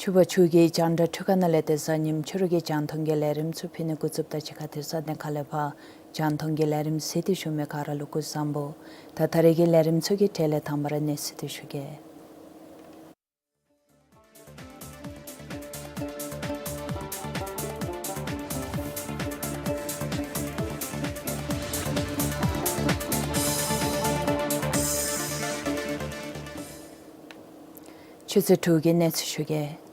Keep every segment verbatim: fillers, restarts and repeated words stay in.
ཕྱུ་པ་ཕྱུགས་ཀྱིས་རྒྱང་བསྒྲགས་འཕྲུལ་ཁང་ནང་ལས་ཏེ་གཟའ་ཉིམ་ཕྱི་རུ་གི་རྒྱང་མཐོང་གི་ལས་རིམ་ཚུ་ཕུལ་ནི་འགོ་བཙུགསཔ་ད་གཅིག་ཁར་དེ་ས་གནས་ཁག་ལས་ཕར་རྒྱང་མཐོང་གི་ལས་རིམ་གཟིགས་ཏེ་བཞུགས་མི་ག་ར་ལུ་སྐུ་གཟུགས་བཟང་པོ། ད་ད་རེས་ཀྱི་ལས་རིམ་ཚུ་གི་གྲས་ལས་དང་པ་ར་གནས་ཚུལ་འདི་ཞུ་གེ། ཆུ་ཚོད་དྲུག་གི་གནས་ཚུལ་ཞུ་གེ།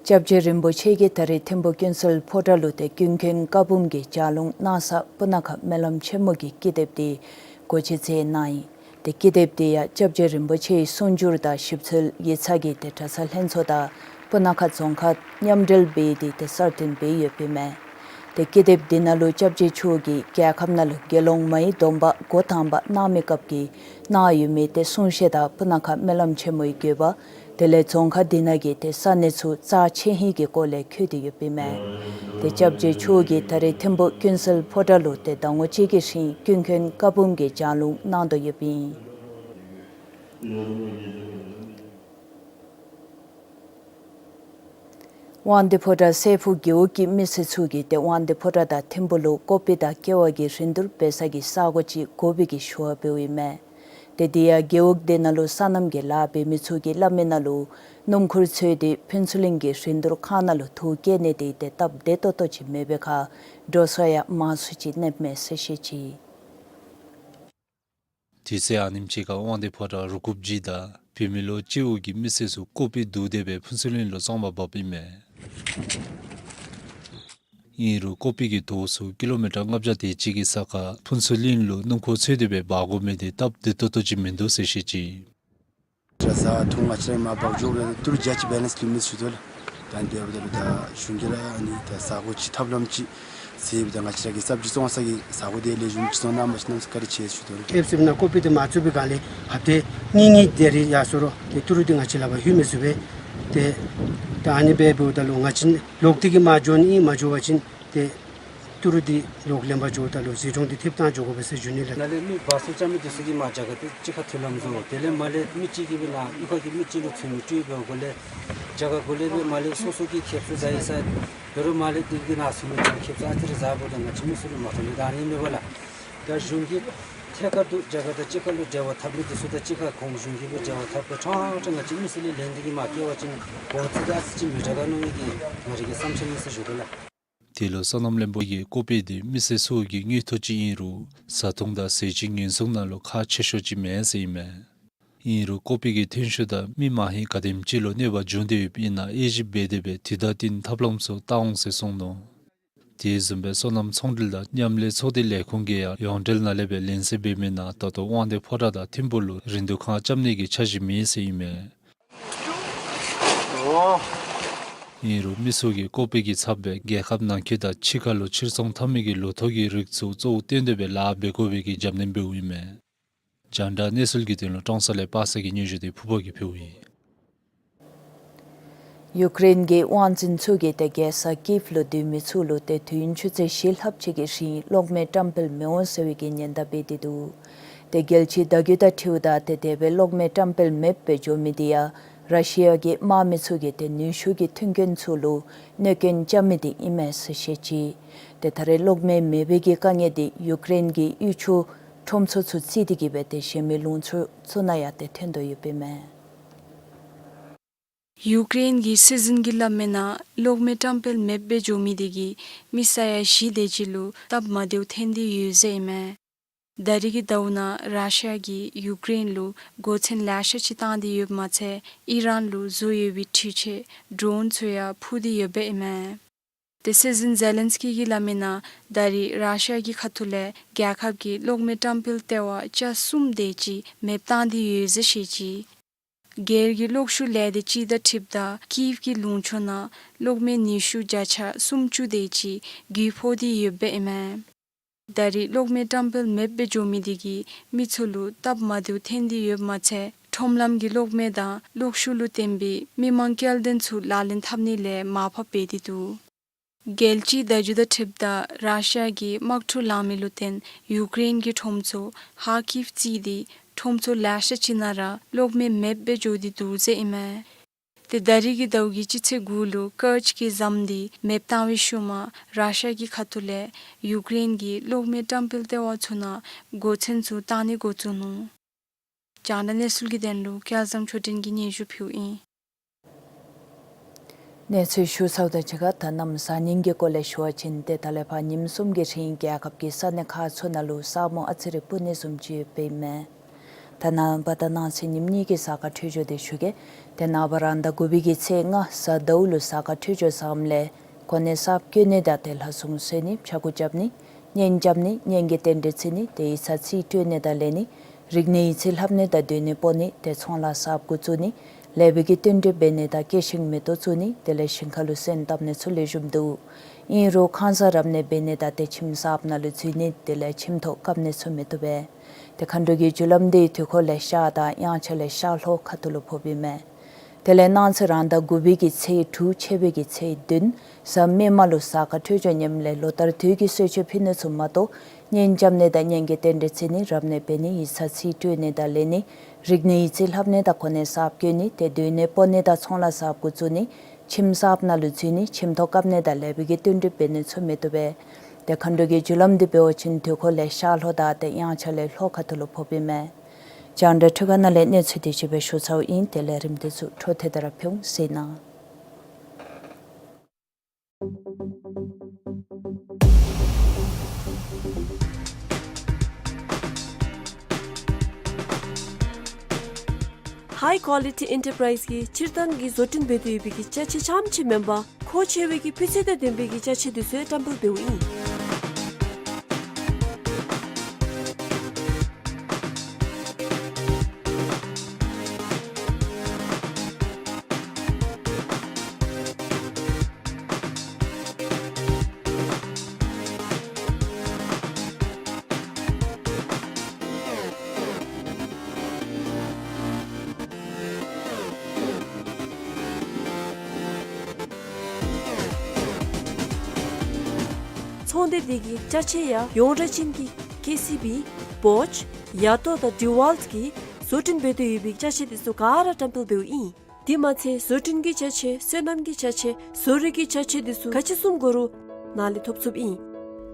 སྐྱབས་རྗེ་རིན་པོ་ཆེ་གིས་ད་རེས་ཐིམ་ཕུ་ཀུན་གསལ་ཕོ་བྲང་ལུ་ཏེ་ཀུན་མཁྱེན་བཀའ་འབུམ་གྱི་ལྗགས་ལུང་གནང་ས་སྤུ་ན་ཁ་སྨོན་ལམ་ཆེན་མོ་གི་ཀི་དེབ་འདི་སྒོ་འབྱེད་མཛད་གནང་ཡི། ཏེ་ཀི་དེབ་འདི་ཡང་སྐྱབས་རྗེ་རིན་པོ་ཆེའི་གསུང་སྒྱུར་དང་ཞིབ་འཚོལ་ཡིག་ཚང་གི་ཏེ་གྲྭ་ཚང་ལྷན་ཚོགས་དང་སྤུ་ན་ཁ་རྫོང་ཁག་མཉམ་འབྲེལ་འབད་དེ་ཏེ་གསར་བཏོན་འབད་ཡོདཔ་ཨིན་མས། ཏེ་ཀི་དེབ་འདི་ནང་ལུ་སྐྱབས་རྗེ་མཆོག་གིས་རྒྱལ་ཁབ་ནང་ལུ་དགེ་སློང་མའི་སྡོམ་པ་འགོ་དང་པ་གནང་མི་སྐབས་ཀྱི་གནང་ཡོད་མི་ཏེ་གསུང་བཤད་དང་སྤུ་ན་ཁ་སྨོན་ལམ་ཆེན་མོའི་དགོན་པ། དེ་ལས་རྫོང་ཁག་འདི་ནང་གི་ཏེ་ས་གནས་ཚུ་རྩ་ཆེ་ཧིང་གི་སྐོར་ལས་འཁོད་དེ་ཡོདཔ་ཨིན་མས། ཏེ་སྐྱབས་རྗེ་མཆོག་གིས་ད་རེས་ཐིམ་ཕུ་ཀུན་གསལ་ཕོ་བྲང་ལུ་ཏེ་ཟླ་ངོ་གཅིག་གི་རིང་ཀུན་མཁྱེན་བཀའ་འབུམ་གྱི་ལྗགས་ལུང་གནང་དོ་ཡོདཔ་ཨིན། དབང་འདུས་ཕོ་བྲང་སྲས་ཕུག་རྒེད་འོག་གི་མི་སེར་ཚུ་གིས་ཏེ་དབང་འདུས་ཕོ་བྲང་དང་ཐིམ་ཕུ་ལུ་ཀོ་པི་དང་ཀེ་བ་གི་རིན་བསྡུར་འབད་ས་གི་ས་གོ་ཅིག་དགོ་པའི་གི་ཞུ་བ་འབདཝ་ཨིན་མས། ཏེ་དེ་ཡང་རྒེད་འོག་དེ་ནང་ལུ་སོ་ནམ་གྱི་ལཱ་འབད་མི་ཚུ་གིས་སླབ་མི་ནང་ལུ་སྣུམ་འཁོར་འཚོལ་ཏེ་ཕུན་ཚོགས་གླིང་གི་རིན་བསྡུར་ཁང་ནང་ལུ་འཐུ་བསྐྱལ་ནི་དེ་ཏེ་སྟབས་བདེ་ཏོག་ཏོ་ཅིག་མེད་པའི་ཁར་འགྲོ་སོང་ཡང་མང་སུ་ཅིག་གནསཔ་མས་ཟེར་བཤད་ཅི། དུས་ཚོད་ཨ་ནེམ་ཅིག་ཁར་དབང་འདུས་ཕོ་བྲང་རུ་རྐུབ་ཅིག་དང་བོད་མི་ལོ་བཅུ་དགུ་གི་མི་སེར་ཚུ་ཀོ་པི་བསྡུ་སྟེ་སྦེ་ཕུན་ཚོགས་གླིང་ལུ་བཙོང་པར་འབགཔ་ཨིན་མས། ཨིན་རུང་ཀོ་པི་གི་དོས་ཚུ་ཀི་ལོ་མི་ཊར་ལྔ་བརྒྱ་དེ་ཅིག་གི་ས་ཁར་ཕུན་ཚོགས་གླིང་ལུ་སྣུམ་འཁོར་འཚོལ་ཏེ་སྦེ་འབག་དགོ་མི་དེ་སྟབས་བདེ་ཏོག་ཏོ་ཅིག་མིན་འདུག་ཟེར་བཤད་ཅི། གྲྭ་ཚང་ཐུང་ང་བཅས་ར་མར་འབག་འགྱོ་བའི་ཏི་རུ་བརྒྱ་ཅིག་བེ་ལེནསི་ལུས་མི་ཚུ་འདུག་ལགས། ད་ཨ་ནི་འབདཝ་ད་ལུ་ད་གཞུང་གིས་ར་ཨ་ནི་ད་ས་གོ་ཅིག་ཐབས་ལམ་ཅིག་ཟེརཝ་ད་ང་བཅས་ར་གི་ས་ཕྱི་བཙོང་ས་གི་ས་གོ་དེ་ལེགས་ཤོམ་ཅིག་བཙོང་གནང་པ་ཅིན་ནམ་ཟེར་བཀའ་དྲིན་ཆེ་ཟེར་ཞུ་དོ། ཨེབ་སི་བི་ནང་ཀོ་པི་དེ་མ་བཙུགས་པའི་སྒང་ལས་ཧབ་ཏ་གཉིས་གཉིས་དེ་རེ་ཡར་སོང་རུང་ཏེ་ཏི་རུ་དེ་ང་བཅས་ལག་པར་ལྷོད་མི་ཚུགས་པས། ཏེ་ད་ཨ་ནི་འབདཝ་ད་ལུ་ང་བཅས་ལོག་སྟེ་གི་མར་འགྱོ་ནི་ཨིན། མ་འགྱོ་བ་ཅིན་ཏེ་ཏི་རུ་དེ་ལོག་ལེན་པར་འགྱོཝ་ད་ལུ་ཟད་འགྲོ་དེ་ཐེབས་བཏང་འགྱོ་དགོ་པས་ཟེར་ཞུ་ནི་ལགས། ནཱ་ལས་མི་བ་སུ་རྐྱབ་མི་དེ་ཚུ་གིས་མར་རྒྱ་གར་དེ་གཅིག་ཁར་འཐུ་ལམ་བཟོ། དེ་ལས་མར་ལས་མི་གཅིག་གིས་སྦེ་ནཱ་གཡུས་ཁ་གི་མི་གཅིག་ལུ་ཚུད་མི་སྤྲོད་པའི་སྒོ་ལས་རྒྱ་གར་སྒོ་ལས་སྦེ་མར་ལས་སོ་སོ་གི་ཁེབ་ས་ཟ་ཡི་ཟ། དོ་རུང་མར་ལས་དེ་གི་ནང་ཚུད་མི་ཚུ་ཁེབ་ས་ཨ་ཙི་རེ་ཟཝ་ད་ང་བཅས་མི་ཚུ་ལུ་མ་ཐོབ་ནི་ད་ཨ་ནི་མེད་པ་ལགས། ད་གཞུང་གིས་ཐད་ཀར་དུ་རྒྱ་གར་དང་གཅིག་ཁར་ལུ་འབྲེལ་བ་འཐབ་མི་དེ་ཚུ་དང་གཅིག་ཁར་གོང་གཞུང་གིས་སྦེ་འབྲེལ་བ་འཐབ་སྦེ་ཕྲང་ཕྲང་ང་བཅས་མི་སེར་ལས་ལེན་ཏེ་གི་མར་བསྐྱལ་བ་ཅིན་གོང་ཚད་དེ་ཨ་ཙི་ཅིག་མི་དྲག་ག་མནོ་མི་གི་ང་རའི་གི་བསམ་འཆར་ཨིན་ཟེར་ཞུ་དོ་ལགས། དེ་ལུ་སོ་ནམ་བློན་པོ་གིས་ཀོ་པི་དེ་མི་སེར་ཚུ་གི་དངུལ་ཐོག་ཅིག་ཨིན་རུང་བཟའ་འཐུང་དང་ཟས་བཅུད་ཉེན་སྲུང་ནང་ལུ་ཁག་ཆེ་ཤོས་ཅིག་མེན་ཟེར་ཨིན་མས། ཨིན་རུང་ཀོ་པི་གི་ཐོན་ཤུགས་དང་མི་མ་ཧེང་ག་དེམ་ཅིག་ལུ་གནོད་པ་འབྱུང་སྟེ་ཡོདཔ་ཨིན་ན་དབྱེ་ཞིབ་འབད་དེ་སྦེ་དུས་བདའ་བསྟུན་ཐབས་ལམ་ཚུ་བཏང་འོང་ཟེར་གསུངས་ནུག། དེ་བཟུམ་སྦེ་སོ་ནམ་ཚོང་འབྲེལ་དང་མཉམ་ལས་ཚོགས་སྡེ་ལས་ཁུངས་ཀྱིས་ཡང་ཡོངས་འབྲེལ་ནང་ལས་སྦེ་ལན་གསལ་འབད་མི་ནང་ད་ལྟོ་དབང་འདུས་ཕོ་བྲང་དང་ཐིམ་ཕུ་ལུ་རིན་བསྡུར་ཁང་རྐྱབ་ནི་གི་འཆར་གཞི་མེད་ཟེར་ཨིན་མས། ཨིན་རུང་མི་ཚུ་གིས་ཀོ་པི་གི་ཚབ་སྦེ་རྒྱལ་ཁབ་ནང་འཁོད་དང་ཕྱི་ཁ་ལུ་ཕྱིར་ཚོང་འཐབ་མི་གི་ལོ་ཐོག་གི་རིགས་ཚུ་གཙོ་བོ་བཏོན་ཏེ་སྦེ་ལཱ་འབད་དགོ་པའི་གི་རྒྱབ་སྣོན་འབདཝ་ཨིན་མས། རྒྱང་བསྒྲགས་གནས་ཚུལ་གྱི་དོན་ལུ་ཀྲོང་གསར་ལས་པ་སངས་ཀྱི་སྙན་ཞུ་དེ་ཕུརཔ་གིས་ཕུལཝ་ཨིན། ཡུཀ་རེན་གྱི་དབང་འཛིན་ཚུ་གིས་ཏེ་རྒྱལ་ས་ཀིབ་ལུ་སྡོད་མི་ཚུ་ལུ་ཏེ་དུས་ཡུན་ཆུ་ཚོད་བཞི་ལྷགཔ་ཅིག་གི་རིང་གློག་མེ་བཀྲམ་སྤེལ་མི་འོང་ཟེར་བའི་གི་ཉེན་བརྡ་འབད་དེ་འདུག། ཏེ་རྒྱལ་སྤྱིའི་བརྡ་བརྒྱུད་དང་འཁྲིལཝ་ད་ཏེ་དེ་སྦེ་གློག་མེ་བཀྲམ་སྤེལ་མེདཔ་སྦེ་འགྱོ་མི་དེ་ཡང་ར་ཤི་ཡ་གི་དམག་མི་ཚུ་གིས་ཏེ་ནུས་ཤུགས་ཀྱི་མཐུན་རྐྱེན་ཚུ་ལུ་གནོད་སྐྱོན་རྐྱབ་མི་དེ་ཨིན་མས་ཟེར་བཤད་ཅི། ཏེ་ད་རེས་གློག་མེ་མེད་པའི་གི་དཀའ་ངལ་དེ་ཡུཀ་རེན་གྱི་གཡུས་ཆུ་ཁྲོམ་ཚུ་ཚུ་བརྩིས་ཏེ་གི་སྦེ་ཏེ་གཞན་མི་ལུང་ཕྱོགས་ཚུ་ནང་ཡང་ཏེ་ཐོན་དོ་ཡོདཔ་ཨིན་མས། ཡུཀ་རེན་གྱི་སྲིད་འཛིན་གྱིས་སླབ་མི་ནང་གློག་མེ་བཀྲམ་སྤེལ་མེདཔ་སྦེ་འགྱོ་མི་དེ་གིས་མི་ས་ཡ་བཞི་དེ་ཅིག་ལུ་སྟབས་མ་བདེཝ་ཐོན་ཏེ་ཡོད་ཟེར་ཨིན་མས། ད་རེས་ཀྱི་ཟླཝ་ནང་ར་ཤི་ཡ་གིས་ཡུཀ་རེན་ལུ་སྒོ་ཚན་ལེ་ཤ་ཅིག་བཏང་སྟེ་ཡོདཔ་མ་ཚད་ཨི་རན་ལུ་བཟོ་ཡོད་པའི་འཕྲུལ་ཆས་ཌོརོན་ཚུ་ཡང་འཕུར་ཏེ་ཡོདཔ་ཨིན་མས། ཏེ་སྲིད་འཛིན་ཛེ་ལན་སི་ཀི་གིས་སླབ་མི་ནང་ད་རེས་ར་ཤི་ཡ་གི་ཁ་ཐུག་ལས་རྒྱལ་ཁབ་ཀྱི་གློག་མེ་བཀྲམ་སྤེལ་ལྟེ་བ་བརྒྱ་གསུམ་དེ་ཅིག་མེདཔ་བཏང་སྟེ་ཡོད་ཟེར་བཤད་ཅི། སྒེར་གྱི་གློག་ཤུགས་ལས་སྡེ་ཅིག་དང་འཁྲིལཝ་ད་ཀིབ་ཀྱི་ལུང་ཕྱོགས་ནང་གློག་མེ་ཉི་ཤུ་བརྒྱ་ཆ་སུམ་ཅུ་དེ་ཅིག་རྒུད་ཕོག་སྟེ་ཡོདཔ་ཨིན་མས། ད་རེས་གློག་མེ་བཀྲམ་སྤེལ་མེདཔ་སྦེ་འགྱོ་མི་དེ་གིས་མི་ཚུ་ལུ་སྟབས་མ་བདེཝ་ཐོན་ཏེ་ཡོདཔ་མ་ཚད་ཁྲོམ་ལམ་གྱི་གློག་མེ་དང་གློག་ཤུགས་ལུ་བརྟེན་པའི་མི་མང་སྐྱེལ་འདྲེན་ཚུ་ལག་ལེན་འཐབ་ནི་ལས་མར་ཕབ་འབད་དེ་འདུག། རྒྱལ་སྤྱིའི་བརྡ་བརྒྱུད་དང་འཁྲིལཝ་ད་ར་ཤི་ཡ་གིས་དམག་འཁྲུག་ལང་མི་ལུ་བརྟེན་ཡུཀ་རེན་གྱི་ཁྲོམ་ཚུ་ཧར་ཀིབ་བརྩིས་ཏེ་ཁྲོམ་ཚུ་ལེ་ཤ་ཅིག་ནང་ར་གློག་མེ་མེདཔ་སྦེ་འགྱོ་སྟེ་འདུག་ཟེར་ཨིན་མས། ཏེ་ད་རེས་ཀྱི་ཟླཝ་གི་སྤྱི་ཚེས་དགུ་ལུ་ཀརྕ་གི་ཟམ་དེ་མེདཔ་བཏང་བའི་ཤུལ་མ་ར་ཤི་ཡ་གི་ཁ་ཐུག་ལས་ཡུཀ་རེན་གྱི་གློག་མེ་བཀྲམ་སྤེལ་ལྟེ་བ་ཚུ་ནང་འགོ་ཚུགས་ཚུ་བཏང་ནི་འགོ་བཙུགས་ནུག། རྒྱང་བསྒྲགས་གནས་ཚུལ་གྱི་དོན་ལུ་སྐལ་བཟང་ཆོས་སྒྲོན་གྱིས་སྙན་ཞུ་ཕུལཝ་ཨིན། གནས་ཚུལ་ཞུ་ཚརཝ་དང་གཅིག་ཁར་ད་གནམ་གཤིས་ཉིནམ་གྱི་སྐོར་ལས་ཞུ་བ་ཅིན་ཏེ་ད་ལས་ཕར་ཉིནམ་གསུམ་གྱི་རིང་རྒྱལ་ཁབ་ཀྱི་ས་གནས་ཁག་ཚུ་ནང་ལུ་ས་སྨུག་ཨ་ཙི་རེ་སྤུབས་ནི་བཟུམ་ཅིག་ཡོདཔ་ཨིན་མས། ད་ནངས་པ་དང་གནངས་ཚེ་ཉིནམ་གཉིས་ཀྱི་གཟའ་སྐར་འཕྲོད་སྦྱོར་དེ་ཞུ་གེ། ཏེ་ནངས་པ་རང་ཟླ་དགུ་པའི་གི་ཚེས་ལྔ་གཟའ་ཟླཝ་ལུ་གཟའ་སྐར་འཕྲོད་སྦྱོར་བཟངམ་ལས་གོ་གནས་གསརཔ་བསྐོ་ནི་དང་ཏེ་ལྷ་སྲུང་གསོལ་ནི་ཕྱྭ་འགུགས་རྐྱབ་ནི་གཉེན་རྐྱབ་ནི་གཉེན་གྱི་རྟེན་འབྲེལ་བརྩི་ནི་ཏེ་ཡིག་ཚང་རྩིས་སྤྲོད་ནི་དང་ལེན་ནི་རིག་གནས་ཡིག་རྩིས་ལྷབ་ནི་དང་སྡོད་གནས་སྤོ་ནི་ཏེ་ཚོང་ལཱ་གསརཔ་འགོ་བཙུགས་ནི་ལེགས་པའི་གི་བསྟུན་གྲོས་འབད་ནི་དང་སྐྱེད་ཤིང་མེ་ཏོག་བཙུགས་ནི་དེ་ལས་ཞིང་ཁ་ལུ་སོན་བཏབ་ནི་ཚུ་ལེགས་ཤོམ་འདུག། ཨིན་རུང་ཁང་གསར་རབ་གནས་འབད་ནི་དང་ཏེ་ཁྱིམ་གསརཔ་ནང་ལུ་འཛུལ་ནི་དེ་ལས་ཁྱིམ་ཐོག་བཀབ་ནི་ཚུ་མི་བཏུབ་པས། ཏེ་མཁའ་འགྲོ་གི་རྒྱུ་ལམ་དེ་དུས་འཁོར་ལས་ཤར་དང་དབྱངས་འཆར་ལས་ཤར་ལྷོ་ཁ་ཐུག་ལུ་ཕོགཔ་ཨིན་མས། དེ་ལས་གནངས་ཚེ་རང་ཟླ་དགུ་པའི་གི་ཚེས་དྲུག་ཕྱི་པའི་གི་ཚེས་བདུན་གཟའ་མིག་དམར་ལུ་གཟའ་སྐར་འཕྲོད་སྦྱོར་ཉམས་ལས་ལོ་ལྟར་དུས་ཀྱི་གསོལ་མཆོད་ཕུལ་ནི་ཚུ་མ་གཏོགས་གཉེན་རྐྱབ་ནི་དང་གཉེན་གྱི་རྟེན་འབྲེལ་བརྩི་ནི་རབ་གནས་འབད་ནི་ཡིག་ཚང་རྩིས་སྤྲོད་ནི་དང་ལེན་ནི་རིག་གནས་ཡིག་རྩིས་ལྷབ་ནི་དང་གོ་གནས་གསརཔ་བསྐོ་ནི་ཏེ་སྡོད་གནས་སྤོ་ནི་དང་ཚོང་ལཱ་གསརཔ་འགོ་བཙུགས་ནི་ཁྱིམ་གསརཔ་ནང་ལུ་འཛུལ་ནི་ཁྱིམ་ཐོག་བཀབ་ནི་དང་ལེགས་པའི་གི་བསྟུན་གྲོས་འབད་ནི་ཚུ་མི་བཏུབ་པས། ཏེ་མཁའ་འགྲོ་གི་རྒྱུ་ལམ་དེ་འབད་བ་ཅིན་དུས་འཁོར་ལས་ཤར་ལྷོ་དང་ཏེ་དབྱངས་འཆར་ལས་ལྷོ་ཁ་ཐུག་ལུ་ཕོགཔ་ཨིན་མས། རྒྱང་བསྒྲགས་འཕྲུལ་ཁང་ནང་ལས་གནས་ཚུལ་དེ་ཅིག་སྦེ་ཞུ་ཚརཝ་ཨིན། དེ་ལས་རིམ་དེ་ཚུ་འཕྲོ་མཐུད་དེ་ར་ཕུལ་འོང་ཟེར་ཨིན། ཧའི་ཀོ་ལི་ཊི་ཨེན་ཊར་པ་རའིཛ་གིས་སྤྱིར་བཏང་གི་བཟོ་སྐྲུན་འབད་དེ་ཡོད་པའི་གི་ཅ་ཆས་རྐྱངམ་ཅིག་མེན་པར་མཁོ་ཆེ་བའི་གི་སྤུས་ཚད་དང་ལྡན་པའི་གི་ཅ་ཆས་དེ་ཚུ་ཡང་བཀྲམ་སྤེལ་འབདཝ་ཨིན། ཚོང་སྡེ་དེ་གི་ཅ་ཆས་ཡང་ཡོངས་གྲགས་ཅན་གྱི་ཀེ་སི་བི་བོཆ་ཡ་ཏོ་དང་ཌི་ཝལཊ་གིས་བཟོ་སྐྲུན་འབད་དེ་ཡོད་པའི་ཅ་ཆས་དེ་ཚུ་ག་ར་བཀྲམ་སྤེལ་འབདཝ་ཨིན། དེ་མ་ཚད་བཟོ་སྐྲུན་གྱི་ཅ་ཆས་སོ་ནམ་གྱི་ཅ་ཆས་བཟོ་རིག་གི་ཅ་ཆས་དེ་ཚུ་ག་ཅི་བཟུམ་དགོ་རུང་ནཱ་ལས་ཐོབ་ཚུགསཔ་ཨིན།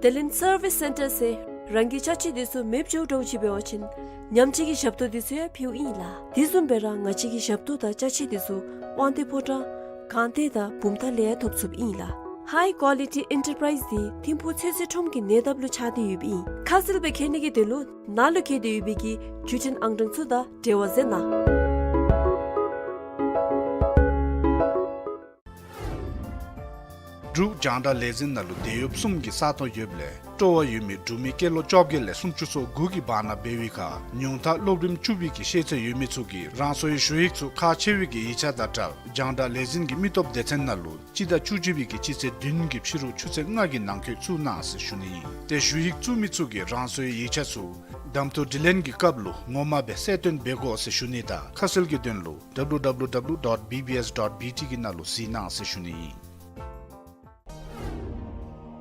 དེ་ལས་སར་བིས་སེན་ཊར་ཟེར་རང་གི་ཅ་ཆས་དེ་ཚུ་མེདཔ་འགྱོཝ་འདྲཝ་ཅིག་འབད་བ་ཅིན་ཉམས་བཅོས་ཀྱི་ཞབས་ཏོག་དེ་ཚུ་ཡང་ཕུལཝ་ཨིན་ལགས། དེ་བཟུམ་སྦེ་ར་ང་བཅས་ཀྱི་ཞབས་ཏོག་དང་ཅ་ཆས་དེ་ཚུ་དབང་འདུས་ཕོ་བྲང་སྒང་སྟེང་དང་བུམ་ཐང་ལས་ཡང་ཐོབ་ཚུགསཔ་ཨིན་ལགས། ཧའི་ཀོ་ལི་ཊི་ཨེན་ཊར་པ་རའིཛ་དེ་ཐིམ་ཕུག་ཚོད་བསྲེ་ཁྲོམ་གྱི་ཉེ་འདབས་ལུ་ཆགས་ཏེ་ཡོདཔ་ཨིན། ཁ་གསལ་སྦེ་མཁྱེན་ནི་གི་དོན་ལུ་ནཱ་ལུ་བཀོད་དེ་ཡོད་པའི་གི་བརྒྱུད་འཕྲིན་ཨང་གྲངས་ཚུ་དང་འབྲེལ་བ་མཛད་གནང་། འབྲུག་རྒྱང་བསྒྲགས་ལས་འཛིན་ནང་ལུ་དེད་གཡོགཔ་གསུམ་གྱི་ས་སྟོང་ཡོདཔ་ལས་སྤྲོ་བ་ཡོད་མི་འབྲུག་མི་སྐྱེས་ལོ་བཅོ་བརྒྱད་ལས་སུམ་ཅུ་སོ་དགུ་གི་བར་ན་འབད་བའི་ཁར་ཉུང་མཐའ་སློབ་རིམ་བཅུ་པའི་གི་ཤེས་ཚད་ཡོད་མི་ཚུ་གིས་རང་སོའི་ཞུ་ཡིག་ཚུ་ཁག་ཆེ་བའི་གི་ཡིག་ཆ་དང་སྦྲགས་རྒྱང་བསྒྲགས་ལས་འཛིན་གྱི་མི་སྟོབས་སྡེ་ཚན་ནང་ལུ་སྤྱི་ཟླ་བཅུ་གཅིག་པའི་གི་སྤྱི་ཚེས་བདུན་གྱི་ཕྱི་རུ་ཆུ་ཚོད་ལྔ་གི་ནང་འཁོད་བཙུགས་གནང་ཟེར་ཞུ་ནི་ཨིན། ཏེ་ཞུ་ཡིག་བཙུགས་མི་ཚུ་གིས་རང་སོའི་ཡིག་ཆ་ཚུ་གདམ་འཐུ་དྲི་ལན་གྱི་སྐབས་ལུ་ངོ་མ་སྦེ་གསལ་སྟོན་འབད་དགོ་ཟེར་ཞུ་ནི་དང་ཁ་གསལ་གྱི་དོན་ལུ་ཌབ་ལུ་ཌབ་ལུ་ཌོཊ་བི་བི་ཨེསི་ཌོཊ་བི་ཊི་གི་ནང་ལུ་གཟིགས་གནང་ཟེར་ཞུ་ནི་ཨིན།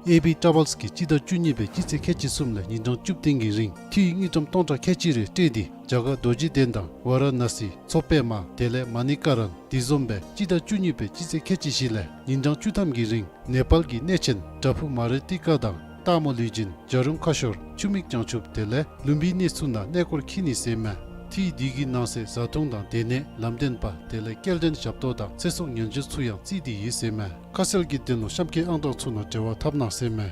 ཨེ་བི་ཊ་ཝེལསི་གིས་སྤྱི་ཟླ་བཅུ་གཉིས་པའི་སྤྱི་ཚེས་ཁལ་གཅིག་གསུམ་ལས་ཉིན་གྲངས་བཅུ་བདུན་གྱི་རིང་འཐུས་དངུལ་ཀྲམ་སྟོང་ཕྲག་ཁལ་གཅིག་རེ་སྤྲོད་དེ་རྒྱ་གར་རྡོ་རྗེ་གདན་དང་ཝཱ་ར་ཎ་སི་མཚོ་པདྨ་དེ་ལས་མ་ནི་ཀ་ར་ལ་དེ་བཟུམ་སྦེ་སྤྱི་ཟླ་བཅུ་གཉིས་པའི་སྤྱི་ཚེས་ཁལ་གཅིག་བཞི་ལས་ཉིན་གྲངས་བཅུ་ཐམ་གྱི་རིང་ནེ་པཱལ་གྱི་གནས་ཆེན་བྲག་ཕུག་མ་རི་ཏི་ཀ་དང་སྟག་མོ་ལུས་སྦྱིན་བྱ་རུང་ཁ་ཤོར་ཆུ་མིག་བྱང་ཆུབ་དེ་ལས་ལུམ་བི་ནི་ཚུ་ནང་གནས་སྐོར་འཁྱིད་ནི་ཟེར་མས། འཐུས་དེ་གི་ནང་གསེས་བཟའ་འཐུང་དང་སྡོད་གནས་ལམ་སྟོན་པ་དེ་ལས་སྐྱེལ་འདྲེན་ཞབས་ཏོག་དང་ཚེ་སྲོག་ཉེན་བཅོལ་ཚུ་ཡང་བརྩིས་ཏེ་ཡོད་ཟེར་མས། ཁ་གསལ་གྱི་དོན་ལུ་གཤམ་འཁོད་ཨང་གྲངས་ཚུ་ནང་འབྲེལ་བ་འཐབ་གནང་ཟེར་མས།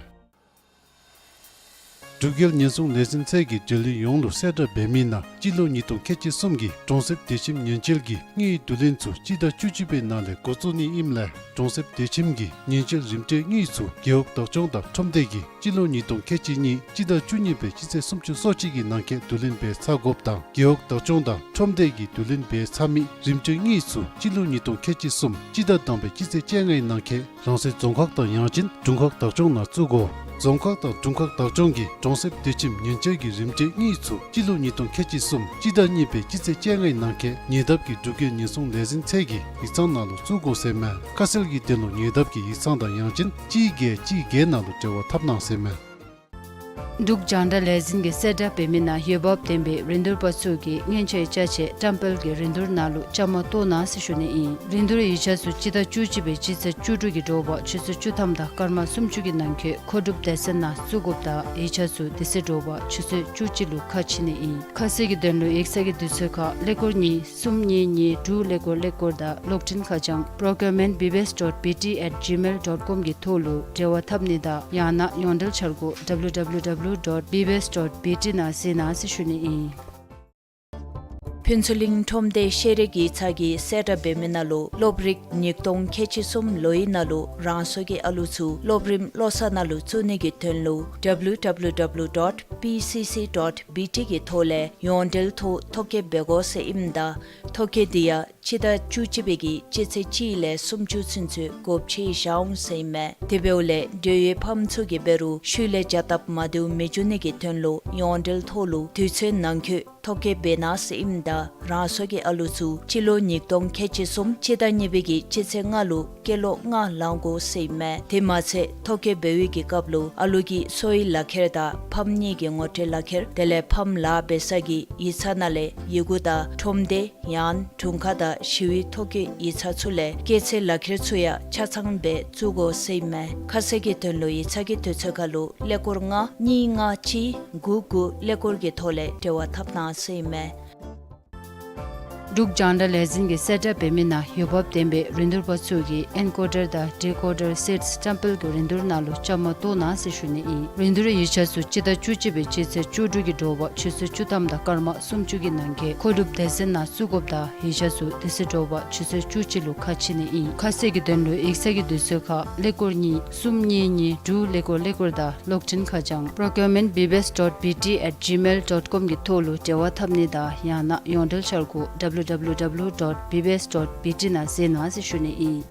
འབྲུག་རྒྱལ་ཉེན་སྲུང་ལས་འཛིན་ཚད་ཀྱིས་འབྲེལ་ཡོད་ཡོངས་ལུ་གསལ་བསྒྲགས་འབད་མི་ནང་སྤྱི་ལོ་ཉིས་སྟོང་ཁལ་གཅིག་གསུམ་གྱི་གྲོང་གསེབ་བདེ་ཁྱིམ་ཉེན་བཅོལ་གྱི་དངུལ་བསྡུ་ལེན་ཚུ་སྤྱི་ཟླ་བཅུ་གཅིག་པའི་ནང་ལས་འགོ་བཙུགས་ནི་ཨིནམ་ལས་གྲོང་གསེབ་བདེ་ཁྱིམ་གྱི་ཉེན་བཅོལ་རིམ་གྲོའི་དངུལ་ཚུ་རྒེད་འོག་བདག་སྐྱོང་དང་ཁྲོམ་སྡེ་གིས་སྤྱི་ལོ་ཉིས་སྟོང་ཁལ་གཅིག་གཉིས་སྤྱི་ཟླ་བཅུ་གཉིས་པའི་སྤྱི་ཚེས་སུམ་ཅུ་སོ་གཅིག་གི་ནང་འཁོད་བསྡུ་ལེན་འབད་ཚར་དགོཔ་དང་རྒེད་འོག་བདག་སྐྱོང་དང་ཁྲོམ་སྡེ་གིས་བསྡུ་ལེན་འབད་ཚར་མི་རིམ་གྲོའི་དངུལ་ཚུ་སྤྱི་ལོ་ཉིས་སྟོང་ཁལ་གཅིག་གསུམ་སྤྱི་ཟླ་དང་པའི་སྤྱི་ཚེས་བཅོ་ལྔའི་ནང་འཁོད་རང་སོའི་རྫོང་ཁག་དང་ཡང་ཅིན་དྲུང་ཁག་བདག་སྐྱོང་ནང་བཙུགས་དགོ། རྫོང་ཁག་དང་དྲུང་ཁག་བདག་སྐྱོང་གིས་གྲོང་གསེབ་བདེ་ཁྱིམ་ཉེན་བཅོལ་གྱི་རིམ་གྲོའི་དངུལ་ཚུ་སྤྱི་ལོ་ཉིས་སྟོང་ཁལ་གཅིག་གསུམ་སྤྱི་ཟླ་གཉིས་པའི་སྤྱི་ཚེས་བཅོ་ལྔའི་ནང་འཁོད་ཉེ་འདབས་ཀྱི་འབྲུག་རྒྱལ་ཉེན་སྲུང་ལས་འཛིན་ཚད་ཀྱི་ཡིག་ཚང་ནང་ལུ་བཙུགས་དགོ་ཟེར་མས། ཁ་གསལ་གྱི་དོན་ལུ་ཉེ་འདབས་ཀྱི་ཡིག་ཚང་དང་ཡང་ཅིན་གཅིག་བརྒྱད་གཅིག་བརྒྱད་ནང་ལུ་འབྲེལ་བ་འཐབ་གནང་ཟེར་མས། འབྲུག་རྒྱང་བསྒྲགས་ལས་འཛིན་གྱིས་གསལ་བསྒྲགས་འབད་མི་ནང་འོས་འབབ་ལྡན་པའི་རིན་བསྡུར་པ་ཚུ་གིས་སྔོན་ཆད་ཅ་ཆས་བཀྲམ་སྤེལ་གྱི་རིན་བསྡུར་ནང་ལུ་བཅའ་མར་གཏོགས་གནང་ཟེར་ཞུ་ནི་ཨིན། རིན་བསྡུར་ཡིག་ཆ་ཚུ་སྤྱི་ཟླ་བཅུ་གཅིག་པའི་སྤྱི་ཚེས་བཅུ་དྲུག་གི་དྲོ་པ་ཆུ་ཚོད་བཅུ་ཐམ་དང་སྐར་མ་སུམ་ཅུ་གི་ནང་འཁོད་མཁོ་སྒྲུབ་སྡེ་ཚན་ནང་བཙུགས་དགོཔ་དང་ཡིག་ཆ་ཚུ་དེ་ཚེ་དྲོ་པ་ཆུ་ཚོད་བཅུ་གཅིག་ལུ་ཁ་ཕྱེ་ནི་ཨིན། ཁ་གསལ་གྱི་དོན་ལུ་ཡིག་ཚང་གི་དུས་ཚོད་ཁར་ཀླད་ཀོར་གཉིས་གསུམ་གཉིས་གཉིས་དྲུག་ཀླད་ཀོར་ཀླད་ཀོར་དང་གློག་འཕྲིན་ཁ་བྱང་procurement B B S dot B T at gmail dot com གི་ཐོག་ལུ་འབྲེལ་བ་འཐབ་ནི་དང་ཡང་ན་ཡོངས་འབྲེལ་འཆར་སྒོ་W W W dot B B S dot B T ནང་གཟིགས་གནང་ཟེར་ཞུ་ནི་ཨིན། ཕུན་ཚོགས་གླིང་ཁྲོམ་སྡེ་ཤེས་རིག་ཡིག་ཚང་གིས་གསལ་བསྒྲགས་འབད་མི་ནང་ལུ་སློབ་རིགས་ཉིས་སྟོང་ཁལ་གཅིག་གསུམ་ལོའི་ནང་ལུ་རང་སོའི་ཨ་ལུ་ཚུ་སློབ་རིམ་བློ་གསར་ནང་ལུ་བཙུགས་ནི་གི་དོན་ལུ W W W dot P C C dot B T གི་ཐོག་ལས་ཡོངས་འབྲེལ་ཐོག་ཐོ་བཀོད་འབད་དགོ་ཟེར་ཨིནམ་ད་ཐོ་བཀོད་འདི་ཡང་སྤྱི་ཟླ་བཅུ་གཅིག་པའི་གི་སྤྱི་ཚེས་གཅིག་ལས་སུམ་ཅུ་ཚུན་ཚོད་དགོཔ་ཆེ་བཞག་འོང་ཟེར་ཨིན་མས། དེ་འབདཝ་ལས་འབྲེལ་ཡོད་ཕམ་ཚུ་གིས་འབད་རུང་ཤུལ་ལས་བྱ་སྟབས་མ་བདེཝ་མི་འབྱུང་ནི་གི་དོན་ལུ་ཡོངས་འབྲེལ་ཐོག་ལུ་དུས་ཚོད་ནང་འཁོད་ཐོ་བཀོད་འབད་གནང་ཟེར་ཨིནམ་ད་རང་སོའི་ཨ་ལུ་ཚུ་སྤྱི་ལོ་ཉིས་སྟོང་ཁལ་གཅིག་གསུམ་སྤྱི་ཟླ་གཉིས་པའི་གི་སྤྱི་ཚེས་ལྔ་ལུ་སྐྱེས་ལོ་ལྔ་ལང་དགོ་ཟེར་ཨིན་མས། དེ་མ་ཚད་ཐོ་བཀོད་འབད་བའི་གི་སྐབས་ལུ་ཨ་ལུ་གི་འཚོ་བའི་ལག་ཁྱེར་དང་ཕམ་གཉིས་ཀྱི་ངོ་སྤྲོད་ལག་ཁྱེར་དེ་ལས་ཕམ་ལཱ་འབད་ས་གི་ཡིག་ཚང་ནང་ལས་ཡི་གུ་དང་ཁྲོམ་སྡེ་ཡང་དྲུང་ཁག་དང་ཞི་བའི་ཐོ་བཀོད་ཡིག་ཚང་ཚུ་ལས་སྐྱེས་ཚེས་ལག་ཁྱེར་ཚུ་ཡང་ཆ་ཚང་སྦེ་བཙུགས་དགོ་ཟེར་ཨིན་མས། ཁ་གསལ་གྱི་དོན་ལུ་ཡིག་ཚང་གི་དུས་ཚོད་ཁར་ལུ་ཀླད་ཀོར་ལྔ་གཉིས་ལྔ་གཅིག་དགུ་དགུ་ཀླད་ཀོར་གྱི་ཐོག་ལས་འབྲེལ་བ་འཐབ་གནང་ཟེར་ཨིན་མས། འབྲུག་རྒྱང་བསྒྲགས་ལས་འཛིན་གྱིས་གསལ་བསྒྲགས་འབད་མི་ནང་འོས་འབབ་ལྡན་པའི་རིན་བསྡུར་པ་ཚུ་གིས་ཨེན་ཀོ་ཌར་དང་ཌི་ཀོ་ཌར་སེཊསི་བཀྲམ་སྤེལ་གྱི་རིན་བསྡུར་ནང་ལུ་བཅའ་མར་གཏོགས་གནང་ཟེར་ཞུ་ནི་ཨིན། རིན་བསྡུར་ཡིག་ཆ་ཚུ་སྤྱི་ཟླ་བཅུ་གཅིག་པའི་སྤྱི་ཚེས་བཅུ་དྲུག་གི་དྲོ་པ་ཆུ་ཚོད་བཅུ་ཐམ་དང་སྐར་མ་སུམ་ཅུ་གི་ནང་འཁོད་མཁོ་སྒྲུབ་སྡེ་ཚན་ནང་བཙུགས་དགོཔ་དང་ཡིག་ཆ་ཚུ་དེ་ཚེ་དྲོ་པ་ཆུ་ཚོད་བཅུ་གཅིག་ལུ་ཁ་ཕྱེ་ནི་ཨིན། ཁ་གསལ་གྱི་དོན་ལུ་ཡིག་ཚང་གི་དུས་ཚོད་ཁར་ཀླད་ཀོར་གཉིས་གསུམ་གཉིས་གཉིས་དྲུག་ཀླད་ཀོར་ཀླད་ཀོར་དང་གློག་འཕྲིན་ཁ་བྱང་procurement B B S dot B T at gmail dot com གི་ཐོག་ལུ་འབྲེལ་བ་འཐབ་ནི་དང་ཡང་ན་ཡོངས་འབྲེལ་འཆར་སྒོ་W W W dot B B S dot B T ནང་གཟིགས་གནང་ཟེར་ཞུ་ནི་ཨིན།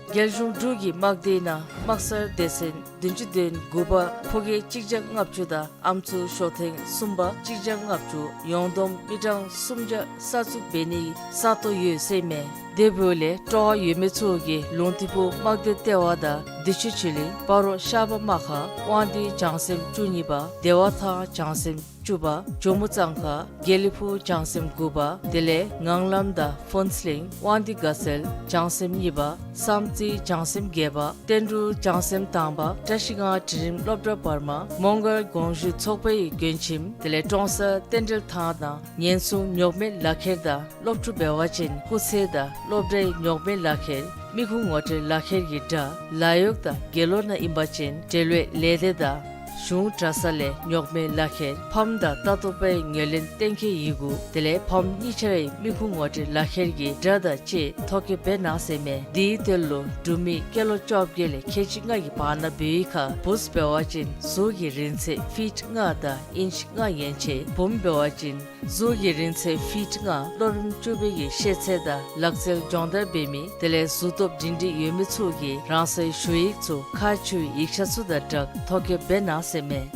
རྒྱལ་གཞུང་འབྲུག་གི་དམག་སྡེའི་ནང་དམག་སར་སྡེ་ཚན་བདུན་ཅུ་དོན་དགུ་པ་ཕོ་སྐྱེས་གཅིག་བརྒྱ་ལྔ་བཅུ་དང་ཨམ་སྲུ་ཞོ་ཐེངས་གསུམ་པ་གཅིག་བརྒྱ་ལྔ་བཅུ་ཡོངས་བསྡོམས་མི་གྲངས་སུམ་བརྒྱ་གསར་བཙུགས་འབད་ནི་ས་སྟོང་ཡོད་ཟེར་མས། དེ་འབདཝ་ལས་སྤྲོ་བ་ཡོད་མི་ཚུ་གིས་ལུང་སྟེང་ཕུ་དམག་སྡེ་ལྟེ་བ་དང་བདེ་ཆེན་ཆོས་གླིང་སྤ་རོ་ཤར་པ་དམག་ཁང་དབང་འདུས་བྱང་སེམས་བཅུ་གཉིས་པ་བདེ་བ་ཐང་བྱང་སེམས་བཅུ་པ་ཇོ་མོ་གཙང་ཁ་དགེ་ལེགས་ཕུག་བྱང་སེམས་དགུ་པ་དེ་ལས་ངང་ལམ་དང་ཕུན་ཚོགས་གླིང་དབང་འདུས་དགའ་ཚལ་བྱང་སེམས་གཉིས་པ་བསམ་རྩེ་བྱང་སེམས་བརྒྱད་པ་བསྟན་འབྲུག་བྱང་སེམས་དང་པ་བཀྲ་ཤིས་སྒང་འབྲིང་རིམ་སློབ་གྲྭ་བར་མ་མོང་སྒར་དགོངས་ཞུ་ཚོགས་པའི་མགྱོན་ཁྱིམ་དེ་ལས་ཀྲོང་གསར་རྟེན་འབྲེལ་ཐང་དང་ཉེན་སྲུང་རྙོག་མེད་ལག་ཁྱེར་དང་སློབ་ཕྲུག་འབད་བ་ཅིན་སྐུགས་ཚད་དང་སློབ་གྲྭའི་རྙོག་མེད་ལག་ཁྱེར་མི་ཁུངས་ངོ་སྤྲོད་ལག་ཁྱེར་གྱི་སྒྲ་ལཱ་གཡོག་དང་དགེ་སློང་ནང་ཨིན་པ་ཅིན་འབྲེལ་ཡོད་ལས་སྡེ་དང་གཞུང་གྲྭ་ཚང་ལས་རྙོག་མེད་ལག་ཁྱེར་ཕམ་དང་ལྟ་རྟོག་པའི་ངོས་ལེན་གཏན་འཁེལ་ཡི་གུ་དེ་ལས་ཕམ་གཉིས་ཆ་རའི་མི་ཁུངས་ངོ་སྤྲོད་ལག་ཁྱེར་གྱི་སྒྲ་དང་བཅས་ཐོ་བཀོད་འབད་གནང་ཟེར་མས། དེའི་དོན་ལུ་འབྲུག་མི་སྐྱེས་ལོ་བཅོ་བརྒྱད་ལས་ཁལ་གཅིག་ལྔ་གི་བར་ན་འབད་བའི་ཁར་བུཚ་འབད་བ་ཅིན་གཟུགས་ཀྱི་རིང་ཚད་ཕིཊ་ལྔ་དང་ཨིནཆ་ལྔ་ཡན་ཆད་བུམོ་འབད་བ་ཅིན་གཟུགས་ཀྱི་རིང་ཚད་ཕིཊ་ལྔ་སློབ་རིམ་བཅུ་པའི་གི་ཤེས་ཚད་དང་ལག་རྩལ་སྦྱོང་བརྡར་འབད་མི་དེ་ལས་གཟུགས་སྟོབས་སྒྲིང་སྒྲིང་ཡོད་མི་ཚུ་གིས་རང་སོའི་ཞུ་ཡིག་ཚུ་ཁག་ཆེ་བའི་ཡིག་ཆ་ཚུ་དང་སྦྲགས་ཐོ་བཀོད་འབད་གནང་ཟེར་མས།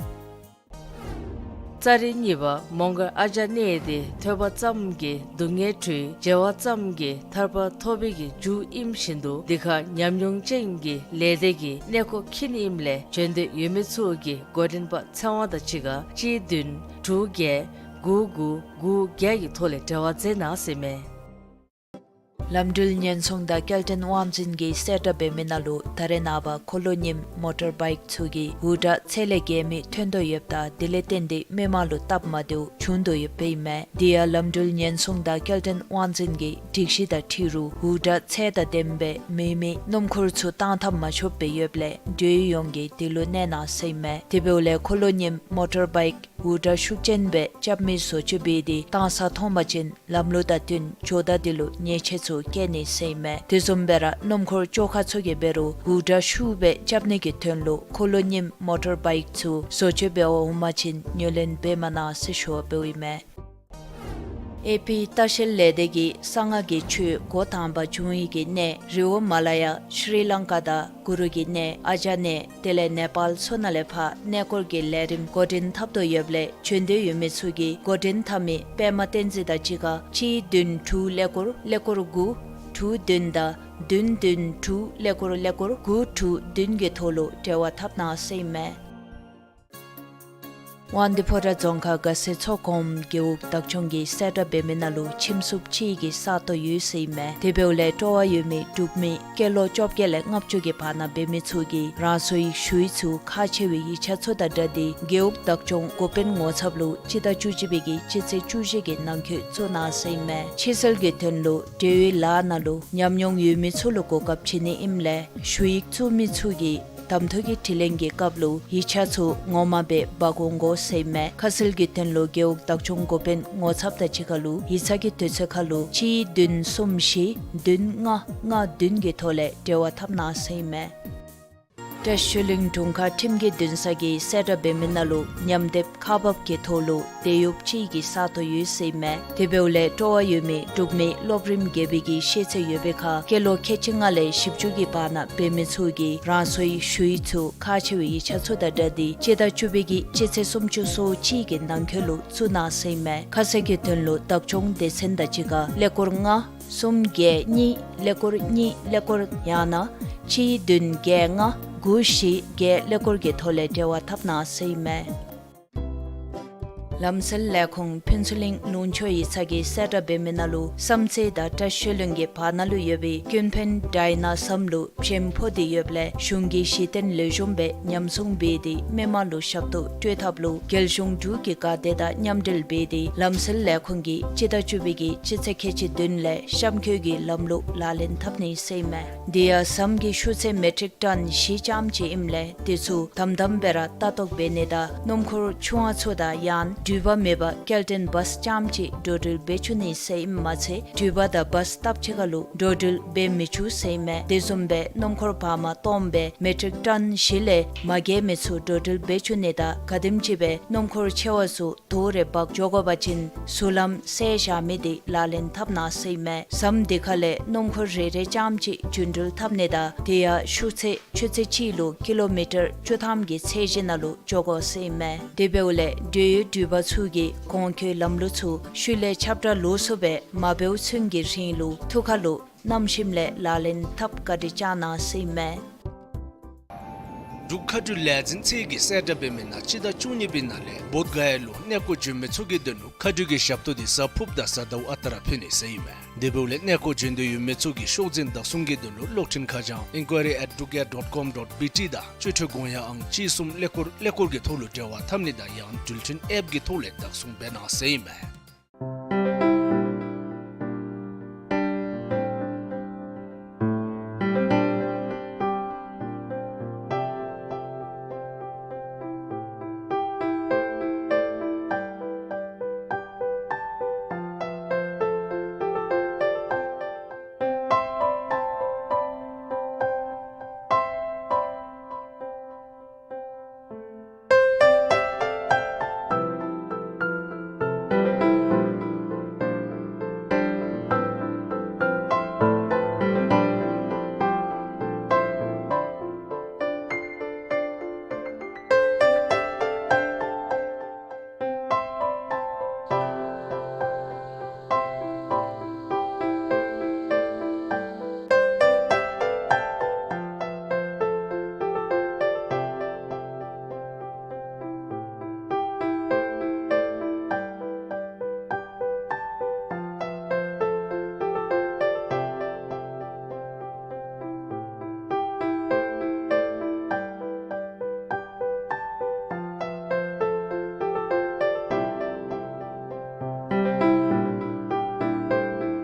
ཙཱ་རི་གཉིས་པ་མོང་སྒར་ཨ་ཇ་གནས་ཏེ་ཐོས་པ་ཙམ་གྱིས་སྡུག་བསྔལ་གྲོལ་བྱ་བ་ཙམ་གྱིས་ཐར་པ་ཐོབ་པའི་གི་རྒྱུ་ཨིནམ་བཞིན་དུ་འདི་ཁར་ཉམས་མྱོང་ཅན་གྱི་ལས་སྡེ་གི་གནས་སྐོར་འཁྱིད་ནི་ཨིནམ་ལས་བྱོན་འདོད་ཡོད་མི་ཚུ་གིས་འགོ་འདྲེན་པ་ཚེ་དབང་དང་གཅིག་ཁར་གཅིག་བདུན་དྲུག་བརྒྱད་དགུ་དགུ་དགུ་བརྒྱད་ཀྱི་ཐོག་ལས་འབྲེལ་བ་མཛད་གནང་ཟེར་མས། ལམ་འགྲུལ་ཉེན་སྲུང་དང་སྐྱེལ་འདྲེན་དབང་འཛིན་གྱིས་གསལ་བསྒྲགས་འབད་མི་ནང་ལུ་ད་རེས་ནངས་པ་འཁོར་ལོ་རྙིངམ་མོ་ཊར་བའིཀ་ཚུ་གིས་འུར་སྒྲ་ཚད་ལས་བརྒལ་མི་ཐོན་དོ་ཡོདཔ་ད་དེ་ལས་བརྟེན་ཏེ་མི་མང་ལུ་སྟབས་མ་བདེཝ་བྱུང་དོ་ཡོདཔ་ཨིན་མས། དེ་ཡང་ལམ་འགྲུལ་ཉེན་སྲུང་དང་སྐྱེལ་འདྲེན་དབང་འཛིན་གྱི་སྒྲིག་གཞི་དང་འཁྲིལ་རུང་འུར་སྒྲ་ཚད་དང་ལྡནམ་སྦེ་མེ་མེ་སྣུམ་འཁོར་ཚུ་བཏང་ཐབས་མ་ཆོགཔ་སྦེ་ཡོདཔ་ལས་འགྲུལ་བ་ཡོངས་ཀྱིས་དེ་ལུ་གནས་གནང་ཟེར་ཨིན་མས། དེ་འབདཝ་ལས་འཁོར་ལོ་རྙིངམ་མོ་ཊར་བའིཀ་འུར་སྒྲ་ཤུགས་ཅན་སྦེ་རྐྱབ་མི་བཟོ་བཅོས་འབད་དེ་བཏང་ས་མཐོང་པ་ཅིན་ལམ་ལུགས་དང་བསྟུན་ཇོ་བདག་དེ་ལུ་ཉེས་ཆད་ཚུ་བཀལ་ནི་ཟེར་ཨིན་མས། དེ་བཟུམ་སྦེ་ར་སྣུམ་འཁོར་བཅོ་ཁ་ཚུ་གིས་འབད་རུང་འུར་སྒྲ་ཤུགས་སྦེ་རྐྱབ་ནི་གི་དོན་ལུ་འཁོར་ལོ་རྙིངམ་མོ་ཊར་བའིཀ་ཚུ་བཟོ་བཅོས་འབད་བར་འོང་པ་ཅིན་ཉོ་ལེན་འབད་མ་གནང་ཟེར་ཞུ་བ་འབདཝ་ཨིན་མས། ཨེ་པི་ལྟ་བཤལ་ལས་སྡེ་གིས་གསང་སྔགས་ཀྱི་ཆོས་འགོ་དང་པ་བྱུང་ཡི་གི་གནས་རི་བོ་མ་ལ་ཡ་ཤྲི་ལང་ཀ་དང་གུ་རུ་གི་གནས་ཨ་ཙ་གནས་དེ་ལས་ནེ་པཱལ་ཚུ་ནང་ལས་ཕར་གནས་སྐོར་གྱི་ལས་རིམ་འགོ་འདྲེན་འཐབ་དོ་ཡོདཔ་ལས་བྱོན་འདོད་ཡོད་མི་ཚུ་གིས་འགོ་འདྲེན་འཐབ་མི་པདྨ་བསྟན་འཛིན་དང་གཅིག་ཁར་གཅིག་བདུན་དྲུག་ཀླད་ཀོར་ཀླད་ཀོར་དགུ་དྲུག་བདུན་དང་བདུན་བདུན་དྲུག་ཀླད་ཀོར་ཀླད་ཀོར་དགུ་དྲུག་བདུན་གྱི་ཐོག་ལུ་འབྲེལ་བ་འཐབ་གནང་ཟེར་ཨིན་མས། དབང་འདུས་ཕོ་བྲང་རྫོང་ཁག་དགའ་སེ་མཚོ་སྒོམ་རྒེད་འོག་བདག་སྐྱོང་གི་གསལ་བསྒྲགས་འབད་མི་ནང་ལུ་ཁྱིམ་སྲུང་ཅིག་གི་ས་སྟོང་ཡོད་ཟེར་ཨིན་མས། དེ་འབདཝ་ལས་སྤྲོ་བ་ཡོད་མི་འབྲུག་མི་སྐྱེས་ལོ་བཅོ་བརྒྱད་ལས་ལྔ་བཅུ་གི་བར་ན་འབད་མི་ཚུ་གིས་རང་སོའི་ཞུ་ཡིག་ཚུ་ཁག་ཆེ་བའི་ཡིག་ཆ་ཚུ་དང་སྦྲགས་ཏེ་རྒེད་འོག་བདག་སྐྱོང་འགོ་དཔོན་ངོ་ཚབ་ལུ་སྤྱི་ཟླ་བཅུ་གཅིག་པའི་གི་སྤྱི་ཚེས་བཅུ་བཞི་གི་ནང་འཁོད་བཙུགས་གནང་ཟེར་ཨིན་མས། ཕྱིར་སེལ་གྱི་དོན་ལུ་འབྲེལ་ཡོད་ལཱ་ནང་ལུ་ཉམས་མྱོང་ཡོད་མི་ཚུ་ལུ་གོ་སྐབས་བྱིན་ནི་ཨིནམ་ལས་ཞུ་ཡིག་བཙུགས་མི་ཚུ་གིས་གདམ་འཐུ་གི་དྲི་ལན་གྱི་སྐབས་ལུ་ཡིག་ཆ་ཚུ་ངོ་མ་སྦེ་འབག་འོང་དགོ་ཟེར་ཨིན་མས། ཁ་གསལ་གྱི་དོན་ལུ་རྒེད་འོག་བདག་སྐྱོང་འགོ་དཔོན་ངོ་ཚབ་དང་གཅིག་ཁར་ལུ་ཡིག་ཚང་གི་དུས་ཚོད་ཁར་ལུ་གཅིག་བདུན་གསུམ་བཞི་བདུན་ལྔ་ལྔ་བདུན་གྱི་ཐོག་ལས་འབྲེལ་བ་འཐབ་གནང་ཟེར་ཨིན་མས། བཀྲ་ཤིས་གླིང་དྲུང་ཁག་ཁྲིམས་ཀྱི་འདུན་ས་གིས་གསལ་བསྒྲགས་འབད་མི་ནང་ལུ་ཉམས་འདེབས་ཁག་འབག་གི་ཐོག་ལུ་དེད་གཡོགཔ་ཅིག་གི་ས་སྟོང་ཡོད་ཟེར་ཨིན་མས། དེ་འབདཝ་ལས་སྤྲོ་བ་ཡོད་མི་འབྲུག་མི་སློབ་རིམ་བརྒྱད་པའི་གི་ཤེས་ཚད་ཡོད་པའི་ཁར་སྐྱེས་ལོ་ཁལ་གཅིག་ལྔ་ལས་བཞི་བཅུ་གི་བར་ན་འབད་མི་ཚུ་གིས་རང་སོའི་ཞུ་ཡིག་ཚུ་ཁག་ཆེ་བའི་ཡིག་ཆ་ཚུ་དང་སྦྲགས་ཏེ་སྤྱི་ཟླ་བཅུ་པའི་གི་སྤྱི་ཚེས་སུམ་ཅུ་སོ་གཅིག་གི་ནང་འཁོད་ལུ་བཙུགས་གནང་ཟེར་ཨིན་མས། ཁ་གསལ་གྱི་དོན་ལུ་བདག་སྐྱོང་སྡེ་ཚན་དང་གཅིག་ཁར་ཀླད་ཀོར་ལྔ་གསུམ་བརྒྱད་གཉིས་ཀླད་ཀོར་གཉིས་ཀླད་ཀོར་ཡང་ན་གཅིག་བདུན་བརྒྱད་ལྔ་དགུ་བཞི་བརྒྱད་ཀླད་ཀོར་གྱི་ཐོག་ལས་འབྲེལ་བ་འཐབ་གནང་ཟེར་ཨིན་མས། ལམ་སེལ་ལས་ཁུངས་ཕུན་ཚོགས་གླིང་ལུང་ཕྱོགས་ཡིག་ཚང་གིས་གསལ་བསྒྲགས་འབད་མི་ནང་ལུ་བསམ་རྩེ་དང་བཀྲ་ཤིས་ལྷུན་གྱི་བར་ན་ལུ་ཡོད་པའི་ཀུན་ཕན་ཌའི་ན་ཟམ་ལུ་བྱེམ་ཕོག་སྟེ་ཡོདཔ་ལས་གཞུང་གི་གཞི་རྟེན་ལེགས་ཤོམ་སྦེ་ཉམས་སྲུང་འབད་དེ་མི་མང་ལུ་ཞབས་ཏོག་སྤྲོད་ཐབས་ལུ་རྒྱལ་གཞུང་འབྲུག་གི་འགག་སྡེ་དང་མཉམ་འབྲེལ་འབད་དེ་ལམ་སེལ་ལས་ཁུངས་ཀྱིས་སྤྱི་ཟླ་བཅུ་པའི་གི་སྤྱི་ཚེས་ཁལ་གཅིག་བདུན་ལས་གཤམ་འཁོད་ཀྱི་ལམ་ལུགས་ལག་ལེན་འཐབ་ནི་ཟེར་ཨིན་མས། དེ་ཡང་ཟམ་གྱི་ཤུགས་ཚད་མེ་ཊིག་ཊོན་བཞི་ཙམ་ཅིག་ཨིནམ་ལས་དེ་ཚུ་དམ་དམ་སྦེ་ར་ལྟ་རྟོག་འབད་ནི་དང་སྣུམ་འཁོར་ཆུང་བ་ཚུ་དང་ཡང་ན་འགྲུལ་པ་མེད་པར་སྐྱེལ་འདྲེན་བཱས་ཙམ་ཅིག་འགྲོ་འགྲུལ་འབད་བཅུག་ནི་ཟེར་ཨིནམ་མ་ཚད་འགྲུལ་པ་དང་བཱས་སྟབས་གཅིག་ཁར་ལུ་འགྲོ་འགྲུལ་འབད་མི་བཅུག་ཟེར་ཨིན་མས། དེ་བཟུམ་སྦེ་སྣུམ་འཁོར་བར་མ་སྟོངམ་སྦེ་མེ་ཊིག་ཊོན་བཞི་ལས་མ་བརྒལ་མི་ཚུ་འགྲོ་འགྲུལ་འབད་བཅུག་ནི་དང་ག་དེམ་ཅིག་སྦེ་སྣུམ་འཁོར་ཆེ་བ་ཚུ་དོ་རེ་འབག་འགྱོ་དགོ་པ་ཅིན་ཟུར་ལམ་བསལ་བཞག་མི་དེ་ལག་ལེན་འཐབ་གནང་ཟེར་ཨིན་མས། ཟམ་དེ་ཁ་ལས་སྣུམ་འཁོར་རེ་རེ་ཙམ་ཅིག་རྒྱུ་འགྲུལ་འཐབ་ནི་དང་དེ་ཡང་ཤུགས་ཚད་ཆུ་ཚོད་གཅིག་ལུ་ཀི་ལོ་མི་ཊར་བཅུ་ཐམ་གྱི་ཚད་གཞི་ནང་ལུ་འགྱོ་དགོ་ཟེར་ཨིན་མས། དེ་འབདཝ་ལས་འགྲུལ་བའི་འགྲུལ་པ་ཚུ་གིས་གོང་འཁོད་ལམ་ལུགས་ཚུ་ཤུལ་ལས་ཁྱབ་བསྒྲགས་ལོགས་སུ་སྦེ་མ་འབདཝ་ཚུན་གྱི་རིང་ལུ་ཐུགས་ཁར་ལུ་བསྣམ་ཞིནམ་ལས་ལག་ལེན་འཐབ་བཀའ་དྲིན་བསྐྱང་གནང་ཟེར་ཨིན་མས། འབྲུག་མཁའ་འགྲུལ་ལས་འཛིན་ཚད་ཀྱིས་གསལ་བསྒྲགས་འབད་མི་ནང་སྤྱི་ཟླ་བཅུ་གཉིས་པའི་ནང་ལས་བོདྷ་ག་ཡ་ལུ་གནས་སྐོར་བྱོན་མི་ཚུ་གི་དོན་ལུ་མཁའ་འགྲུལ་གྱི་ཞབས་ཏོག་དེ་གཟའ་ཕུརཔ་དང་གཟའ་ཟླཝ་ཨ་རྟག་ར་ཕུལ་ནི་ཟེར་ཨིན་མས། དེ་འབདཝ་ལས་གནས་སྐོར་བྱོན་འདོད་ཡོད་མི་ཚུ་གིས་ཤོག་འཛིན་བདག་བཟུང་གི་དོན་ལུ་གློག་འཕྲིན་ཁ་བྱང་inquiry at dugya dot com dot B T དང་སྤྱོད་འཕྲུལ་གོང་ཡངས་ཨང་གཅིག་གསུམ་ཀླད་ཀོར་ཀླད་ཀོར་གྱི་ཐོག་ལུ་འབྲེལ་བ་འཐབ་ནི་དང་ཡང་འགྲུལ་འཕྲིན་ཨེཔ་གི་ཐོག་ལས་བདག་བཟུང་འབད་གནང་ཟེར་ཨིན་མས།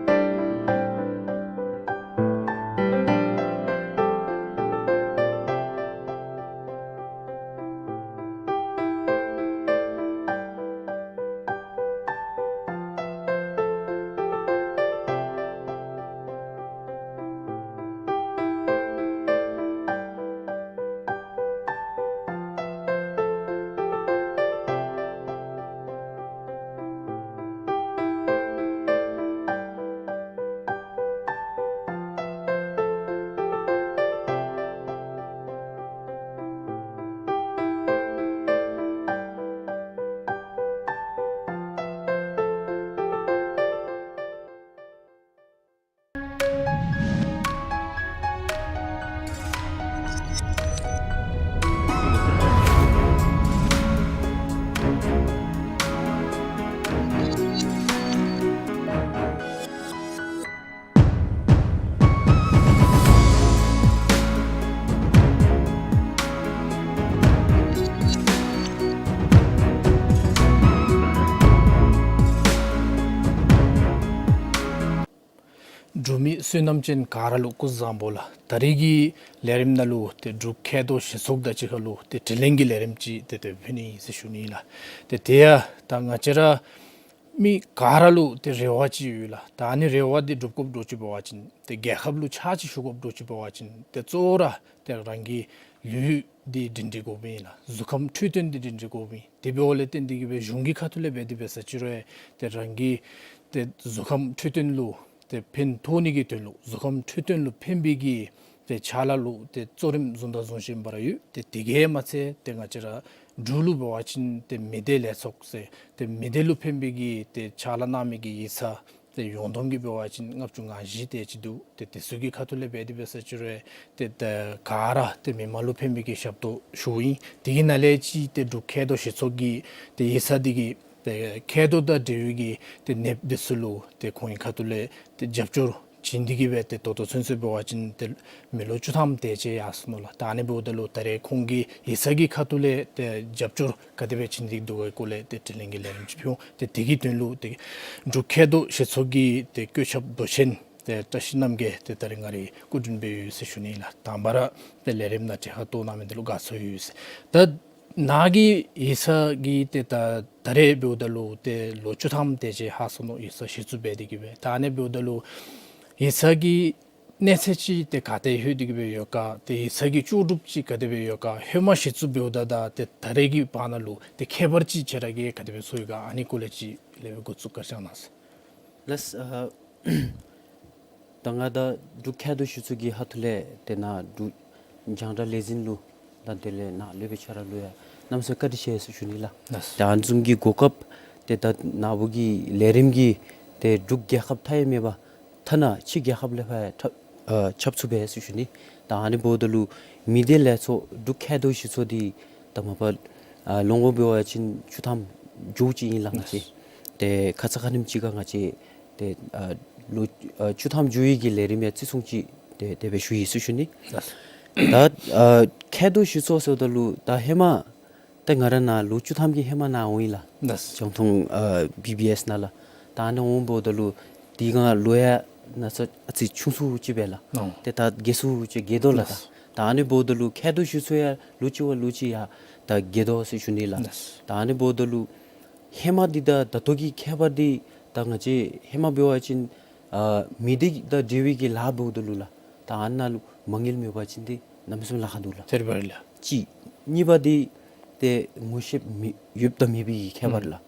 བསོད་ནམས་ཅན་ག་ར་ལུ་སྐུ་གཟུགས་བཟང་པོ་ལགས། ད་རིས་ཀྱི་ལས་རིམ་ནང་ལུ་ཏེ་འབྲུག་མཁལ་རྡོག་གཞི་ཚོགས་དང་གཅིག་ཁར་ལུ་ཏེ་དྲི་ལན་གྱི་ལས་རིམ་ཅིག་ཏེ་ཏེ་ཕུལ་ནི་ཨིན་ཟེར་ཞུ་ནི་ལགས། ཏེ་དེ་ཡང་ད་ང་བཅས་ར་མི་ག་ར་ལུ་ཏེ་རེ་བ་ཅིག་ཡོད་ལགས། ད་ཨ་ནི་རེ་བ་འདི་འགྲུབ་དགོཔ་འདྲཝ་ཅིག་འབད་བ་ཅིན་ཏེ་རྒྱལ་ཁབ་ལུ་ཕྱག་ཅིག་ཞུ་དགོཔ་འདྲཝ་ཅིག་འབད་བ་ཅིན་ཏེ་གཙོ་བོ་ར་ཏེ་རང་གི་ལུས་འདི་སྒྲིང་སྒྲིང་དགོཔ་ཨིན་ལགས། གཟུགས་ཁམས་འཕྲོད་བསྟེན་འདི་སྒྲིང་སྒྲིང་དགོཔ་ཨིན། དེ་འབདཝ་ལས་བརྟེན་ཏེ་གིས་སྦེ་གཞུང་གི་ཁ་ཐུག་ལས་འབད་དེ་འབད་ས་ཅིག་རུང་ཏེ་རང་གི་ཏེ་གཟུགས་ཁམས་འཕྲོད་བསྟེན་ལུ་ཏེ་ཕན་ཐོགས་ནི་གི་དོན་ལུ་གཟུགས་ཁམས་འཕྲོད་བསྟེན་ལུ་ཕན་པའི་གི་ཏེ་ཕྱག་ལཱ་ལུ་ཏེ་གཙོ་རིམ་བཟུང་དང་བཟུང་བཞིན་པ་ར་ཡོད། ཏེ་དེ་གིས་མ་ཚད་ཏེ་ང་བཅས་ར་འབྲུག་ལུ་འབད་བ་ཅིན་ཏེ་མི་སྡེ་ལས་ཚོགས་ཟེར་ཏེ་མི་སྡེ་ལུ་ཕན་པའི་གི་ཏེ་ཕྱག་ལཱ་གནང་མི་གི་ཡིག་ཚང་ཏེ་ཡོངས་བསྡོམས་ཀྱིས་འབད་བ་ཅིན་ལྔ་བཅུ་ང་བཞི་དེ་ཅིག་འདུག། ཏེ་དེ་ཚུ་གི་ཁ་ཐུག་ལས་འབད་དེ་འབད་ས་ཅིག་རུང་ཏེ་ད་ག་ར་ཏེ་མི་མང་ལུ་ཕན་པའི་གི་ཞབས་ཏོག་ཞུཝ་ཨིན། དེ་གི་ནང་ལས་ཅིག་ཏེ་འབྲུག་མཁལ་རྡོག་གཞི་ཚོགས་ཀྱི་ཏེ་ཡིག་ཚང་འདི་གིས་ཏེ་མཁལ་རྡོག་དང་འབྲེལ་བའི་གི་ཏེ་ནདཔ་འདི་ཚུ་ལུ་ཏེ་ཁོང་གི་ཁ་ཐུག་ལས་ཏེ་རྒྱབ་སྐྱོར་བྱིན་ཏེ་གིས་སྦེ་ཏེ་ད་ལྟོ་ཚུན་ཚོད་འབད་བ་ཅིན་ཏེ་མི་ལོ་བཅུ་ཐམ་དེ་ཅིག་ཡར་སོ་ནུག་ལགས། ད་ཨ་ནི་འབདཝ་ད་ལུ་ད་རེས་ཁོང་གི་ཡིག་ཚང་གི་ཁ་ཐུག་ལས་ཏེ་རྒྱབ་སྐྱོར་ག་དེ་སྦེ་བྱིན་ཏེ་འདུག་ག་སྐོར་ལས་ཏེ་དྲི་ལན་གྱི་ལས་རིམ་ཅིག་ཕུལ་འོང་། ཏེ་དེ་གི་དོན་ལུ་ཏེ་འབྲུག་མཁལ་རྡོག་གཞི་ཚོགས་ཀྱི་ཏེ་བཀོད་ཁྱབ་མདོ་ཆེན་ཏེ་བཀྲ་ཤིས་རྣམ་རྒྱལ་ཏེ་ད་རིས་ང་རའི་སྐུ་མདུན་སྦེ་ཡོད་ཟེར་ཞུ་ནི་ལགས། དང་པ་ར་ཏེ་ལས་རིམ་ནང་གྲལ་ཁར་གཏོགས་གནང་མི་འདི་ལུ་དགའ་ཚོར་ཡོད་ཟེར། ད་ནཱ་གི་ཡིག་ཚང་གི་ཏེ་ད་ད་རེས་འབདཝ་ད་ལུ་ཏེ་ལོ་བཅུ་ཐམ་དེ་ཅིག་ལྷག་སོ་ནུག། ཡིག་ཚང་གཞི་བཙུགས་འབད་དེ་གིས་སྦེ། ད་ཨ་ནི་འབདཝ་ད་ལུ་ཡིག་ཚང་གི་གནས་ཚད་ཅིག་ཏེ་ག་ཏེ་ལྷོད་དེ་གིས་སྦེ་ཡོད་ག། ཏེ་ཡིག་ཚང་གི་ལྕོགས་གྲུབ་ཅིག་ག་དེ་སྦེ་ཡོད་ག། ཧེ་མ་གཞི་བཙུགས་འབདཝ་ད་དང་ཏེ་ད་རེས་ཀྱི་བར་ན་ལུ་ཏེ་ཁྱད་པར་ཅིག་ཁྱེད་ར་གིས་ག་དེ་སྦེ་ཚོར་ཡོད་ག། ཨ་ནི་སྐོར་ལས་ཅིག་ལས་སྦེ་འགོ་བཙུགས་བཀའ་དྲིན་བསྐྱང་གནང་ཟེར། ལགས། ཨ་ད་ང་ད་འབྲུག་མཁལ་རྡོག་གཞི་ཚོགས་ཀྱི་ཁ་ཐུག་ལས་ཏེ་ནཱ་འབྲུག་རྒྱང་བསྒྲགས་ལས་འཛིན་ལུ་ད་དེ་ལས་ནཱ་ལས་སྦེ་ཁྱེད་ར་ལུ་ཡང་གནམ་མེད་ས་མེད་བཀའ་དྲིན་ཆེ་ཟེར་ཞུ་ནི་ལགས། ལགས། ད་ཨ་ནི་བཟུམ་གྱི་གོ་སྐབས་ཏེ་ད་ནཱ་བུ་གི་ལས་རིམ་གྱིས་ཏེ་འབྲུག་རྒྱལ་ཁབ་མཐའ་ཡས་མེད་པར་ཐ་ན་ཕྱི་རྒྱལ་ཁབ་ལས་ཕར་ཁྱབ་ཨ་ཁྱབ་ཚུགས་པས་ཟེར་ཞུ་ནི། ད་ཨ་ནི་འབདཝ་ད་ལུ་མི་སྡེ་ལས་ཚོགས་འབྲུག་མཁལ་རྡོག་གཞི་ཚོགས་འདི་ད་མ་པ་ཨ་ལོ་ངོ་འབད་བ་ཅིན་བཅུ་ཐམ་འགྱོཝ་ཅིག་ཨིན་ལགས། ང་བཅས་ཏེ་ཁ་ཙ་ཁ་ཉིནམ་ཅིག་ཁར་ང་བཅས་ཏེ་ཨ་ལོ་ཨ་བཅུ་ཐམ་འགྱོ་བའི་གི་ལས་རིམ་ཡང་བརྩི་སྲུང་ཅིག་ཏེ་དེ་སྦེ་ཞུ་ཡི་ཟེར་ཞུ་ནི། ད་ཨ་མཁལ་རྡོག་གཞི་ཚོགས་ཟེརཝ་ད་ལུ་ད་ཧེ་མ་ཏེ་ང་ར་ནཱ་ལོ་བཅུ་ཐམ་གྱི་ཧེ་མ་ནཱ་འོང་ཡི་ལགས། ལགས། རྒྱང་མཐོང་ཨ་བི་བི་ཨེསི་ནང་ལགས། ད་ཨ་ནཱ་འོང་འབདཝ་ད་ལུ་དེ་སྒང་ལོ་ཡང་ན་ཚ་ཨ་ཙི་ཆུང་སུ་ཅིག་སྦེ་ལགས། ཨོ། ཏེ་ད་རྒས་སུ་ཅིག་རྒས་དོ་ལགས། ད་ལགས། ད་ཨ་ནི་འབདཝ་ད་ལུ་མཁལ་རྡོག་གཞི་ཚོགས་ཡང་ལོ་གཅིག་བ་ལོ་གཅིག་ཡང་ད་རྒས་དོ་ཟེར་ཞུ་ནི་ལགས། ལགས། ད་ཨ་ནི་འབདཝ་ད་ལུ་ཧེ་མ་འདི་དང་ད་ལྟོ་གི་ཁྱད་པར་འདི་ད་ང་བཅས་ཧེ་མ་འབད་བ་ཅིན་ཨ་མི་སྡེ་དང་འབྲེལ་བའི་གི་ལཱ་འབདཝ་ད་ལུ་ལགས། ད་ཨ་ནཱ་ལུ་མ་དངུལ་མེད་པ་ཅིན་ཏེ་གནམ་མེད་ས་མེད་ལཱ་ཁག་འདུག་ལགས། ཐེར་བ་རེ་ལགས། གཅིག། གཉིས་པ་འདི་ཏེ་ངོ་ཤེསཔ་མེད་ཡོདཔ་དང་མེད་པའི་ཁྱད་པར་ལགས།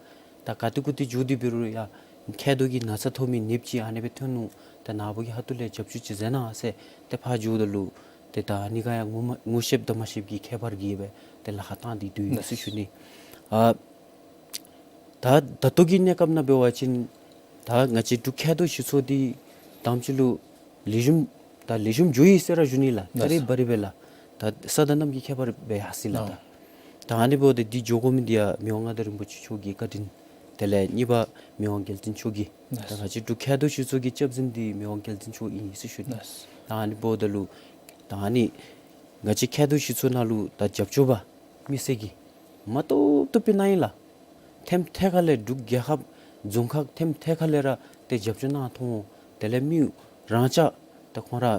ད་ག་ཏེ་གུ་ཏེ་འགྱོ་སྟེ་འབད་རུང་ཡང་མཁལ་རྡོག་གི་ན་ཚ་ཐོབ་མི་ནདཔ་ཅིག་ཨ་ནི་སྦེ་ཐོན་ནུག། ད་ནཱ་བུ་གི་ཁ་ཐུག་ལས་རྒྱབ་སྐྱོར་ཅིག་མཛད་གནང་ཟེར་ཏེ་ཕར་འགྱོཝ་ད་ལུ་ཏེ་ད་ཨ་ནི་ཁར་ཡང་ངོ་མ་ངོ་ཤེསཔ་དང་མ་ཤེསཔ་ཀྱི་ཁྱད་པར་གྱིས་སྦེ་ཏེ་ལཱ་ཁག་བཏང་སྟེ་འདུག་ཡོད་ཟེར་ཞུ་ནི། ཨ་ད་ད་ལྟོ་གི་གནས་སྐབས་ནང་འབད་བ་ཅིན་ད་ང་བཅས་འབྲུག་མཁལ་རྡོག་གཞི་ཚོགས་འདི་དང་པ་ཅིག་ལུ་ལེགས་ཤོམ་ད་ལེགས་ཤོམ་འགྱོ་ཡི་ཟེར་ར་ཞུ་ནི་ལགས། ད་རེས་འབད་རུང་སྦེ་ལགས། ད་ས་དང་གནམ་གྱི་ཁྱད་པར་སྦེ་ཡར་སོ་ཡི་ལགས། ད་ད་ཨ་ནི་འབདཝ་ད་འདི་འགྱོ་དགོ་མི་འདི་ཡང་མི་དབང་མངའ་བདག་རིན་པོ་ཆེ་མཆོག་གི་བཀའ་དྲིན། དེ་ལས་གཉིས་པ་མི་དབང་རྒྱལ་བཙུན་མཆོག་གི། ད་ང་བཅས་འབྲུག་མཁལ་རྡོག་གཞི་ཚོགས་ཀྱི་སྐྱབས་འཛིན་འདི་མི་དབང་རྒྱལ་བཙུན་མཆོག་ཨིན་ཟེར་ཞུ་ནི། ད་ཨ་ནི་འབདཝ་ད་ལུ་ད་ཨ་ནི་ང་བཅས་མཁལ་རྡོག་གཞི་ཚོགས་ནང་ལུ་ད་རྒྱབ་སྐྱོར་པ་མི་སེར་གྱིས་མ་བཏུབ་བཏུབ་སྦེ་གནང་ཡི་ལགས། ཐེམ་ཐད་ཁ་ལས་འབྲུག་རྒྱལ་ཁབ་རྫོང་ཁག་ཐེམ་ཐད་ཁ་ལས་ར་ཏེ་རྒྱབ་སྐྱོར་གནང་མཐོང་འོང་། དེ་ལས་མི་རང་ཅག་ད་ཁོང་ར་ཨ་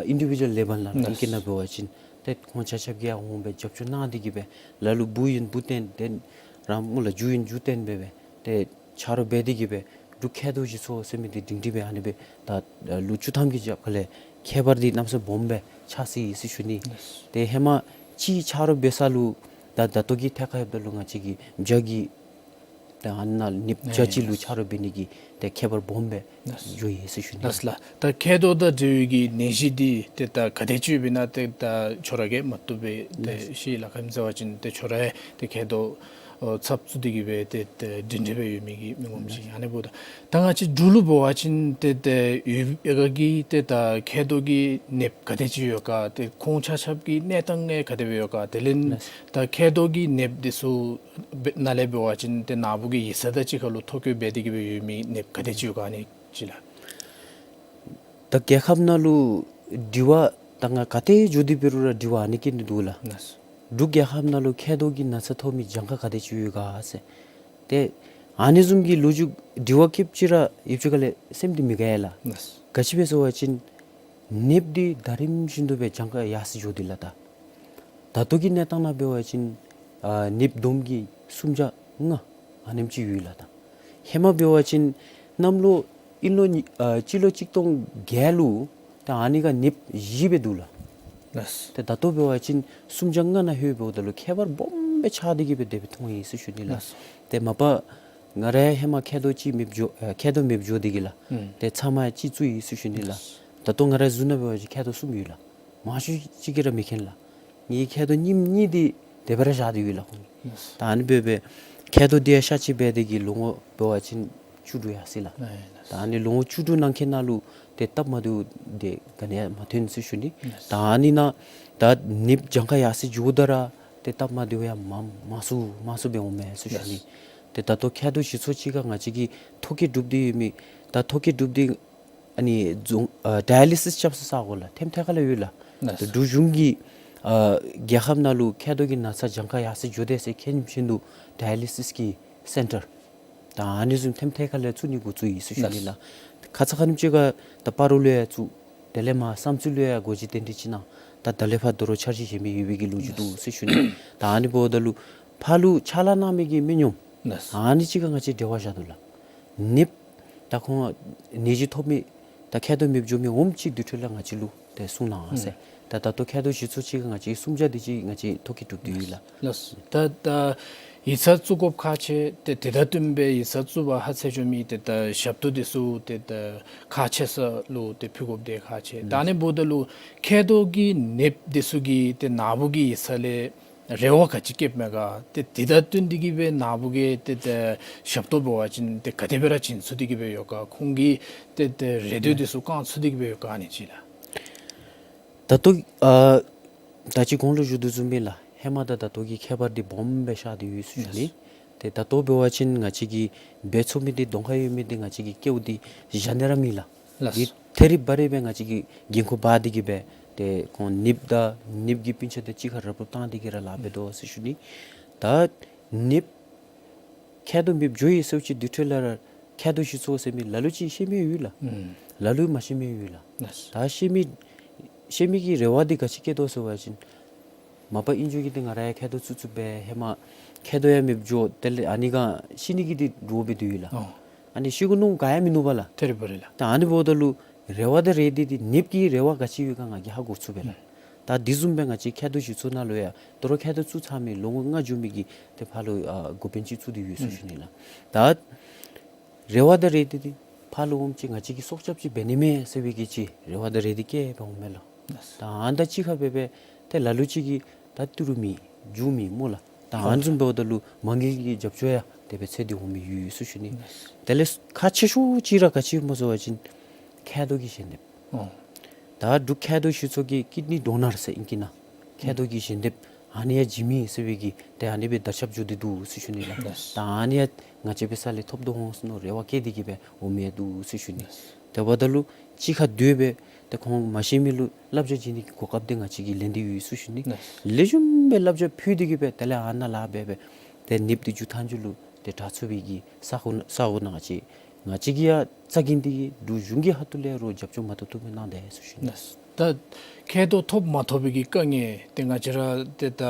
ཨིན་ཌི་བི་ཌུ་ཨལ་ལེ་བཱལ་ནང་ལུ་ཨིང་སྐད་ནང་འབད་བ་ཅིན་ཏེ་ཁོང་ཆ་ཁྱབ་ཀྱིས་ཡང་འོང་སྦེ་རྒྱབ་སྐྱོར་གནང་སྟེ་གིས་སྦེ་ལ་ལུ་འབུ་ཨིན་འབུ་བཏོན་ཏེ་རང་མུ་ལ་རྒྱུ་ཨིན་རྒྱུ་བཏོན་སྦེ་སྦེ་ཏེ་ཆ་རོགས་འབད་དེ་གིས་སྦེ་འབྲུག་མཁལ་རྡོག་གཞི་ཚོགས་ཟེར་མི་འདི་སྒྲིང་སྒྲིང་སྦེ་ཨ་ནི་སྦེ་ད་ལོ་བཅུ་ཐམ་གྱི་རྒྱབ་ཁ་ལས་ཁྱད་པར་འདི་གནམ་མེད་ས་མེད་སྦོམ་སྦེ་ཆགས་སོ་ཡི་ཟེར་ཞུ་ནི། ཏེ་ཧེ་མ་ཅིག་ཆ་རོགས་འབད་ས་ལུ་ད་ད་ལྟོ་གི་ཐད་ཁར་ཡོདཔ་ད་ལུ་ང་བཅས་ཀྱི་བྱཱར་གྱི་ད་ཨ་ནཱ་ནདཔ་བྱཱར་ཅིག་ལུ་ཆ་རོགས་འབད་ནི་གི་ཏེ་ཁྱད་པར་སྦོམ་སྦེ་ཡོད་ཡི་ཟེར་ཞུ་ནི། ལགས་ལགས། ད་མཁལ་རྡོག་དང་འབྲེལ་བའི་གི་ནད་གཞི་འདི་ཏེ་ད་ག་དེ་ཅིག་ཡོདཔ་ཨིན་ན་ཏེ་ད་ཁྱོད་ར་གིས་མ་བཏུབ་སྦེ་ཏེ་ཤེས་ལགས། ག་ཅི་སྨོ་ཟེར་བ་ཅིན་ཏེ་ཁྱོད་ར་ཏེ་མཁལ་རྡོག་ཨོ་ཚབ་ཚུད་དེ་གིས་སྦེ་ཏེ་ཏེ་སྒྲིང་སྒྲིང་སྦེ་ཡོད་མི་གི་མི་ངོམ་ཅིག་ཨིན། ཨ་ནི་འབདཝ་ད་ད་ང་བཅས་འབྲུག་ལུ་འབད་བ་ཅིན་ཏེ་ཏེ་ཡུལ་ཡར་ག་གི་ཏེ་ད་མཁལ་རྡོག་གི་ནདཔ་ག་དེ་ཅིག་ཡོད་ག། ཏེ་ཁོང་ཆ་ཁྱབ་ཀྱི་གནས་སྟངས་ཡང་ག་དེ་སྦེ་ཡོད་ག། དེ་ལས་ད་མཁལ་རྡོག་གི་ནདཔ་འདི་ཚུ་ནང་ལས་འབད་བ་ཅིན་ཏེ་ནཱ་བུ་གི་ཡིག་ཚང་དང་གཅིག་ཁར་ལུ་ཐོ་བཀོད་འབད་དེ་གིས་སྦེ་ཡོད་མི་ནདཔ་ག་དེ་ཅིག་ཡོད་ག་ཨ་ནི་ཅིག་ལགས། ད་རྒྱལ་ཁབ་ནང་ལུ་དྲི་བ་ད་ང་ག་ཏེ་འགྱོ་སྟེ་འབད་རུང་ར་དྲི་བ་ཨ་ནི་བཀོད་དེ་འདུག་ལགས། ལགས། འབྲུག་རྒྱལ་ཁབ་ནང་ལུ་མཁལ་རྡོག་གི་ན་ཚ་ཐོབ་མི་གྱངས་ཁ་ག་དེ་ཅིག་ཡོད་ག་ཟེར། ཏེ་ཨ་ནི་བཟུམ་གྱི་ལོ་རྒྱུས་དྲི་བ་བཀོདཔ་ཅིག་ར་ཡུདཔ་ཅིག་ཁ་ལས་སེམས་འདི་མི་དགའ་ཡི་ལགས། ལགས། ག་ཅི་སྦེ་ཟེར་བ་ཅིན་ནདཔ་འདི་ད་རིམ་བཞིན་དུ་སྦེ་གྱངས་ཁ་ཡར་སེང་འགྱོ་སྟེ་ལགས། ད་ད་ལྟོ་གི་གནས་སྟངས་ནང་འབད་བ་ཅིན་ཨ་ནདཔ་བསྡོམས་ཀྱིས་སུམ་བརྒྱ་ལྔ་ཨ་ནེམ་ཅིག་ཡོད་ལགས། ད་ཧེ་མ་འབད་བ་ཅིན་གནམ་ལོ་དབྱིན་ལོ་ཉིས་ཨ་སྤྱི་ལོ་གཅིག་སྟོང་བརྒྱད་ལུ་ད་ཨ་ནི་ཁར་ནདཔ་བཞི་སྦེ་འདུག་ལགས། ལགས། ཏེ་ད་ལྟོ་འབད་བ་ཅིན་སུམ་བརྒྱ་ལྔ་ནང་ལྷོད་འབདཝ་ད་ལུ་ཁྱད་པར་སྦོམ་སྦེ་ཆགས་ཏེ་གི་སྦེ་དེ་སྦེ་མཐོང་ཡི་ཟེར་ཞུ་ནི་ལགས། ལགས། ཏེ་མ་པ་ང་ར་ཡང་ཧེ་མ་མཁལ་རྡོག་ཅིག་མེདཔ་འགྱོ་ཨ་མཁལ་རྡོག་མེདཔ་འགྱོ་སྟེ་གི་ལགས། ཨུམ། ཏེ་ཚབ་མ་ཅིག་བཙུགས་ཡི་ཟེར་ཞུ་ནི་ལགས། ལགས། ད་ལྟོ་ང་རའི་གཟུགས་ནང་འབད་བ་ཅིན་མཁལ་རྡོག་གསུམ་ཡོད་ལགས། མང་ཤོས་ཅིག་གིས་ར་མི་མཁྱེན་ལགས། ངེའི་མཁལ་རྡོག་གཉིས་གཉིས་འདི་དེ་སྦེ་ར་བཞག་སྟེ་ཡོད་ལགས་ཁོང་གིས། ལགས། ད་ཨ་ནི་འབད་སྦེ་མཁལ་རྡོག་འདི་ཡང་གཤག་བཅོས་འབད་དེ་གི་ལོ་ངོ་འབད་བ་ཅིན་བཅུ་དྲུག་ཡར་སོ་ཡི་ལགས། ཨེ་ལགས། ད་ཨ་ནི་ལོ་ངོ་བཅུ་དྲུག་ནང་འཁོད་ནང་ལུ་ཏེ་སྟབས་མ་བདེཝ་འདི་ག་ནི་ཡང་མ་ཐོན་ཟེར་ཞུ་ནི། ལགས། ད་ཨ་ནི་ནང་ད་ནདཔ་གྱངས་ཁ་ཡར་སེང་འགྱོཝ་ད་ར་ཏེ་སྟབས་མ་བདེཝ་ཡང་མང་མང་སུ་མང་སུ་སྦེ་འོངམ་མས་ཟེར་ཞུ་ནི། ལགས། ཏེ་ད་ལྟོ་མཁལ་རྡོག་གཞི་ཚོགས་ཅིག་ཁར་ང་བཅས་ཀྱིས་ཐོ་བཀོད་གྲུབ་སྟེ་ཡོད་མི་ད་ཐོ་བཀོད་གྲུབ་སྟེ་ཨ་ནི་རྫོང་ཨ་ཌའི་ལི་སིས་རྐྱབ་ས་ས་གོ་ལགས་ཐེམ་ཐེ་ཁ་ལས་ཡོད་ལགས། ལགས། ད་འབྲུག་གཞུང་གིས་ཨ་རྒྱལ་ཁབ་ནང་ལུ་མཁལ་རྡོག་གི་ན་ཚ་གྱངས་ཁ་ཡར་སེང་འགྱོ་དེས་ཟེར་མཁྱེན་བཞིན་དུ་ཌའི་ལི་སིས་ཀྱི་སེན་ཊར་ད་ཨ་ནི་བཟུམ་ཐེམ་ཐེ་ཁ་ལས་བཙུགས་ནི་འགོ་བཙུགས་ཡི་ཟེར་ཞུ་ནི་ལགས། ལགས། ཁ་ཙ་ཁ་ཉིནམ་ཅིག་ཁར་ད་སྤ་རོ་ལུ་ཡང་བཙུགས། དེ་ལས་མར་བསམ་རྩེ་ལུ་ཡང་སྒོ་འབྱེད་རྟེན་འབྲེལ་ཅིག་གནང་། ད་ད་ལས་ཕར་དོ་རུང་འཆར་གཞི་བཞེངས་མི་ཡོད་པའི་གི་ལོ་རྒྱུས་འདུག་ཟེར་ཞུ་ནི། ད་ཨ་ནི་འབདཝ་ད་ལུ་ཕར་ལུ་ཕྱག་ལཱ་གནང་མི་གི་མི་ཉམ་ཨ་ནི་ཅིག་ཁར་ང་བཅས་འབྲེལ་བ་བཞག་དོ་ལགས། ནདཔ་ད་ཁོང་ནད་གཞི་ཐོབ་མི་ད་མཁལ་རྡོག་མེདཔ་འགྱོ་མི་འོགམ་ཅིག་དེ་འཕྲོ་ལས་ང་བཅས་ལུ་ཏེ་གསུང་གནང་ཟེར། ད་ད་ལྟོ་མཁལ་རྡོག་གཞི་ཚོགས་ཅིག་ཁར་ང་བཅས་སུམ་བརྒྱ་དེ་ཅིག་ང་བཅས་ཐོ་བཀོད་གྲུབ་སྟེ་ཡོད་ལགས། ལགས། ད་ད་ཡིག་ཚང་བཙུགས་དགོཔ་ཁག་ཆེ། ཏེ་དེ་དང་བསྟུན་སྦེ་ཡིག་ཚང་བཙུགས་པར་ཧ་ཚད་ཆོད་མི་ཏེ་ད་ཞབས་ཏོག་དེ་ཚུ་ཏེ་ད་ཁག་ཆེ་ས་ལུ་ཏེ་ཕུལ་དགོཔ་དེ་ཁག་ཆེ། ད་ཨ་ནི་འབདཝ་ད་ལུ་མཁལ་རྡོག་གི་ནདཔ་དེ་ཚུ་གིས་ཏེ་ནཱ་བུ་གི་ཡིག་ཚང་ལས་རེ་བ་ག་ཅི་བསྐྱེདཔ་མས་ག། ཏེ་དེ་དང་བསྟུན་ཏེ་གི་སྦེ་ནཱ་བུ་གིས་ཏེ་ཏེ་ཞབས་ཏོག་འབད་བ་ཅིན་ཏེ་ག་དེ་སྦེ་ར་བྱིན་ཚུགས་ཏེ་གི་སྦེ་ཡོད་ག། ཁོང་གི་ཏེ་ཏེ་རེ་འདོད་དེ་ཚུ་བསྐང་ཚུགས་ཏེ་གི་སྦེ་ཡོད་ག་ཨ་ནི་ཅིག་ལགས། ད་ལྟོ་ཨ་ད་ཅི་གོང་ལུ་ཞུ་དོ་བཟུམ་སྦེ་ལགས། ཧེ་མ་དང་ད་ལྟོ་གི་ཁྱད་པར་འདི་སྦོམ་སྦེ་ཤར་ཏེ་ཡོད་ཟེར་ཞུ་ནི། ལགས། ཏེ་ད་ལྟོ་འབད་བ་ཅིན་ང་བཅས་ཀྱིས་འབད་ཚུགས་མི་འདི་གདོང་ཁར་ཡོད་མི་འདི་ང་བཅས་ཀྱིས་སྐལཝ་འདི་བཞག་ནི་ར་མེད་ལགས། ལགས། འདི་ཐད་རི་བ་རི་སྦེ་ང་བཅས་ཀྱིས་འགན་ཁུར་འབག་སྟེ་གི་སྦེ་ཏེ་ཁོང་ནདཔ་དང་ནདཔ་གི་སྤུན་ཆ་དང་གཅིག་ཁར་རུབ་རུབ་བཏང་སྟེ་གི་ར་ལཱ་འབད་དོ་ཟེར་ཞུ་ནི། ད་ནདཔ་མཁལ་རྡོག་མེདཔ་འགྱོ་ཡི་ཟེརཝ་ཅིག་དེ་འཕྲོ་ལས་ར་མཁལ་རྡོག་གཞི་ཚོགས་ཟེར་མི་ལ་ལུ་ཅིག་ཤེས་མི་ཡོད་ལགས། ཨུམ། ལ་ལུ་མ་ཤེས་མི་ཡོད་ལགས། ལགས། ད་ཤེས་མི་ཤེས་མི་གི་རེ་བ་འདི་ག་ཅི་བསྐྱེད་དོ་ཟེར་བ་ཅིན་མ་པ་ཨིན་ཅི་གི་ཏེ་ང་ར་ཡང་མཁལ་རྡོག་བཙུགས་བཙུགསཔ་སྦེ་ཧེ་མ་མཁལ་རྡོག་ཡང་མེདཔ་འགྱོ། དེ་ལས་ཨ་ནི་ག་ཤི་ནི་གི་འདི་འདྲཝ་སྦེ་སྡོད་ཡི་ལགས། ཨོ། ཨ་ནི་ཤི་དགོ་མནོཝ་ག་ཡང་མིན་ནུག་པ་ལགས། ཐད་རི་བ་རི་ལགས། ད་ཨ་ནི་འབདཝ་ད་ལུ་རེ་བ་དང་རེ་འདོད་འདི་ནདཔ་གི་རེ་བ་ག་ཅི་ཡོད་ག་ང་གིས་ཧ་གོ་ཚུགས་པས་ལགས། ཨུམ། ད་དེ་བཟུམ་སྦེ་ང་བཅས་མཁལ་རྡོག་གཞི་ཚོགས་ནང་ལུ་ཡང་དོ་རུང་མཁལ་རྡོག་བཙུགས་ཚར་མི་ལོ་ངོ་ལྔ་འགྱོ་མི་གི་ཏེ་ཕར་ལུ་ཨ་འགོ་དཔོན་ཅིག་བཙུགས་ཏེ་ཡོད་ཟེར་ཞུ་ནི་ལགས། ད་རེ་བ་དང་རེ་འདོད་འདི་ཕར་ལུ་འོངམ་ཅིག་ང་བཅས་ཀྱིས་སྲོག་སྐྱབས་ཅིག་འབད་ནི་མས་ཟེར་བའི་གི་ཅིག་རེ་བ་དང་རེ་འདོད་བསྐྱེད་སྦེ་འོངམ་མས་ལགས། ད་ཨ་ནི་དང་གཅིག་ཁར་སྦེ་སྦེ་ཏེ་ལ་ལུ་ཅིག་གིས་ད་ཏི་རུ་མེད་རྒྱུ་མེད་སྨོ་ལགས། ད་ཨ་ནི་བཟུམ་འབདཝ་ད་ལུ་མ་དངུལ་གྱི་རྒྱབ་སྐྱོར་ཡང་དེ་སྦེ་འཚོལ་ཏེ་འོང་མི་ཡོད་ཟེར་ཞུ་ནི། དེ་ལས་ཁག་ཆེ་ཤོས་ཅིག་ར་ག་ཅི་སྨོ་ཟེར་བ་ཅིན་མཁལ་རྡོག་གི་ཞལ་འདེབས། ཨོ། ད་འབྲུག་མཁལ་རྡོག་གཞི་ཚོགས་ཀྱིས་ཀིཌ་ནི་ཌོ་ནར་ཟེར་ཨིང་སྐད་ནང་མཁལ་རྡོག་གི་ཞལ་འདེབས་ཨ་ནི་ཡང་བྱིན་མི་ཟེར་བའི་གི་ཏེ་ཨ་ནི་སྦེ་དར་ཁྱབ་འགྱོ་སྟེ་འདུག་ཟེར་ཞུ་ནི་ལགས། ལགས། ད་ཨ་ནི་ཡང་ང་བཅས་འབད་ས་ལས་ཐོབ་དོ་འོང་ཟེར་མནོ་རེ་བ་བསྐྱེད་དེ་གི་སྦེ་འོང་མི་འདུག་ཟེར་ཞུ་ནི། ལགས། དེ་འབདཝ་ད་ལུ་གཅིག་ཁར་སྡོད་སྦེ་ཏེ་ཁོང་མ་ཤེས་མི་ལུ་བསླབ་བྱ་བྱིན་ནི་གི་གོ་སྐབས་འདི་ང་བཅས་ཀྱིས་ལེན་ཏེ་ཡོད་ཟེར་ཞུ་ནི། ལགས། ལེགས་ཤོམ་སྦེ་བསླབ་བྱ་ཕུལ་ཏེ་གི་སྦེ་དེ་ལས་ཨ་ནཱ་ལཱ་འབད་སྦེ་ཏེ་ནདཔ་འདི་འགྱུར་ཐངས་ཅིག་ལུ་ཏེ་དྲག་ཚུགས་པའི་གི་ས་གོ་ས་གོ་ནང་ང་བཅས་ང་བཅས་ཀྱིས་ཡང་རྩ་འགེངས་ཏེ་གི་འབྲུག་གཞུང་གི་ཁ་ཐུག་ལས་ར་རྒྱབ་སྐྱོར་མ་ཐུབ་ཐུབ་སྦེ་གནང་དེས་ཟེར་ཞུ་ནི། ལགས། ད་མཁལ་རྡོག་ཐོབ་མ་ཐོབ་པའི་གི་དཀའ་ངལ་ཏེ་ང་བཅས་ར་ཏེ་ད་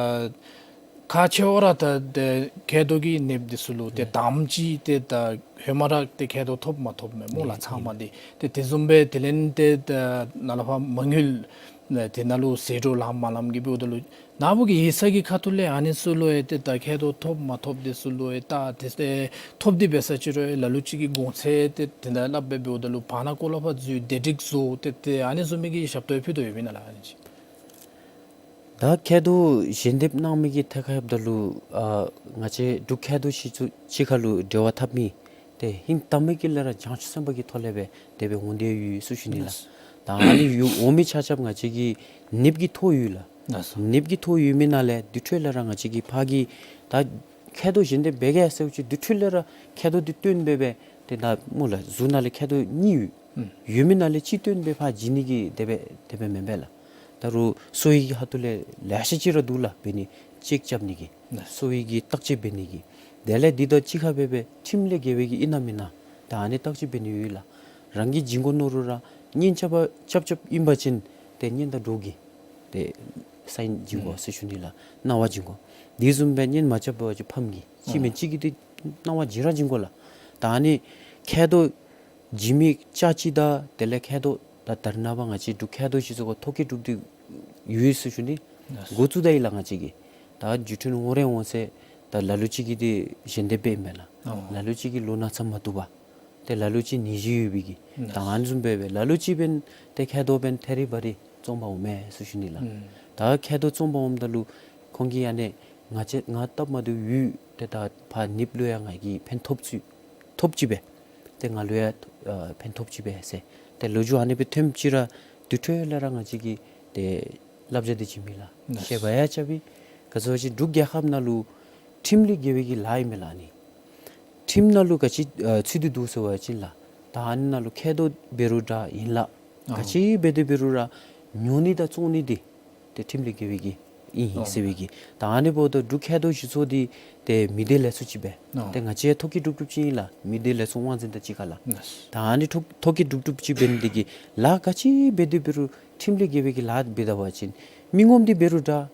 ཁག་ཆེ་བ་ར་ད་ཏེ་མཁལ་རྡོག་གི་ནདཔ་འདི་ཚུ་ལུ་ཏེ་དང་པ་ཅིག་ཏེ་ད་ཧེ་མ་ར་ཏེ་མཁལ་རྡོག་ཐོབ་མ་ཐོབ་མས་སྨོ་ལགས་ཚབ་མ་འདི། ཏེ་དེ་བཟུམ་སྦེ་དེ་ལས་ཏེ་ད་ནཱ་ལས་ཕར་མ་དངུལ་ཏེ་ནཱ་ལུ་ཟད་འགྲོ་ལངམ་མ་ལངམ་གྱི་འབདཝ་ད་ལུ་ནཱ་བུ་གི་ཡིག་ཚང་གི་ཁ་ཐུག་ལས་ཨ་ནི་ཚུ་ལུ་ཡང་ཏེ་ད་མཁལ་རྡོག་ཐོབ་མ་ཐོབ་འདི་ཚུ་ལུ་ཡང་ད་ཏེ་ཏེ་ཐོབ་སྟེ་འབད་ས་ཅིག་རུང་ལ་ལུ་ཅིག་གིས་གོང་ཚད་ཏེ་དེ་ནང་སླབ་སྦེ་འབདཝ་ད་ལུ་བར་ན་ཀོ་ལ་ཕར་འཛུལ་བདེ་སྒྲིག་བཟོ་ཏེ་ཏེ་ཨ་ནི་བཟུམ་མའི་གི་ཞབས་ཏོག་ཡང་ཕུལ་དོ་ཡོད་མེན་ན་ལགས་ཨ་ནི་ཅིག། ད་མཁལ་རྡོག་ཞལ་འདེབས་གནང་མི་གི་ཐད་ཁར་འབདཝ་ད་ལུ་ཨ་ང་བཅས་འབྲུག་མཁལ་རྡོག་གཞི་ཚོགས་གཅིག་ཁར་ལུ་འབྲེལ་བ་འཐབ་མི་ཏེ་ཧིང་དྭངས་མའི་དཀྱིལ་ལས་ར་བྱང་ཆུབ་སེམས་དཔའ་གི་ཐོག་ལས་སྦེ་དེ་སྦེ་འོང་སྟེ་ཡོད་ཟེར་ཞུ་ནི་ལགས། ད་ཨ་ནི་ཡོད་འོང་མི་ཆ་ཁྱབ་ང་བཅས་ཀྱི་ནདཔ་གི་ཐོ་ཡོད་ལགས། ནདཔ་གི་ཐོ་ཡོད་མི་ནང་ལས་དེ་འཕྲོ་ལས་ར་ང་བཅས་ཀྱིས་ཕར་གྱི་ད་མཁལ་རྡོག་ཞལ་འདེབས་འབད་གེ་ཟེརཝ་ཅིག་དེ་འཕྲོ་ལས་ར་མཁལ་རྡོག་འདི་བཏོན་འབད་སྦེ་ཏེ་ད་སྨོ་ལགས་གཟུགས་ནང་ལས་མཁལ་རྡོག་གཉིས་ཡོད། ཡོད་མི་ནང་ལས་གཅིག་བཏོན་སྦེ་ཕར་བྱིན་ནི་གི་དེ་སྦེ་དེ་སྦེ་མེན་པས་ལགས། ད་རུང་གསོ་བའི་གི་ཁ་ཐུག་ལས་ལེ་ཤ་ཅིག་ར་འདུག་ལགས། འབད་ནི་ཅེཀ་རྐྱབ་ནི་གི་གསོ་བའི་གི་བརྟག་དཔྱད་འབད་ནི་གི། དེ་ལས་འདི་དང་གཅིག་ཁར་འབད་སྦེ་ཁྲིམས་ལས་འགལ་བའི་གི་ཨིན་ན་མེན་ན་ད་ཨ་ནི་བརྟག་དཔྱད་འབད་ནི་ཡོད་ལགས། རང་གིས་བྱིན་དགོ་མནོ་རུང་ར་ གཉེན་རྐྱབ་པ་རྐྱབ་རྐྱབ་ཨིན་པ་ཅིན་ཏེ་གཉེན་དང་གྲོགས་ཀྱིས་ཏེ་སའིན་བྱིན་དགོ་ཟེར་ཞུ་ནི་ལགས། གནང་བ་བྱིན་དགོ། དེ་བཟུམ་སྦེ་གཉེན་མ་རྐྱབ་པ་ཅིན་ཕམ་གྱིས། གཅིག་མེན་གཅིག་གིས་ཏེ་གནང་བ་བྱིན་ར་བྱིན་དགོ་ལགས། ད་ཨ་ནི་མཁལ་རྡོག་བྱིན་མི་ཅ་ཅིག་དང་དེ་ལས་མཁལ་རྡོག་ད་ད་རེས་ནངས་པ་ང་བཅས་འབྲུག་མཁལ་རྡོག་སྤྱི་ཚོགས་ཁར་ཐོ་བཀོད་གྲུབ་སྟེ་ཡོད་ཟེར་ཞུ་ནི། འགོ་བཙུགས་ད་ཡི་ལགས་ང་བཅས་ཀྱིས། ད་བརྒྱུད་འཕྲིན་འོང་རེ་འོང་ཟེར་ད་ལ་ལུ་ཅིག་གིས་ཏེ་ཞལ་འདེབས་འབདཝ་མས་ལགས། ལ་ལུ་ཅིག་གིས་ལོ་ན་ཚ་མ་བཏུབ་པར། ཏེ་ལ་ལུ་ཅིག་ནད་གཞི་ཡོད་པའི་གི། ད་ཨ་ནི་བཟུམ་སྦེ་སྦེ་ལ་ལུ་ཅིག་འབདན་ཏེ་མཁལ་རྡོག་འབདན་ཐད་རི་བ་རི་བཙོང་པར་འོང་མས་ཟེར་ཞུ་ནི་ལགས། ད་མཁལ་རྡོག་བཙོང་པར་འོངམ་ད་ལུ་ཁོང་གིས་ཨ་ནི་ང་བཅས་ང་སྟབས་མ་བདེཝ་ཡོད། ཏེ་ད་ཕར་ནདཔ་ལུ་ཡང་ང་གིས་ཕན་ཐོགས་ཅི་ཐོགས་ཅི་སྦེ། ཏེ་ང་ལུ་ཡང་ཨ་ཕན་ཐོགས་ཅི་སྦེ་ཟེར། ཏེ་ལོ་རྒྱུས་ཨ་ནི་སྦེ་ཐོནམ་ཅིག་ར་དེ་འཕྲོ་ལས་ར་ང་བཅས་ཀྱིས་ཏེ་བསླབ་བྱ་འདི་བྱིན་མི་ལགས། བཤད་པ་ཡང་རྐྱབ་པས། ག་ཅི་ཟེར་བ་ཅིན་འབྲུག་རྒྱལ་ཁབ་ནང་ལུ་ཁྲིམས་ལས་འགལ་བའི་གི་ལཱ་ཨིན་མས་ལགས་ཨ་ནི། ཁྲིམས་ནང་ལུ་ག་ཅི་ཨ་ཚུད་དེ་འདུག་ཟེར་བ་ཅིན་ལགས། ད་ཨ་ནི་ནང་ལུ་མཁལ་རྡོག་འབད་རུང་འདྲ་ཨིན་ལགས། ག་ཅི་འབད་དེ་འབད་རུང་ར་ཉོ་ནི་དང་བཙོང་ནི་འདི་ཏེ་ཁྲིམས་ལས་འགལ་བའི་གི་ཨིན་ཟེར་བའི་གི། ད་ཨ་ནི་འབདཝ་ད་འབྲུག་མཁལ་རྡོག་སྤྱི་ཚོགས་འདི་ཏེ་མི་སྡེ་ལེགས་ཤོམ་ཅིག་སྦེ། ཏེ་ང་བཅས་ཐོ་བཀོད་གྲུབ་གྲུབ་ཅིག་ཨིན་ལགས། མི་སྡེ་ལེགས་ཤོམ་དབང་འཛིན་དང་གཅིག་ཁར་ལགས། ད་ཨ་ནི་ཐོ་ཐོ་བཀོད་གྲུབ་གྲུབ་ཅིག་འབད་ནི་འདི་གིས་ལཱ་ག་ཅི་འབད་དེ་འབད་རུང་ཁྲིམས་ལས་འགལ་བའི་གི་ལཱ་འབད་ད་པ་ཅིན་མི་ངོམ་འདི་འབད་རུང་འདྲ།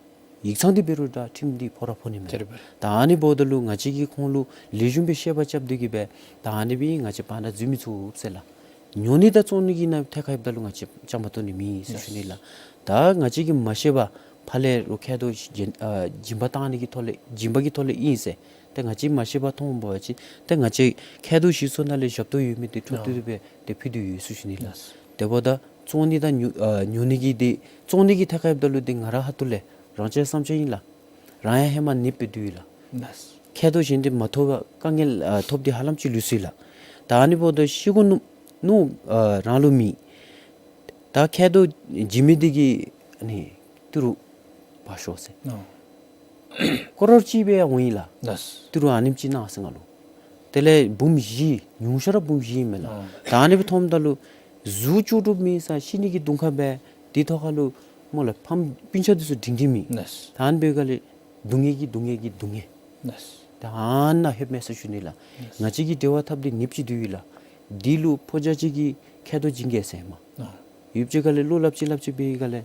ཡིག་ཚང་འདི་འབད་རུང་འདྲ་ཁྲིམས་འདི་ཕོག་ར་ཕོག་ནི་མས། ད་ཨ་ནི་འབདཝ་ད་ལུ་ང་བཅས་ཀྱིས་ཁོང་ལུ་ལེགས་ཤོམ་སྦེ་བཤད་པ་རྐྱབ་སྟེ་གི་སྦེ་ད་ཨ་ནི་སྦེ་ང་བཅས་བར་ན་འཛུལ་མི་ཚུགས་ཟེར་ལགས། ཉོ་ནི་དང་བཙོང་ནི་གི་ནང་ཐད་ཁར་འབདཝ་ད་ལུ་ང་བཅས་བཅའ་མར་གཏོགས་ནི་མེད་ཟེར་ཞུ་ནི་ལགས། ད་ང་བཅས་ཀྱིས་མ་ཤེས་པར་ཕར་ལས་རོགས་མཁལ་རྡོག་བྱིན་ཨ་བྱིན་པ་བཏང་ནི་གི་ཐོག་ལས་བྱིན་པ་གི་ཐོག་ལས་ཨིན་ཟེར། ཏེ་ང་བཅས་མ་ཤེས་པར་མཐོང་པ་ཅིན་ཏེ་ང་བཅས་མཁལ་རྡོག་སྤྱི་ཚོགས་ནང་ལས་ཞབས་ཏོག་ཡོད་མི་འདི་འཕྲོ་མཐུད་དེ་སྦེ་ཏེ་ཕུལ་དོ་ཡོད་ཟེར་ཞུ་ནི་ལགས། དེ་འབདཝ་ད་བཙོང་ནི་དང་ཉོ་ཨ་ཉོ་ནི་གི་འདི་བཙོང་ནི་གི་ཐད་ཁར་འབདཝ་ད་ལུ་འདི་ང་ར་ཧ་ཏུ་ལས་རང་བཅས་བསམ་འཆར་ཨིན་ལགས། རང་ཡང་ཧེ་མ་ནདཔ་སྦེ་སྡོད་ཡི་ལགས། མཁལ་རྡོག་གཞན་འདི་མ་ཐོབ་པར་དཀའ་ངལ་ཨ་ཐོབ་སྟེ་ཧ་ལམ་ཅིག་ལུས་སོ་ཡི་ལགས། ད་ཨ་ནི་འབདཝ་ད་ཤི་དགོ་མནོ་མནོ་ཨ་རང་ལུ་མེད། ད་མཁལ་རྡོག་བྱིན་མི་འདི་གིས་ཨ་ནི་ཏི་རུ་འབག་ཤོག་ཟེར། ཨོ། ཀོ་རོར་གཅིག་སྦེ་ཡང་འོང་ཡི་ལགས། ལགས། ཏི་རུ་ཨ་ནེམ་ཅིག་གནང་ཟེར་ང་ལུ། དེ་ལས་འབུམ་བཞི་ཉུང་ཤོས་ར་འབུམ་བཞི་ཨིན་མས་ལགས། ཨོ། ད་ཨ་ནི་སྦེ་མཐོངམ་ད་ལུ་གཟུགས་ལྕོགས་གྲུབ་མེད་ས་ཤི་ནི་གི་གདོང་ཁ་སྦེ་དེ་ཐོག་ཁར་ལུ་སྨོ་ལགས་ཕམ་སྤུན་ཆ་འདི་ཚུ་སྒྲིང་སྒྲིང་མེད། ལགས། ད་ཨ་ནི་འབད་སྒང་ལས་སྡུག་བསྔལ་གྱིས་སྡུག་བསྔལ་གྱིས་སྡུག་བསྔལ། ལགས། ད་ཨ་ནཱ་ལྷོདཔ་མས་ཟེར་ཞུ་ནི་ལགས། ལགས། ང་བཅས་ཀྱི་འབྲེལ་བ་འཐབ་སྟེ་ནདཔ་ཅིག་སྡོད་ཡི་ལགས། དེ་ལུ་ཕོ་རྒྱས་ཅིག་གིས་མཁལ་རྡོག་བྱིན་གེ་ཟེར་མས། ཨོ། ཡུདཔ་ཅིག་ཁ་ལས་བློ་སླབ་ཅི་སླབ་ཅི་འབད་བའི་སྒང་ལས་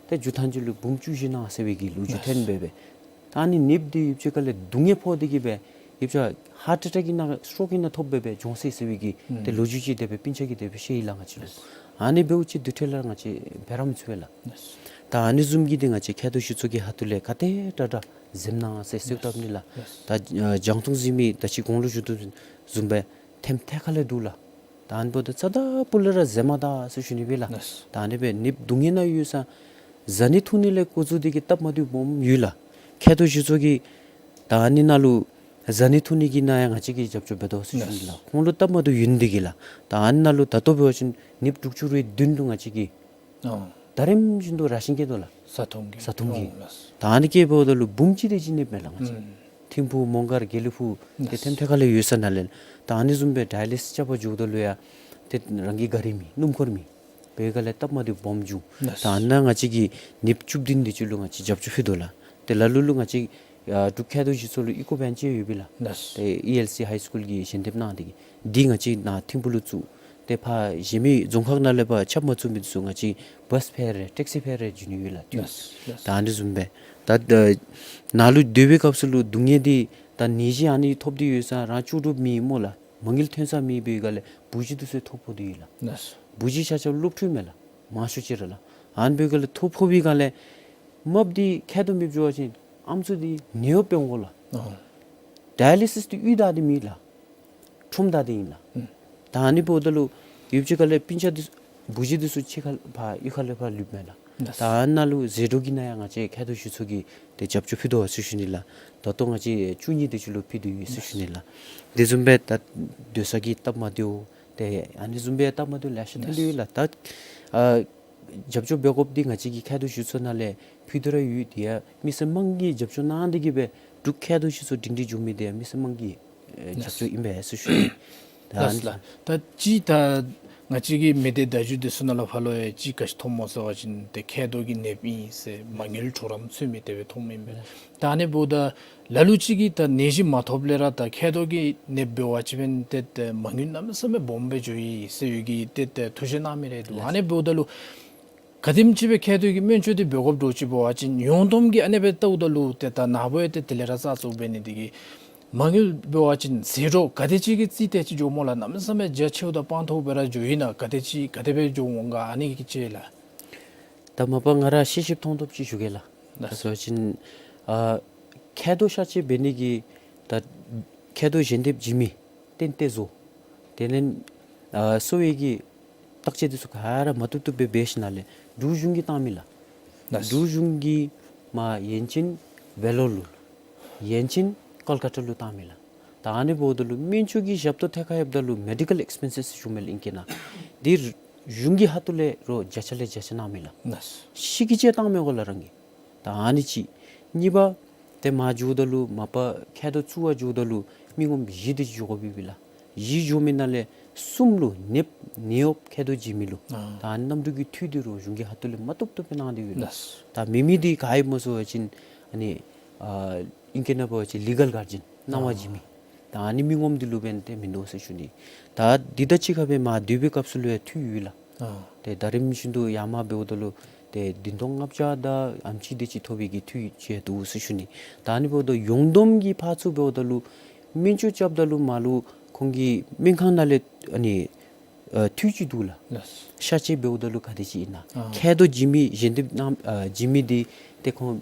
ཏེ་མཇུག་མཐའ་མཇུག་ལུ་འབུམ་བཅུ་བཞི་གནང་ཟེར་བའི་གི་ལོ་རྒྱུས་ཐོན་སྦེ་སྦེ། ད་ཨ་ནི་ནདཔ་འདི་ཡུདཔ་ཅིག་ཁ་ལས་སྡུག་བསྔལ་ཕོག་སྟེ་གི་སྦེ་ཡུདཔ་ཅིག་ཧརཊ་ཨེ་ཊེཀ་གི་ནང་སི་ཊོག་གི་ནང་ཐོབ་སྦེ་སྦེ་བྱུང་སོ་ཡི་ཟེར་བའི་གི་ཏེ་ལོ་རྒྱུས་ཅིག་དེ་སྦེ་སྤུན་ཆ་གིས་དེ་སྦེ་བཤད་ཡི་ལགས་ང་བཅས་ལུ། ཨ་ནི་འབདཝ་ཅིག་དེ་འཕྲོ་ལས་ར་ང་བཅས་འབད་ར་མི་ཚུགས་པས་ལགས། ད་ཨ་ནི་བཟུམ་གྱི་འདི་ང་བཅས་མཁལ་རྡོག་སྤྱི་ཚོགས་ཀྱི་ཁ་ཐུག་ལས་ག་དེ་དྲག་དྲག་འཛེམ་གནང་ཟེར་གསོལཝ་བཏབ་ནི་ལགས། ད་ཨ་རྒྱང་མཐོང་གཟིགས་མི་ད་ཅི་གོང་ལུ་ཞུ་དོ་བཟུམ་སྦེ་ཐེམ་ཐད་ཁ་ལས་འདུག་ལགས། ད་ཨ་ནི་འབདཝ་ད་རྩ་དང་སྤུ་ལས་ར་འཛེམ་མ་ད་ཟེར་ཞུ་ནི་སྦེ་ལགས། ལགས། ད་ཨ་ནི་སྦེ་ནདཔ་སྡུག་བསྔལ་ནང་ཡོད་ས་བཟའ་ནི་འཐུང་ནི་ལས་འགོ་བཙུགས་ཏེ་གི་སྟབས་མ་བདེཝ་སྦོམ་ཡོད་ལགས། མཁལ་རྡོག་སྤྱི་ཚོགས་ཀྱི་ད་ཨ་ནི་ནང་ལུ་བཟའ་ནི་འཐུང་ནི་གི་ནང་ཡང་ང་བཅས་ཀྱིས་རྒྱབ་སྐྱོར་འབད་དོ་ཟེར་ཞུ་ནི་ལགས། ལགས། ཁོང་ལུ་སྟབས་མ་བདེཝ་ཡོད་ནི་འདི་གིས་ལགས། ད་ཨ་ནི་ནང་ལུ་ད་ལྟོ་འབད་བ་ཅིན་ནདཔ་དྲུག་ཅུ་རེ་བདུན་འདུག་ང་བཅས་ཀྱི། ཨོ། ད་རིམ་བཞིན་དུ་ར་ཤིན་བསྐྱལ་དོ་ལགས། བཟའ་འཐུང་གི། བཟའ་འཐུང་གི། ཨོ་ལགས། ད་ཨ་ནི་བསྐྱལཝ་ད་ལུ་འབུམ་གཅིག་དེ་ཅིག་ནདཔ་མས་ལགས་ང་བཅས། ཨུམ། ཐིམ་ཕུག་མོང་སྒར་དགེ་ལེགས་ཕུག་ཏེ་ལགས། ཐེམ་ཐད་ཁ་ལས་ཡོད་ས་ནང་ལས། ད་ཨ་ནི་བཟུམ་སྦེ་ཌའི་ལི་སིས་རྐྱབ་པར་འགྱོཝ་ད་ལུ་ཡང་ཏེ་རང་གི་གཱ་རི་མེད་སྣུམ་འཁོར་མེད། འབད་སྒང་ལས་སྟབས་མ་བདེཝ་སྦོམ་བྱུང་། ལགས། ད་ཨ་ནཱ་ང་བཅས་ཀྱིས་ནདཔ་བཅུ་བདུན་དེ་ཅིག་ལུ་ང་བཅས་རྒྱབ་སྐྱོར་ཕུལ་དོ་ལགས། ཏེ་ལ་ལུ་ལུ་ང་བཅས་ཨ་འབྲུག་མཁལ་རྡོག་སྤྱི་ཚོགས་ལུ་ཨི་ཀོ་བེན་ཅིག་ཡོད་པས་ལགས། ལགས། ཏེ་ཨི་ཨེལ་སི་ཧའི་སི་ཀུལ་གྱིས་ཞལ་འདེབས་གནང་སྟེ་གི་འདི་ང་བཅས་ནཱ་ཐིམ་ཕུག་ལུ་བཙུགས། ཏེ་ཕར་གཞན་མི་རྫོང་ཁག་ནང་ལས་ཕར་ཁྱབ་མ་ཚུགས་མི་འདི་ཚུ་ང་བཅས་བཱས་ཕེར་རེ་ཊེག་སི་ཕེར་རེ་བྱིན་ནི་ཡོད་ལགས། ལགས། ལགས། ད་ཨ་ནི་བཟུམ་སྦེ་ད་ད་ནཱ་ལུ་སྡོད་པའི་སྐབས་སུ་ལུ་སྡུག་བསྔལ་འདི་ད་ནད་གཞི་ཨ་ནི་ཐོབ་སྟེ་ཡོད་ས་རང་ལྕོགས་གྲུབ་མེད་སྨོ་ལགས། མ་དངུལ་ཐོན་ས་མེད་པའི་སྒང་ལས་བུ་གཞི་འདི་ཚུ་ཐོ་ཕོག་སྟེ་ཡོད་ལགས། ལགས། བུ་གཞི་ཆ་ཁྱབ་སློབ་ཕྲུག་མས་ལགས། མང་ཤོས་ཅིག་ར་ལགས། ཨ་ནི་འབད་སྒང་ལས་ཐོ་ཕོག་པའི་སྒང་ལས་རྨགཔ་འདི་མཁལ་རྡོག་མེདཔ་འགྱོ་བ་ཅིན་ཨམ་སྲུ་འདི་ནད་གཡོག་འབད་འོང་ལགས། ཨོ། ཌའི་ལི་སིས་འདི་གཡུས་བདའ་སྟེ་མེད་ལགས། ཁྲོམ་བདའ་སྟེ་ཨིན་ལགས། ཨུམ། ད་ཨ་ནི་འབདཝ་ད་ལུ་ཡུདཔ་ཅིག་ཁ་ལས་སྤུན་ཆ་འདི་བུ་གཞི་འདི་ཚུ་ཕྱི་ཁ་ཕར་གཡུས་ཁ་ལས་ཕར་ལུསཔ་མས་ལགས། ལགས། ད་ཨ་ནཱ་ལུ་ཟད་འགྲོ་གི་ནང་ཡང་ང་བཅས་མཁལ་རྡོག་སྤྱི་ཚོགས་ཀྱིས་ཏེ་རྒྱབ་སྐྱོར་ཕུལ་དོ་ཟེར་ཞུ་ནི་ལགས། ད་ལྟོ་ང་བཅས་བཅུ་གཉིས་དེ་ཅིག་ལུ་ཕུལ་དོ་ཡོད་ཟེར་ཞུ་ནི་ལགས། དེ་བཟུམ་སྦེ་ད་སྡོད་ས་གི་སྟབས་མ་བདེཝ་ཏེ་ཨ་ནི་བཟུམ་སྦེ་སྟབས་མ་བདེཝ་ལེ་ཤ་ཐོན་དོ་ཡོད་ལགས། ད་ཨ་རྒྱབ་སྐྱོར་འབད་དགོཔ་འདི་ང་བཅས་ཀྱི་མཁལ་རྡོག་སྤྱི་ཚོགས་ནང་ལས་ཕུལ་དོ་ར་ཡོད། དེ་ཡང་མི་སེར་དམངས་ཀྱིས་རྒྱབ་སྐྱོར་གནང་སྟེ་གི་སྦེ་འབྲུག་མཁལ་རྡོག་སྤྱི་ཚོགས་སྒྲིང་སྒྲིང་འགྱོ་མི་འདི་ཡང་མི་སེར་དམངས་ཀྱི་ཨེ་རྒྱབ་སྐྱོར་ཨིན་པས་ཟེར་ཞུ་ནི། ད་ལགས་ལགས། ད་ཅི་ད་ ང་བཅས་ཀྱི་མི་སྡེ་བརྡ་བརྒྱུད་འདི་ཚུ་ནང་ལུ་ཕར་ལུ་ཡང་ཅིག་ག་ཅི་མཐོངམ་སྨོ་ཟེར་བ་ཅིན་ཏེ་མཁལ་རྡོག་གི་ནདཔ་ཨིན་ཟེར་མ་དངུལ་གྲོགས་རམ་ཚུད་མི་དེ་སྦེ་མཐོངམ་ཨིན་པས། ད་ཨ་ནི་འབདཝ་ད་ལ་ལུ་ཅིག་གིས་ད་ནད་གཞི་མ་ཐོབ་ལས་ར་ད་མཁལ་རྡོག་གི་ནདཔ་འབད་བ་ཅིན་འབདན་ཏེ་ཏེ་མ་དངུལ་གནམ་མེད་ས་མེད་སྦོམ་སྦེ་འགྱོཝ་ཨིན་ཟེར་ཡོད་གི་ཏེ་ཏེ་ཐུགས་བཞེད་གནང་མི་རེ་འདུག། ཨ་ནི་འབདཝ་ད་ལུ་ག་དེམ་ཅིག་སྦེ་མཁལ་རྡོག་གི་སྨན་བཅོས་འདི་འབད་དགོཔ་འདྲཝ་ཅིག་འབད་བ་ཅིན་ཡོངས་བསྡོམས་ཀྱིས་ཨ་ནི་སྦེ་བལྟཝ་ད་ལུ་ཏེ་ད་ནཱ་བུ་ཡང་ཏེ་དེ་ལས་ར་ཙག་ཙོག་འབད་ནི་འདི་གིས་མ་དངུལ་འབད་བ་ཅིན་ཟད་འགྲོ་ག་དེ་ཅིག་གི་རྩིས་ཏེ་ཅིག་འགྱོཝ་སྨོ་ལགས། གནམ་མེད་ས་མེད་རྒྱ་ཆེཝ་དང་སྤང་ཐོག་སྦེ་ར་འགྱོཝ་ཨིན་ན་ག་དེ་ཅིག་ག་དེ་སྦེ་འགྱོ་འོང་ག། ཨ་ནི་གི་ཅིག་ལགས། ད་མ་པ་ང་ར་ཤེས་ཤེསཔ་མཐོང་ཐོབ་ཅིག་ཞུ་གེ་ལགས། ལགས། ད་ཟེར་བ་ཅིན་ཨ་མཁལ་རྡོག་གཤག་བཅོས་འབད་ནི་གི་ད་མཁལ་རྡོག་ཞལ་འདེབས་བྱིན་མི་རྟེན་གཏད་བཟོ། དེ་ལས་ཨ་གསོ་བའི་གི་བརྟག་དཔྱད་འདི་ཚུ་ག་ར་མ་བཏུབ་བཏུབ་སྦེ་འབད་ཞིནམ་ལས་འབྲུག་གཞུང་གིས་བཏང་མི་ལགས། ལགས། འབྲུག་གཞུང་གིས་མར་ཡན་ཅིན་བེ་ལོར་ལུ་ཡན་ཅིན་ཀལ་ཀ་ཏ་ལུ་བཏང་མི་ལགས། ད་ཨ་ནི་འབདཝ་ད་ལུ་སྨན་བཅོས་ཀྱི་ཞབས་ཏོག་ཐད་ཁར་ཡོདཔ་ད་ལུ་མེ་ཌི་ཀཱལ་ཨེགསི་པེན་སེསི་ཞུ་མི་ལགས་ཨིང་སྐད་ནང་། འདི་གཞུང་གི་ཁ་ཐུག་ལས་རོགས་བརྒྱ་ཆ་ལས་བརྒྱ་ཆ་གནང་མི་ལགས། ལགས། ཤི་གི་ཅིག་བཏང་མི་དགོ་ལགས་རང་གིས། ད་ཨ་ནི་གཅིག། གཉིས་པ་ཏེ་མར་འགྱོཝ་ད་ལུ་མ་པ་མཁལ་རྡོག་བཙུགས་པར་འགྱོཝ་ད་ལུ་མི་ངོམ་བཞི་དེ་ཅིག་འགྱོ་དགོཔ་ཨིན་པས་ལགས། བཞི་འགྱོ་མི་ནང་ལས་གསུམ་ལུ་ནདཔ་ནད་གཡོགཔ་མཁལ་རྡོག་བྱིན་མི་ལུ། ཨ། ད་ཨ་ནི་གནམ་གྲུ་གི་འཐུས་འདི་རོགས་གཞུང་གི་ཁ་ཐུག་ལས་མ་བཏུབ་བཏུབ་སྦེ་གནང་སྟེ་ཡོད་ལགས། ལགས། ད་མེད་མི་འདི་ག་ཨིནམ་སྨོ་ཟེར་བ་ཅིན་ཨ་ནི་ཨ་ཨིང་སྐད་ནང་འབད་བ་ཅིན་ལི་གལ་གཱར་ཇེན་གནང་བ་བྱིན་མི། ད་ཨ་ནི་མི་ངོམ་འདི་ལུ་འབདན་ཏེ་མིན་འདུག་ཟེར་ཞུ་ནི། ད་འདི་དང་གཅིག་ཁར་སྦེ་མར་བསྡུ་བའི་སྐབས་སུ་ལུ་ཡང་འཐུས་ཡོད་ལགས། ཨ། ཏེ་ཟླ་རིམ་བཞིན་དུ་ཡར་མར་འབདཝ་ད་ལུ་ཏེ་བདུན་སྟོང་ལྔ་བརྒྱ་དང་ཨེམ་ཅིག་དེ་ཅིག་ཐོབ་པའི་གི་འཐུས་ཅིག་འདུག་ཟེར་ཞུ་ནི། ད་ཨ་ནི་འབདཝ་ད་ཡོངས་བསྡོམས་ཀྱི་ཕར་ཚུར་འབདཝ་ད་ལུ་སྨན་བཅོས་རྐྱབ་ད་ལུ་མར་ལུ་ཁོང་གི་སྨན་ཁང་ནང་ལས་ཨ་ནི་ཨ་འཐུས་ཅིག་འདུག་ལགས། ལགས། གཤག་བཅོས་འབདཝ་ད་ལུ་ག་དེ་ཅིག་ཨིན་ན། ཨ། མཁལ་རྡོག་བྱིན་མི་ཞལ་འདེབས་གནང་ཨ་བྱིན་མི་འདི་ཏེ་ཁོང་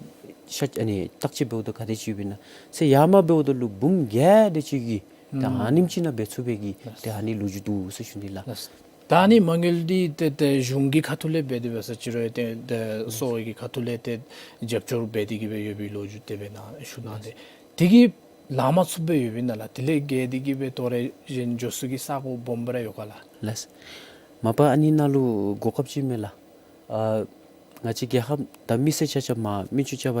གཤག་ཨ་ནི་བརྟག་དཔྱད་འབདཝ་ད་ག་དེ་ཅིག་ཡོདཔ་ཨིན་ན་ཟེར་ཡར་མར་འབདཝ་ད་ལུ་འབུམ་བརྒྱད་དེ་ཅིག་གི་ད་ཨ་ནེམ་ཅིག་ནང་འབད་ཚུགས་པའི་གི་ཏེ་ཨ་ནི་ལོ་རྒྱུས་འདུག་ཟེར་ཞུ་ནི་ལགས། ལགས། ད་ཨ་ནི་མ་དངུལ་འདི་ཏེ་ཏེ་གཞུང་གི་ཁ་ཐུག་ལས་འབད་དེ་འབད་ས་ཅིག་རུང་ཏེ་ཏེ་གསོ་བའི་གི་ཁ་ཐུག་ལས་ཏེ་རྒྱབ་སྐྱོར་འབད་དེ་གི་སྦེ་ཡོད་པའི་ལོ་རྒྱུས་དེ་སྦེ་ནཱ་ཞུ་གནང་སྟེ། དེ་གིས་ལང་མ་ཚུགསཔ་སྦེ་ཡོདཔ་ཨིན་ན་ལགས། དེ་ལས་བརྒལ་ཏེ་གི་སྦེ་དོ་རུང་གཞན་འགྱོ་ས་གི་ས་གོ་སྦོམ་སྦེ་ར་ཡོད་ག་ལགས། ལགས། མ་པ་ཨ་ནི་ནང་ལུ་གོ་སྐབས་ཅིག་མས་ལགས། ཨ་ང་བཅས་རྒྱལ་ཁབ་ད་མི་སེར་ཆ་ཁྱབ་མར་སྨན་བཅོས་རྐྱབ་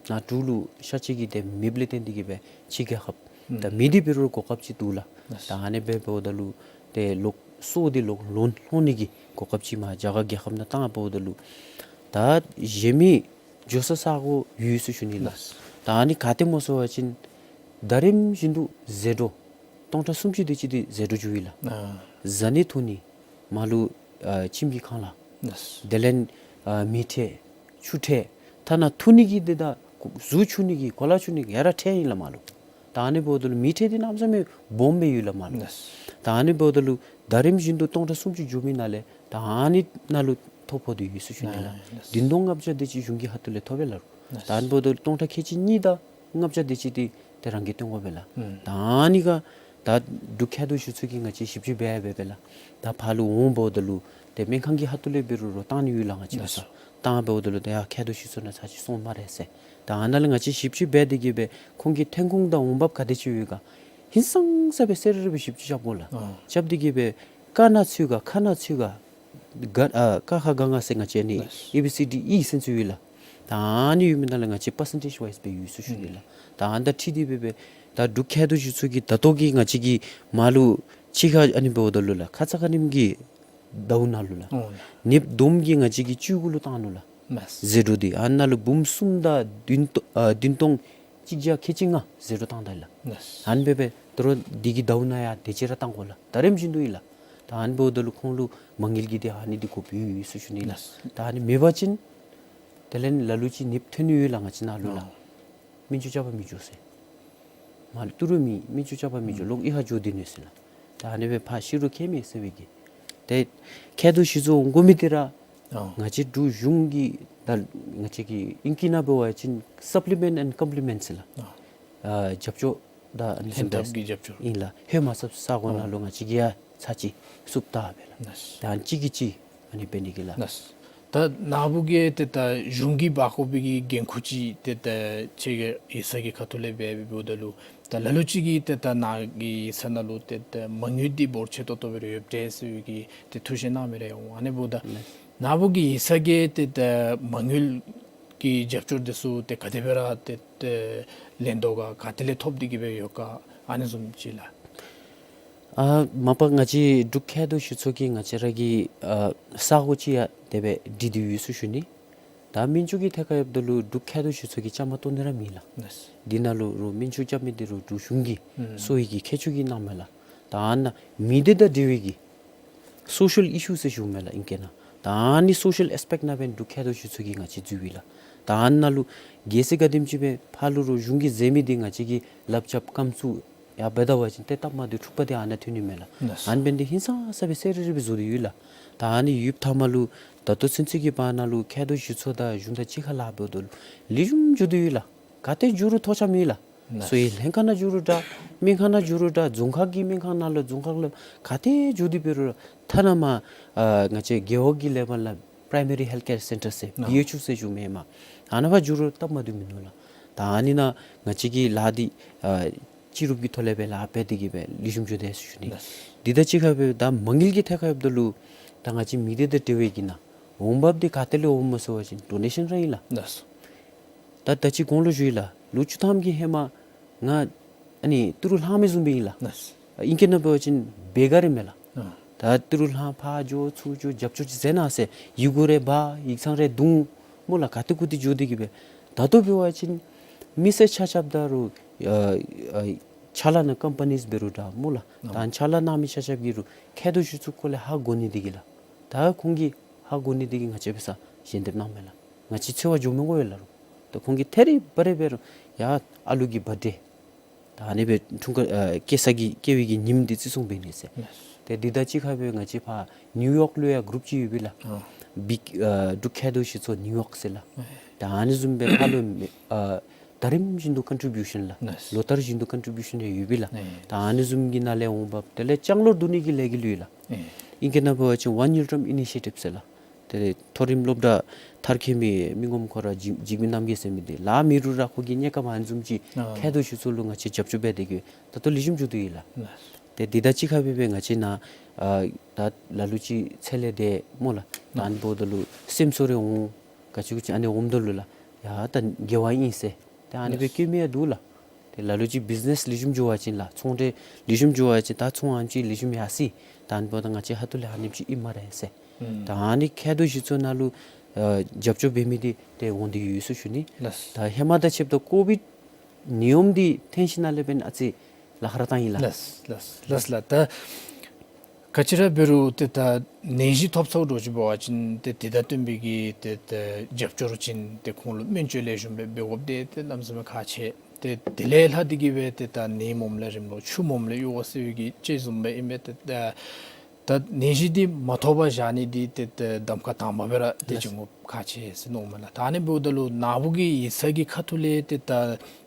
པར་ནཱ་འབྲུག་ལུ་གཤག་བཅོས་ཀྱི་ཏེ་མེདཔ་ལས་བརྟེན་ཏེ་གི་སྦེ་ཕྱི་རྒྱལ་ཁབ་ད་མི་འདི་འབད་རུང་གོ་སྐབས་ཅིག་འདུག་ལགས། ད་ཨ་ནི་སྦེ་འབདཝ་ད་ལུ་ཏེ་ལོག་གསོ་འདི་ལོག་ལོག་ལྷོད་ནི་གི་གོ་སྐབས་ཅིག་མར་རྒྱ་གར་རྒྱལ་ཁབ་ནང་བཏང་འབདཝ་ད་ལུ་ད་གཞན་མི་འགྱོ་ས་ས་གོ་ཡོད་ཟེར་ཞུ་ནི་ལགས། ལགས། ད་ཨ་ནི་ག་དེ་སྨོ་ཟེར་བ་ཅིན་ཟླ་རིམ་བཞིན་དུ་ཟད་འགྲོ་སྟོང་ཕྲག་སུམ་ཅུ་དེ་ཅིག་འདི་ཟད་འགྲོ་འགྱོཝ་ཨིན་ལགས། ཨ། བཟའ་ནི་འཐུང་ནི་མར་ལུ་ཨ་ཁྱིམ་གྱི་ཁང་གླ། ལགས། དེ་ལས་ཨ་མི་ཁྲལ་ཆུ་ཁྲལ་ཐ་ན་འཐུང་ནི་གི་འདི་དང་གཟུགས་འཁྱུ་ནི་གི་གོ་ལ་འཁྱུ་ནི་གི་ཡ་ར་ཁྲལ་ཨིན་ལགས་མར་ལུ། ད་ཨ་ནི་འབདཝ་ད་ལུ་མི་ཁྲལ་འདི་གནམ་མེད་ས་མེད་སྦོམ་སྦེ་ཡོད་ལགས་མར་ལུ། ལགས། ད་ཨ་ནི་འབདཝ་ད་ལུ་ཟླ་རིམ་བཞིན་དུ་སྟོང་ཕྲག་སུམ་ཅུ་འགྱོ་མི་ནང་ལས་ད་ཨ་ནི་ནང་ལུ་ཐོ་ཕོག་སྟེ་ཡོད་ཟེར་ཞུ་ནི་ལགས། ལགས། བདུན་སྟོང་ལྔ་བརྒྱ་དེ་ཅིག་གཞུང་གི་ཁ་ཐུག་ལས་ཐོབ་པས་ལགས། ལགས། ད་ཨ་ནི་འབདཝ་ད་ལུ་སྟོང་ཕྲག་ཁལ་གཅིག་གཉིས་དང་ལྔ་བརྒྱ་དེ་ཅིག་འདི་ཏེ་རང་གིས་བཏོན་དགོ་པས་ལགས། ཨུམ། ད་ཨ་ནི་ཁར་ད་འབྲུག་མཁལ་རྡོག་ཞུ་ཚོགས་ཀྱིས་ང་བཅས་ཞིབ་དཔྱད་འབད་འབད་འབད་ལགས། ད་ཕར་ལུ་འོང་འབདཝ་ད་ལུ་ཏེ་སྨན་ཁང་གི་ཁ་ཐུག་ལས་འབད་རུང་རོགས་བཏང་ནི་ཡོད་ལགས་ང་བཅས་ལགས་སོ། བཏང་འབདཝ་ད་ལུ་ཏེ་ཡར་མཁལ་རྡོག་ཞུ་ཚོགས་ནང་ཚར་ཅིག་སོང་སྨ་རེ་ཟེར། ད་ཨ་ནཱ་ལས་ང་བཅས་ཞིབ་དཔྱད་འབད་དེ་གི་སྦེ་ཁོང་གི་ཐོན་ཁུངས་དང་འོང་འབབ་ག་དེ་ཅིག་ཡོད་ག་ཧིང་སངས་ས་སྦེ་གསལ་རི་རི་སྦེ་ཞིབ་དཔྱད་རྐྱབ་དགོ་ལགས། ཨ། རྐྱབ་སྟེ་གི་སྦེ་ཀ་ནང་ཚུད་ག་ཁ་ནང་ཚུད་ག་ག་ཨ་ཀ་ཁ་ག་ང་ཟེར་ང་བཅས་ཨ་ནི་ལགས། ཨེ་བི་སི་ཌི་ཨི་ཟེར་ཚུ་ཡོད་ལགས། ད་ཨ་ནི་ཡོད་མི་ནང་ལས་ང་བཅས་པར་སེན་ཊེཇ་ཝའིས་སྦེ་ཡོད་ཟེར་ཞུ་ནི་ལགས། ཨུམ། ད་ཨ་ནི་དང་འཁྲིལ་ཏེ་སྦེ་སྦེ་ད་འབྲུག་མཁལ་རྡོག་ཞུ་ཚོགས་ཀྱིས་ད་ལྟོ་གི་ང་བཅས་ཀྱི་མར་ལུ་ཕྱི་ཁར་ཨ་ནི་འབདཝ་ད་ལུ་ལགས་ཁ་ཙ་ཁ་ཉིནམ་གྱི་ཟླཝ་ནང་ལུ་ལགས། ཨོ་ལགས། ནདཔ་བསྡོམས་ཀྱིས་ང་བཅས་ཀྱི་བཅུ་དགུ་ལུ་བཏང་ནུག་ལགས། ལགས། ཟད་འགྲོ་འདི་ཨ་ནཱ་ལུ་འབུམ་གསུམ་དང་བདུན་སྟོ་ཨ་བདུན་སྟོང་གཅིག་བརྒྱ་ཁལ་གཅིག་ལྔ་ཟད་འགྲོ་བཏང་ད་ལགས། ལགས། ཨ་ནི་སྦེ་སྦེ་དོ་རུང་འདི་གི་ཟླཝ་ནང་ཡང་དེ་ཅིག་ར་བཏང་དགོ་ལགས། ཟླ་རིམ་བཞིན་དུ་ཨིན་ལགས། ད་ཨ་ནི་འབདཝ་ད་ལུ་ཁོང་ལུ་མ་དངུལ་གྱི་འདི་ཨ་ནི་འདི་དགོཔ་ཡོད་ཡོད་ཟེར་ཞུ་ནི་ལགས། ལགས། ད་ཨ་ནི་མེད་པ་ཅིན་དེ་ལས་ལ་ལུ་ཅིག་ནདཔ་ཐོན་ནི་ཡོད་ལགས་ང་བཅས་ནཱ་ལུ་ལགས། ཨོ། སྨན་བཅོས་རྐྱབ་པར་མི་འགྱོ་ཟེར། མར་ལུ་ཏི་རུ་མེད། སྨན་བཅོས་རྐྱབ་པར་མི་འགྱོ། ཨུམ། ལོག་ཨི་ཁར་འགྱོ་སྡོད་ནི་ཟེར་ལགས། ད་ཨ་ནི་སྦེ་ཕར་ཤི་རུང་ཁྱད་མེད་ཟེར་བའི་གི། ཏེ་མཁལ་རྡོག་ཞུ་ཚོགས་འོང་དགོ་མི་འདི་ར་ཨོ། ང་བཅས་འབྲུག་གཞུང་གི་ད་ང་བཅས་ཀྱི་ཨིང་སྐད་ནང་འབད་བ་ཅིན་སབ་ལི་མེནཊ་ཨེནཌ་ཀོམ་པི་ལི་མེནཊ་ཟེར་ལགས། ཨོ། ཨ་རྒྱབ་སྐྱོར་དང་ཨ་ནི་ལྷན་ཐབས་ཀྱི་རྒྱབ་སྐྱོར་ཨིན་ལགས། ལྷོད་མ་ཚུགསཔ་ས་གོ་ནང་ལུ་ཨོ། ང་བཅས་ཀྱིས་ཡང་ཚར་ཅིག་བཙུགས་ད་པས་ལགས། ལགས། ད་ཨ་ནི་གཅིག་གིས་གཅིག་ཨ་ནི་འབད་ནི་གི་ལགས། ལགས། ད་ནཱ་བུ་གིས་ཏེ་ད་གཞུང་གིས་འབག་དགོ་པའི་གི་འགན་ཁུར་ཅིག་ཏེ་ད་ཁྱོད་ཀྱི་ཡིག་ཚང་གི་ཁ་ཐུག་ལས་འབད་འབདཝ་ད་ལུ་ད་ལ་ལུ་ཅིག་གིས་ཏེ་ད་ནཱ་གི་ཡིག་ཚང་ནང་ལུ་ཏེ་ད་མ་དངུལ་འདི་འབོར་ཆེ་ཏོག་ཏོ་སྦེ་ར་ཡོདཔ་འདྲས་ཟེར་བའི་གི་ཏེ་ཐུགས་བཞེད་གནང་མི་རེ་འོང་། ཨ་ནི་འབདཝ་ད་ལགས། ནཱ་བུ་གི་ཡིག་ཚང་གིས་ཏེ་ད་མ་དངུལ་གྱི་རྒྱབ་སྐྱོར་འདི་ཚུ་ཏེ་ག་དེ་སྦེ་ར་ཏེ་ཏེ་ལེན་དོ་ག་ག་ཏེ་ལས་ཐོབ་སྟེ་གི་སྦེ་ཡོད་ག་ཨ་ནི་བཟུམ་ཅིག་ལགས། ཨ་མ་པ་ང་བཅས་འབྲུག་མཁལ་རྡོག་གཞི་ཚོགས་ཀྱིས་ང་བཅས་ར་གི་ཨ་ས་གོ་ཅིག་ཡང་དེ་སྦེ་སྒྲིག་སྟེ་ཡོད་ཟེར་ཞུ་ནི། ད་སྨན་བཅོས་ཀྱི་ཐད་ཁར་འབདཝ་ད་ལུ་འབྲུག་མཁལ་རྡོག་གཞི་ཚོགས་ཀྱིས་བཅའ་མར་གཏོགས་ནི་ར་མེད་ལགས། ལགས། འདི་ནང་ལུ་རུང་སྨན་བཅོས་རྐྱབ་མི་འདི་རུང་འབྲུག་གཞུང་གིས་ཨུམ་གསོ་བའི་གི་ཁྱད་ཆོས་ཀྱིས་གནངམ་མས་ལགས། ད་ཨ་ནཱ་མི་སྡེ་དང་འབྲེལ་བའི་གི་སོ་ཤལ་ཨི་ཤུ་ཟེར་ཞུཝ་མས་ལགས་ཨིང་སྐད་ནང་། ད་ཨ་ནི་སོ་ཤལ་ཨེསི་པེཀཊ་ནང་འབད་ན་འབྲུག་མཁལ་རྡོག་གཞི་ཚོགས་ཀྱིས་ང་བཅས་འཛུལ་བས་ལགས། ད་ཨ་ནཱ་ལུ་གལ་སྲིད་ག་དེམ་ཅིག་སྦེ་ཕར་ལུ་རུང་གཞུང་གིས་མཛད་མི་འདི་ང་བཅས་ཀྱིས་ལགཔ་རྐྱབ་རྐངམ་བཙུགས་ཡར་འབད་ད་པ་ཅིན་ཏེ་སྟབས་མ་བདེཝ་འཁྲུག་པ་འདི་ཨ་ནཱ་ཐོན་ནི་མས་ལགས། ལགས། ཨ་ནི་འབད་ནི་འདི་ཧིང་སངས་ས་སྦེ་གསལ་རི་རི་སྦེ་བཟོ་སྟེ་ཡོད་ལགས། ད་ཨ་ནི་ཡོདཔ་ཐ་མ་ལུ་ད་ལྟོ་ཚུན་ཚོད་ཀྱི་བར་ན་ལུ་མཁལ་རྡོག་གཞི་ཚོགས་དང་གཞུང་དང་གཅིག་ཁར་ལཱ་འབདཝ་ད་ལུ་ལེགས་ཤོམ་འགྱོ་དོ་ཡོད་ལགས། ག་ཏེ་འགྱོ་རུང་ཐོགས་ཆགས་མེད་ལགས། ལགས། གསོ་བའི་ལྷན་ཁག་ནང་འགྱོ་རུང་འདྲ་སྨན་ཁང་ནང་འགྱོ་རུང་འདྲ་རྫོང་ཁག་གི་སྨན་ཁང་ནང་ལུ་རྫོང་ཁག་ལུ་ག་ཏེ་འགྱོ་སྟེ་འབད་རུང་ར་ཐ་ན་མ་ཨ་ང་བཅས་རྒེད་འོག་གི་ལེ་བཱལ་ལུ་པྲའི་མ་རི་ཧེལཐ་ཀེར་སེན་ཊར་ཟེར་ཨ་པི་ཨེཆ་ཨོ་ཟེར་ཞུཝ་མས་མ། ཨ་ནཱ་ཕར་འགྱོ་རུང་སྟབས་མ་བདེཝ་མིན་འདུག་ལགས། ད་ཨ་ནི་ནང་ང་བཅས་ཀྱིས་ལཱ་འདི་ཨ་སྤྱི་རུབ་ཀྱི་ཐོག་ལས་སྦེ་ལཱ་འབད་དེ་གིས་སྦེ་ལེགས་ཤོམ་འགྱོ་དེས་ཟེར་ཞུ་ནི། ལགས། འདི་དང་གཅིག་ཁར་སྦེ་ད་མ་དངུལ་གྱི་ཐད་ཁར་འབདཝ་ད་ལུ་ད་ང་བཅས་མི་སྡེ་དང་འབྲེལ་བའི་གི་ནང་འོང་འབབ་འདི་ག་ཏེ་ལས་འོངམ་སྨོ་ཟེར་བ་ཅིན་ཌོ་ནེ་ཤཱན་ར་ཨིན་ལགས། ལགས། ད་ད་ཅི་གོང་ལུ་ཞུ་ཡི་ལགས། ལོ་བཅུ་ཐམ་གྱི་ཧེ་མ་ང་ཨ་ནི་ཏི་རུ་ལྷང་མི་བཟུམ་སྦེ་ཨིན་ལགས། ལགས། ཨིང་སྐད་ནང་འབད་བ་ཅིན་བེ་གར་ཨིན་མས་ལགས། ཨ། ད་ཏི་རུ་ལྷང་ཕར་འགྱོ་ཚུར་འགྱོ་རྒྱབ་སྐྱོར་ཅིག་མཛད་གནང་ཟེར་ཡི་གུ་རེ་འབག་ཡིག་ཚང་རེ་བརྡུང་སྨོ་ལགས། ག་ཏེ་ཁུར་ཏེ་འགྱོ་སྟེ་གིས་སྦེ། ད་ལྟོ་འབད་བ་ཅིན་མི་སེར་ཆ་ཁྱབ་ད་རུང་ཨ་ཨ་ཕྱག་ལཱ་ནང་ཀམ་པ་ནིས་འབད་རུང་འདྲ་སྨོ་ལགས། ཨ། ད་ཕྱག་ལཱ་གནང་མི་ཆ་ཁྱབ་ཀྱིས་རུང་མཁལ་རྡོག་གཞི་ཚོགས་སྐོར་ལས་ཧ་གོ་ནི་འདི་གིས་ལགས། ད་ཁོང་གིས་ཧ་གོ་ནི་འདི་གིས་ང་བཅས་འབད་སར་ཞལ་འདེབས་གནངམ་མས་ལགས། ང་བཅས་འཚོལ་བར་འགྱོ་མི་དགོ་པས་ལགས་རུང་། ད་ཁོང་གིས་ཐད་རི་བ་རི་འབད་རུང་ཡ་ཨ་ལུ་གི་བར་ཐ་ཌེ་ད་ཨ་ནི་སྦེ་འཁྲུངས་སྐར་ཨ་སྐྱེས་ས་གི་སྐྱེས་པའི་གི་ཉིནམ་འདི་བརྩི་སྲུང་འབད་ནི་ཟེར། ལགས། ཏེ་འདི་དང་གཅིག་ཁར་སྦེ་ང་བཅས་ཕར་ནིའུ་ཡོག་ལུ་ཡང་གུ་རུབ་ཅིག་ཡོད་པས་ལགས། ཨ། བིག་ཨ་འབྲུག་མཁལ་རྡོག་གཞི་ཚོགས་ནིའུ་ཡོག་ཟེར་ལགས། ཨ། ད་ཨ་ནི་བཟུམ་སྦེ་ཕར་ལུ་ཨ་ད་རིམ་བཞིན་དུ་ཀོན་ཊི་བིའུ་ཤཱན་ལགས། ལགས། ལོ་ལྟར་བཞིན་དུ་ཀོན་ཊི་བིའུ་ཤཱན་ཡང་ཡོད་པས་ལགས། ཨ། ད་ཨ་ནི་བཟུམ་གྱི་ནང་ལས་འོང་འབབ་དེ་ལས་ལྕང་ལོར་བསྡུ་ནི་གི་ལས་འགུལ་ཡོད་ལགས། ཨ། ཨིང་སྐད་ནང་འབད་བ་ཅིན་ཝཱན་ཡུལ་ཊམ་ཨི་ནི་ཤི་ཡེ་ཊིབ་ཟེར་ལགས། དེ་ལས་མཐོ་རིམ་སློབ་གྲྭ་མཐར་འཁྱོལ་མི་མི་ངོམ་ཁོ་ར་འཇིགས་འཇིགས་མེད་རྣམ་རྒྱལ་ཟེར་མི་འདི་ལཱ་མེད་རུང་ར་ཁོ་གིས་གནས་སྐབས་ཨ་ནི་བཟུམ་ཅིག་ཨ་མཁལ་རྡོག་གཞི་ཚོགས་ལུ་ང་བཅས་རྒྱབ་སྐྱོར་འབད་དེ་གིས་ད་ལྟོ་ལེགས་ཤོམ་འགྱོ་དོ་ཡོད་ལགས། ལགས། ཏེ་འདི་དང་གཅིག་ཁར་སྦེ་སྦེ་ང་བཅས་ནཱ་ཨ་ད་ལ་ལུ་ཅིག་ཚེ་ལས་འདས་སྨོ་ལགས། ད་ཨ་ནི་འབདཝ་ད་ལུ་སེམས་གསོ་རེ་འོང་ག་ཅི་གུ་ཅི་ཨ་ནི་འོངམ་ད་ལུ་ལགས་ཡ་ད་དགེ་བ་ཨིན་ཟེར། ཏེ་ཨ་ནི་སྦེ་ལགས། བཀོད་མི་ཡང་འདུག་ལགས། ཏེ་ལ་ལུ་ཅིག་བིཛ་ནེས་ལེགས་ཤོམ་འགྱོ་བ་ཅིན་ལགས་ཚོང་འབྲེལ་ལེགས་ཤོམ་འགྱོ་བ་ཅིན་ད་ཚོང་ཨ་ནེམ་ཅིག་ལེགས་ཤོམ་ཡར་སོ་ཡི། ད་ཨ་ནི་འབདཝ་ད་ང་བཅས་ཁ་ཐུག་ལས་ཨ་ནེམ་ཅིག་ཨིན་སྨ་རེ་ཟེར། ཨུམ། ད་ཨ་ནི་མཁལ་རྡོག་གཞི་ཚོགས་ནང་ལུ་ཨ་རྒྱབ་སྐྱོར་འབད་མི་འདི་ཏེ་འོང་སྟེ་ཡོད་ཟེར་ཞུ་ནི། ལགས། ད་ཧེ་མ་དང་ཕྱདཔ་ད་ཀོ་བིཌ་ནད་ཡམས་འདི་ཐོན་ཞིནམ་ལས་འབདན་ཨ་ཙི་ལཱ་ཁག་ར་བཏང་ཡི་ལགས། ལགས་ལགས་ལགས་ལགས། ད་ག་ཅི་ར་འབད་རུང་ཏེ་ད་ནད་གཞི་ཐོབ་ཚརཝ་འདྲཝ་ཅིག་འབད་བ་ཅིན་ཏེ་དེ་དང་བསྟུན་པའི་གི་ཏེ་ད་རྒྱབ་སྐྱོར་ཅིག་ཏེ་ཁོང་ལུ་སྨན་བཅོས་ལེགས་ཤོམ་སྦེ་འབད་དགོཔ་འདི་ཏེ་གནམ་མེད་ས་མེད་ཁག་ཆེ། ཏེ་དེ་ལས་ལྷག་སྟེ་གིས་སྦེ་ཏེ་ད་ནད་མོམ་ལས་རིམ་གྲོ་ཆུ་མོམ་ལས་གཡུར་བ་ཟེར་བའི་གི་ཅིག་བཟུམ་སྦེ་ཨིན་པས། ཏེ་ད་ད་ནད་གཞི་འདི་མ་ཐོབ་པར་བཞག་ནི་འདི་ཏེ་ད་གདམ་ཁ་དང་པ་སྦེ་ར་ཏེ་ལགས། བྱིན་དགོཔ་ཁག་ཆེ་ཟེར་མནོཝ་མས་ལགས། ད་ཨ་ནི་འབདཝ་ད་ལུ་ནཱ་བུ་གི་ཡིག་ཚང་གི་ཁ་ཐུག་ལས་ཏེ་ད་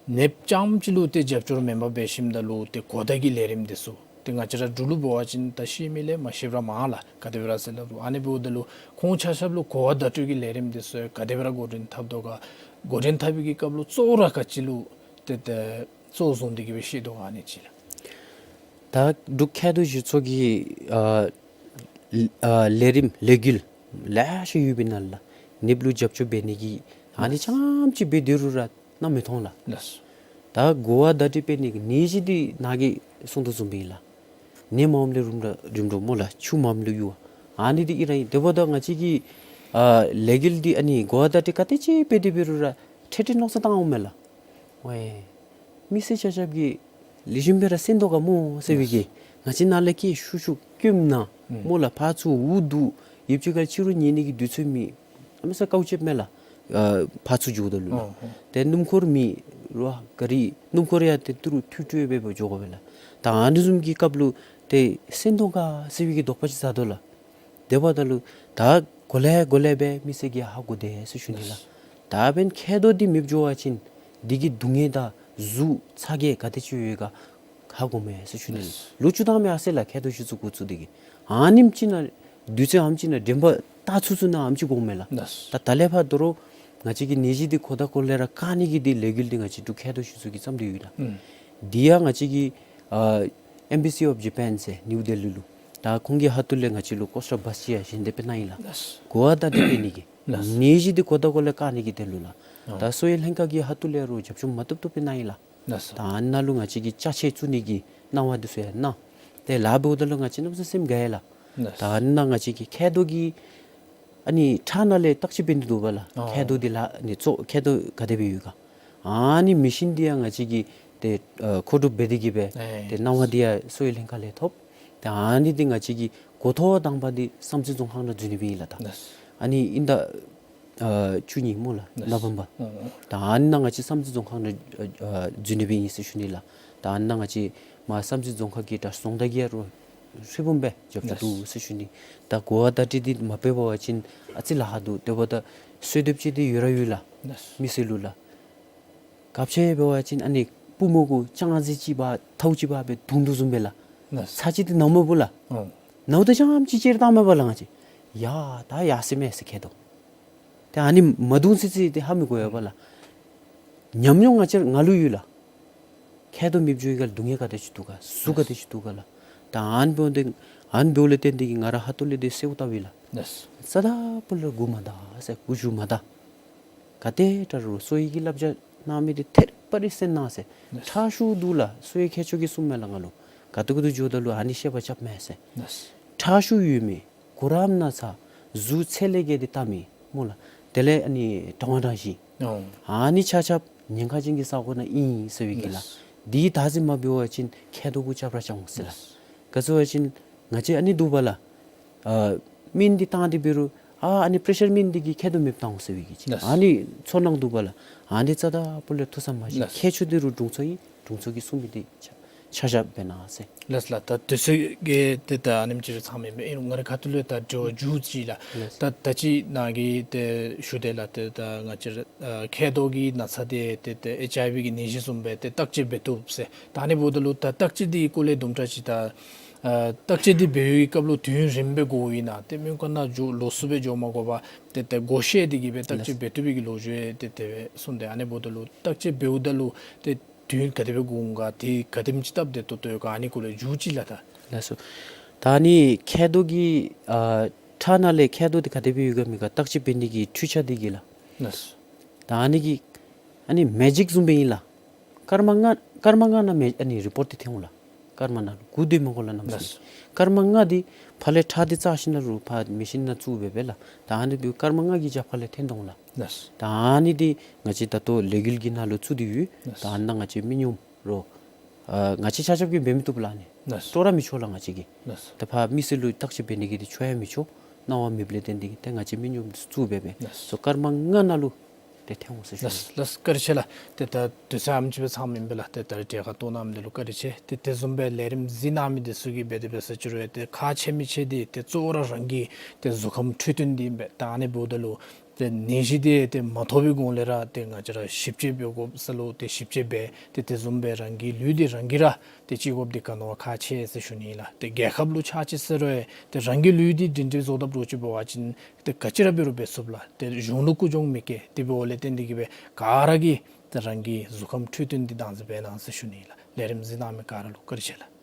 ནདཔ་རྐྱངམ་ཅིག་ལུ་ཏེ་རྒྱབ་སྐྱོར་མེན་པར་འབད་ཞིནམ་ད་ལུ་ཏེ་གོ་བརྡ་གི་ལས་རིམ་འདི་ཚུ་ཏེ་ང་བཅས་ར་འབྲུག་ལུ་འབད་བ་ཅིན་ད་ཤེས་མི་ལས་མ་ཤེསཔ་ར་མང་ལགས། ག་དེ་སྦེ་ར་ཟེར་སླབ་རུང་ཨ་ནི་འབདཝ་ད་ལུ་ཁོང་ཆ་ཁྱབ་ལུ་གོ་བརྡ་སྤྲོད་ཀྱི་ལས་རིམ་འདི་ཚུ་ག་དེ་སྦེ་ར་འགོ་འདྲེན་འཐབ་དོ་ག། འགོ་འདྲེན་འཐབ་པའི་གི་སྐབས་ལུ་གཙོ་བོ་ར་ག་ཅི་ལུ་ཏེ་ད་གཙོ་བཟུང་སྟེ་གིས་སྦེ་བཤད་དོ་ག་ཨ་ནི་ཅིག་ལགས། ད་འབྲུག་མཁལ་རྡོག་གཞི་ཚོགས་ཀྱི་ཨ་ཨ་ལས་རིམ་ལས་འགུལ་ལེ་ཤ་ཡོད་པའི་ནང་ལས་ནདཔ་ལུ་རྒྱབ་སྐྱོར་འབད་ནི་གི་ཨ་ནི་ལགས། རྐྱངམ་ཅིག་འབད་དེ་རུང་ར་གནམ་མེད་མཐོང་ལགས། ལགས། ད་གོ་བ་བརྡ་སྤྲོད་འབད་ནི་གི་ནད་གཞི་འདི་ནཱ་གིས་གསུང་དོ་བཟུམ་སྦེ་ཨིན་ལགས། ནད་མོམ་ལས་རིམ་གྲོ་རིམ་གྲོ་སྨོ་ལགས། ཆུ་མོམ་ལས་གཡུར་བ་ཨ་ནི་འདི་ཨིན་ར་ཨིན། དེ་འབདཝ་ད་ང་བཅས་ཀྱི་ཨ་ལས་འགུལ་འདི་ཨ་ནི་གོ་བ་བརྡ་སྤྲོད་ག་དེ་ཅིག་འབད་དེ་འབད་རུང་ར་ཁྲེ་ཁྲེ་མནོ་བསམ་བཏང་འོང་མས་ལགས། ཝའེ་མི་སེར་ཆ་ཁྱབ་ཀྱིས་ལེགས་ཤོམ་སྦེ་ར་གསན་དོ་ག་སྨོ་ཟེར་བའི་གི་ང་བཅས་ནཱ་ལས་སྐད་ཤུགས་ཤུགས་སྐྱོནམ་ན་ཨུམ་སྨོ་ལགས། ཕར་ཚུར་འུ་སྡུག་ཡོདཔ་ཅིག་ཁར་ཕྱི་རུ་ཉན་ནི་གི་དུས་ཚོད་མེད། གནམ་མེད་ས་མེད་དཀའཝ་སྤྱདཔ་མས་ལགས། ཨ་ཕར་ཚུར་འགྱོཝ་ད་ལུ་ལགས། ཨོ་ཧོ། ཏེ་སྣུམ་འཁོར་མེད་རུང་ག་རི་སྣུམ་འཁོར་ཡང་ཏེ་ཏི་རུ་ཐུ་ཐུ་སྦེ་འབད་འགྱོ་དགོ་པས་ལགས། ད་ཨ་ནི་བཟུམ་གྱི་སྐབས་ལུ་ཏེ་གསན་དོ་ག་ཟེར་བའི་གི་དོགས་པ་ཅིག་ཟ་དོ་ལགས། དེ་འབདཝ་ད་ལུ་ད་གོ་ལེ་གོ་ལེ་སྦེ་མི་སེར་གྱིས་ཧ་གོ་དེས་ཟེར་ཞུ་ནི་ལགས། ད་འབདན་མཁལ་རྡོག་འདི་མེདཔ་འགྱོ་བ་ཅིན་འདི་གི་སྡུག་བསྔལ་དང་ཟུག་ཚ་གྱང་ག་དེ་ཅིག་ཡོད་ག་ཧ་གོཝ་མས་ཟེར་ཞུ་ནི་ལགས། ལོ་བཅུ་ཐམ་ཡར་སོ་ཡི་ལགས། མཁལ་རྡོག་གཞི་ཚོགས་འགོ་བཙུགས་ཏེ་གིས་ཨ་ནེམ་ཅིག་ནང་དུས་ཚོད་ཨ་ནེམ་ཅིག་ནང་དྲན་པ་བཏང་ཚུགས་ཚུགས་ནི་ཨ་ནེམ་ཅིག་འགོརཝ་མས་ལགས། ད་ད་ལས་ཕར་དོ་རུང་ང་བཅས་ཀྱི་ནད་གཞི་འདི་གོ་བརྡ་གོ་ལེ་ར་བཀག་ནི་གི་འདི་ལས་འགུལ་འདི་ང་བཅས་འབྲུག་མཁལ་རྡོག་གཞི་ཚོགས་ཀྱིས་བརྩམས་ཏེ་ཡོད་ལགས། ཨུམ། འདི་ཡང་ང་བཅས་ཀྱི་ཨ་Embassy of Japan ཟེར་ནིའུ་ལྡི་ལི་ལུ་ད་ཁོང་གི་ཁ་ཐུག་ལས་ང་བཅས་ལུ་ཀོསཊ་བཱས་ཅིག་ཡང་ཞལ་འདེབས་འབད་གནང་ཡི་ལགས། ལགས། གོ་བརྡ་འདི་སྤེལ་ནི་གི་ལགས། ནད་གཞི་འདི་གོ་བརྡ་གོ་ལེ་བཀག་ནི་གི་དོན་ལུ་ལགས། ཨོ། ད་གསོ་བའི་ལྷན་ཁག་གི་ཁ་ཐུག་ལས་རུང་རྒྱབ་སྐྱོར་མ་བཏུབ་བཏུབ་སྦེ་གནང་ཡི་ལགས། ལགས་སོ། ད་ཨ་ནཱ་ལུ་ང་བཅས་ཀྱིས་ཅ་ཆས་བཙུགས་ནི་གི་གནང་བ་འདི་ཚུ་ཡང་གནང་། ཏེ་ལཱ་འབདཝ་ད་ལུ་ང་བཅས་གནམ་མེད་ས་མེད་སེམས་དགའ་ཡི་ལགས། ལགས། ད་ཨ་ནཱ་ང་བཅས་ཀྱི་མཁལ་རྡོག་གི་ཨ་ནི་ཁྲག་ནང་ལས་བརྟག་དཔྱད་འབད་ནི་འདུག་པ་ལགས། ཨོ། མཁལ་རྡོག་འདི་ལགས་ཨ་ནི་གཙོ་མཁལ་རྡོག་ག་དེ་སྦེ་ཡོད་ག། ཨ་ནི་མེ་ཤིན་འདི་ཡང་ང་བཅས་ཀྱིས་ཏེ་ཨ་མཁོ་སྒྲུབ་འབད་དེ་གིས་སྦེ་ཨེ་ཏེ་གནང་བ་འདི་ཡང་གསོ་བའི་ལྷན་ཁག་ལས་ཐོབ། ཏེ་ཨ་ནི་འདི་ང་བཅས་ཀྱིས་འགོ་ཐོག་དང་པ་འདི་བསམ་རྩེ་རྫོང་ཁག་ནང་འཛུལ་ནི་སྦེ་ཨིན་ལགས། ད་ལགས། ཨ་ནི་དབྱིན་ཟླ་ཨ་བཅུ་གཉིས་སྨོ་ལགས། ལགས། ནོ་བེམ་བར། ཨོ་ཨོ། ད་ཨ་ནི་ནང་ང་བཅས་བསམ་རྩེ་རྫོང་ཁག་ནང་ཨ་ཨ་འཛུལ་ནི་སྦེ་ཨིན་ཟེར་ཞུ་ནི་ལགས། ད་ཨ་ནི་ནང་ང་བཅས་མར་བསམ་རྩེ་རྫོང་ཁག་གི་གྲྭ་ཚང་དང་གི་ཡ་རོགས་ཧྲིལ་བུམ་སྦེ་རྒྱབ་སྐྱོར་ལགས། འདུག་ཟེར་ཞུ་ནི། ད་གོ་བ་བརྡ་སྤྲོད་འདི་མ་འབད་བ་ཅིན་ཨ་ཙི་ལཱ་ཁག་འདུག། དེ་འབདཝ་ད་གསོལ་འདེབས་ཅིག་འདི་ཡོད་ར་ཡོད་ལགས། ལགས། མི་སེར་ལུ་ལགས། ག་ཅི་འབད་བ་ཅིན་ཨ་ནི་པུས་མོ་གུ་ལྕང་རྫས་ཅིག་འབག་ཐཝ་ཅིག་འབག་སྦེ་བརྡུང་དོ་བཟུམ་སྦེ་ལགས། ལགས། ཚར་ཅིག་འདི་ནཝ་མས་པ་ལགས། ཨོ། ནཝ་ད་ཙམ་ཅིག་ཅེར་བཏངམ་མས་པ་ལགས་ང་བཅས། ཡ་ད་ཡར་སོ་མས་ཟེར་མཁལ་རྡོག། ཏེ་ཨ་ནི་མ་བརྡུང་ཚུན་ཚོད་འདི་ཧ་མི་གོ་བས་པ་ལགས། ཉམས་མྱོང་ང་བཅས་ང་ལུ་ཡོད་ལགས། མཁལ་རྡོག་མེདཔ་འགྱོ་བའི་སྒང་ལས་སྡུག་བསྔལ་ག་དེ་ཅིག་འདུག་ག། ཟུག་ག་དེ་ཅིག་འདུག་ག་ལགས། ད་ཨ་ནི་འབདཝ་ད་ཨ་ནི་འབདཝ་ལས་བརྟེན་ཏེ་གིས་ང་ར་ཧ་ཏོ་ལས་འདི་གསོལཝ་བཏབ་ཡི་ལགས། ལགས། རྩ་དང་པོ་ལས་མགུ་མ་འདའ་ཟེར། མགུ་མཇུག་མ་འདའ། ག་དེ་དྲག་རུང་གསོ་བའི་གི་བསླབ་བྱ་གནང་མི་འདི་ཐད་པ་རི་སེལ་གནང་ཟེར། ལགས། ཁྲག་ཤུགས་འདུག་ལགས། གསོ་བའི་མཁས་མཆོག་གིས་གསུངམ་མས་ལགས་ང་ལུ། ག་ཏེ་གུ་ཏེ་འགྱོཝ་ད་ལུ་ཨ་ནི་བཤད་པ་རྐྱབ་མས་ཟེར། ལགས། ཁྲག་ཤུགས་ཡོད་མི་གུ་རམ་ན་ཚ་གཟུགས་ཚད་ལས་བརྒལ་ཏེ་བཏང་མི་སྨོ་ལགས། དེ་ལས་ཨ་ནི་གྲང་བ་གྲང་ཞིང་། ཨོ། ཨ་ནི་ཆ་ཁྱབ་ཉེན་ཁ་ཅན་གྱི་ས་གོ་ནང་ཨིན་ཟེར་བའི་གི་ལགས། ལགས། འདི་བདག་འཛིན་མ་འབད་བ་ཅིན་མཁལ་རྡོག་གུ་རྐྱབ་ར་རྐྱབ་འོང་ཟེར་ལགས། ལགས། ག་ཅི་འབད་བ་ཅིན་ང་བཅས་ཨ་ནི་འདུག་པ་ལགས། ཨ་སྨན་འདི་བཏང་སྟེ་འབད་རུང་ཨ་ཨ་ནི་པེ་རེ་ཤར་སྨན་འདི་གིས་མཁལ་རྡོག་མེདཔ་བཏང་འོང་ཟེར་བའི་གི་ཅིག། ལགས། ཨ་ནི་ཚོར་སྣང་འདུག་པ་ལགས། ཨ་ནི་རྩ་དང་པོ་ལས་ཐུགས་བསམ་མ་བཞེས། ལགས། མཁས་མཆོག་འདི་རུང་དྲུང་འཚོ་ཨིན། དྲུང་འཚོ་གིས་གསུངས་མི་འདི་ཆ་ཆ་བཞག་འབད་གནང་ཟེར། ལགས་ལགས། ད་དུས་ཚོད་ཀྱིས་ཏེ་ད་ཨ་ནེམ་ཅིག་སྦེ་ཚང་མེན་པས། ཨིན་རུང་ང་རའི་ཁ་ཐུག་ལས་ད་དྲི་བ་མཇུག་ཅིག་ལགས། ལགས། ད་ད་ཅི་ནཱ་གིས་ཏེ་ཞུ་དེས་ལགས། ཏེ་ད་ང་བཅས་ར་ཨ་མཁལ་རྡོག་གི་ན་ཚ་འདི་ཏེ་ཏེ་ཨེཆ་ཨའི་ཝི་གི་ནད་གཞི་བཟུམ་སྦེ་ཏེ་བརྟག་དཔྱད་འབད་བཏུབ་ཟེར། ད་ཨ་ནི་འབདཝ་ད་ལུ་ད་བརྟག་དཔྱད་འདི་སྐོར་ལས་དུམ་གྲ་ཅིག་ད་ཨ་བརྟག་དཔྱད་འདི་འབད་བའི་སྐབས་ལུ་དུས་ཡུན་རིངམོ་སྦེ་འགོརཝ་ཨིན་ན། ཏེ་སྨན་ཁང་ནང་འགྱོ་ལོགས་སུ་སྦེ་འགྱོ་མ་དགོ་པར་ཏེ་ཏེ་སྒོ་ཕྱེ་སྟེ་གིས་སྦེ་བརྟག་དཔྱད་འབད་བཏུབ་པའི་གི་ལོ་རྒྱུས་ཏེ་དེ་སྦེ་གསུངས་ཏེ། ཨ་ནི་འབདཝ་ད་ལུ་བརྟག་དཔྱད་འབདཝ་ད་ལུ་ཏེ་དུས་ཡུན་ག་དེ་སྦེ་འགོར་འོང་ག། དེ་ག་དེམ་ཅིག་སྟབས་བདེ་ཏོག་ཏོ་ཡོད་ག། ཨ་ནི་སྐོར་ལས་མཇུག་ཅིག་ལགས། ད་ལགས་སོ། ད་ཨ་ནི་མཁལ་རྡོག་གི་ཨ་ཁྲག་ནང་ལས་མཁལ་རྡོག་འདི་ག་དེ་སྦེ་ཡོད་ག་མེད་ག་བརྟག་དཔྱད་འབད་ནི་གི་འཕྲུལ་ཆས་འདི་གིས་ལགས། ལགས་སོ། ད་ཨ་ནི་གི་ཨ་ནི་མེ་ཇིག་བཟུམ་སྦེ་ཨིན་ལགས། སྐར་མ་ལྔ་སྐར་མ་ལྔ་ནང་མེ་ཨ་ནི་རི་པོཊ་འདི་ཐོན་འོང་ལགས། སྐར་མ་ལྔ་ལུ་འགོར་དོ་མས་གོ་ལགས། གནམ་མེད་ས་མེད། ལགས་སོ། སྐར་མ་ལྔ་འདི་ཕར་ལས་ཁྲག་འདི་བཙགས་ཞིནམ་ལས་རུང་ཕར་མེ་ཤིན་ནང་བཙུགས་སྦེ་སྦེ་ལགས། ད་ཨ་ནི་འདི་སྐར་མ་ལྔ་གི་རྒྱབ་ཁ་ལས་ཐོན་དོ་འོང་ལགས། ལགས་སོ། ད་ཨ་ནི་འདི་ང་བཅས་ད་ལྟོ་ལས་འགུལ་གྱི་ནང་ལུ་བཙུགས་ཏེ་ཡོད། ལགས་སོ། ད་ཨ་ནཱ་ང་བཅས་མི་སྙོམས་རོགས་ཨ་ང་བཅས་ཆ་ཁྱབ་ཀྱིས་འབད་མི་བཏུབ་ལགས། ཨ་ནི་ལགས་སོ། སྤྲོ་ར་མི་ཆོག་ལགས་ང་བཅས་ཀྱིས། ལགས་སོ། ད་ཕར་མི་སེར་ལུ་བརྟག་དཔྱད་འབད་ནི་གི་འདི་ཆོ་ཡང་མི་ཆོ། གནང་བ་མེདཔ་ལས་བརྟེན་ཏེ་གིས་ཏེ་ང་བཅས་མི་སྙོམས་བཙུགས་སྦེ་སྦེ། ལགས་སོ། སྐར་མ་ལྔ་ནང་ལུ་ཏེ་ཐོན་འོང་ཟེར་ཞུ། ལགས་ལགས། བཀའ་དྲིན་ཆེ་ལགས། ཏེ་ད་དུས་ཚོད་ཨ་ནེམ་ཅིག་སྦེ་ཚང་མེན་པས་ལགས། ཏེ་ད་རིས་གྲལ་ཁར་གཏོགས་གནང་མི་འདི་ལུ་བཀའ་དྲིན་ཆེ། ཏེ་དེ་བཟུམ་སྦེ་ལས་རིམ་གཟིགས་གནང་མི་འདི་ཚུ་གིས་འབད་དེ་འབད་ས་ཅིག་རུང་ཡང་ཏེ་ཁག་ཆེ་མི་ཆེ་འདི་ཏེ་གཙོ་བོ་ར་རང་གི་ཏེ་གཟུགས་ཁམས་འཕྲོད་བསྟེན་འདི་ཨིན་པས། ད་ཨ་ནི་འབདཝ་ད་ལུ་ཏེ་ནད་གཞི་འདི་ཏེ་མ་ཐོབ་པའི་གོང་ལས་ར་ཏེ་ང་བཅས་ར་ཞིབ་དཔྱད་འབད་དགོཔ་ས་ལུ་ཏེ་ཞིབ་དཔྱད་འབད། ཏེ་དེ་བཟུམ་སྦེ་རང་གི་ལུས་འདི་རང་གིས་ར་ཏེ་ཅིག་དགོཔ་འདི་ག་ནི་བ་ཁག་ཆེ་ཟེར་ཞུ་ནི་ལགས། ཏེ་རྒྱལ་ཁབ་ལུ་ཆ་ཅིག་ཟེར་རུང་ཡང་ཏེ་རང་གི་ལུས་འདི་སྒྲིང་སྒྲི་བཟོ་དཔ་འདྲཝ་ཅིག་འབད་བ་ཅིན་ཏེ་ག་ཅི་ར་འབད་རུང་འབད་ཚུགས་ལགས། ཏེ་གཞུང་ལུ་རྒུད་གྱོང་མེད་གེ། དེ་འབདཝ་ལས་བརྟེན་ཏེ་གིས་སྦེ་ག་ར་གིས་ཏེ་རང་གི་གཟུགས་ཁམས་འཕྲོད་བསྟེན་འདི་བདག་འཛིན་འབད་གནང་ཟེར་ཞུ་ནི་ལགས། ལས་རིམ་གཟིགས་གནང་མི་ག་ར་ལུ་བཀའ་དྲིན་ཆེ་ལགས།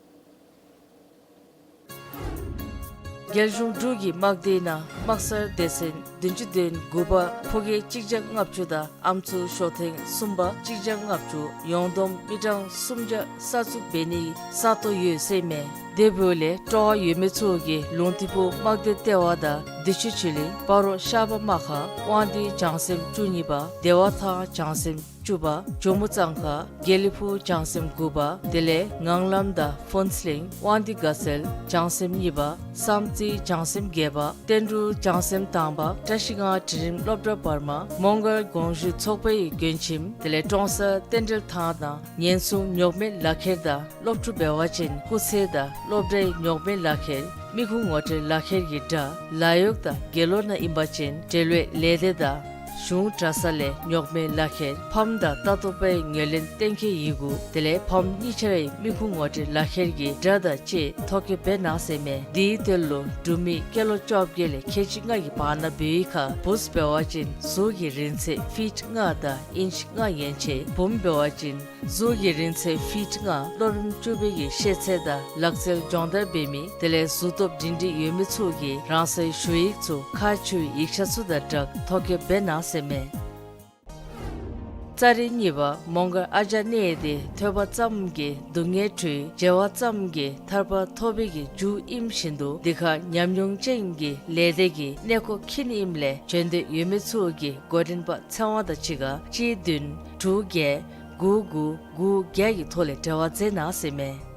རྒྱལ་གཞུང་འབྲུག་གི་དམག་སྡེའི་ནང་དམག་སར་སྡེ་ཚན་བདུན་ཅུ་དོན་དགུ་པ་ཕོ་སྐྱེས་གཅིག་བརྒྱ་ལྔ་བཅུ་དང་ཨམ་སྲུ་ཤོག་ཐེངས་གསུམ་པ་གཅིག་བརྒྱ་ལྔ་བཅུ་ཡོངས་བསྡོམས་མི་གྲངས་སུམ་བརྒྱ་གསར་བཙུགས་འབད་ནིའི་ས་སྟོང་ཡོད་ཟེར་མས། དེ་འབདཝ་ལས་སྤྲོ་བ་ཡོད་མི་ཚུ་གིས་ལུང་སྟེང་ཕུ་དམག་སྡེ་ལྟེ་བ་དང་བདེ་ཆེན་ཆོས་གླིང་སྤ་རོ་ཤར་པ་དམག་ཁང་དབང་འདུས་བྱང་སེམས་བཅུ་གཉིས་པ་བདེ་བ་ཐང་བྱང་སེམས་བཅུ་པ་ཇོ་མོ་གཙང་ཁ་དགེ་ལེགས་ཕུ་བྱང་སེམས་དགུ་པ་དེ་ལས་ངང་ལམ་དང་ཕུན་ཚོགས་གླིང་དབང་འདུས་དགའ་ཚལ་བྱང་སེམས་གཉིས་པ་བསམ་རྩེ་བྱང་སེམས་བརྒྱད་པ་བསྟན་འབྲུག་བྱང་སེམས་དང་པ་བཀྲ་ཤིས་སྒང་འབྲིང་རིམ་སློབ་གྲྭ་བར་མ་མོང་སྒར་དགོངས་ཞུ་ཚོགས་པའི་མགྲོན་ཁྱིམ་དེ་ལས་ཀྲོང་གསར་རྟེན་འབྲེལ་ཐང་དང་ཉེན་སྲུང་རྙོག་མེད་ལག་ཁྱེར་དང་སློབ་ཕྲུག་འབད་བ་ཅིན་སྐུགས་ཚད་དང་སློབ་གྲྭའི་རྙོག་མེད་ལག་ཁྱེར་མི་ཁུངས་ངོ་སྤྲོད་ལག་ཁྱེར་གྱི་སྒྲ་ལཱ་གཡོག་དང་དགེ་སློང་ནང་ཨིན་པ་ཅིན་འབྲེལ་ཡོད་ལས་སྡེ་དང་གཞུང་གྲྭ་ཚང་ལས་རྙོག་མེད་ལག་ཁྱེར་ཕམ་དང་ལྟ་རྟོག་པའི་ངོས་ལེན་གཏན་འཁེལ་ཡི་གུ་དེ་ལས་ཕམ་གཉིས་ཆ་རའི་མི་ཁུངས་ངོ་སྤྲོད་ལག་ཁྱེར་གྱི་སྒྲ་དང་བཅས་ཐོ་བཀོད་འབད་གནང་ཟེར་མས། དེའི་དོན་ལུ་འབྲུག་མི་སྐྱེས་ལོ་བཅོ་བརྒྱད་ལས་ཁལ་གཅིག་ལྔ་གི་བར་ན་འབད་བའི་ཁར་བུཚ་འབད་བ་ཅིན་གཟུགས་ཀྱི་རིང་ཚད་ཕིཊ་ལྔ་དང་ཨིནཆ་ལྔ་ཡན་ཆད། བུམོ་འབད་བ་ཅིན་གཟུགས་ཀྱི་རིང་ཚད་ཕིཊ་ལྔ་ལོ་རིམ་བཅུ་པའི་གི་ཤེས་ཚད་དང་ལག་རྩལ་སྦྱོང་བརྡར་འབད་མི་དེ་ལས་གཟུགས་སྟོབས་སྒྲིང་སྒྲི་ཡོད་མི་ཚུ་གིས་རང་སོའི་ཞུ་ཡིག་ཚུ་ཁག་ཆེ་ཡིག་ཆ་ཚུ་དང་སྦྲགས་ཐོ་བཀོད་འབད་གནང་ཟེར་མས། ཙཱ་རི་གཉིས་པ་མོང་སྒར་ཨ་ཇ་གནས་ཏེ་ཐོས་པ་ཙམ་གྱིས་སྡུག་བསྔལ་གྲོལ། མཇལ་བ་ཙམ་གྱིས་ཐར་པ་ཐོབ་པའི་གི་རྒྱུ་ཨིནམ་བཞིན་དུ་འདི་ཁར་ཉམས་མྱོང་ཅན་གྱི་ལས་སྡེ་གི་གནས་སྐོར་འཁྱིད་ནི་ཨིནམ་ལས་བྱོན་འདོད་ཡོད་མི་ཚུ་གིས་འགོ་འདྲེན་པ་ཚེ་དབང་དང་གཅིག་ཁར་གཅིག་བདུན་དྲུག་བརྒྱད་དགུ་དགུ་དགུ་བརྒྱད་ཀྱི་ཐོག་ལས་འབྲེལ་བ་མཛད་གནང་ཟེར་མས།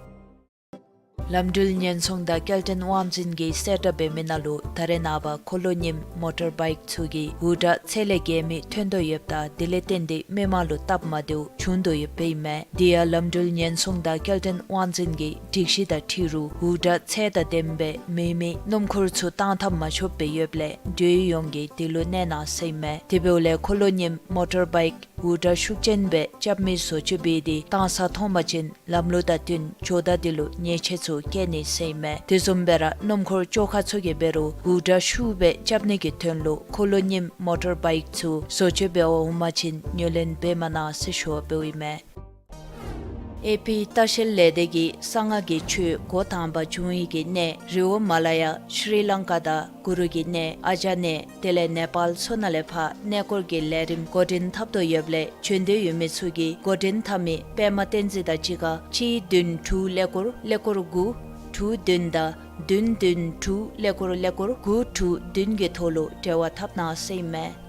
ལམ་འགྲུལ་ཉེན་སྲུང་དང་སྐྱེལ་འདྲེན་དབང་འཛིན་གྱིས་གསལ་བསྒྲགས་འབད་མི་ནང་ལུ་ད་རེས་ནངས་པ་འཁོར་ལོ་རྙིངམ་མོ་ཊར་བའིཀ་ཚུ་གིས་འུར་སྒྲ་ཚད་ལས་བརྒལ་མི་ཐོན་དོ་ཡོདཔ་ད་དེ་ལས་བརྟེན་ཏེ་མི་མང་ལུ་སྟབས་མ་བདེཝ་བྱུང་དོ་ཡོདཔ་ཨིན་མས། དེ་ཡང་ལམ་འགྲུལ་ཉེན་སྲུང་དང་སྐྱེལ་འདྲེན་དབང་འཛིན་གྱི་སྒྲིག་གཞི་དང་འཁྲིལ་རུང་འུར་སྒྲ་ཚད་དང་ལྡནམ་སྦེ་མེ་མེ་སྣུམ་འཁོར་ཚུ་བཏང་ཐངས་མ་ཆོགཔ་སྦེ་ཡོདཔ་ལས་འགྲུལ་ཡོངས་ཀྱིས་དེ་ལུ་གནས་གནང་ཟེར་ཨིན་མས། དེ་འབདཝ་ལས་འཁོར་ལོ་རྙིངམ་མོ་ཊར་བའིཀ་འུར་སྒྲ་ཤུགས་ཅན་སྦེ་རྐྱབ་མི་བཟོ་བཅོས་འབད་དེ་བཏང་ས་མཐོང་པ་ཅིན་ལམ་ལུགས་དང་བསྟུན་ཇོ་བདག་དེ་ལུ་ཉེས་ཆད་ཚུ་བཀལ་ནི་ཟེར་ཨིན་མས། དེ་བཟུམ་སྦེ་ར་སྣུམ་འཁོར་བཅོ་ཁ་ཚུ་གིས་འབད་རུང་འུར་སྒྲ་ཤུགས་སྦེ་རྐྱབ་ནི་གི་དོན་ལུ་འཁོར་ལོ་རྙིངམ་མོ་ཊར་བའིཀ་ཚུ་བཟོ་བཅོས་འབད་བར་འོང་པ་ཅིན་ཉེར་ལེན་འབད་མ་གནང་ཟེར་ཞུ་བ་འབདཝ་ཨིན་མས། ཨེ་པི་ལྟ་བཤལ་ལས་སྡེ་གིས་གསང་སྔགས་ཀྱི་ཆོས་འགོ་དང་པ་བྱུང་བའི་གི་གནས་རི་བོ་མ་ལ་ཡ་ཤྲི་ལང་ཀ་དང་གུ་རུ་གི་གནས་ཨ་ཇ་གནས་དེ་ལས་ནེ་པཱལ་མཚོ་ནང་ལས་ཕར་གནས་སྐོར་གྱི་ལས་རིམ་འགོ་འདྲེན་འཐབ་དོ་ཡོདཔ་ལས་བྱོན་འདོད་ཡོད་མི་ཚུ་གིས་འགོ་འདྲེན་འཐབ་མི་པདྨ་བསྟན་འཛིན་དང་གཅིག་ཁར་གཅིག་བདུན་དྲུག་ཀླད་ཀོར་ཀླད་ཀོར་དགུ་དྲུག་བདུན་དང་བདུན་བདུན་དྲུག་ཀླད་ཀོར་ཀླད་ཀོར་དགུ་དྲུག་བདུན་གྱི་ཐོག་ལུ་འབྲེལ་བ་འཐབ་གནང་ཟེར་ཨིན་མས།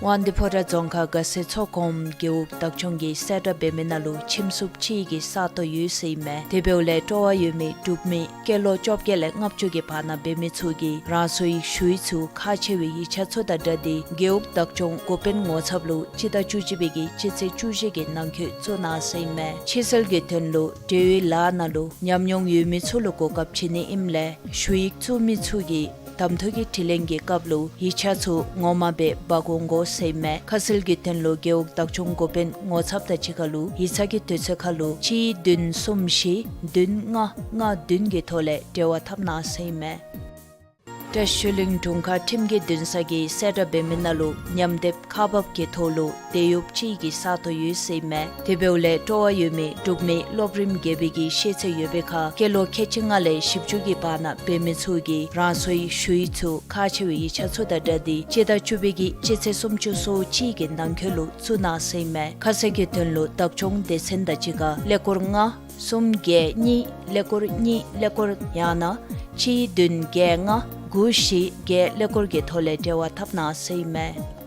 དབང་འདུས་ཕོ་བྲང་རྫོང་ཁག་དགའ་སེ་མཚོ་གོངམ་རྒེད་འོག་བདག་སྐྱོང་གིས་གསལ་བསྒྲགས་འབད་མི་ནང་ལུ་ཁྱིམ་སྲུང་ཅིག་གི་ས་སྟོང་ཡོད་ཟེར་ཨིན་མས། དེ་འབདཝ་ལས་སྤྲོ་བ་ཡོད་མི་འབྲུག་མི་སྐྱེས་ལོ་བཅོ་བརྒྱད་ལས་ལྔ་བཅུ་གི་བར་ན་འབད་མི་ཚུ་གིས་རང་སོའི་ཞུ་ཡིག་ཚུ་ཁག་ཆེ་བའི་ཡིག་ཆ་ཚུ་དང་སྦྲགས་ཏེ་རྒེད་འོག་བདག་སྐྱོང་འགོ་དཔོན་ངོ་ཚབ་ལུ་སྤྱི་ཟླ་བཅུ་གཅིག་པའི་གི་སྤྱི་ཚེས་བཅུ་བཞི་གི་ནང་འཁོད་བཙུགས་གནང་ཟེར་ཨིན་མས། ཕྱིར་སེལ་གྱི་དོན་ལུ་འབྲེལ་ཡོད་ལཱ་ནང་ལུ་ཉམས་མྱོང་ཡོད་མི་ཚུ་ལུ་གོ་སྐབས་བྱིན་ནི་ཨིནམ་ལས་ཞུ་ཡིག་བཙུགས་མི་ཚུ་གིས་གདམ་འཐུ་གི་དྲི་ལན་གྱི་སྐབས་ལུ་ཡིག་ཆ་ཚུ་ངོ་མ་སྦེ་འབག་འོང་དགོ་ཟེར་ཨིན་མས། ཁ་གསལ་གྱི་དོན་ལུ་རྒེད་འོག་བདག་སྐྱོང་འགོ་དཔོན་ངོ་ཚབ་དང་གཅིག་ཁར་ལུ་ཡིག་ཚང་གི་དུས་ཚོད་ཁར་ལུ་གཅིག་བདུན་གསུམ་བཞི་བདུན་ལྔ་ལྔ་བདུན་གྱི་ཐོག་ལས་འབྲེལ་བ་འཐབ་གནང་ཟེར་ཨིན་མས། བཀྲིས་ཆོས་གླིང་དྲུང་ཁག་ཁྲིམས་ཀྱི་འདུན་ས་གིས་གསལ་བསྒྲགས་འབད་མི་ནང་ལུ་ཉམས་འདེབས་ཁག་འབག་གི་ཐོག་ལུ་དེད་གཡོགཔ་ཅིག་གི་ས་སྟོང་ཡོད་ཟེར་ཨིན་མས། དེ་འབདཝ་ལས་སྤྲོ་བ་ཡོད་མི་འབྲུག་མི་སློབ་རིམ་བརྒྱད་པའི་གི་ཤེས་ཚད་ཡོད་པའི་ཁར་སྐྱེས་ལོ་ཁལ་གཅིག་ལྔ་ལས་བཞི་བཅུ་གི་བར་ན་འབད་མི་ཚུ་གིས་རང་སོའི་ཞུ་ཡིག་ཚུ་ཁག་ཆེ་བའི་ཡིག་ཆ་ཚུ་དང་སྦྲགས་ཏེ་སྤྱི་ཟླ་བཅུ་པའི་གི་སྤྱི་ཚེས་སུམ་ཅུ་སོ་གཅིག་གི་ནང་འཁོད་ལུ་བཙུགས་གནང་ཟེར་ཨིན་མས། ཁ་གསལ་གྱི་དོན་ལུ་བདག་སྐྱོང་སྡེ་ཚན་དང་གཅིག་ཁར་ཀླད་ཀོར་ལྔ་གསུམ་བརྒྱད་གཉིས་ཀླད་ཀོར་གཉིས་ཀླད་ཀོར་ཡང་ན་གཅིག་བདུན་བརྒྱད་ལྔ་དགུ་བཞི་བརྒྱད་ཀླད་ཀོར་གྱི་ཐོག་ལས་འབྲེལ་བ་འཐབ་གནང་ཟེར་ཨིན་མས།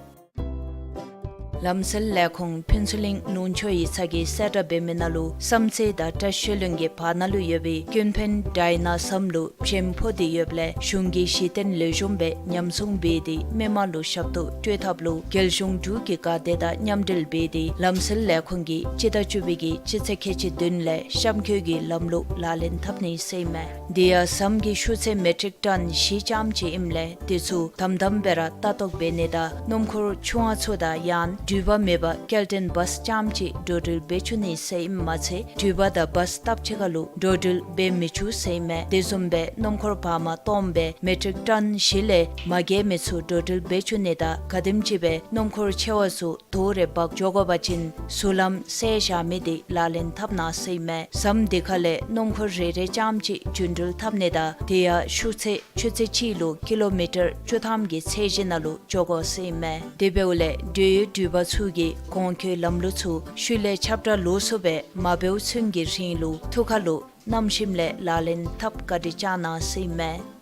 ལམ་སེལ་ལས་ཁུངས་ཕུན་ཚོགས་གླིང་ལུང་ཕྱོགས་ཡིག་ཚང་གིས་གསལ་བསྒྲགས་འབད་མི་ནང་ལུ་བསམ་རྩེ་དང་བཀྲིས་ཆོས་གླིང་གི་བར་ན་ལུ་ཡོད་པའི་ཀུན་ཕན་ཌའི་ན་ཟམ་ལུ་བྱེམ་ཕོག་སྟེ་ཡོདཔ་ལས་གཞུང་གི་གཞི་རྟེན་ལེགས་ཤོམ་སྦེ་ཉམས་སྲུང་འབད་དེ་མི་མང་ལུ་ཞབས་ཏོག་སྤྲོད་ཐབས་ལུ་རྒྱལ་གཞུང་འབྲུག་གི་འགག་སྡེ་དང་མཉམ་འབྲེལ་འབད་དེ་ལམ་སེལ་ལས་ཁུངས་ཀྱིས་སྤྱི་ཟླ་བཅུ་པའི་གི་སྤྱི་ཚེས་ཁལ་གཅིག་བདུན་ལས་གཤམ་འཁོད་ཀྱི་ལམ་ལུགས་ལག་ལེན་འཐབ་ནི་ཟེར་ཨིན་མས། དེ་ཡང་ཟམ་གྱི་ཤུགས་ཚད་མེ་ཊིག་ཊོན་བཞི་ཙམ་ཅིག་ཨིནམ་ལས་དེ་ཚུ་དམ་དམ་སྦེ་ར་ལྟ་རྟོག་འབད་ནི་དང་སྣུམ་འཁོར་ཆུང་བ་ཚུ་དང་ཡང་འགྲུལ་པ་མེད་པར་སྐྱེལ་འདྲེན་བཱས་ཙམ་ཅིག་འགྲོ་འགྲུལ་འབད་བཅུག་ནི་ཟེར་ཨིནམ་མ་ཚད་འགྲུལ་པ་དང་བཱས་སྟབས་གཅིག་ཁར་ལུ་འགྲོ་འགྲུལ་འབད་མི་བཅུག་ཟེར་ཨིན་མས། དེ་བཟུམ་སྦེ་སྣུམ་འཁོར་བར་མ་སྟོངམ་སྦེ་མེ་ཊིག་ཊོན་བཞི་ལས་མ་བརྒལ་མི་ཚུ་འགྲོ་འགྲུལ་འབད་བཅུག་ནི་དང་ག་དེམ་ཅིག་སྦེ་སྣུམ་འཁོར་ཆེ་བ་ཚུ་དོ་རུང་འབག་འགྱོ་དགོ་པ་ཅིན་ཟུར་ལམ་བསལ་བཞག་མི་དེ་ལག་ལེན་འཐབ་གནང་ཟེར་ཨིན་མས། ཟམ་དེ་ཁ་ལས་སྣུམ་འཁོར་རེ་རེ་ཙམ་ཅིག་རྒྱུན་འགྲུལ་འཐབ་ནི་དང་དེ་ཡང་ཤུགས་ཚད་ཆུ་ཚོད་གཅིག་ལུ་ཀི་ལོ་མི་ཊར་བཅུ་ཐམ་གྱི་ཚད་གཞི་ནང་ལུ་འགྱོ་དགོ་ཟེར་ཨིན་མས། དེ་འབདཝ་ལས་འབྲེལ་ཡོད་འགྲུལ་པ་ཚུ་གིས་གོང་འཁོད་ལམ་ལུགས་ཚུ་ཤུལ་ལས་ཁྱབ་བསྒྲགས་ལོགས་སུ་སྦེ་མ་འབདཝ་ཚུན་གྱི་རིང་ལུ་ཐུགས་ཁར་ལུ་བསྣམས་ཞིནམ་ལས་ལག་ལེན་འཐབ་བཀའ་དྲིན་བསྐྱང་གནང་ཟེར་ཨིན་མས།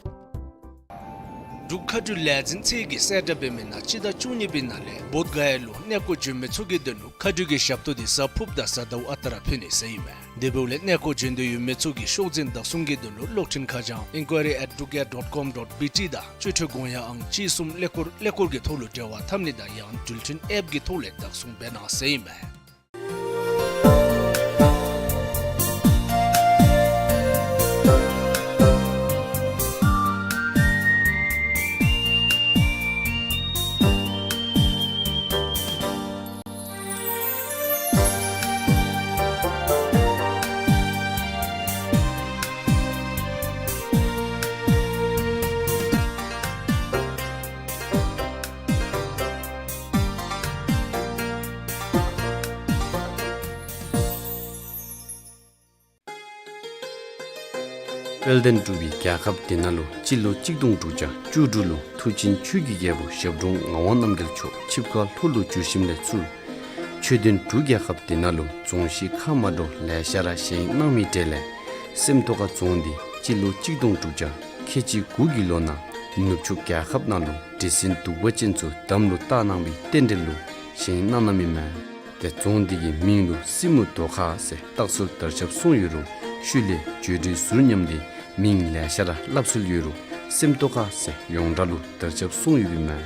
འབྲུག་མཁའ་འགྲུལ་ལས་འཛིན་ཚད་ཀྱིས་གསལ་བསྒྲགས་འབད་མི་ནང་སྤྱི་ཟླ་བཅུ་གཉིས་པའི་ནང་ལས་བོདྷ་ག་ཡ་ལུ་གནས་སྐོར་བྱོན་མི་ཚུ་གི་དོན་ལུ་མཁའ་འགྲུལ་གྱི་ཞབས་ཏོག་དེ་གཟའ་ཕུརཔ་དང་གཟའ་ཟླཝ་ཨ་རྟག་ར་ཕུལ་ནི་ཟེར་ཨིན་མས། དེ་འབདཝ་ལས་གནས་སྐོར་བྱོན་འདོད་ཡོད་མི་ཚུ་གིས་ཤོག་འཛིན་བདག་བཟུང་གི་དོན་ལུ་གློག་འཕྲིན་ཁ་བྱང་ཨིན་ཀུ་ཝེ་རི་ཨེཊ་འབྲུག་ག་ཡ་ཌོཊ་ཀོམ་ཌོཊ་བི་ཊི་དང་སྤྱོད་འཕྲུལ་དགོངས་ཡངས་ཨང་གཅིག་གསུམ་ཀླད་ཀོར་ཀླད་ཀོར་གྱི་ཐོག་ལུ་འབྲེལ་བ་འཐབ་ནི་དང་ཡང་འགྲུལ་འཕྲིན་ཨེཔ་གི་ཐོག་ལས་བདག་བཟུང་འབད་གནང་ཟེར་ཨིན་མས། དཔལ་ལྡན་འབྲུག་པའི་རྒྱལ་ཁབ་འདི་ནང་ལུ་སྤྱི་ལོ་གཅིག་སྟོང་དྲུག་བརྒྱ་བཅུ་དྲུག་ལུ་མཐུ་ཆེན་ཆོས་ཀྱི་རྒྱལ་པོ་ཞབས་དྲུང་ངག་དབང་རྣམ་རྒྱལ་མཆོག་ཆིབས་ཁ་ལྷོ་ལུ་བསྒྱུར་ཞིནམ་ལས་ཚུར་ཆོས་ལྡན་འབྲུག་རྒྱལ་ཁབ་འདི་ནང་ལུ་རྫོང་གཞི་ཁག་མ་འདྲཝ་ལེ་ཤ་ར་བཞེངས་གནང་མི་གྲས་ལས་སེམས་རྟོགས་ཁ་རྫོང་འདི་སྤྱི་ལོ་གཅིག་སྟོང་དྲུག་བརྒྱ་ཁལ་གཅིག་དགུ་གི་ལོ་ནང་ནུབ་ཕྱོགས་རྒྱལ་ཁབ་ནང་ལུ་འདྲེ་སྲིན་གདུག་པ་ཅན་ཚུ་དམ་ལུ་བཏགས་གནང་བའི་རྟེན་འབྲེལ་ལུ་བཞེངས་གནང་གནངམ་ཨིན་མས། ཏེ་རྫོང་འདི་གི་མིང་ལུ་སྲིན་མོ་རྡོ་ཁ་ཟེར་བཏགས་སྲོལ་དར་ཁྱབ་སོང་ཡོད་རུང་ཤུལ་ལས་བརྗོད་བྲལ་ཟུར་ཉམས་ཏེ་མིང་ལེ་ཤ་ར་སླབ་སྲོལ་ཡོད་རུང་སེམས་རྟོགས་ཁ་ཟེར་ཡོངས་གྲགས་ལུ་དར་ཁྱབ་སོང་ཡོདཔ་ཨིན་མས།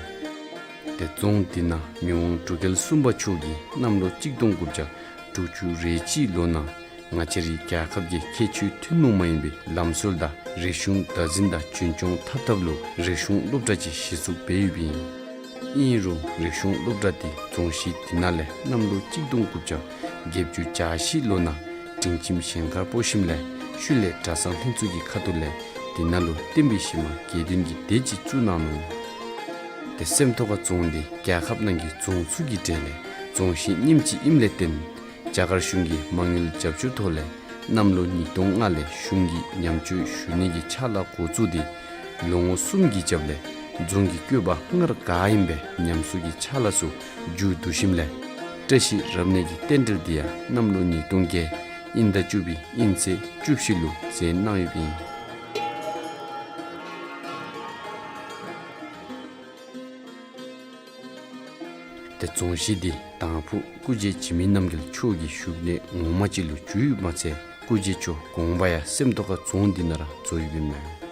ཏེ་རྫོང་འདི་ནང་མི་དབང་འབྲུག་རྒྱལ་གསུམ་པ་མཆོག་གིས་གནམ་ལོ་གཅིག་སྟོང་དགུ་བརྒྱ་དྲུག་ཅུ་རེ་གཅིག་ལོ་ནང་ང་བཅས་རའི་རྒྱལ་ཁབ་ཀྱི་ཁྱད་ཆོས་ཐུན་མོང་མ་ཡིན་པའི་ལམ་སྲོལ་དང་རིག་གཞུང་བདག་འཛིན་དང་རྒྱུན་སྐྱོང་འཐབ་ཐབས་ལུ་རིག་གཞུང་སློབ་གྲྭ་ཅིག་གཞི་བཙུགས་འབད་ཡོདཔ་ཨིན། ཨིན་རུང་རིག་གཞུང་སློབ་གྲྭ་འདི་རྫོང་གཞི་འདི་ནང་ལས་གནམ་ལོ་གཅིག་སྟོང་དགུ་བརྒྱ་བརྒྱད་ཅུ་གྱ་བཞི་ལོ་ནང་སྒྲིང་ཁྱིམ་བཞེངས་སྒར་སྤོ་ཞིནམ་ལས་ཤུལ་ལས་གྲྭ་ཚང་ལྷན་ཚོགས་ཀྱི་ཁ་ཐུག་ལས་འདི་ནང་ལུ་བསྟན་པའི་གཞི་མ་དགེ་འདུན་གྱི་སྡེ་ཅིག་བཙུགས་གནང་ནུག། ཏེ་སེམས་རྟོགས་ཁ་རྫོང་འདི་རྒྱལ་ཁབ་ནང་གི་རྫོང་ཚུ་གི་གྲས་ལས་རྫོང་གཞི་རྙིངམ་ཅིག་ཨིནམ་ལས་བརྟེན་རྒྱ་གར་གཞུང་གི་མ་དངུལ་རྒྱབ་སྐྱོར་ཐོག་ལས་གནམ་ལོ་ཉིས་སྟོང་ལྔ་ལས་གཞུང་གིས་ཉམས་བཅོས་ཞུ་ནི་གི་ཕྱག་ལཱ་འགོ་བཙུགས་ཏེ་ལོ་ངོ་གསུམ་གྱི་རྒྱབ་ལས་རྫོང་གི་བཀོད་པ་སྔར་ག་ཨིནམ་སྦེ་ཉམས་གསོ་གི་ཕྱག་ལཱ་ཚུ་མཇུག་བསྡུ་ཞིནམ་ལས་བཀྲ་ཤིས་རབ་གནས་ཀྱི་རྟེན་འབྲེལ་འདི་ཡང་གནམ་ལོ་ཉིས་སྟོང་བརྒྱད་དབྱིན་ཟླ་བཅུ་པའི་དབྱིན་ཚེས་བཅུ་བཞི་ལུ་མཛད་གནང་ཡོདཔ་ཨིན། ཏེ་རྫོང་གཞི་འདི་དང་ཕུ་སྐུ་མཆེད་འཇིགས་མེད་རྣམ་རྒྱལ་མཆོག་གི་བཞུགས་གནས་ངོ་མ་ཅིག་ལུ་གྱུར་ཡོདཔ་མ་ཚད་སྐུ་མཆེད་མཆོག་དགོངས་པ་ཡང་སེམས་རྟོགས་ཁ་རྫོང་འདི་ནང་ར་རྫོགས་ཡོདཔ་ཨིན་མས།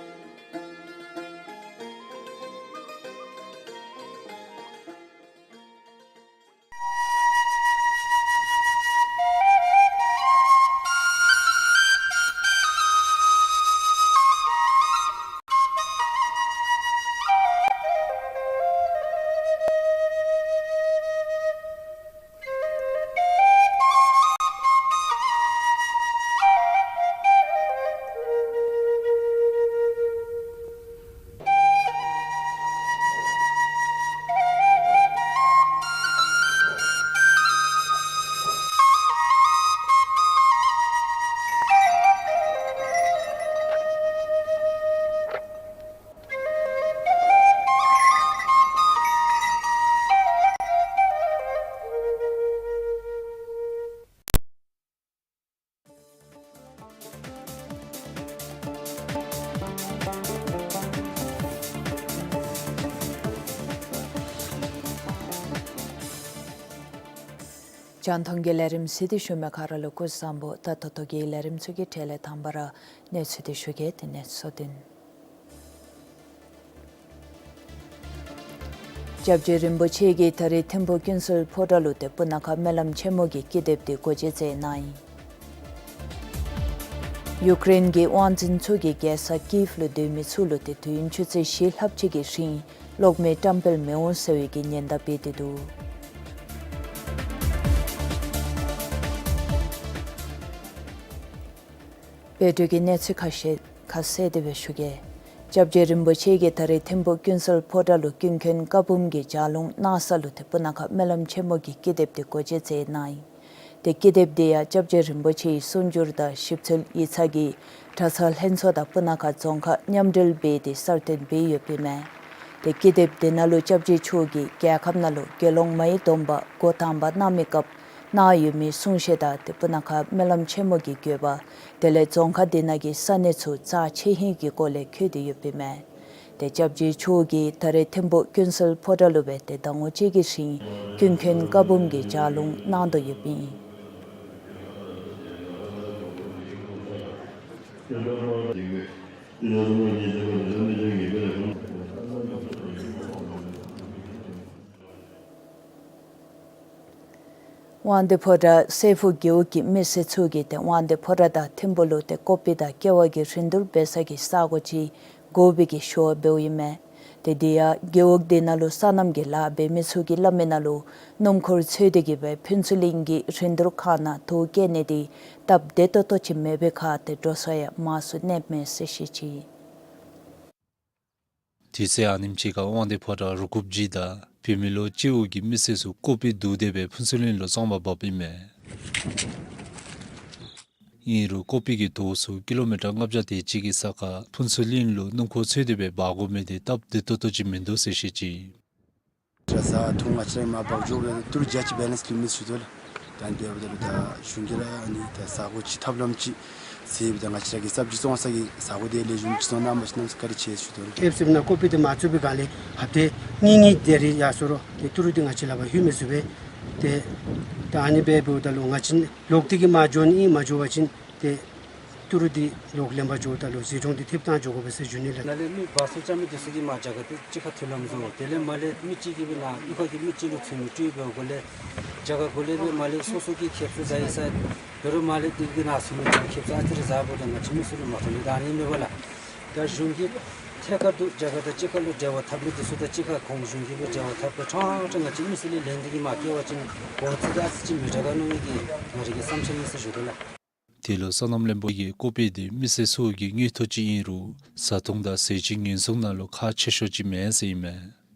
རྒྱང་མཐོང་གི་ལས་རིམ་གཟིགས་ཏེ་བཞུགས་མི་ག་ར་ལུ་སྐུ་གཟུགས་བཟང་པོ། ད་ད་ལྟོ་གི་ལས་རིམ་ཚུ་གི་གྲས་ལས་དང་པ་ར་གནས་ཚུལ་འདི་ཞུ་གེ། དེ་ནས་སོ་བདུན། སྐྱབས་རྗེ་རིན་པོ་ཆེ་གིས་ད་རེས་ཐིམ་ཕུག་ཀུན་གསལ་ཕོ་བྲང་ལུ་ཏེ་སྤུ་ན་ཁ་སྨོན་ལམ་ཆེན་མོ་གི་ཀི་དེབ་འདི་སྒོ་འབྱེད་མཛད་གནང་ཡི། ཡུཀ་རེན་གྱི་དབང་འཛིན་ཚུ་གིས་རྒྱལ་ས་ཀིབ་ལུ་སྡོད་མི་ཚུ་ལུ་ཏེ་དུས་ཡུན་ཆུ་ཚོད་བཞི་ལྷགཔ་ཅིག་གི་རིང་གློག་མེའི་བཀྲམ་སྤེལ་མི་འོང་ཟེར་བའི་གི་ཉེན་བརྡ་འབད་དེ་འདུག། བོད་དུ་གི་གནས་ཚུལ་ཁ་ཤས་ཁ་གསལ་དེ་སྦེ་ཞུ་གེ། སྐྱབས་རྗེ་རིན་པོ་ཆེ་གིས་ད་རེས་ཐིམ་ཕུག་ཀུན་གསལ་ཕོ་བྲང་ལུ་ཀུན་མཁྱེན་བཀའ་འབུམ་གྱི་ལྗགས་ལུང་གནང་ས་ལུ་ཏེ་སྤུ་ན་ཁ་སྨོན་ལམ་ཆེན་མོ་གི་ཀི་དེབ་འདི་སྒོ་འབྱེད་མཛད་གནང་ཡི། ཏེ་ཀི་དེབ་འདི་ཡང་སྐྱབས་རྗེ་རིན་པོ་ཆེའི་གསུང་སྒྱུར་དང་ཞིབ་འཚོལ་ཡིག་ཚང་གིས་གྲྭ་ཚང་ལྷན་ཚོགས་དང་སྤུ་ན་ཁ་རྫོང་ཁག་མཉམ་འབྲེལ་འབད་དེ་གསར་བཏོན་འབད་ཡོདཔ་ཨིན་མས། ཏེ་ཀི་དེབ་འདི་ནང་ལུ་སྐྱབས་རྗེ་མཆོག་གིས་རྒྱལ་ཁབ་ནང་ལུ་དགེ་སློང་མའི་སྡོམ་པ་འགོ་དང་པ་གནང་མི་སྐབས་གནང་ཡོད་མི་གསུང་བཤད་དང་ཏེ་སྤུ་ན་ཁ་སྨོན་ལམ་ཆེན་མོ་གི་དགོན་པ་དེ་ལས་རྫོང་ཁག་འདི་ནང་གི་ས་གནས་ཚུ་རྩ་ཆེ་ཧིང་གི་སྐོར་ལས་འཁོད་དེ་ཡོདཔ་ཨིན་མས། ཏེ་སྐྱབས་རྗེ་མཆོག་གིས་ད་རེས་ཐིམ་ཕུག་ཀུན་གསལ་ཕོ་བྲང་ལུ་སྦེ་ཏེ་ཟླ་ངོ་གཅིག་གི་རིང་ཀུན་མཁྱེན་བཀའ་འབུམ་གྱི་ལྗགས་ལུང་གནང་དོ་ཡོདཔ་ཨིན། དབང་འདུས་ཕོ་བྲང་སྲས་ཕུག་རྒེད་འོག་གི་མི་སེར་ཚུ་གིས་ཏེ་དབང་འདུས་ཕོ་བྲང་དང་ཐིམ་ཕུག་ལུ་ཏེ་ཀོ་པི་དང་ཀེ་བ་གི་རིན་བསྡུར་འབད་ས་གི་ས་གོ་ཅིག་དགོ་པའི་གི་ཞུ་བ་འབདཝ་ཨིན་མས། ཏེ་དེ་ཡང་རྒེད་འོག་དེ་ནང་ལུ་སོ་ནམ་གྱི་ལཱ་འབད་མི་ཚུ་གིས་སླབ་མི་ནང་ལུ་སྣུམ་འཁོར་འཚོལ་ཏེ་གི་སྦེ་ཕུན་ཚོགས་གླིང་གི་རིན་བསྡུར་ཁང་ནང་དོས་བཀལ་ནི་དེ་སྟབས་བདེ་ཏོག་ཏོ་ཅིག་མེད་པའི་ཁར་ཏེ་འགྲོ་ས་ཡང་མང་སུ་གནསཔ་མས་ཟེར་བཤད་ཅི། དུས་ཚོད་ཨ་ནེམ་ཅིག་ཁར་དབང་འདུས་ཕོ་བྲང་རུ་འགོཔ་ཅིག་དང་བོད་མི་ལོ་བཅུ་དགུ་གི་མི་སེར་ཚུ་ཀོ་པི་བསྡུ་སྟེ་སྦེ་ཕུན་ཚོགས་གླིང་ལུ་བཙོང་པར་འབགཔ་ཨིན་མས། ཨིན་རུང་ཀོ་པི་གི་དོག་སུ་ཀི་ལོ་མི་ཊར་ལྔ་བརྒྱ་དེ་ཅིག་གི་ས་ཁར་ཕུན་ཚོགས་གླིང་ལུ་སྣུམ་འཁོར་འཚོལ་ཏེ་སྦེ་འབག་དགོ་མི་དེ་སྟབས་བདེ་ཏོག་ཏོ་ཅིག་མིན་འདུག་ཟེར་བཤད་ཅི། ཏེ་ཟ་འཐུང་ང་བཅས་ར་མར་འབག་འགྱོ་སྦེ་ཏི་རུ་རྒྱ་ཆེ་བེ་ལེནསི་ལུ་མེད་ཟེར་ཞུ་དོ་ལགས། ད་ཨ་ནི་འབདཝ་ད་ལུ་ད་གཞུང་གིས་ར་ཨ་ནི་ད་ས་གོ་ཅིག་ཐབས་ལམ་ཅིག་ཟེར་སྦེ་ད་ང་བཅས་ར་གི་སབ་ཇི་བཙོང་ས་གི་ས་གོ་དེ་ལེགས་ཤོམ་ཅིག་བཙོང་གནང་པ་ཅིན་གནམ་མེད་ས་མེད་བཀའ་དྲིན་ཆེ་ཟེར་ཞུ་དོ་ལགས། ཨེབ་སི་ནང་ཀོ་པི་དེ་མ་བཙུགས་པའི་སྒང་ལས་ཧབ་ཏེ་གཉིས་གཉིས་དེ་རེ་ཡར་སོང་རུང་ཏེ་ཏི་རུ་དེ་ང་བཅས་ལག་པར་ལྷོད་མི་ཚུགས་པས། ཏེ་ད་ཨ་ནི་སྦེ་འབདཝ་ད་ལུ་ང་བཅས་ལོག་སྟེ་གིས་མར་འགྱོ་ནི་ཨིན། མ་འགྱོ་བ་ཅིན་ཏེ་ཏི་རུ་འདི་ལོག་ལེན་པར་འགྱོཝ་ད་ལུ་ཟད་འགྲོ་འདི་ཐེབས་བཏང་འགྱོ་དགོ་པས་ཟེར་ཞུ་ནི་ལགས། ནཱ་ལས་མི་འབག་བཙོང་རྐྱབ་མི་འདི་ཚུ་གིས་མར་རྒྱ་གར་འདི་གཅིག་ཁར་མཐུད་ལམ་བཟོ། དེ་ལས་མར་ལས་མི་གཅིག་གིས་སྦེ་ནཱ་གཡུས་ཁ་གི་མི་གཅིག་ལུ་ཚུད་མི་སྤྲོད་པའི་སྒོ་ལས་རྒྱ་གར་སྒོ་ལས་སྦེ་མར་ལས་སོ་སོ་གི་ཁེབ་སང་ད་ཡི་ས་དོ་རུང་མར་ལས་འདི་གི་ནང་ཚུད་མི་ཁེབ་སང་ཨ་ཙི་རེ་ཟ་བོ་ད་ང་བཅས་མི་ཚུ་ལུ་མ་ཐོབ་ནི་ད་ཨ་ནི་མེད་པ་ལགས། ད་གཞུང་གི་ཐད་ཀར་དུ་རྒྱ་གར་དང་གཅིག་ཁར་ལུ་འབྲེལ་བ་འཐབ་མི་འདི་ཚུ་དང་གཅིག་ཁར་གོང་གཞུང་གིས་སྦེ་འབྲེལ་བ་འཐབ་སྦེ་ཁྲང་ཁྲང་ང་བཅས་མི་ཚུ་ལས་ལེན་ཏེ་གིས་མར་བསྐྱལ་བ་ཅིན་གོང་ཚད་དེ་ཨ་ཙི་ཅིག་མི་དྲག་ག་མནོ་མི་གི་ང་རའི་གི་བསམ་འཆར་ཨིན་ཟེར་ཞུ་དོ་ལགས། དེ་ལུ་སོ་ནམ་བློན་པོ་གིས་ཀོ་པི་འདི་མི་སེར་ཚུ་གི་དངུལ་ཐོག་ཅིག་ཨིན་རུང་བཟའ་འཐུང་དང་ཟས་བཅུད་ཉེན་སྲུང་ནང་ལུ་ཁག་ཆེ་ཤོས་ཅིག་མེན་ཟེར་ཨིན་མས།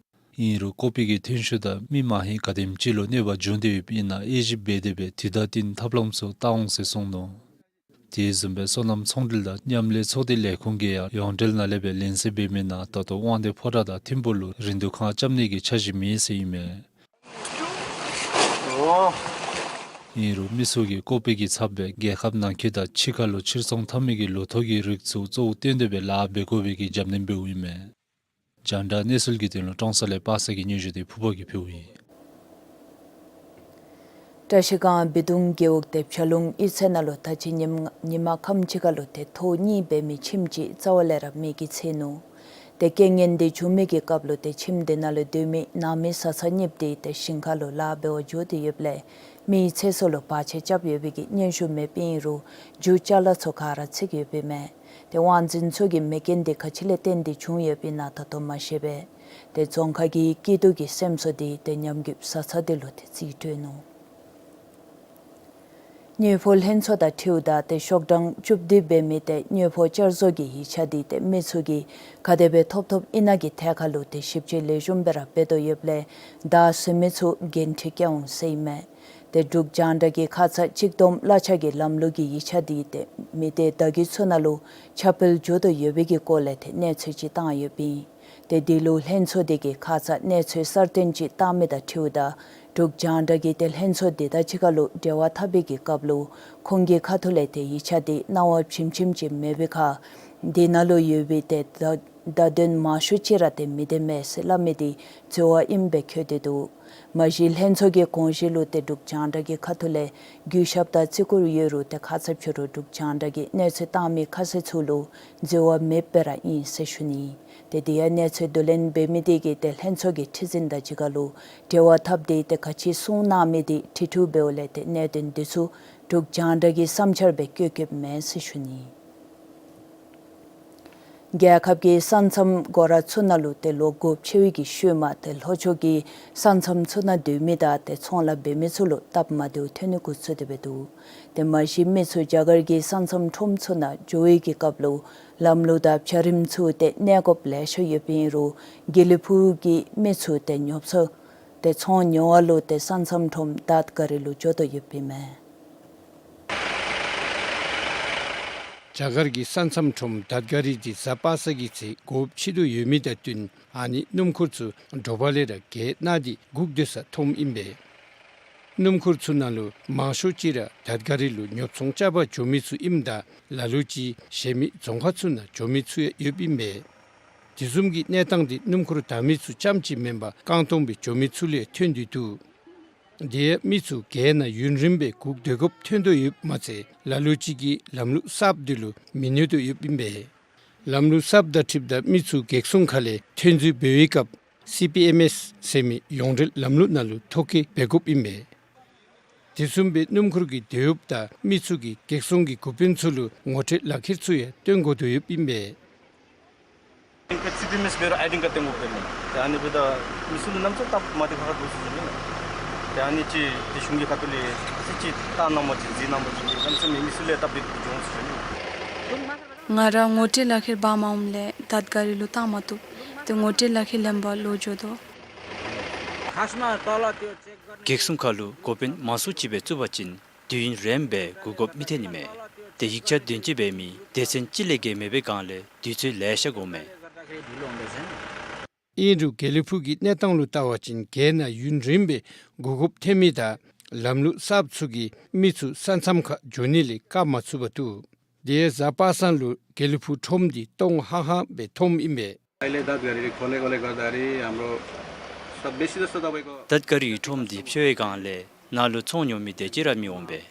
ཨིན་རུང་ཀོ་པི་གི་ཐོན་ཤུགས་དང་མི་མ་ཧེང་ག་དེམ་ཅིག་ལུ་གནོད་པ་འབྱུང་སྟེ་ཡོདཔ་ཨིན་ན་དབྱེ་ཞིབ་འབད་དེ་སྦེ་དུས་བདའ་བསྟུན་ཐབས་ལམ་ཚུ་བཏང་འོང་ཟེར་གསུངས་ནུག། དེ་བཟུམ་སྦེ་སོ་ནམ་ཚོང་འབྲེལ་དང་མཉམ་ལས་ཚོགས་སྡེ་ལས་ཁུངས་ཀྱིས་ཡང་ཡོངས་འབྲེལ་ནང་ལས་སྦེ་ལེན་གསལ་འབད་མི་ནང་ད་ལྟོ་དབང་འདུས་ཕོ་བྲང་དང་ཐིམ་ཕུག་ལུ་རིན་བསྡུར་ཁང་རྐྱབ་ནི་གི་འཆར་གཞི་མེད་ཟེར་ཨིན་མས། ཨིན་རུང་མི་ཚུ་གིས་ཀོ་པི་གི་ཚབ་སྦེ་རྒྱལ་ཁབ་ནང་འཁོད་དང་ཕྱི་ཁ་ལུ་ཕྱིར་ཚོང་འཐབ་མི་གི་ལོ་ཐོག་གི་རིགས་ཚུ་གཙོ་བོ་བཏོན་ཏེ་སྦེ་ལཱ་འབད་དགོ་པའི་གི་རྒྱབ་སྣོན་འབདཝ་ཨིན་མས། རྒྱང་བསྒྲགས་གནས་ཚུལ་གྱི་དོན་ལུ་ཀྲོང་གསར་ལས་པ་སངས་ཀྱི་སྙན་ཞུ་འདི་ཕུར་པ་གིས་ཕུལཝ་ཨིན། བཀྲ་ཤིས་སྒང་བི་དུང་རྒེད་འོག་ཏེ་བྱ་ལུང་གཡུས་ཚན་ནང་ལུ་ད་ཅི་ཉིནམ་ཉིནམ་ཁམས་ཅིག་ཁར་ལུ་ཏེ་ཐོག་གཉིས་འབད་མི་ཁྱིམ་ཅིག་རྩ་བ་ལས་ར་མེ་གིས་འཚིག་ནུག། ཏེ་རྐྱེན་ངན་འདི་བྱུང་མི་གི་སྐབས་ལུ་ཏེ་ཁྱིམ་འདི་ནང་ལུ་སྡོད་མི་ནང་མི་བཟའ་ཚང་གཉིས་པོ་འདི་ཏེ་ཞིང་ཁ་ལུ་ལཱ་འབད་བར་འགྱོ་སྟེ་ཡོདཔ་ལས་མེའི་འཚིག་སོ་ལུ་བར་ཆད་རྐྱབ་ཡོད་པའི་གི་སྙན་ཞུ་མེདཔ་ཨིན་རུང་རྒྱུ་ཅ་ལ་ཚུ་ག་ར་འཚིག་ཡོདཔ་ཨིན་མས། ཏེ་དབང་འཛིན་ཚུ་གིས་མེ་རྐྱེན་འདི་ག་ཅི་ལས་བརྟེན་ཏེ་བྱུང་ཡོདཔ་ཨིན་ན་ད་ལྟོ་མ་ཤེས་པས། ཏེ་རྫོང་ཁག་གི་སྐྱིད་སྡུག་གི་སེམས་གསོ་འདི་ཏེ་ཉམས་རྒུདཔ་བཟའ་ཚང་འདི་ལུ་ཏེ་རྩིས་སྤྲོད་ནུག། དངུལ་ཕོགས་ལྷན་ཚོགས་དང་འཁྲིལཝ་ད་ཏེ་ཤོག་གྲངས་བཅུ་བདུན་འབད་མི་ཏེ་དངུལ་ཕོགས་བསྐྱར་བཟོ་གི་ཡིག་ཆ་འདི་ཏེ་མི་ཚུ་གིས་ག་དེ་སྦེ་ཐོབ་ཐོབ་ཨིན་ན་གི་ཐད་ཁར་ལུ་ཏེ་ཞིབ་དཔྱད་ལེགས་ཤོམ་སྦེ་ར་འབད་དོ་ཡོདཔ་ལས་བདའ་ཟུན་མི་ཚུ་འགན་འཁྲི་བཀལ་འོང་ཟེར་ཨིན་མས། ཏེ་འབྲུག་རྒྱང་བསྒྲགས་ཀྱི་ཁ་ཙ་གཅིག་བསྡོམས་གླ་ཆ་གི་ལམ་ལུགས་ཀྱི་ཡིག་ཆ་འདི་ཏེ་མི་སྡེ་བརྡ་བརྒྱུད་ཚུ་ནང་ལུ་ཁྱབ་སྤེལ་འགྱོ་དོ་ཡོད་པའི་གི་སྐོར་ལས་ཏེ་གནས་ཚུལ་ཅིག་བཏང་ཡོདཔ་ཨིན། ཏེ་འདི་ལུ་ལྷན་ཚོགས་འདི་གིས་ཁ་ཙ་གནས་ཚུལ་གསར་བཏོན་ཅིག་བཏང་མི་དང་འཁྲིལཝ་ད་འབྲུག་རྒྱང་བསྒྲགས་ཀྱིས་ཏེ་ལྷན་ཚོགས་འདི་དང་གཅིག་ཁར་ལུ་འབྲེལ་བ་འཐབ་པའི་གི་སྐབས་ལུ་ཁོང་གི་ཁ་ཐུག་ལས་ཏེ་ཡིག་ཆ་འདི་གནང་བ་བྱིནམ་བྱིནམ་ཅིག་མེད་པའི་ཁར་འདི་ནང་ལུ་ཡོད་པའི་ཏེ་བརྡ་བརྡ་དོན་མང་ཤོས་ཅིག་ར་ཏེ་མི་བདེན་མས་ཟེར་སླབ་མི་འདི་འཛོལ་བ་ཨིནམ་སྦེ་འཁོད་དེ་འདུག། མ་གཞི་ལྷན་ཚོགས་ཀྱི་དགོངས་གཞི་ལུ་ཏེ་འབྲུག་རྒྱང་བསྒྲགས་ཀྱི་ཁ་ཐུག་ལས་གུས་ཞབས་དང་བརྩི་བཀུར་ཡོད་རུང་ཏེ་ཁ་ཙ་ཕྱི་རུ་འབྲུག་རྒྱང་བསྒྲགས་ཀྱིས་གནས་ཚུལ་བཏང་མི་ཁ་གསལ་ཚུ་ལུ་འཛོལ་བ་མེདཔ་སྦེ་ར་ཨིན་ཟེར་ཞུ་ནི། ཏེ་དེ་ཡང་གནས་ཚུལ་བསྡུ་ལེན་འབད་མི་དེ་གིས་ཏེ་ལྷན་ཚོགས་ཀྱི་ཁྲི་འཛིན་དང་གཅིག་ཁར་ལུ་འབྲེལ་བ་འཐབ་སྟེ་ཏེ་ག་ཅི་གསུངས་གནང་མི་དེ་ཁྲི་ཕྲུག་འབདཝ་ལས་ཏེ་གནད་དོན་འདི་ཚུ་འབྲུག་རྒྱང་བསྒྲགས་ཀྱི་བསམ་འཆར་སྦེ་བཀོད་བཀོདཔ་མེན་ཟེར་ཞུ་ནི། རྒྱལ་ཁབ་ཀྱི་ས་མཚམས་སྒོ་ར་ཚུ་ནང་ལུ་ཏེ་ལོ་དགུ་བཅུ་ཆེ་བའི་གི་ཤུལ་མ་ཏེ་ལྷོ་ཕྱོགས་ཀྱི་ས་མཚམས་ཚུ་ནང་སྡོད་མི་དང་ཏེ་ཚོང་ལཱ་འབད་མི་ཚུ་ལུ་སྟབས་མ་བདེཝ་ཐོན་ནི་འགོ་བཙུགས་ཏེ་སྦེ་འདུག། ཏེ་མ་གཞི་མི་ཚུ་རྒྱ་གར་གྱི་ས་མཚམས་ཁྲོམ་ཚུ་ནང་འགྱོ་བའི་གི་སྐབས་ལུ་ལམ་ལུགས་དང་འཕྱ་རིམ་ཚུ་ཏེ་གནས་དགོཔ་ལེ་ཤ་ཡོདཔ་ཨིན་རུང་དགེ་ལེགས་ཕུག་གི་མི་ཚུ་ཏེ་ཉོ་ཚོང་ཏེ་ཚོང་ཉོ་བ་ལུ་ཏེ་ས་མཚམས་ཁྲོམ་དཱད་ག་རི་ལུ་འགྱོ་དོ་ཡོདཔ་ཨིན་མས། རྒྱ་གར་གྱི་ས་མཚམས་ཁྲོམ་དཱད་ག་རི་འདི་གཟའ་པ་སངས་ཀྱི་ཚེ་སྒོ་ཕྱེ་དོ་ཡོད་མི་དང་བསྟུན་ཨ་ནི་སྣུམ་འཁོར་ཚུ་དྲོ་པ་ལས་ར་གྱེས་གནང་སྟེ་སྒུག་སྡོད་ས་མཐོངམ་ཨིན་པས། སྣུམ་འཁོར་ཚུ་ནང་ལུ་མང་ཤོས་ཅིག་ར་དཱད་ག་རི་ལུ་ཉོ་ཚོང་རྐྱབ་པར་འགྱོ་མི་ཚུ་ཨིནམ་ད་ལ་ལུ་ཅིག་གཞན་མི་རྫོང་ཁག་ཚུ་ནང་འགྱོ་མི་ཚུ་ཡང་ཡོདཔ་ཨིན་པས། དེ་བཟུམ་གྱི་གནས་སྟངས་འདི་སྣུམ་འཁོར་བདའ་མི་ཚུ་རྐྱངམ་ཅིག་མེན་པར་རྐང་སྟོང་སྦེ་འགྱོ་མི་ཚུ་ལུ་ཡང་ཐོན་ཏེ་འདུག། དེ་ཡང་མི་ཚུ་གྱེས་ནང་ཡུན་རིངམོ་སྦེ་སྒུག་སྡོད་དགོཔ་ཐོན་དོ་ཡོདཔ་མ་ཚད་ལ་ལུ་ཅིག་གིས་ལམ་ལུགས་གསརཔ་འདི་ལུ་མི་གནས་དོ་ཡོདཔ་ཨིན་པས། ལམ་ལུགས་གསརཔ་དང་འཁྲིལཝ་ད་མི་ཚུ་གེགས་སྲུང་ཁ་ལས་ཐོན་འཛུལ་འབད་བའི་སྐབས་སི་པི་ཨེམ་ཨེསི་ཟེར་མི་ཡོངས་འབྲེལ་ལམ་ལུགས་ནང་ལུ་ཐོ་བཀོད་འབད་དགོཔ་ཨིན་པས། དེ་བཟུམ་སྦེ་སྣུམ་འཁོར་གྱི་དོ་ཡོདཔ་དང་མི་ཚུ་གིས་གེགས་སྲུང་གི་འགོ་དཔོན་ཚུ་ལུ་ངོ་སྤྲོད་ལག་ཁྱེར་ཚུ་ཡང་སྟོན་དགོ་དོ་ཡོདཔ་ཨིན་པས། ཨའི་ཌི་ཀརཌ་སི་པི་ཨེམ་ཨེསི་འབད་རུང་ཨའི་ཌི་ཀརཌ་སྟོན་དགོཔ་འབད་ནི། ཏེ་ཨ་ནི་འབདཝ་ད་མི་ཚུ་ལུ་གནམ་མེད་ས་མེད་སྟབས་མ་བདེ་ཁག་ཁ་འདུག་ཟེར་ཞུ་ནི་ལགས། ཏེ་ཨ་ནི་ཅིག་ཏེ་གཞུང་གི་ཁ་ཐུག་ལས་ཨ་ཙི་ཅིག་བལྟ་གནང་པ་ཅིན་གཟིགས་གནང་པ་ཅིན་གནམ་མེད་ས་མེད་མི་ཚུ་ལུ་སྟབས་བདེ་འགྱོ་འོང་ཟེར་ཞུ་ནི་ལགས། ང་ར་ངོ་སྤྲོད་ལག་ཁྱེར་འབག་མ་འོངམ་ལས་དཱད་ག་རི་ལུ་བཏང་མ་བཏུབ། ཏེ་ངོ་སྤྲོད་ལག་ཁྱེར་ལེན་པར་ལོག་འགྱོ་དོ། གེགས་སྲུང་ཁ་ལུ་འགོ་དཔོན་མང་སུ་ཅིག་སྦེ་བཙུགས་པ་ཅིན་དུས་ཡུན་རིངམོ་སྦེ་སྒུག་དགོཔ་མི་ཐོན་ནི་མས། ཏེ་ཡིག་ཆ་དོན་གཅོད་འབད་མི་སྡེ་ཚན་གཅིག་ལས་བརྒལ་མེད་པའི་སྒང་ལས་དུས་ཚོད་ལེ་ཤ་འགོརཝ་མས། ཨིན་རུང་དགེ་ལེགས་ཕུག་གི་གནས་སྟངས་ལུ་བལྟ་བ་ཅིན་རྒེད་ནང་ཡུན་རིངམོ་སྦེ་སྒུག་དགོཔ་ཐོན་མི་དང་ལམ་ལུགས་གསརཔ་ཚུ་གིས་མི་ཚུ་ས་མཚམས་ཁར་འགྱོ་ནི་ལས་བཀག་མ་ཚུགས་པར་འདུག། དེ་ཡང་གཟའ་པ་སངས་ལུ་དགེ་ལེགས་ཕུག་ཁྲོམ་འདི་སྟོང་ཧང་ཧང་སྦེ་ཐོནམ་ཨིན་པས། अहिले दाँत घरी खोलेकोले गर्दाखेरि हाम्रो सब बेसी जस्तो तपाईँको दाँत घरी ཁྲོམ་འདི་ཕྱེ་བའི་སྒང་ལས་ནང་ལུ་ཚོང་ཉོ་མི་དེ་ཅིག་ར་མི་འོང་པས།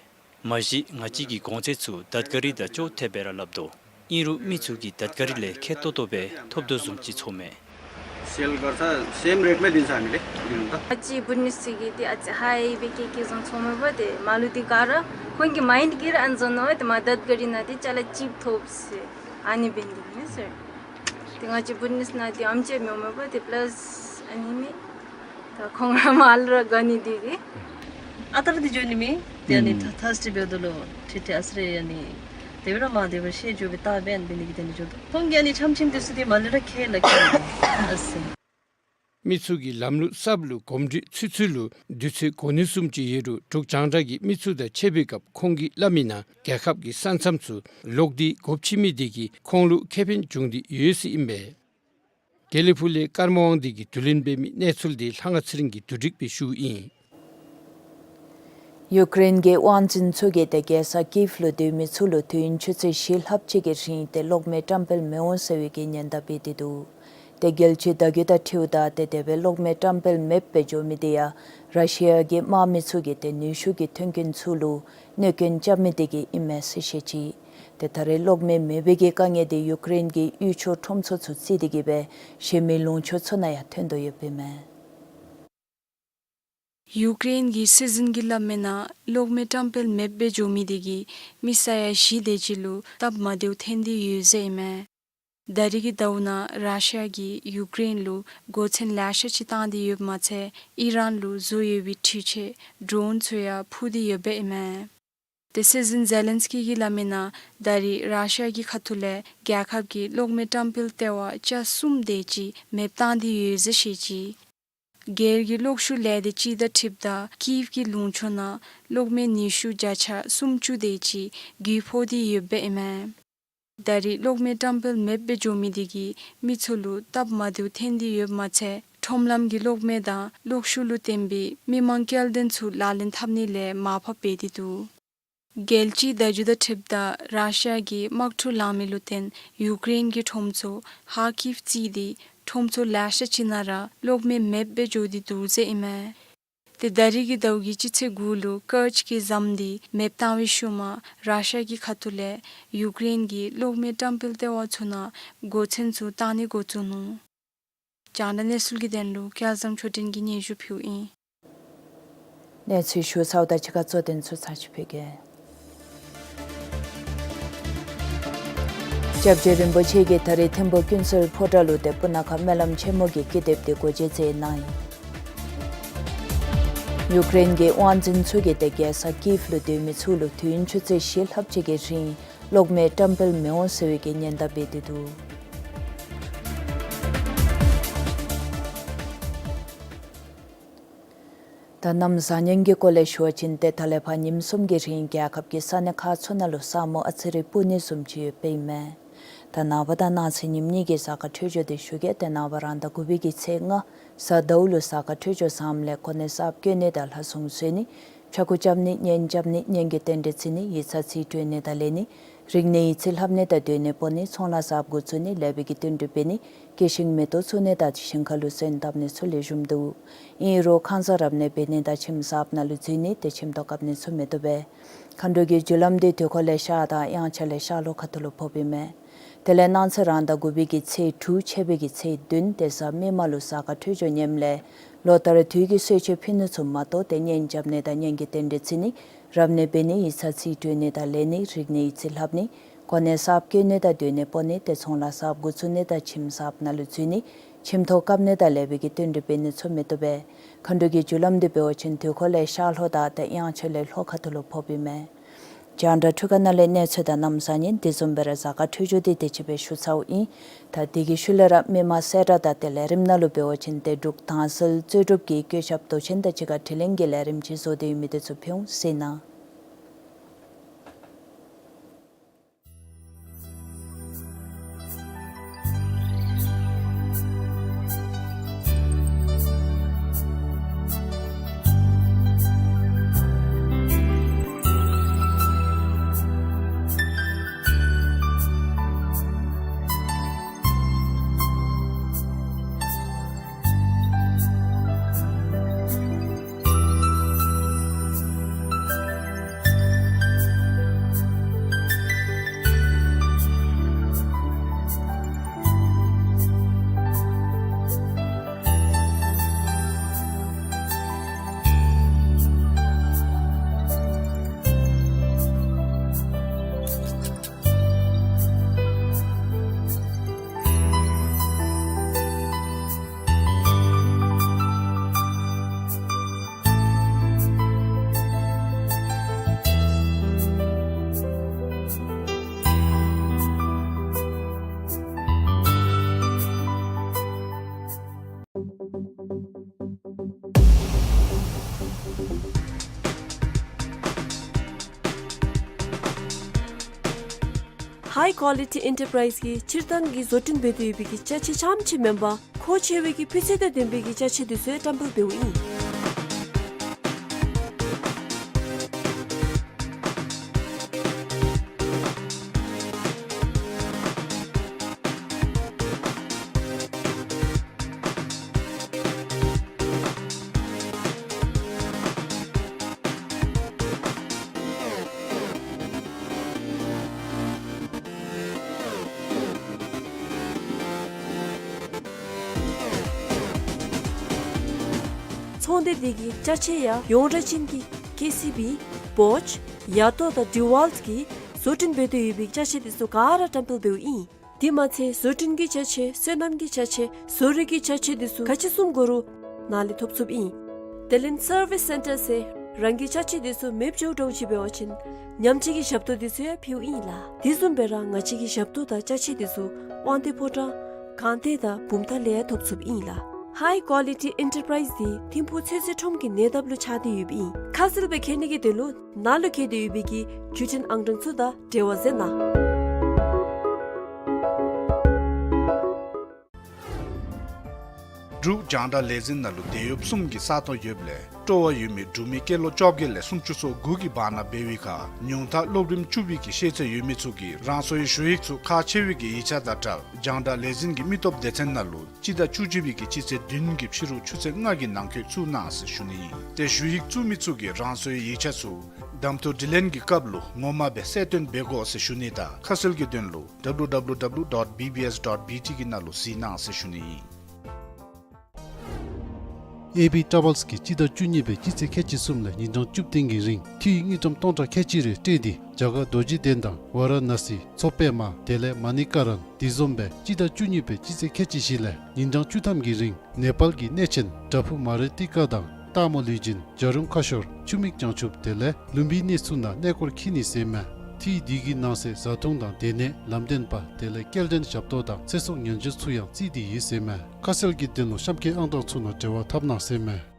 མ་གཞི་ང་བཅས་ཀྱི་གོང་ཚད་ཚུ་དད་ག་རི་དང་ཅོག་འཐདཔ་སྦེ་ར་སླབ་དོ། ཨིན་རུང་མི་ཚུ་གིས་དད་ག་རི་ལས་ཁེ་ཏོག་ཏོ་སྦེ་ཐོབ་དོ་བཟུམ་ཅིག་ཚོརཝ་མས། सेल गर्छ, सेम रेटमै दिन्छ हामीले दिनु त। ང་བཅས་བུ་ནི་སི་གི་དེ་ཨ་ཙི་ཧའི་སྦེ་ཀེ་ཀེ་བཟུམ་ཚོརཝ་མས་པ། དེ་མ་ལུ་དེ་ག་ར་ཁོང་གི་མའིནཌ་གིས་ར་ཨ་ནི་བཟུམ་ནང་དེ་མ་དད་ག་རི་ནང་དེ་ཅ་ལ་ཅིག་ཐོབ་ཟེར་ཨ་ནི་འབད་ནི་དེ་ཨིན་ཟེར། དེ་ང་བཅས་བུ་ནི་སི་ནང་དེ་ཨམ་ཅིག་མི་འོང་མས་པ། དེ་པ་ལཱས་ཨ་ནི་མས། ད་ཁོང་ར་མར་ལུ་ར་དགའ་ནི་འདི་གིས། ཨ་རྟག་ར་འདི་འགྱོ་ནི་མས། དེ་ཨ་ནི་ཨུམ་ཐ་ཐརསི་ཌེ་འབདཝ་ད་ལུ་ཁྲིད་ཁྲིད་ཨ་ཙི་རེ་ཨ་ནི་དེ་སྦེ་ར་མ་དེ་སྦེ་ཤེས་འགྱོ་བའི་རྟགས་སྦེ་ཨ་ནི་འབད་ནི་གི་དོན་ལས་འགྱོ་དོ། ཁོང་གིས་ཨ་ནི་ཆམ་ཆིམ་འདི་ཚུ་འདི་མར་ལས་ར་ཁེ་ལ་ཁེ་ཨ་ཙི། མི་ཚུ་གིས་ལམ་ལུགས་གསརཔ་ལུ་གོམས་འདྲིས་ཚུད་ཚུལ་ལུ་དུས་ཚོད་འགོར་ནི་བཟུམ་ཅིག་ཡོད་རུང་འབྲུག་རྒྱང་བསྒྲགས་ཀྱིས་མི་ཚུ་དང་འཕྱད་པའི་སྐབས་ཁོང་གིས་སླབ་མིའི་ནང་རྒྱལ་ཁབ་ཀྱི་ས་མཚམས་ཚུ་ལོག་སྟེ་སྒོ་ཕྱེ་མི་དེ་གིས་ཁོང་ལུ་ཁེ་ཕན་འབྱུང་སྟེ་ཡོད་ཟེར་ཨིན་པས། དགེ་ལེགས་ཕུག་ལས་ཀརྨ་དབང་འདུས་ཀྱིས་བསྡུ་ལེན་འབད་མི་གནས་ཚུལ་འདི་ལྷ་དབང་ཚེ་རིང་གིས་བསྡུ་སྒྲིག་འབད་ཞུཝ་ཨིན། ཡུཀ་རེན་གྱི་དབང་འཛིན་ཚུ་གིས་ཏེ་རྒྱལ་ས་ཀིབ་ལུ་སྡོད་མི་ཚུ་ལུ་དུས་ཡུན་ཆུ་ཚོད་བཞི་ལྷགཔ་ཅིག་གི་རིང་ཏེ་གློག་མེ་བཀྲམ་སྤེལ་མི་འོང་ཟེར་བའི་གི་ཉེན་བརྡ་འབད་དེ་འདུག། ཏེ་རྒྱལ་སྤྱིའི་བརྡ་བརྒྱུད་དང་འཁྲིལཝ་ད་ཏེ་དེ་སྦེ་གློག་མེ་བཀྲམ་སྤེལ་མེདཔ་སྦེ་འགྱོ་མི་དེ་ཡང་ར་ཤི་ཡ་གི་དམག་མི་ཚུ་གིས་ཏེ་ནུས་ཤུགས་ཀྱིས་མཐུན་རྐྱེན་ཚུ་ལུ་གནོད་སྐྱོན་རྐྱབ་མི་དེ་གིས་ཨིན་མས་ཟེར་བཤད་ཅི། ཏེ་ད་རེས་གློག་མེ་མེད་པའི་གི་དཀའ་ངལ་དེ་ཡུཀ་རེན་གྱི་ཡུལ་ཕྱོགས་ཁྲོམ་ཚུ་ཚུ་བརྩིས་ཏེ་གིས་སྦེ་གཞན་མི་ལུང་ཕྱོགས་ཚུ་ནང་ཡང་ཐོན་དོ་ཡོདཔ་ཨིན་མས། ཡུཀ་རེན་གྱི་སྲིད་འཛིན་གྱིས་སླབ་མིའི་ནང་གློག་མེ་བཀྲམ་སྤེལ་མེདཔ་སྦེ་འགྱོ་མི་དེ་གིས་མི་ས་ཡ་བཞི་དེ་ཅིག་ལུ་སྟབས་མ་བདེཝ་ཐོན་ཏེ་ཡོད་ཟེར་ཨིན་མས། ད་རེས་ཀྱི་ཟླཝ་ནང་ར་ཤི་ཡ་གིས་ཡུཀ་རེན་ལུ་སྒོ་ཚན་ལེ་ཤ་ཅིག་བཏང་སྟེ་ཡོདཔ་མ་ཚད་ཨི་རཱན་ལུ་བཟོ་ཡོད་པའི་འཕྲུལ་ཆས་ཌོརོན་ཚུ་ཡང་འཕུར་ཏེ་ཡོདཔ་ཨིན་མས། ཏེ་སྲིད་འཛིན་ཛེ་ལན་སི་ཀི་གིས་སླབ་མིའི་ནང་ད་རེས་ར་ཤི་ཡ་གི་ཁ་ཐུག་ལས་རྒྱལ་ཁབ་ཀྱི་གློག་མེ་བཀྲམ་སྤེལ་ལྟེ་བ་བརྒྱ་གསུམ་དེ་ཅིག་མེདཔ་བཏང་སྟེ་ཡོད་ཟེར་བཤད་ཅི། སྒེར་གྱི་གློག་ཤུགས་ལས་སྡེ་ཅིག་དང་འཁྲིལཝ་ད་ཀིབ་ཀྱི་ལུང་ཕྱོགས་ནང་གློག་མེ་ནུས་ཤུགས་བརྒྱ་ཆ་སུམ་ཅུ་དེ་ཅིག་རྒུད་ཕོག་སྟེ་ཡོདཔ་ཨིན་མས། ད་རེས་གློག་མེ་བཀྲམ་སྤེལ་མེདཔ་སྦེ་འགྱོ་མི་དེ་གིས་མི་ཚུ་ལུ་སྟབས་མ་བདེཝ་ཐོན་ཏེ་ཡོདཔ་མ་ཚད་ཁྲོམ་ལམ་གྱི་གློག་མེ་དང་གློག་ཤུགས་ལུ་བརྟེན་པའི་མི་མང་སྐྱེལ་འདྲེན་ཚུ་ལག་ལེན་འཐབ་ནི་ལས་མར་ཕབ་འབད་དེ་འདུག། རྒྱལ་སྤྱིའི་བརྡ་བརྒྱུད་དང་འཁྲིལཝ་ད་ར་ཤི་ཡ་གིས་དམག་འཁྲུག་ལང་མི་ལུ་བརྟེན་ཡུཀ་རེན་གྱི་ཁྲོམ་ཚུ་ཧར་ཀིབ་བརྩིས་ཏེ་ཁྲོམ་ཚུ་ལེ་ཤ་ཅིག་ནང་ར་གློག་མེ་མེདཔ་སྦེ་འགྱོ་སྟེ་འདུག་ཟེར་ཨིན་མས། ཏེ་ད་རེས་ཀྱི་ཟླཝ་གི་སྤྱི་ཚེས་དགུ་ལུ་ཀརྩ་གི་ཟམ་འདི་མེདཔ་བཏང་བའི་ཤུལ་མ་ར་ཤི་ཡ་གི་ཁ་ཐུག་ལས་ཡུཀ་རེན་གྱི་གློག་མེ་བཀྲམ་སྤེལ་ལྟེ་བ་ཚུ་ནང་སྒོ་ཚན་ཚུ་བཏང་ནི་འགོ་བཙུགས་ནུག། རྒྱང་བསྒྲགས་གནས་ཚུལ་གྱི་དོན་ལུ་སྐལ་བཟང་ཆོས་སྒྲོན་གྱིས་སྙན་ཞུ་ཕུལཝ་ཨིན། གནས་ཚུལ་ཞུ་ཚརཝ་དང་གཅིག་ཁར་གཙོ་དོན་ཚུ་ཚར་ཅིག་ཕུལ་གེ། སྐྱབས་རྗེ་རིན་པོ་ཆེ་གིས་ད་རེས་ཐིམ་ཕུག་ཀུན་གསལ་ཕོ་བྲང་ལུ་ཏེ་སྤུ་ན་ཁ་སྨོན་ལམ་ཆེན་མོ་གི་ཀི་དེབ་དེ་སྒོ་འབྱེད་མཛད་གནང་ཡི། ཡུཀ་རེན་གྱི་དབང་འཛིན་ཚུ་གིས་ཏེ་རྒྱལ་ས་ཀིབ་ལུ་སྡོད་མི་ཚུ་ལུ་དུས་ཡུན་ཆུ་ཚོད་བཞི་ལྷགཔ་ཅིག་གི་རིང་གློག་མེ་བཀྲམ་སྤེལ་མི་འོང་ཟེར་བའི་གི་ཉེན་བརྡ་འབད་དེ་འདུག། ད་གནམ་བཟང་ངན་གྱི་སྐོར་ལས་ཞུ་བ་ཅིན་ཏེ་ད་ལས་ཕར་ཉིནམ་གསུམ་གྱི་རིང་རྒྱལ་ཁབ་ཀྱི་ས་གནས་ཁག་ཚུ་ནང་ལུ་ས་སྨུག་ཨ་ཙི་རེ་སྤུབ་ནི་བཟུམ་ཅིག་ཡོདཔ་ཨིན་མས། ད་ནངས་པ་དང་གནངས་ཚེ་ཉིནམ་གཉིས་ཀྱི་གཟའ་སྐར་འཕྲོད་སྦྱོར་དེ་ཞུ་གེ། ཏེ་ནངས་པ་རང་ཟླ་དགུ་པའི་གི་ཚེས་ལྔ་གཟའ་ཟླཝ་ལུ་གཟའ་སྐར་འཕྲོད་སྦྱོར་བཟངམ་ལས་གོ་གནས་གསརཔ་བསྐོ་ནི་དང་ལྷ་སྲུང་འཚོལ་ནི་ཕྱྭ་འགུགས་རྐྱབ་ནི་གཉེན་རྐྱབ་ནི་གཉེན་གྱི་རྟེན་འབྲེལ་བརྩི་ནི་ཡིག་ཚང་རྩིས་སྤྲོད་ནི་དང་ལེན་ནི་རིག་གནས་ཡིག་རྩིས་ལྷབ་ནི་དང་སྡོད་གནས་སྤོ་ནི་ཚོང་ལཱ་གསརཔ་འགོ་བཙུགས་ནི་ལེགས་པའི་གི་བསྟུན་གྲོས་འབད་ནི་སྐྱེད་ཤིང་མེ་ཏོག་བཙུགས་ནི་དང་ཞིང་ཁ་ལུ་སོན་བཏབ་ནི་ཚུ་ལེགས་ཤོམ་འདུག། ཨིན་རུང་ཁང་གསར་རབ་གནས་འབད་ནི་དང་ཁྱིམ་གསརཔ་ནང་ལུ་འཛུལ་ནི་ཏེ་ཁྱིམ་ཐོག་བཀབ་ནི་ཚུ་མི་བཏུབ་པས། མཁའ་འགྲོ་གི་རྒྱུ་ལམ་འདི་དུས་འཁོར་ལས་ཤར་དང་དབྱངས་འཆར་ལས་ཤར་ལྷོ་ཁ་ཐུག་ལུ་ཕོགཔ་ཨིན་མས། དེ་ལས་གནངས་ཚེ་རང་ཟླ་དགུ་པའི་གི་ཚེས་དྲུག་ཕྱེད་པའི་གི་ཚེས་བདུན་ཏེ་གཟའ་མིག་དམར་ལུ་གཟའ་སྐར་འཕྲོད་སྦྱོར་ངནམ་ལས་ལོ་ལྟར་དུས་ཀྱི་གསོལ་མཆོད་ཕུལ་ནི་ཚུ་མ་གཏོགས་ཏེ་གཉེན་རྐྱབ་ནི་དང་གཉེན་གྱི་རྟེན་འབྲེལ་བརྩི་ནི་རབ་གནས་འབད་ནི་ཡིག་ཚང་རྩིས་སྤྲོད་ནི་དང་ལེན་ནི་རིག་གནས་ཡིག་རྩིས་ལྷབ་ནི་གོ་གནས་གསརཔ་བསྐོ་ནི་དང་སྡོད་གནས་སྤོ་ནི་ཏེ་ཚོང་ལཱ་གསརཔ་འགོ་བཙུགས་ནི་དང་ཁྱིམ་གསརཔ་ནང་ལུ་འཛུལ་ནི་ཁྱིམ་ཐོག་བཀབ་ནི་དང་ལེགས་པའི་གི་བསྟུན་གྲོས་འབད་ནི་ཚུ་མི་བཏུབ་པས། མཁའ་འགྲོ་གི་རྒྱུ་ལམ་འདི་འབད་བ་ཅིན་དུས་འཁོར་ལས་ཤར་ལྷོ་དང་ཏེ་དབྱངས་འཆར་ལས་ལྷོ་ཁ་ཐུག་ལུ་ཕོགཔ་ཨིན་མས། རྒྱང་བསྒྲགས་འཕྲུལ་ཁང་ནང་ལས་གནས་ཚུལ་དང་གནམ་བཟང་ངན་དེ་བཟུམ་སྦེ་ར་གཟའ་སྐར་འཕྲོད་སྦྱོར་འདི་དེ་ཅིག་སྦེ་ཞུ་ཚརཝ་ཨིན། ད་དེ་གི་ཤུལ་ལས་ར་མི་མང་གསལ་བསྒྲགས་དང་ཏེ་ལས་རིམ་ནང་ལུ་འབད་བ་ཅིན་ཏེ་འབྲུག་དྭངས་གསལ་རྩོད་སྒྲུབ་ཀྱི་བཀོད་ཁྱབ་མདོ་ཆེན་དང་གཅིག་ཁར་དྲི་ལན་གྱི་ལས་རིམ་ཅིག་བཟོ་སྟེ་ཡོད་མི་དེ་ཚུ་ཕུལ་འོང་ཟེར་ཨིན། High Quality Enterprise གིས་སྤྱིར་བཏང་གི་བཟོ་སྐྲུན་འབད་དེ་ཡོད་པའི་གི་ཅ་ཆས་རྐྱངམ་ཅིག་མེན་པར་མཁོ་ཆེ་བའི་གི་སྤུས་ཚད་དང་ལྡན་པའི་གི་ཅ་ཆས་འདི་ཚུ་ཡང་བཀྲམ་སྤེལ་འབདཝ་ཨིན། ཚོང་སྡེ་འདི་གི་ཅ་ཆས་ཡང་ཡོངས་གྲགས་ཅན་གྱི་ཀེ་སི་བི། བོཆ། ཡ་ཏོ་དང་ཌི་ཝཱལཊ་གིས་བཟོ་སྐྲུན་འབད་དེ་ཡོད་པའི་ཅ་ཆས་འདི་ཚུ་ག་ར་བཀྲམ་སྤེལ་འབདཝ་ཨིན། དེ་མ་ཚད་བཟོ་སྐྲུན་གྱི་ཅ་ཆས། སོ་ནམ་གྱི་ཅ་ཆས། བཟོ་རིག་གི་ཅ་ཆས་འདི་ཚུ་ག་ཅི་བཟུམ་དགོ་རུང་ནཱ་ལས་ཐོབ་ཚུགསཔ་ཨིན། དེ་ལས་སར་བིས་སེན་ཊར་ཟེར་རང་གི་ཅ་ཆས་འདི་ཚུ་མེདཔ་འགྱོ་འགྱོཝ་ཅིག་འབད་བ་ཅིན་ཉམས་བཅོས་ཀྱི་ཞབས་ཏོག་འདི་ཚུ་ཡང་ཕུལཝ་ཨིན་ལགས། དེ་བཟུམ་སྦེ་ར་ང་བཅས་ཀྱི་ཞབས་ཏོག་དང་ཅ་ཆས་འདི་ཚུ་དབང་འདུས་ཕོ་བྲང་སྒང་སྟེང་དང་བུམ་ཐང་ལས་ཡང་ཐོབ་ཚུགསཔ་ཨིན་ལགས། High Quality Enterprise འདི་ཐིམ་ཕུག་ཚོད་བསྲེ་ཁྲོམ་གྱི་ཉེ་འདབས་ལུ་ཆགས་ཏེ་ཡོདཔ་ཨིན། ཁ་གསལ་སྦེ་མཁྱེན་ནི་གི་དོན་ལུ་ནཱ་ལུ་བཀོད་དེ་ཡོད་པའི་གི་བརྒྱུད་འཕྲིན་ཨང་གྲངས་ཚུ་དང་འབྲེལ་བ་མཛད་གནང་། འབྲུག་རྒྱང་བསྒྲགས་ལས་འཛིན་ནང་ལུ་དེད་གཡོགཔ་གསུམ་གྱི་ས་སྟོང་ཡོདཔ་ལས་སྤྲོ་བ་ཡོད་མི་འབྲུག་མི་སྐྱེས་ལོ་བཅོ་བརྒྱད་ལས་སུམ་ཅུ་སོ་དགུ་གི་བར་ན་འབད་བའི་ཁར་ཉུང་མཐའ་སློབ་རིམ་བཅུ་པའི་གི་ཤེས་ཚད་ཡོད་མི་ཚུ་གིས་རང་སོའི་ཞུ་ཡིག་ཚུ་ཁག་ཆེ་བའི་གི་ཡིག་ཆ་དང་འབྲེལ་རྒྱང་བསྒྲགས་ལས་འཛིན་གྱི་མི་སྟོབས་སྡེ་ཚན་ནང་ལུ་སྤྱི་ཟླ་བཅུ་གཅིག་པའི་གི་སྤྱི་ཚེས་བདུན་གྱི་ཕྱི་རུ་ཆུ་ཚོད་ལྔ་གི་ནང་འཁོད་བཙུགས་གནང་ཟེར་ཞུ་ནི་ཨིན། ཏེ་ཞུ་ཡིག་བཙུགས་མི་ཚུ་གིས་རང་སོའི་ཡིག་ཆ་ཚུ་གདམ་འཐུ་དྲི་ལན་གྱི་སྐབས་ལུ་ངོ་མ་སྦེ་གསལ་སྟོན་འབད་དགོ་ཟེར་ཞུ་ནི་དང་ཁ་གསལ་གྱི་དོན་ལུ་W W W dot B B S dot B T གི་ནང་ལུ་གཟིགས་གནང་ཟེར་ཞུ་ནི་ཨིན། ཨེ་བི་ཊ་རེ་ཝེལསི་གིས་སྤྱི་ཟླ་བཅུ་གཉིས་པའི་སྤྱི་ཚེས་ཁལ་གཅིག་གསུམ་ལས་ཉིན་གྲངས་བཅུ་བདུན་གྱི་རིང་ཏི་རུ་དངུལ་ཀྲམ་སྟོང་ཕྲག་ཁལ་གཅིག་རེ་སྤྲོད་དེ་རྒྱ་གར་རྡོ་རྗེ་གདན་དང་ཝཱ་ར་ཎ་སི་མཚོ་པདྨ་དེ་ལས་མ་ཎི་ཀ་རན་དེ་བཟུམ་སྦེ་སྤྱི་ཟླ་བཅུ་གཉིས་པའི་སྤྱི་ཚེས་ཁལ་གཅིག་བཞི་ལས་ཉིན་གྲངས་བཅུ་ཐམ་གྱི་རིང་ནེ་པཱལ་གྱི་གནས་ཆེན་བྲག་ཕུག་མ་རི་ཏི་ཀ་དང་སྟག་མོ་ལུས་སྦྱིན་བྱ་རུང་ཁ་ཤོར་ཆུ་མིག་བྱང་ཆུབ་དེ་ལས་ལུམ་བི་ནི་ཚུ་ནང་གནས་སྐོར་འཁྱིད་ནི་ཟེར་མས། ཏི་རུ་འདི་གི་ནང་གསེས་བཟའ་འཐུང་དང་སྡོད་གནས་ལམ་སྟོན་པ་དེ་ལས་སྐྱེལ་འདྲེན་ཞབས་ཏོག་དང་ཚེ་སྲོག་ཉེན་བཅོལ་ཚུ་ཡང་བརྩིས་ཏེ་ཡོད་ཟེར་མས། ཁ་གསལ་གྱི་དོན་ལུ་གཤམ་གྱི་ཨང་གྲངས་ཚུ་ནང་འབྲེལ་བ་འཐབ་གནང་ཟེར་མས།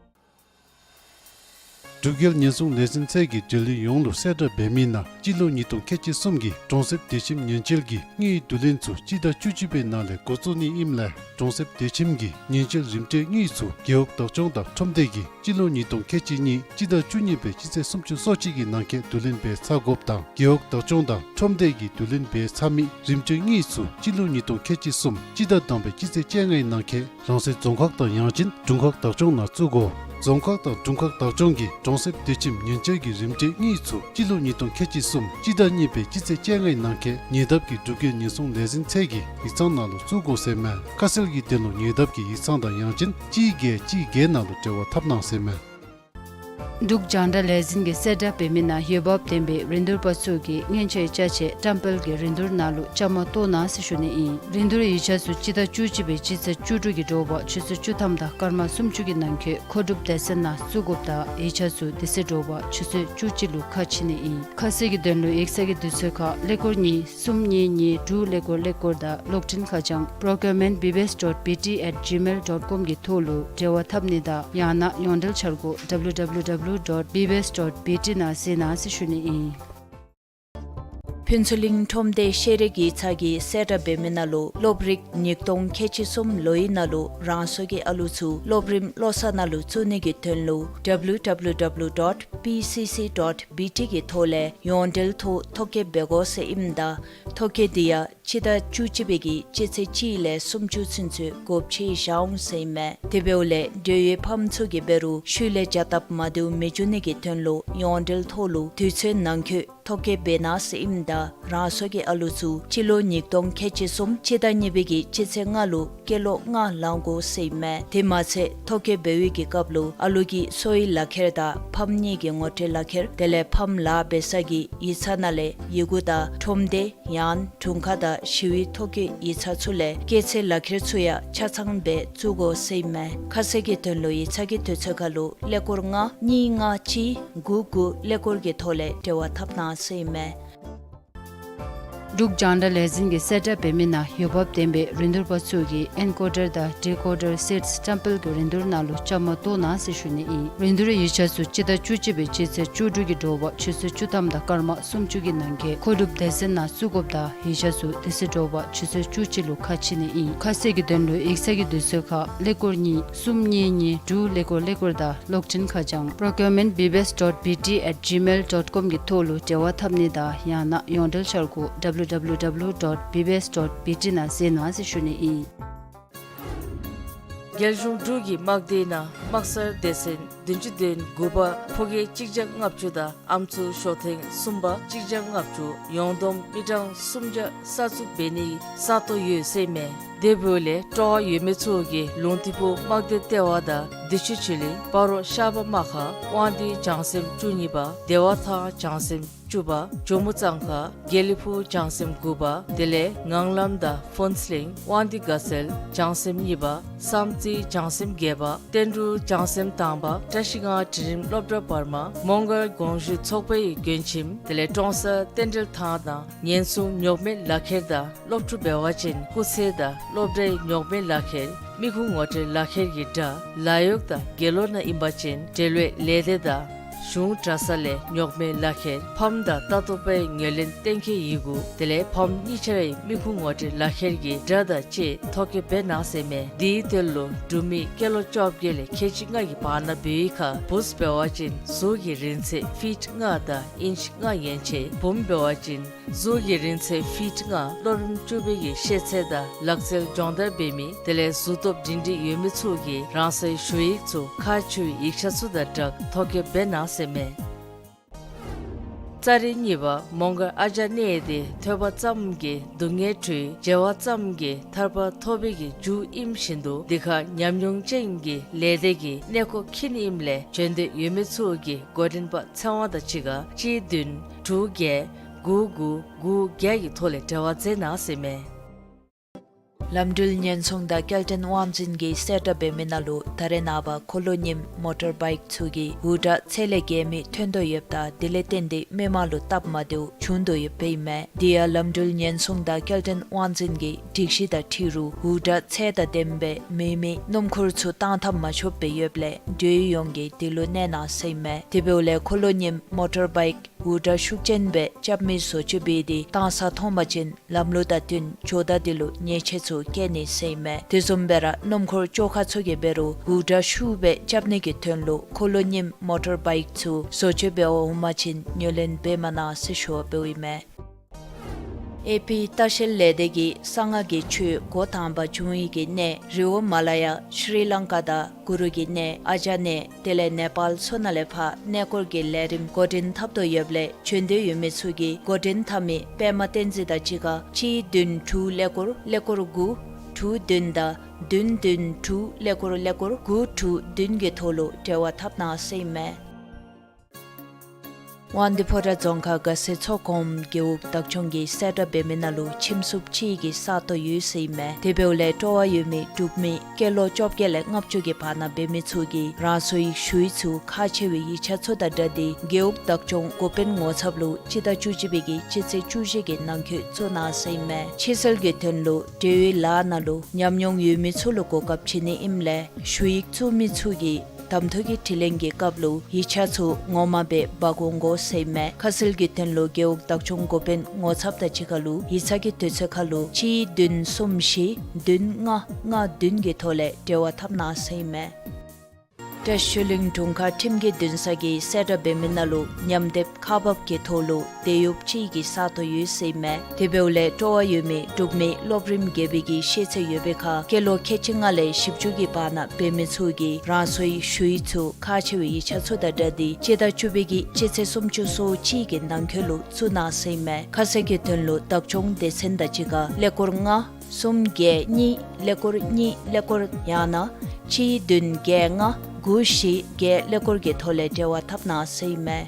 འབྲུག་རྒྱལ་ཉེན་སྲུང་ལས་འཛིན་ཚད་ཀྱིས་འབྲེལ་ཡོད་ཡོངས་ལུ་གསལ་བསྒྲགས་འབད་མི་ནང་སྤྱི་ལོ་ཉིས་སྟོང་ཁལ་གཅིག་གསུམ་གྱི་གྲོང་གསེབ་དུད་ཁྱིམ་ཉེན་བཅོལ་གྱི་དངུལ་བསྡུ་ལེན་ཚུ་སྤྱི་ཟླ་བཅུ་གཅིག་པའི་ནང་ལས་འགོ་བཙུགས་ནི་ཨིནམ་ལས་གྲོང་གསེབ་དུད་ཁྱིམ་གྱི་ཉེན་བཅོལ་རིམ་གྲོའི་དངུལ་ཚུ་རྒེད་འོག་བདག་སྐྱོང་དང་ཁྲོམ་སྡེ་གིས་སྤྱི་ལོ་ཉིས་སྟོང་ཁལ་གཅིག་གཉིས་སྤྱི་ཟླ་བཅུ་གཉིས་པའི་སྤྱི་ཚེས་སུམ་ཅུ་སོ་གཅིག་གི་ནང་འཁོད་བསྡུ་ལེན་འབད་ཚར་དགོཔ་དང་རྒེད་འོག་བདག་སྐྱོང་དང་ཁྲོམ་སྡེ་གིས་བསྡུ་ལེན་འབད་ཚར་མི་རིམ་གྲོའི་དངུལ་ཚུ་སྤྱི་ལོ་ཉིས་སྟོང་ཁལ་གཅིག་གསུམ་སྤྱི་ཟླ་དང་པའི་སྤྱི་ཚེས་བཅོ་ལྔའི་ནང་འཁོད་རང་སོའི་རྫོང་ཁག་དང་ཡང་ཅིན་དྲུང་ཁག་བདག་སྐྱོང་ནང་བཙུགས་དགོ། རྫོང་ཁག་དང་དྲུང་ཁག་བདག་སྐྱོང་གིས་གྲོང་གསེབ་དུད་ཁྱིམ་ཉེན་བཅོལ་གྱི་རིམ་གྲོའི་དངུལ་ཚུ་སྤྱི་ལོ་ཉིས་སྟོང་ཁལ་གཅིག་གསུམ་སྤྱི་ཟླ་གཉིས་པའི་སྤྱི་ཚེས་བཅོ་ལྔའི་ནང་འཁོད་ཉེ་འདབས་ཀྱི་འབྲུག་རྒྱལ་ཉེན་སྲུང་ལས་འཛིན་ཚད་ཀྱི་ཡིག་ཚང་ནང་ལུ་བཙུགས་དགོ་ཟེར་མས། ཁ་གསལ་གྱི་དོན་ལུ་ཉེ་འདབས་ཀྱི་ཡིག་ཚང་དང་ཡང་ཅིན་གཅིག་བརྒྱད་གཅིག་བརྒྱད་ནང་ལུ་འབྲེལ་བ་འཐབ་གནང་ཟེར་མས། འབྲུག་རྒྱང་བསྒྲགས་ལས་འཛིན་གྱིས་གསལ་བསྒྲགས་འབད་མི་ནང་འོས་འབབ་ལྡན་པའི་རིན་བསྡུར་པ་ཚུ་གིས་སྔོན་ཆད་ཅ་ཆས་བཀྲམ་སྤེལ་གྱི་རིན་བསྡུར་ནང་ལུ་བཅའ་མར་གཏོགས་གནང་ཟེར་ཞུ་ནི་ཨིན། རིན་བསྡུར་ཡིག་ཆ་ཚུ་སྤྱི་ཟླ་བཅུ་གཅིག་པའི་སྤྱི་ཚེས་བཅུ་དྲུག་གི་དྲོ་པ་ཆུ་ཚོད་བཅུ་ཐམ་དང་སྐར་མ་སུམ་ཅུ་གི་ནང་འཁོད་མཁོ་སྒྲུབ་སྡེ་ཚན་ནང་བཙུགས་དགོཔ་དང་ཡིག་ཆ་ཚུ་དེ་ཚེ་དྲོ་པ་ཆུ་ཚོད་བཅུ་གཅིག་ལུ་ཁ་ཕྱེ་ནི་ཨིན། ཁ་གསལ་གྱི་དོན་ལུ་ཡིག་ཚང་གི་དུས་ཚོད་ཁར་ཀླད་ཀོར་གཉིས་གསུམ་གཉིས་གཉིས་དྲུག་ཀླད་ཀོར་ཀླད་ཀོར་དང་གློག་འཕྲིན་ཁ་བྱང་procurement B B S dot B T at gmail dot com གི་ཐོག་ལུ་འབྲེལ་བ་འཐབ་ནི་དང་ཡང་ན་ཡོངས་འབྲེལ་འཆར་སྒོ W W W dot B B S dot B T ནང་གཟིགས་གནང་ཟེར་ཞུ་ནི་ཨིན། ཕུན་ཚོགས་གླིང་ཁྲོམ་སྡེ་ཤེས་རིག་ཡིག་ཚང་གིས་གསལ་བསྒྲགས་འབད་མི་ནང་ལུ་སློབ་རིག་ཉིས་སྟོང་ཁལ་གཅིག་གསུམ་ལོའི་ནང་ལུ་རང་སོའི་ཨ་ལུ་ཚུ་སློབ་རིམ་བློ་གསར་ནང་ལུ་བཙུགས་ནི་གི་དོན་ལུ W W W dot P C C dot B T གི་ཐོག་ལས་ཡོངས་འབྲེལ་ཐོག་ཐོ་བཀོད་འབད་དགོ་ཟེར་ཨིནམ་ད་ཐོ་བཀོད་འདི་ཡང་སྤྱི་ཟླ་བཅུ་གཅིག་པའི་གི་སྤྱི་ཚེས་གཅིག་ལས་སུམ་ཅུ་ཚུན་ཚོད་དགོཔ་ཆེ་བཞག་འོང་ཟེར་ཨིན་མས། དེ་འབདཝ་ལས་འབྲེལ་ཡོད་ཕམ་ཚུ་གིས་འབད་རུང་ཤུལ་ལས་བྱ་སྟབས་མ་བདེཝ་མི་འབྱུང་ནི་གི་དོན་ལུ་ཡོངས་འབྲེལ་ཐོག་ལུ་དུས་ཚོད་ནང་འཁོད་ཐོ་བཀོད་འབད་གནང་ཟེར་ཨིནམ་ད་རང་སོའི་ཨ་ལུ་ཚུ་སྤྱི་ལོ་ཉིས་སྟོང་ཁལ་གཅིག་གསུམ་སྤྱི་ཟླ་གཉིས་པའི་གི་སྤྱི་ཚེས་ལྔ་ལུ་སྐྱེས་ལོ་ལྔ་ལང་དགོ་ཟེར་ཨིན་མས། དེ་མ་ཚད་ཐོ་བཀོད་འབད་བའི་གི་སྐབས་ལུ་ཨ་ལུ་གི་གསོ་བའི་ལག་ཁྱེར་དང་ཕམ་གཉིས་ཀྱི་ངོ་སྤྲོད་ལག་ཁྱེར་དེ་ལས་ཕམ་ལཱ་འབད་ས་གི་ཡིག་ཚང་ནང་ལས་ཡི་གུ་དང་ཁྲོམ་སྡེ་ཡང་དྲུང་ཁག་དང་ཞི་བའི་ཐོ་བཀོད་ཡིག་ཚང་ཚུ་ལས་སྐྱེས་ཚེས་ལག་ཁྱེར་ཚུ་ཡང་ཆ་ཚང་སྦེ་བཙུགས་དགོ་ཟེར་ཨིན་མས། ཁ་གསལ་གྱི་དོན་ལུ་ཡིག་ཚང་གི་དུས་ཚོད་ཁར་ལུ་ཀླད་ཀོར་ལྔ་གཉིས་ལྔ་གཅིག་དགུ་དགུ་ཀླད་ཀོར་གྱི་ཐོག་ལས་འབྲེལ་བ་འཐབ་གནང་ཟེར་ཨིན་མས། འབྲུག་རྒྱང་བསྒྲགས་ལས་འཛིན་གྱིས་གསལ་བསྒྲགས་འབད་མི་ནང་འོས་འབབ་ལྡན་པའི་རིན་བསྡུར་པ་ཚུ་གིས་ཨེན་ཀོ་ཌར་དང་ཌི་ཀོ་ཌར་སིཊསི་སྐྲན་སྤེལ་གྱི་རིན་བསྡུར་ནང་ལུ་བཅའ་མར་གཏོགས་གནང་ཟེར་ཞུ་ནི་ཨིན། རིན་བསྡུར་ཡིག་ཆ་ཚུ་སྤྱི་ཟླ་བཅུ་གཅིག་པའི་སྤྱི་ཚེས་བཅུ་དྲུག་གི་དྲོ་པ་ཆུ་ཚོད་བཅུ་ཐམ་དང་སྐར་མ་སུམ་ཅུ་གི་ནང་འཁོད་མཁོ་སྒྲུབ་སྡེ་ཚན་ནང་བཙུགས་དགོཔ་དང་ཡིག་ཆ་ཚུ་དེ་ཚེ་དྲོ་པ་ཆུ་ཚོད་བཅུ་གཅིག་ལུ་ཁ་ཕྱེ་ནི་ཨིན། ཁ་གསལ་གྱི་དོན་ལུ་ཡིག་ཚང་གི་དུས་ཚོད་ཁར་ཀླད་ཀོར་གཉིས་གསུམ་གཉིས་གཉིས་དྲུག་ཀླད་ཀོར་ཀླད་ཀོར་དང་གློག་འཕྲིན་ཁ་བྱང་procurement B B S dot B T at gmail dot com གི་ཐོག་ལུ་འབྲེལ་བ་འཐབ་ནི་དང་ཡང་ན་ཡོངས་འབྲེལ་འཆར་སྒོ་W W W dot B B S dot B T ནང་གཟིགས་གནང་ཟེར་ཞུ་ནི་ཨིན། རྒྱལ་གཞུང་འབྲུག་གི་དམག་སྡེའི་ནང་དམག་སར་སྡེ་ཚན་བདུན་ཅུ་དོན་དགུ་པ་ཕོ་སྐྱེས་གཅིག་བརྒྱ་ལྔ་བཅུ་དང་ཨམ་སྲུ་ཞོ་ཐེངས་གསུམ་པ་གཅིག་བརྒྱ་ལྔ་བཅུ་ཡོངས་བསྡོམས་མི་གྲངས་སུམ་བརྒྱ་གསར་བཙུགས་འབད་ནིའི་ས་སྟོང་ཡོད་ཟེར་མས། དེ་འབདཝ་ལས་སྤྲོ་བ་ཡོད་མི་ཚུ་གིས་ལུང་སྟེང་ཕུ་དམག་སྡེ་ལྟེ་བ་དང་བདེ་ཆུ་ཆོས་གླིང་སྤ་རོ་ཤར་པ་དམག་ཁང་དབང་འདུས་བྱང་སེམས་བཅུ་གཉིས་པ་བདེ་བ་ཐང་བྱང་སེམས་བཅུ་པ་ཇོ་མོ་གཙང་ཁ་དགེ་ལེགས་ཕུག་བྱང་སེམས་དགུ་པ་དེ་ལས་ངང་ལམ་དང་ཕོན་སླིང་དབང་འདུས་དགའ་ཚལ་བྱང་སེམས་གཉིས་པ་བསམ་རྩེ་བྱང་སེམས་བརྒྱད་པ་བསྟན་འབྲུག་བྱང་སེམས་དང་པ་བཀྲ་ཤིས་སྒང་འབྲིང་རིམ་སློབ་གྲྭ་བར་མ་མོང་སྒར་གོང་ཞུས་ཚོགས་པའི་མགྱོན་ཁྱིམ་དེ་ལས་ཀྲོང་གསར་རྟེན་འབྲེལ་ཐང་དང་ཉེན་སྲུང་རྙོག་མེད་ལག་ཁྱེར་དང་སློབ་ཕྲུག་འབད་བ་ཅིན་སྐུ་ཚེ་དང་སློབ་གྲྭའི་རྙོག་མེད་ལག་ཁྱེར་མི་ཁུངས་ངོ་སྤྲོད་ལག་ཁྱེར་གྱི་འདྲ་ལཱ་གཡོག་དང་དགེ་སློང་ནང་ཨིན་པ་ཅིན་འབྲེལ་ཡོད་ལས་སྡེ་དང་གཞུང་གྲྭ་ཚང་ལས་རྙོག་མེད་ལག་ཁྱེར་ཕམ་དང་ལྟ་རྟོག་པའི་ངོས་ལེན་གཏན་འཁེལ་ཡི་གུ་དེ་ལས་ཕམ་གཉིས་ཆ་རའི་མི་ཁུངས་ངོ་སྤྲོད་ལག་ཁྱེར་གྱི་འདྲ་དང་བཅས་ཐོ་བཀོད་འབད་གནང་ཟེར་མས། དེའི་དོན་ལུ་འབྲུག་མི་སྐྱེས་ལོ་བཅོ་བརྒྱད་ལས་ཁལ་གཅིག་ལྔ་གི་བར་ན་འབད་བའི་ཁར་བུཚ་འབད་བ་ཅིན་གཟུགས་ཀྱི་རིང་ཚད་ཕིཊ་ལྔ་དང་ཨིནཅ་ལྔ་ཡན་ཆད་བུམོ་འབད་བ་ཅིན་གཟུགས་ཀྱི་རིང་ཚད་ཕིཊ་ལྔ་སློབ་རིམ་བཅུ་པའི་གི་ཤེས་ཚད་དང་ལག་རྩལ་སྦྱོང་བརྡར་འབད་མི་དེ་ལས་གཟུགས་སྟོབས་སྒྲིང་སྒྲིང་ཡོད་མི་ཚུ་གིས་རང་སོའི་ཞུ་ཡིག་ཚུ་ཁག་ཆེ་བའི་ཡིག་ཆ་ཚུ་དང་སྦྲགས་ཐོ་བཀོད་འབད་གནང་ཟེར་མས། ཙ་རི་གཉིས་པ་མོང་སྒར་ཨ་ཇ་གནས་དེ་ཐོས་པ་ཙམ་གྱིས་སྡུག་བསྔལ་གྲོལ་བརྗེད་པ་ཙམ་གྱིས་ཐར་པ་ཐོབ་པའི་གི་རྒྱུ་ཨིནམ་བཞིན་དུ་འདི་ཁར་ཉམས་མྱོང་ཅན་གྱི་ལས་སྡེ་གི་གནས་སྐོར་འཁྱིད་ནི་ཨིནམ་ལས་བྱོན་འདོད་ཡོད་མི་ཚུ་གིས་འགོ་འདྲེན་པ་ཚེ་དབང་དང་གཅིག་ཁར་གཅིག་བདུན་དྲུག་བརྒྱད་དགུ་དགུ་དགུ་བརྒྱད་ཀྱི་ཐོག་ལས་འབྲེལ་བ་མཛད་གནང་ཟེར་མས། ལམ་འགྲུལ་ཉེན་སྲུང་དང་སྐྱེལ་འདྲེན་དབང་འཛིན་གྱིས་གསལ་བསྒྲགས་འབད་མི་ནང་ལུ་ད་རེས་ནངས་པ་འཁོར་ལོ་རྙིངམ་མོ་ཊར་བའིཀ་ཚུ་གི་འུར་སྒྲ་ཚད་ལས་བརྒལ་མི་ཐོན་དོ་ཡོདཔ་ད་དེ་ལས་བརྟེན་ཏེ་མི་མང་ལུ་སྟབས་མ་བདེཝ་བྱུང་དོ་ཡོདཔ་ཨིན་མས། དེ་ཡང་ལམ་འགྲུལ་ཉེན་སྲུང་དང་སྐྱེལ་འདྲེན་དབང་འཛིན་གྱི་སྒྲིག་གཞི་དང་འཁྲིལ་རུང་འུར་སྒྲ་ཚད་དང་ལྡནམ་སྦེ་མེ་མེ་སྣུམ་འཁོར་ཚུ་བཏང་ཐངས་མ་ཆོགཔ་སྦེ་ཡོདཔ་ལས་འགྲུལ་འཁོར་ཡོངས་ཀྱིས་དེ་ལུ་གནས་གནང་ཟེར་ཨིན་མས། དེ་འབདཝ་ལས་འཁོར་ལོ་རྙིངམ་མོ་ཊར་བའིཀ་འུར་སྒྲ་ཤུགས་ཅན་སྦེ་རྐྱབ་མི་བཟོ་བཅོས་འབད་དེ་བཏང་ས་མཐོང་པ་ཅིན་ལམ་ལུགས་དང་བསྟུན་ཇོ་བདག་དེ་ལུ་ཉེས་ཆད་ཚུ་བཀལ་ནི་ཟེར་ཨིན་མས། དེ་བཟུམ་སྦེ་ར་སྣུམ་འཁོར་བཅོ་ཁ་ཚུ་གིས་འབད་རུང་འུར་སྒྲ་ཤུགས་སྦེ་རྐྱབ་ནི་གི་དོན་ལུ་འཁོར་ལོ་རྙིངམ་མོ་ཊར་བའིཀ་ཚུ་བཟོ་བཅོས་འབད་བར་འོང་པ་ཅིན་ངོས་ལེན་འབད་མ་གནང་ཟེར་ཞུ་བ་འབདཝ་ཨིན་མས། ཨེ་པི་ལྟ་བཤལ་ལས་སྡེ་གིས་གསང་སྔགས་ཀྱི་ཆོས་འགོ་དང་པ་འབྱུང་བའི་གི་གནས་རི་བོ་མ་ལ་ཡ་ཤྲི་ལང་ཀ་དང་གུ་རུ་གི་གནས་ཨ་ཇ་གནས་དེ་ལས་ནེ་པཱལ་ཚུ་ནང་ལས་ཕར་གནས་སྐོར་གྱི་ལས་རིམ་འགོ་འདྲེན་འཐབ་དོ་ཡོདཔ་ལས་བྱོན་འདོད་ཡོད་མི་ཚུ་གིས་འགོ་འདྲེན་འཐབ་མི་པདྨ་བསྟན་འཛིན་དང་གཅིག་ཁར་གཅིག་བདུན་དྲུག་ཀླད་ཀོར་ཀླད་ཀོར་དགུ་དྲུག་བདུན་དང་བདུན་བདུན་དྲུག་ཀླད་ཀོར་ཀླད་ཀོར་དགུ་དྲུག་བདུན་གྱི་ཐོག་ལུ་འབྲེལ་བ་འཐབ་གནང་ཟེར་ཨིན་མས། དབང་འདུས་ཕོ་བྲང་རྫོང་ཁག་དགའ་སེ་མཚོ་སྒོམ་རྒེད་འོག་བདག་སྐྱོང་གིས་གསལ་བསྒྲགས་འབད་མི་ནང་ལུ་ཁྱིམ་སྲུང་གཅིག་གི་ས་སྟོང་ཡོད་ཟེར་ཨིན་མས། དེ་འབདཝ་ལས་སྤྲོ་བ་ཡོད་མི་འབྲུག་མི་སྐྱེས་ལོ་བཅོ་བརྒྱད་ལས་ལྔ་བཅུ་གི་བར་ན་འབད་མི་ཚུ་གིས་རང་སོའི་ཞུ་ཡིག་ཚུ་ཁག་ཆེ་བའི་ཡིག་ཆ་ཚུ་དང་སྦྲགས་ཏེ་རྒེད་འོག་བདག་སྐྱོང་འགོ་དཔོན་ངོ་ཚབ་ལུ་སྤྱི་ཟླ་བཅུ་གཅིག་པའི་གི་སྤྱི་ཚེས་བཅུ་བཞི་གི་ནང་འཁོད་བཙུགས་གནང་ཟེར་ཨིན་མས། ཕྱིར་སེལ་གྱི་དོན་ལུ་འབྲེལ་ཡོད་ལཱ་ནང་ལུ་ཉམས་མྱོང་ཡོད་མི་ཚུ་ལུ་གོ་སྐབས་བྱིན་ནི་ཨིནམ་ལས་ཞུ་ཡིག་བཙུགས་མི་ཚུ་གིས་གདམ་འཐུ་གི་དྲི་ལན་གྱི་སྐབས་ལུ་ཡིག་ཆ་ཚུ་ངོ་མ་སྦེ་འབག་འོང་དགོ་ཟེར་ཨིན་མས། ཁ་གསལ་གྱི་དོན་ལུ་རྒེད་འོག་བདག་སྐྱོང་འགོ་དཔོན་ངོ་ཚབ་དང་གཅིག་ཁར་ལུ་ཡིག་ཚང་གི་དུས་ཚོད་ཁར་ལུ་གཅིག་བདུན་གསུམ་བཞི་བདུན་ལྔ་ལྔ་བདུན་གྱི་ཐོག་ལས་འབྲེལ་བ་འཐབ་གནང་ཟེར་ཨིན་མས། བཀྲ་ཤིས་ཆོས་གླིང་དྲུང་ཁག་ཁྲིམས་ཀྱི་འདུན་ས་གིས་གསལ་བསྒྲགས་འབད་མི་ནང་ལུ་ཉམས་འདེབས་ཁག་འབག་གི་ཐོག་ལུ་དེད་གཡོགཔ་གཅིག་གི་ས་སྟོང་ཡོད་ཟེར་ཨིན་མས། དེ་འབདཝ་ལས་སྤྲོ་བ་ཡོད་མི་འབྲུག་མི་སློབ་རིམ་བརྒྱད་པའི་གི་ཤེས་ཚད་ཡོད་པའི་ཁར་སྐྱེས་ལོ་ཁལ་གཅིག་ལྔ་ལས་བཞི་བཅུ་གི་བར་ན་འབད་མི་ཚུ་གིས་རང་སོའི་ཞུ་ཡིག་ཚུ་ཁག་ཆེ་བའི་ཡིག་ཆ་ཚུ་དང་སྦྲགས་ཏེ་སྤྱི་ཟླ་བཅུ་པའི་གི་སྤྱི་ཚེས་སུམ་ཅུ་སོ་གཅིག་གི་ནང་འཁོད་ལུ་བཙུགས་གནང་ཟེར་ཨིན་མས། ཁ་གསལ་གྱི་དོན་ལུ་བདག་སྐྱོང་སྡེ་ཚན་དང་གཅིག་ཁར་ཀླད་ཀོར་ལྔ་གསུམ་བརྒྱད་གཉིས་ཀླད་ཀོར་གཉིས་ཀླད་ཀོར་ཡང་ན་གཅིག་བདུན་བརྒྱད་ལྔ་དགུ་བཞི་བརྒྱད་ཀླད་ཀོར་གྱི་ཐོག་ལས་འབྲེལ་བ་འཐབ་གནང་ཟེར་ཨིན་མས།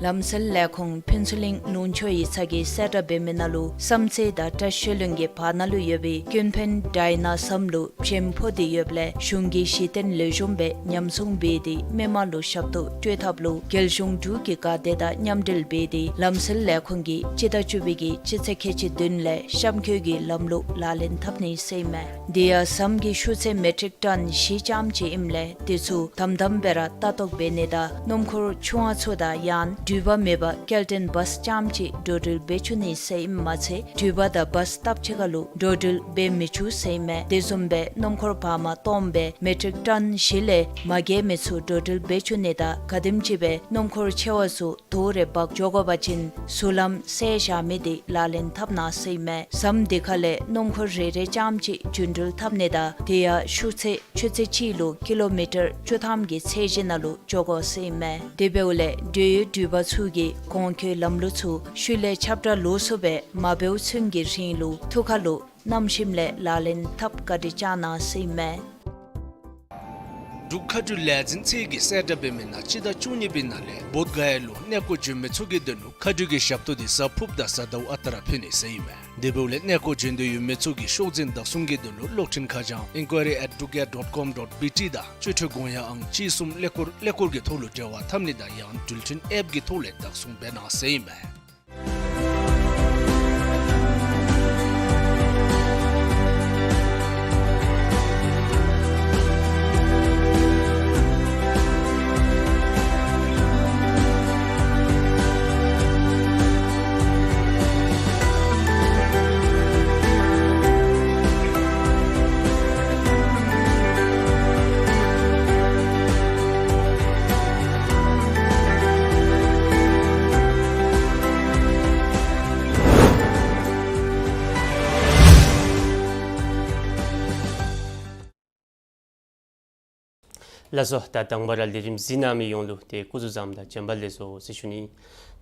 ལམ་སེལ་ལས་ཁུངས་ཕུན་ཚོགས་གླིང་ལུང་ཕྱོགས་ཡིག་ཚང་གིས་གསལ་བསྒྲགས་འབད་མི་ནང་ལུ་བསམ་རྩེ་དང་བཀྲིས་ལྷུན་གྱི་བར་ན་ལུ་ཡོད་པའི་ཀུན་ཕན་ཌའི་ན་ཟམ་ལུ་བྱེམ་ཕོག་སྟེ་ཡོདཔ་ལས་གཞུང་གི་གཞི་རྟེན་ལེགས་ཤོམ་སྦེ་ཉམས་སྲུང་འབད་དེ་མི་མང་ལུ་ཞབས་ཏོག་སྤྲོད་ཐབས་ལུ་རྒྱལ་གཞུང་འབྲུག་གི་འགག་སྡེ་དང་མཉམ་འབྲེལ་འབད་དེ་ལམ་སེལ་ལས་ཁུངས་ཀྱིས་སྤྱི་ཟླ་བཅུ་པའི་གི་སྤྱི་ཚེས་ཁལ་གཅིག་བདུན་ལས་གཤམ་འཁོད་ཀྱི་ལམ་ལུགས་ལག་ལེན་འཐབ་ནི་ཟེར་ཨིན་མས། དེ་ཡང་ཟམ་གྱི་ཤུགས་ཚད་མེ་ཊིག་ཊོན་བཞི་ཙམ་ཅིག་ཨིནམ་ལས་དེ་ཚུ་དམ་དམ་སྦེ་ར་ལྟ་རྟོག་འབད་ནི་དང་སྣུམ་འཁོར་ཆུང་བ་ཚུ་དང་ཡང་འགྲུལ་པ་མེད་པར་སྐྱེལ་འདྲེན་བཱས་ཙམ་ཅིག་འགྲོ་འགྲུལ་འབད་བཅུག་ནི་ཟེར་ཨིནམ་མ་ཚད་འགྲུལ་པ་དང་བཱས་སྟབས་གཅིག་ཁར་ལུ་འགྲོ་འགྲུལ་འབད་མི་བཅུག་ཟེར་ཨིན་མས། དེ་བཟུམ་སྦེ་སྣུམ་འཁོར་བར་མ་སྟོངམ་སྦེ་མེ་ཊིག་ཊོན་བཞི་ལས་མ་བརྒལ་མི་ཚུ་འགྲོ་འགྲུལ་འབད་བཅུག་ནི་དང་ག་དེམ་ཅིག་སྦེ་སྣུམ་འཁོར་ཆེ་བ་ཚུ་དོ་རེ་འབག་འགྱོ་དགོ་པ་ཅིན་ཟུར་ལམ་བསལ་བཞག་མི་དེ་ལག་ལེན་འཐབ་གནང་ཟེར་ཨིན་མས། ཟམ་དེ་ཁ་ལས་སྣུམ་འཁོར་རེ་རེ་ཙམ་ཅིག་རྒྱུན་འགྲུལ་འཐབ་ནི་དང་དེ་ཡང་ཤུགས་ཚད་ཆུ་ཚོད་གཅིག་ལུ་ཀི་ལོ་མི་ཊར་བཅུ་ཐམ་གྱི་ཚད་གཞི་ནང་ལུ་འགྱོ་དགོ་ཟེར་ཨིན་མས། དེ་འབདཝ་ལས་འགྲུལ་ཡོད་འགྲུལ་པ་ཚུ་གིས་གོང་འཁོད་ལམ་ལུགས་ཚུ་ཤུལ་ལས་ཁྱབ་བསྒྲགས་ལོགས་སུ་སྦེ་མ་འབདཝ་ཚུན་གྱི་རིང་ལུ་ཐུགས་ཁར་ལུ་བསྣམས་ཞིནམ་ལས་ལག་ལེན་འཐབ་བཀའ་དྲིན་བསྐྱང་གནང་ཟེར་ཨིན་མས། འབྲུག་མཁའ་འགྲུལ་ལས་འཛིན་ཚད་ཀྱིས་གསལ་བསྒྲགས་འབད་མི་ནང་སྤྱི་ཟླ་བཅུ་གཉིས་པའི་ནང་ལས་བོདྷ་ག་ཡ་ལུ་གནས་སྐོར་བྱོན་མི་ཚུ་གི་དོན་ལུ་མཁའ་འགྲུལ་གྱི་ཞབས་ཏོག་དེ་གཟའ་ཕུརཔ་དང་གཟའ་ཟླཝ་ཨ་རྟག་ར་ཕུལ་ནི་ཟེར་ཨིན་མས། དེ་འབདཝ་ལས་གནས་སྐོར་བྱོན་འདོད་ཡོད་མི་ཚུ་གིས་ཤོག་འཛིན་བདག་བཟུང་གི་དོན་ལུ་གློག་འཕྲིན་ཁ་བྱང་enquiry at drukair dot com dot bt དང་སྤྱོད་ཁྲིད་དགོངས་ཡངས་ཨང་གཅིག་གསུམ་ཀླད་ཀོར་ཀླད་ཀོར་གྱི་ཐོག་ལུ་འབྲེལ་བ་འཐབ་ནི་དང་ཡང་འགྲུལ་འཕྲིན་ཨེཔ་ཀྱི་ཐོག་ལས་བདག་བཟུང་འབད་གནང་ཟེར་ཨིན་མས། ལགས་སོ། ད་དང་པ་ར་ལས་རིམ་གཟིགས་གནང་མི་ཡོངས་ལུ་ཏེ་སྐུ་གཟུགས་བཟང་དང་བྱོན་པ་ལེགས་སོ་ཟེར་ཞུ་ནི།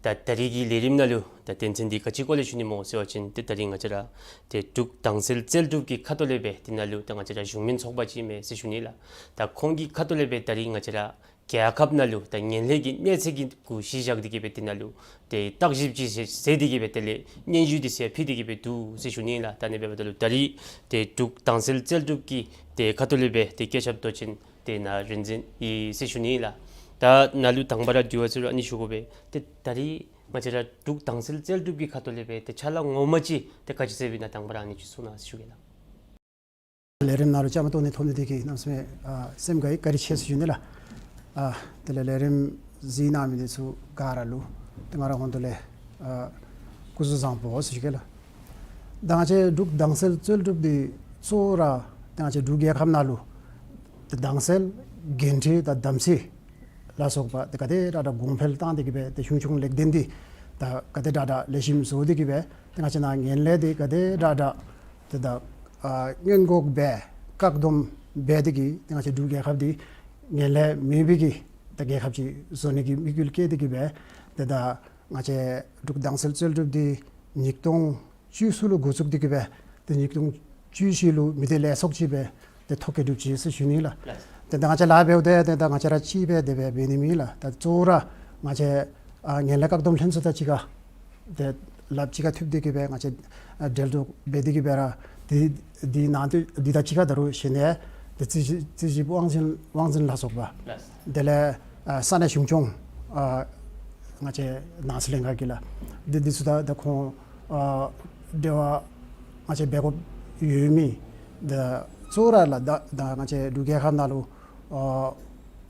ད་ད་རིས་ཀྱི་ལས་རིམ་ནང་ལུ་ད་དོན་ཚན་འདི་ག་ཅི་སྐོར་ལས་ཞུ་ནི་སྨོ་ཟེར་བ་ཅིན་ཏེ་ད་རིས་ང་བཅས་ར་ཏེ་འབྲུག་དྭངས་གསལ་རྩལ་སྒྲུབ་ཀྱི་ཁ་ཐུག་ལས་སྦེ་དེ་ནང་ལུ་ད་ང་བཅས་ར་གཞུང་མིན་ཚོགས་པ་ཅིག་མས་ཟེར་ཞུ་ནི་ལགས། ད་ཁོང་གི་ཁ་ཐུག་ལས་སྦེ་ད་རིས་ང་བཅས་ར་རྒྱལ་ཁབ་ནང་ལུ་ད་ངན་ལྷད་ཀྱི་གནས་ཚད་ཀྱི་གུ་གཞི་བཞག་སྟེ་གིས་སྦེ་དེ་ནང་ལུ་ཏེ་བརྟག་ཞིབ་ཅིག་མཛད་དེ་གིས་སྦེ་དེ་ལས་སྙན་ཞུ་འདི་ཚུ་ཕུལ་ཏེ་གིས་སྦེ་འདུག་ཟེར་ཞུ་ནི་ལགས། ད་ཨ་ནི་འབདཝ་ད་ལུ་ད་རིས་ཏེ་འབྲུག་དྭངས་གསལ་རྩལ་སྒྲུབ་ཀྱི་ཏེ་ཁ་ཐུག་ལས་སྦེ་ཏེ་བཀོད་ཁྱབ་མདོ་ཆེན་ཏེ་ན་རིག་འཛིན་ཨིན་ཟེར་ཞུ་ནི་ལགས། ད་ནཱ་ལུ་དང་པ་ར་དྲི་བ་ཚུ་ར་ཨ་ནི་ཞུ་དགོ་པས། ཏེ་ད་རིས་ང་བཅས་ར་འབྲུག་དྭངས་གསལ་རྩལ་སྒྲུབ་ཀྱི་ཁ་ཐུག་ལས་སྦེ་ཏེ་ཕྱག་ལཱ་ངོ་མ་ཅིག་ཏེ་ག་ཅི་མཛད་པའི་ན་དང་པ་ར་ཨ་ནི་ཅིག་གསུང་གནང་ཟེར་ཞུ་གེ་ལགས། ལས་རིམ་ནང་ལུ་བཅའ་མར་གཏོགས་ནི་ཐོབ་ནི་དེ་གིས་གནམ་མེད་ས་མེད་ཨ་སེམས་དགའ་ཡི། བཀའ་དྲིན་ཆེ་ཟེར་ཞུ་ནི་ལགས། ཨ་དེ་ལས་ལས་རིམ་གཟིགས་གནང་མི་འདི་ཚུ་ག་ར་ལུ་ཏེ་ང་རའི་ཧོངས་ལས་ཨ་སྐུ་གཟུགས་བཟང་པོ་ཟེར་ཞུ་གེ་ལགས། ད་ང་བཅས་འབྲུག་དྭངས་གསལ་རྩལ་སྒྲུབ་འདི་གཙོ་བོ་ར་ད་ང་བཅས་འབྲུག་རྒྱལ་ཁབ་ནང་ལུ་ཏེ་དྭངས་གསལ་འགན་འཁྲི་དང་དམ་ཚིག་ལ་སོགས་པ་ཏེ་ག་དེ་དྲག་དྲག་གོང་འཕེལ་བཏང་སྟེ་གིས་སྦེ་ཏེ་གཞུང་སྐྱོང་ལེགས་ལྡན་འདི་ད་ག་དེ་དྲག་དྲག་ལེགས་ཤོམ་བཟོ་སྟེ་གིས་སྦེ་ཏེ་ང་བཅས་ནཱ་ངན་ལྷད་འདི་ག་དེ་དྲག་དྲག་ཏེ་ད་ཨ་སྔོན་འགོག་འབད་བཀག་སྡོམ་འབད་དེ་གིས་ཏེ་ང་བཅས་འབྲུག་རྒྱལ་ཁབ་འདི་ངན་ལྷད་མེད་པའི་གི་ད་རྒྱལ་ཁབ་ཅིག་བཟོ་ནི་གི་དམིགས་ཡུལ་བསྐྱེད་དེ་གིས་སྦེ་ཏེ་ད་ང་བཅས་འབྲུག་དྭངས་གསལ་རྩལ་སྒྲུབ་འདི་ཉིས་སྟོང་བཅུ་གསུམ་ལུ་འགོ་བཙུགས་ཏེ་གིས་སྦེ་ཏེ་ཉིས་སྟོང་བཅུ་བཞི་ལུ་མི་སྡེ་ལས་ཚོགས་ཅིག་སྦེ་ཏེ་ཐོ་བཀོད་གྲུབ་ཅི་ཟེར་ཞུ་ནི་ལགས། ལགས། ཏེ་ད་ང་བཅས་ལཱ་འབདཝ་ད་ཏེ་ད་ང་བཅས་ར་གཅིག་སྦེ་དེ་སྦེ་འབད་ནི་མེད་ལགས། ད་གཙོ་བོ་ར་ང་བཅས་ཨ་ངན་ལྷད་བཀག་སྡོམ་ལྷན་ཚོགས་དང་གཅིག་ཁར་ཏེ་ལགཔ་གཅིག་ཁར་མཐུད་དེ་གིས་སྦེ་ང་བཅས་ཨ་འབྲེལ་གཏོགས་འབད་དེ་གིས་སྦེ་ར་འདི་འདི་ནང་དོན་འདི་དང་གཅིག་ཁར་ད་རུང་གཞན་ཡང་ཏེ་རྩིས་རྩིས་ཞིབ་དབང་འཛིན་དབང་འཛིན་ལ་སོགས་པ་ལགས། དེ་ལས་ཨ་ས་གནས་གཞུང་སྐྱོང་ཨ་ང་བཅས་ནང་སྲིད་ལྷན་ཁག་གི་ལགས། འདི་འདི་ཚུ་ད་ད་ཁོང་ཨ་འབྲེལ་བ་ང་བཅས་འབད་དགོཔ་ཡོད་མི་ད་གཙོ་བོ་ར་ལགས། ད་ད་ང་བཅས་འབྲུག་རྒྱལ་ཁབ་ནང་ལུ་ཨ་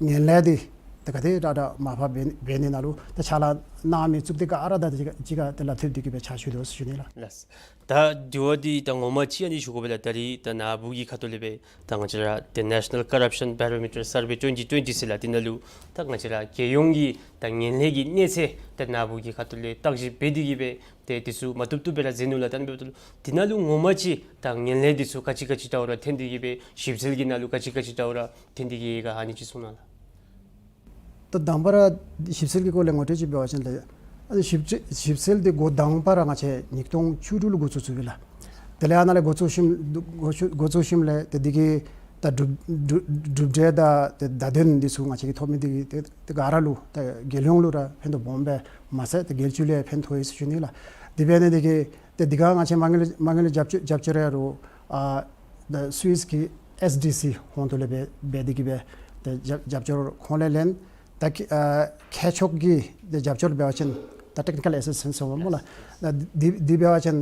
ངན་ལྷད་འདི་ད་ག་དེ་དྲག་དྲག་མར་ཕབ་འབད་འབད་ནི་ནང་ལུ་ད་ཕྱག་ལཱ་གནང་མི་གཙུག་སྡེ་ག་ར་དང་གཅིག་ཁར་གཅིག་ཁར་ཏེ་ལགཔ་མཐུད་དེ་གིས་སྦེ་ཕྱག་ཞུ་དོ་ཟེར་ཞུ་ནི་ལགས། ལགས། ད་དྲི་བ་འདི་ད་ངོ་མ་ཅིག་ཨ་ནི་ཞུ་དགོ་པས་ལགས། ད་རིས་ད་ནཱ་བུ་གི་ཁ་ཐུག་ལས་སྦེ་ད་ང་བཅས་ར་ཏེ་National Corruption Barometer Survey twenty twenty ཟེར་ལགས། དེ་ནང་ལུ་ད་ང་བཅས་ར་རྒྱལ་ཡོངས་ཀྱི་ད་ངན་ལྷད་ཀྱི་གནས་ཚད་ད་ནཱ་བུ་གི་ཁ་ཐུག་ལས་བརྟག་ཞིབ་འབད་དེ་གིས་སྦེ་ཏེ་འདི་ཚུ་མ་བཏུབ་བཏུབ་སྦེ་ར་མཛད་ནུག་ལགས། ད་ཨ་ནི་འབདཝ་ད་ལུ་དེ་ནང་ལུ་ངོ་མ་ཅིག་ད་ངན་ལྷད་འདི་ཚུ་ག་ཅི་ག་ཅི་འདྲཝ་ར་ཐོན་ཏེ་གིས་སྦེ་ཞིབ་འཚོལ་གྱི་ནང་ལུ་ག་ཅི་ག་ཅི་འདྲཝ་ར་ཐོན་ཏེ་གིས་ཡོད་ག་ཨ་ནི་ཅིག་གསུང་གནང་ལགས། ད་དང་པ་ར་ཞིབ་འཚོལ་གྱི་སྐོར་ལས་ངོ་སྤྲོད་ཅིག་འབད་བ་ཅིན་ལགས། ཨ་ནི་ཞིབ་འཚོལ་ཞིབ་འཚོལ་འདི་འགོ་དང་པ་ར་ང་བཅས་ཉིས་སྟོང་བཅུ་དྲུག་ལུ་འགོ་བཙུགས་བཙུགསཔ་ཨིན་ལགས། དེ་ལས་ཨ་ནཱ་ལས་འགོ་བཙུགས་ཞིནམ་འགོ་བཙུགས་འགོ་བཙུགས་ཞིནམ་ལས་ཏེ་འདི་གི་ ད་གྲུབ་གྲུབ་གྲུབ་འབྲས་དང་ཏེ་བརྡ་དོན་འདི་ཚུ་ང་བཅས་ཀྱིས་ཐོབ་མི་འདི་གིས་ཏེ་ཏེ་ག་ར་ལུ་ད་རྒྱལ་ཡོངས་ལུ་ར་ཕན་ཐོགས་སྦོམ་སྦེ་མ་ཚད་ཏེ་རྒྱལ་སྤྱི་ལུ་ཡང་ཕན་ཐོགས་ཡི་ཟེར་ཞུ་ནི་ལགས། དེ་འབད་ནི་འདི་གིས་ཏེ་འདི་ག་ང་བཅས་མ་དངུལ་མ་དངུལ་རྒྱབ་སྐྱོར་རྒྱབ་སྐྱོར་ཡང་རུང་ཨ་ད་སུད་སི་གི་ཨེས་ཌི་སི་ཧོང་ཏོ་ལས་འབད་འབད་དེ་གིས་སྦེ་ཏེ་རྒྱབ་རྒྱབ་སྐྱོར་ཁོང་ལས་ལེན། ད་ཁེ་ཨ་མཁས་མཆོག་གི་ཏེ་རྒྱབ་སྐྱོར་འབད་བ་ཅིན་ད་ཊེཀ་ནི་ཀལ་ཨེ་སིསི་ཊེནསི་ཟེར་བ་སྨོ་ལགས། ད་འདི་འདི་འབད་བ་ཅིན་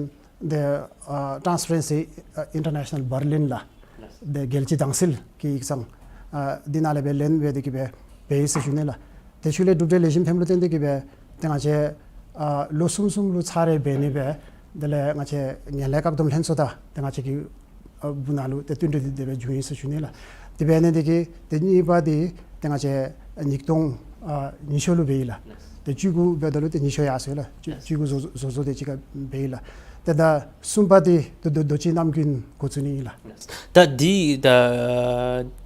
ཏེ་ཨ་ཊཱནསི་པེ་རེན་སི་ཨ་ཨིན་ཊར་ནེ་ཤ་ནཱལ་བར་ལིན་ལགས། ཏེ་རྒྱལ་སྤྱི་དྭངས་གསལ་གྱི་ཡིག་ཚང་ཨ་འདི་ནང་ལས་འབད་ལེན་འབད་དེ་གིས་སྦེ་འབད་ཡི་ཟེར་ཞུ་ནི་ལགས། ཏེ་ཤུལ་ལས་གྲུབ་འབྲས་ལེགས་ཤོམ་ཕནམ་ལུ་བརྟེན་ཏེ་གིས་སྦེ་ཏེ་ང་བཅས་ཨ་ལོ་གསུམ་གསུམ་ལུ་ཚར་རེ་འབད་ནི་སྦེ་དེ་ལས་ང་བཅས་ངན་ལྷད་བཀག་སྡོམ་ལྷན་ཚོགས་དང་ཏེ་ང་བཅས་ཀྱི་ཨ་སྦུག་ན་ལུ་ཏེ་བསྟུན་གྲོས་འདི་དེ་སྦེ་བྱུང་ཡི་ཟེར་ཞུ་ནི་ལགས། དེ་འབད་ནི་འདི་གིས་ཏེ་གཉིས་པ་འདི་ཏེ་ང་བཅས་ཉིས་སྟོང་ཨ་ཉི་ཤུ་ལུ་འབད་ཡི་ལགས། ཏེ་བཅུ་དགུ་འབདཝ་ད་ལུ་ཏེ་ཉི་ཤུ་ཡར་སོང་ཡི་ལགས། བཅུ་བཅུ་དགུ་བཟོ་བཟོ་བཟོ་སྟེ་གཅིག་ཁར་འབད་ཡི་ལགས། ཏེ་ད་གསུམ་པ་འདི་ཏེ་རྡོ་རྡོ་རྗེ་རྣམ་ཀུན་འགོ་བཙུགས་ནི་ཨིན་ལགས། ད་འདི་ད་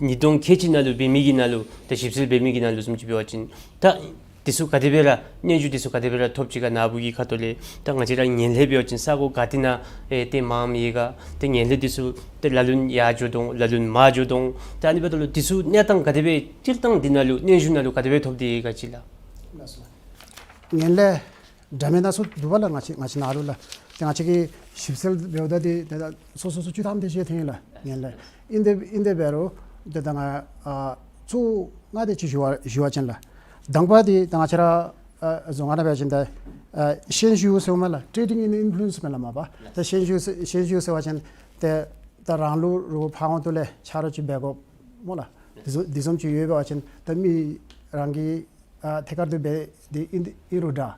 ཉིས་སྟོང་ཁལ་གཅིག་ནང་ལུ་འབད་མི་གི་ནང་ལུ་ད་ཞིབ་འཚོལ་འབད་མི་གི་ནང་ལུ་བཟུམ་ཅིག་འབད་བ་ཅིན་ད་འདི་ཚུ་ག་དེ་སྦེ་ར་སྙན་ཞུ་འདི་ཚུ་ག་དེ་སྦེ་ར་ཐོབ་ཅི་ག་ནཱ་བུ་གི་ཁ་ཐུག་ལས། ད་ང་བཅས་ར་ངན་ལྷད་འབད་བ་ཅིན་ས་གོ་ག་ཏེ་ནང་ཨེ་ཏེ་མངམ་ཡོད་ག། ཏེ་ངན་ལྷད་འདི་ཚུ་ཏེ་ལ་ལུ་ཡར་འགྱོ་དོ་ལ་ལུ་མར་འགྱོ་དོ། ད་ཨ་ནི་འབདཝ་ད་ལུ་འདི་ཚུ་གནས་སྟངས་ག་དེ་སྦེ་སྤྱིར་བཏང་འདི་ནང་ལུ་སྙན་ཞུ་ནང་ལུ་ག་དེ་སྦེ་ཐོབ་སྟེ་ཡོད་ག་ཅིག་ལགས། ངན་ལྷད་འདྲ་མིན་སྣ་ཚོགས་འདུག་པ་ལགས། ང་བཅས་ང་བཅས་ནཱ་ལུ་ལགས། ཏེ་ང་བཅས་ཀྱིས་ཞིབ་འཚོལ་འབདཝ་ད་འདི་ཏེ་ད་སོ་སོ་སོ་བཅུ་ཐམ་དེ་ཅིག་ཐོན་ཡི་ལགས། ངན་ལྷད་ཨིན་ཏེ་ཨིན་ཏེ་འབད་རུང་ཏེ་ད་ང་ཨ་གཙོ་བོ་ལྔ་དེ་ཅིག་ཞུ་བ་ཞུ་བ་ཅིན་ལགས། དང་པ་འདི་ད་ང་བཅས་ར་ཨ་རྫོང་ཁ་ནང་འབད་བ་ཅིན་ད་ཨ་ཤན་ཞུགས་ཟེར་མས་ལགས། Trading in Influence མས་ལགས་མ་པ། ད་ཤན་ཞུགས་ཟེར་ཤན་ཞུགས་ཟེར་བ་ཅིན་ཏེ་ད་རང་ལུ་རོགས་ཕར་ཧོང་ཏོ་ལས་ཆ་རོགས་ཅིག་འབད་དགོཔ་སྨོ་ལགས། འདི་བཟུམ་འདི་བཟུམ་ཅིག་ཡོད་པ་ཅིན་ད་མི་རང་གི་ཨ་ཐད་ཀར་དུ་འབད་དེ་ཨིན་ཨིན་རུང་འདྲ།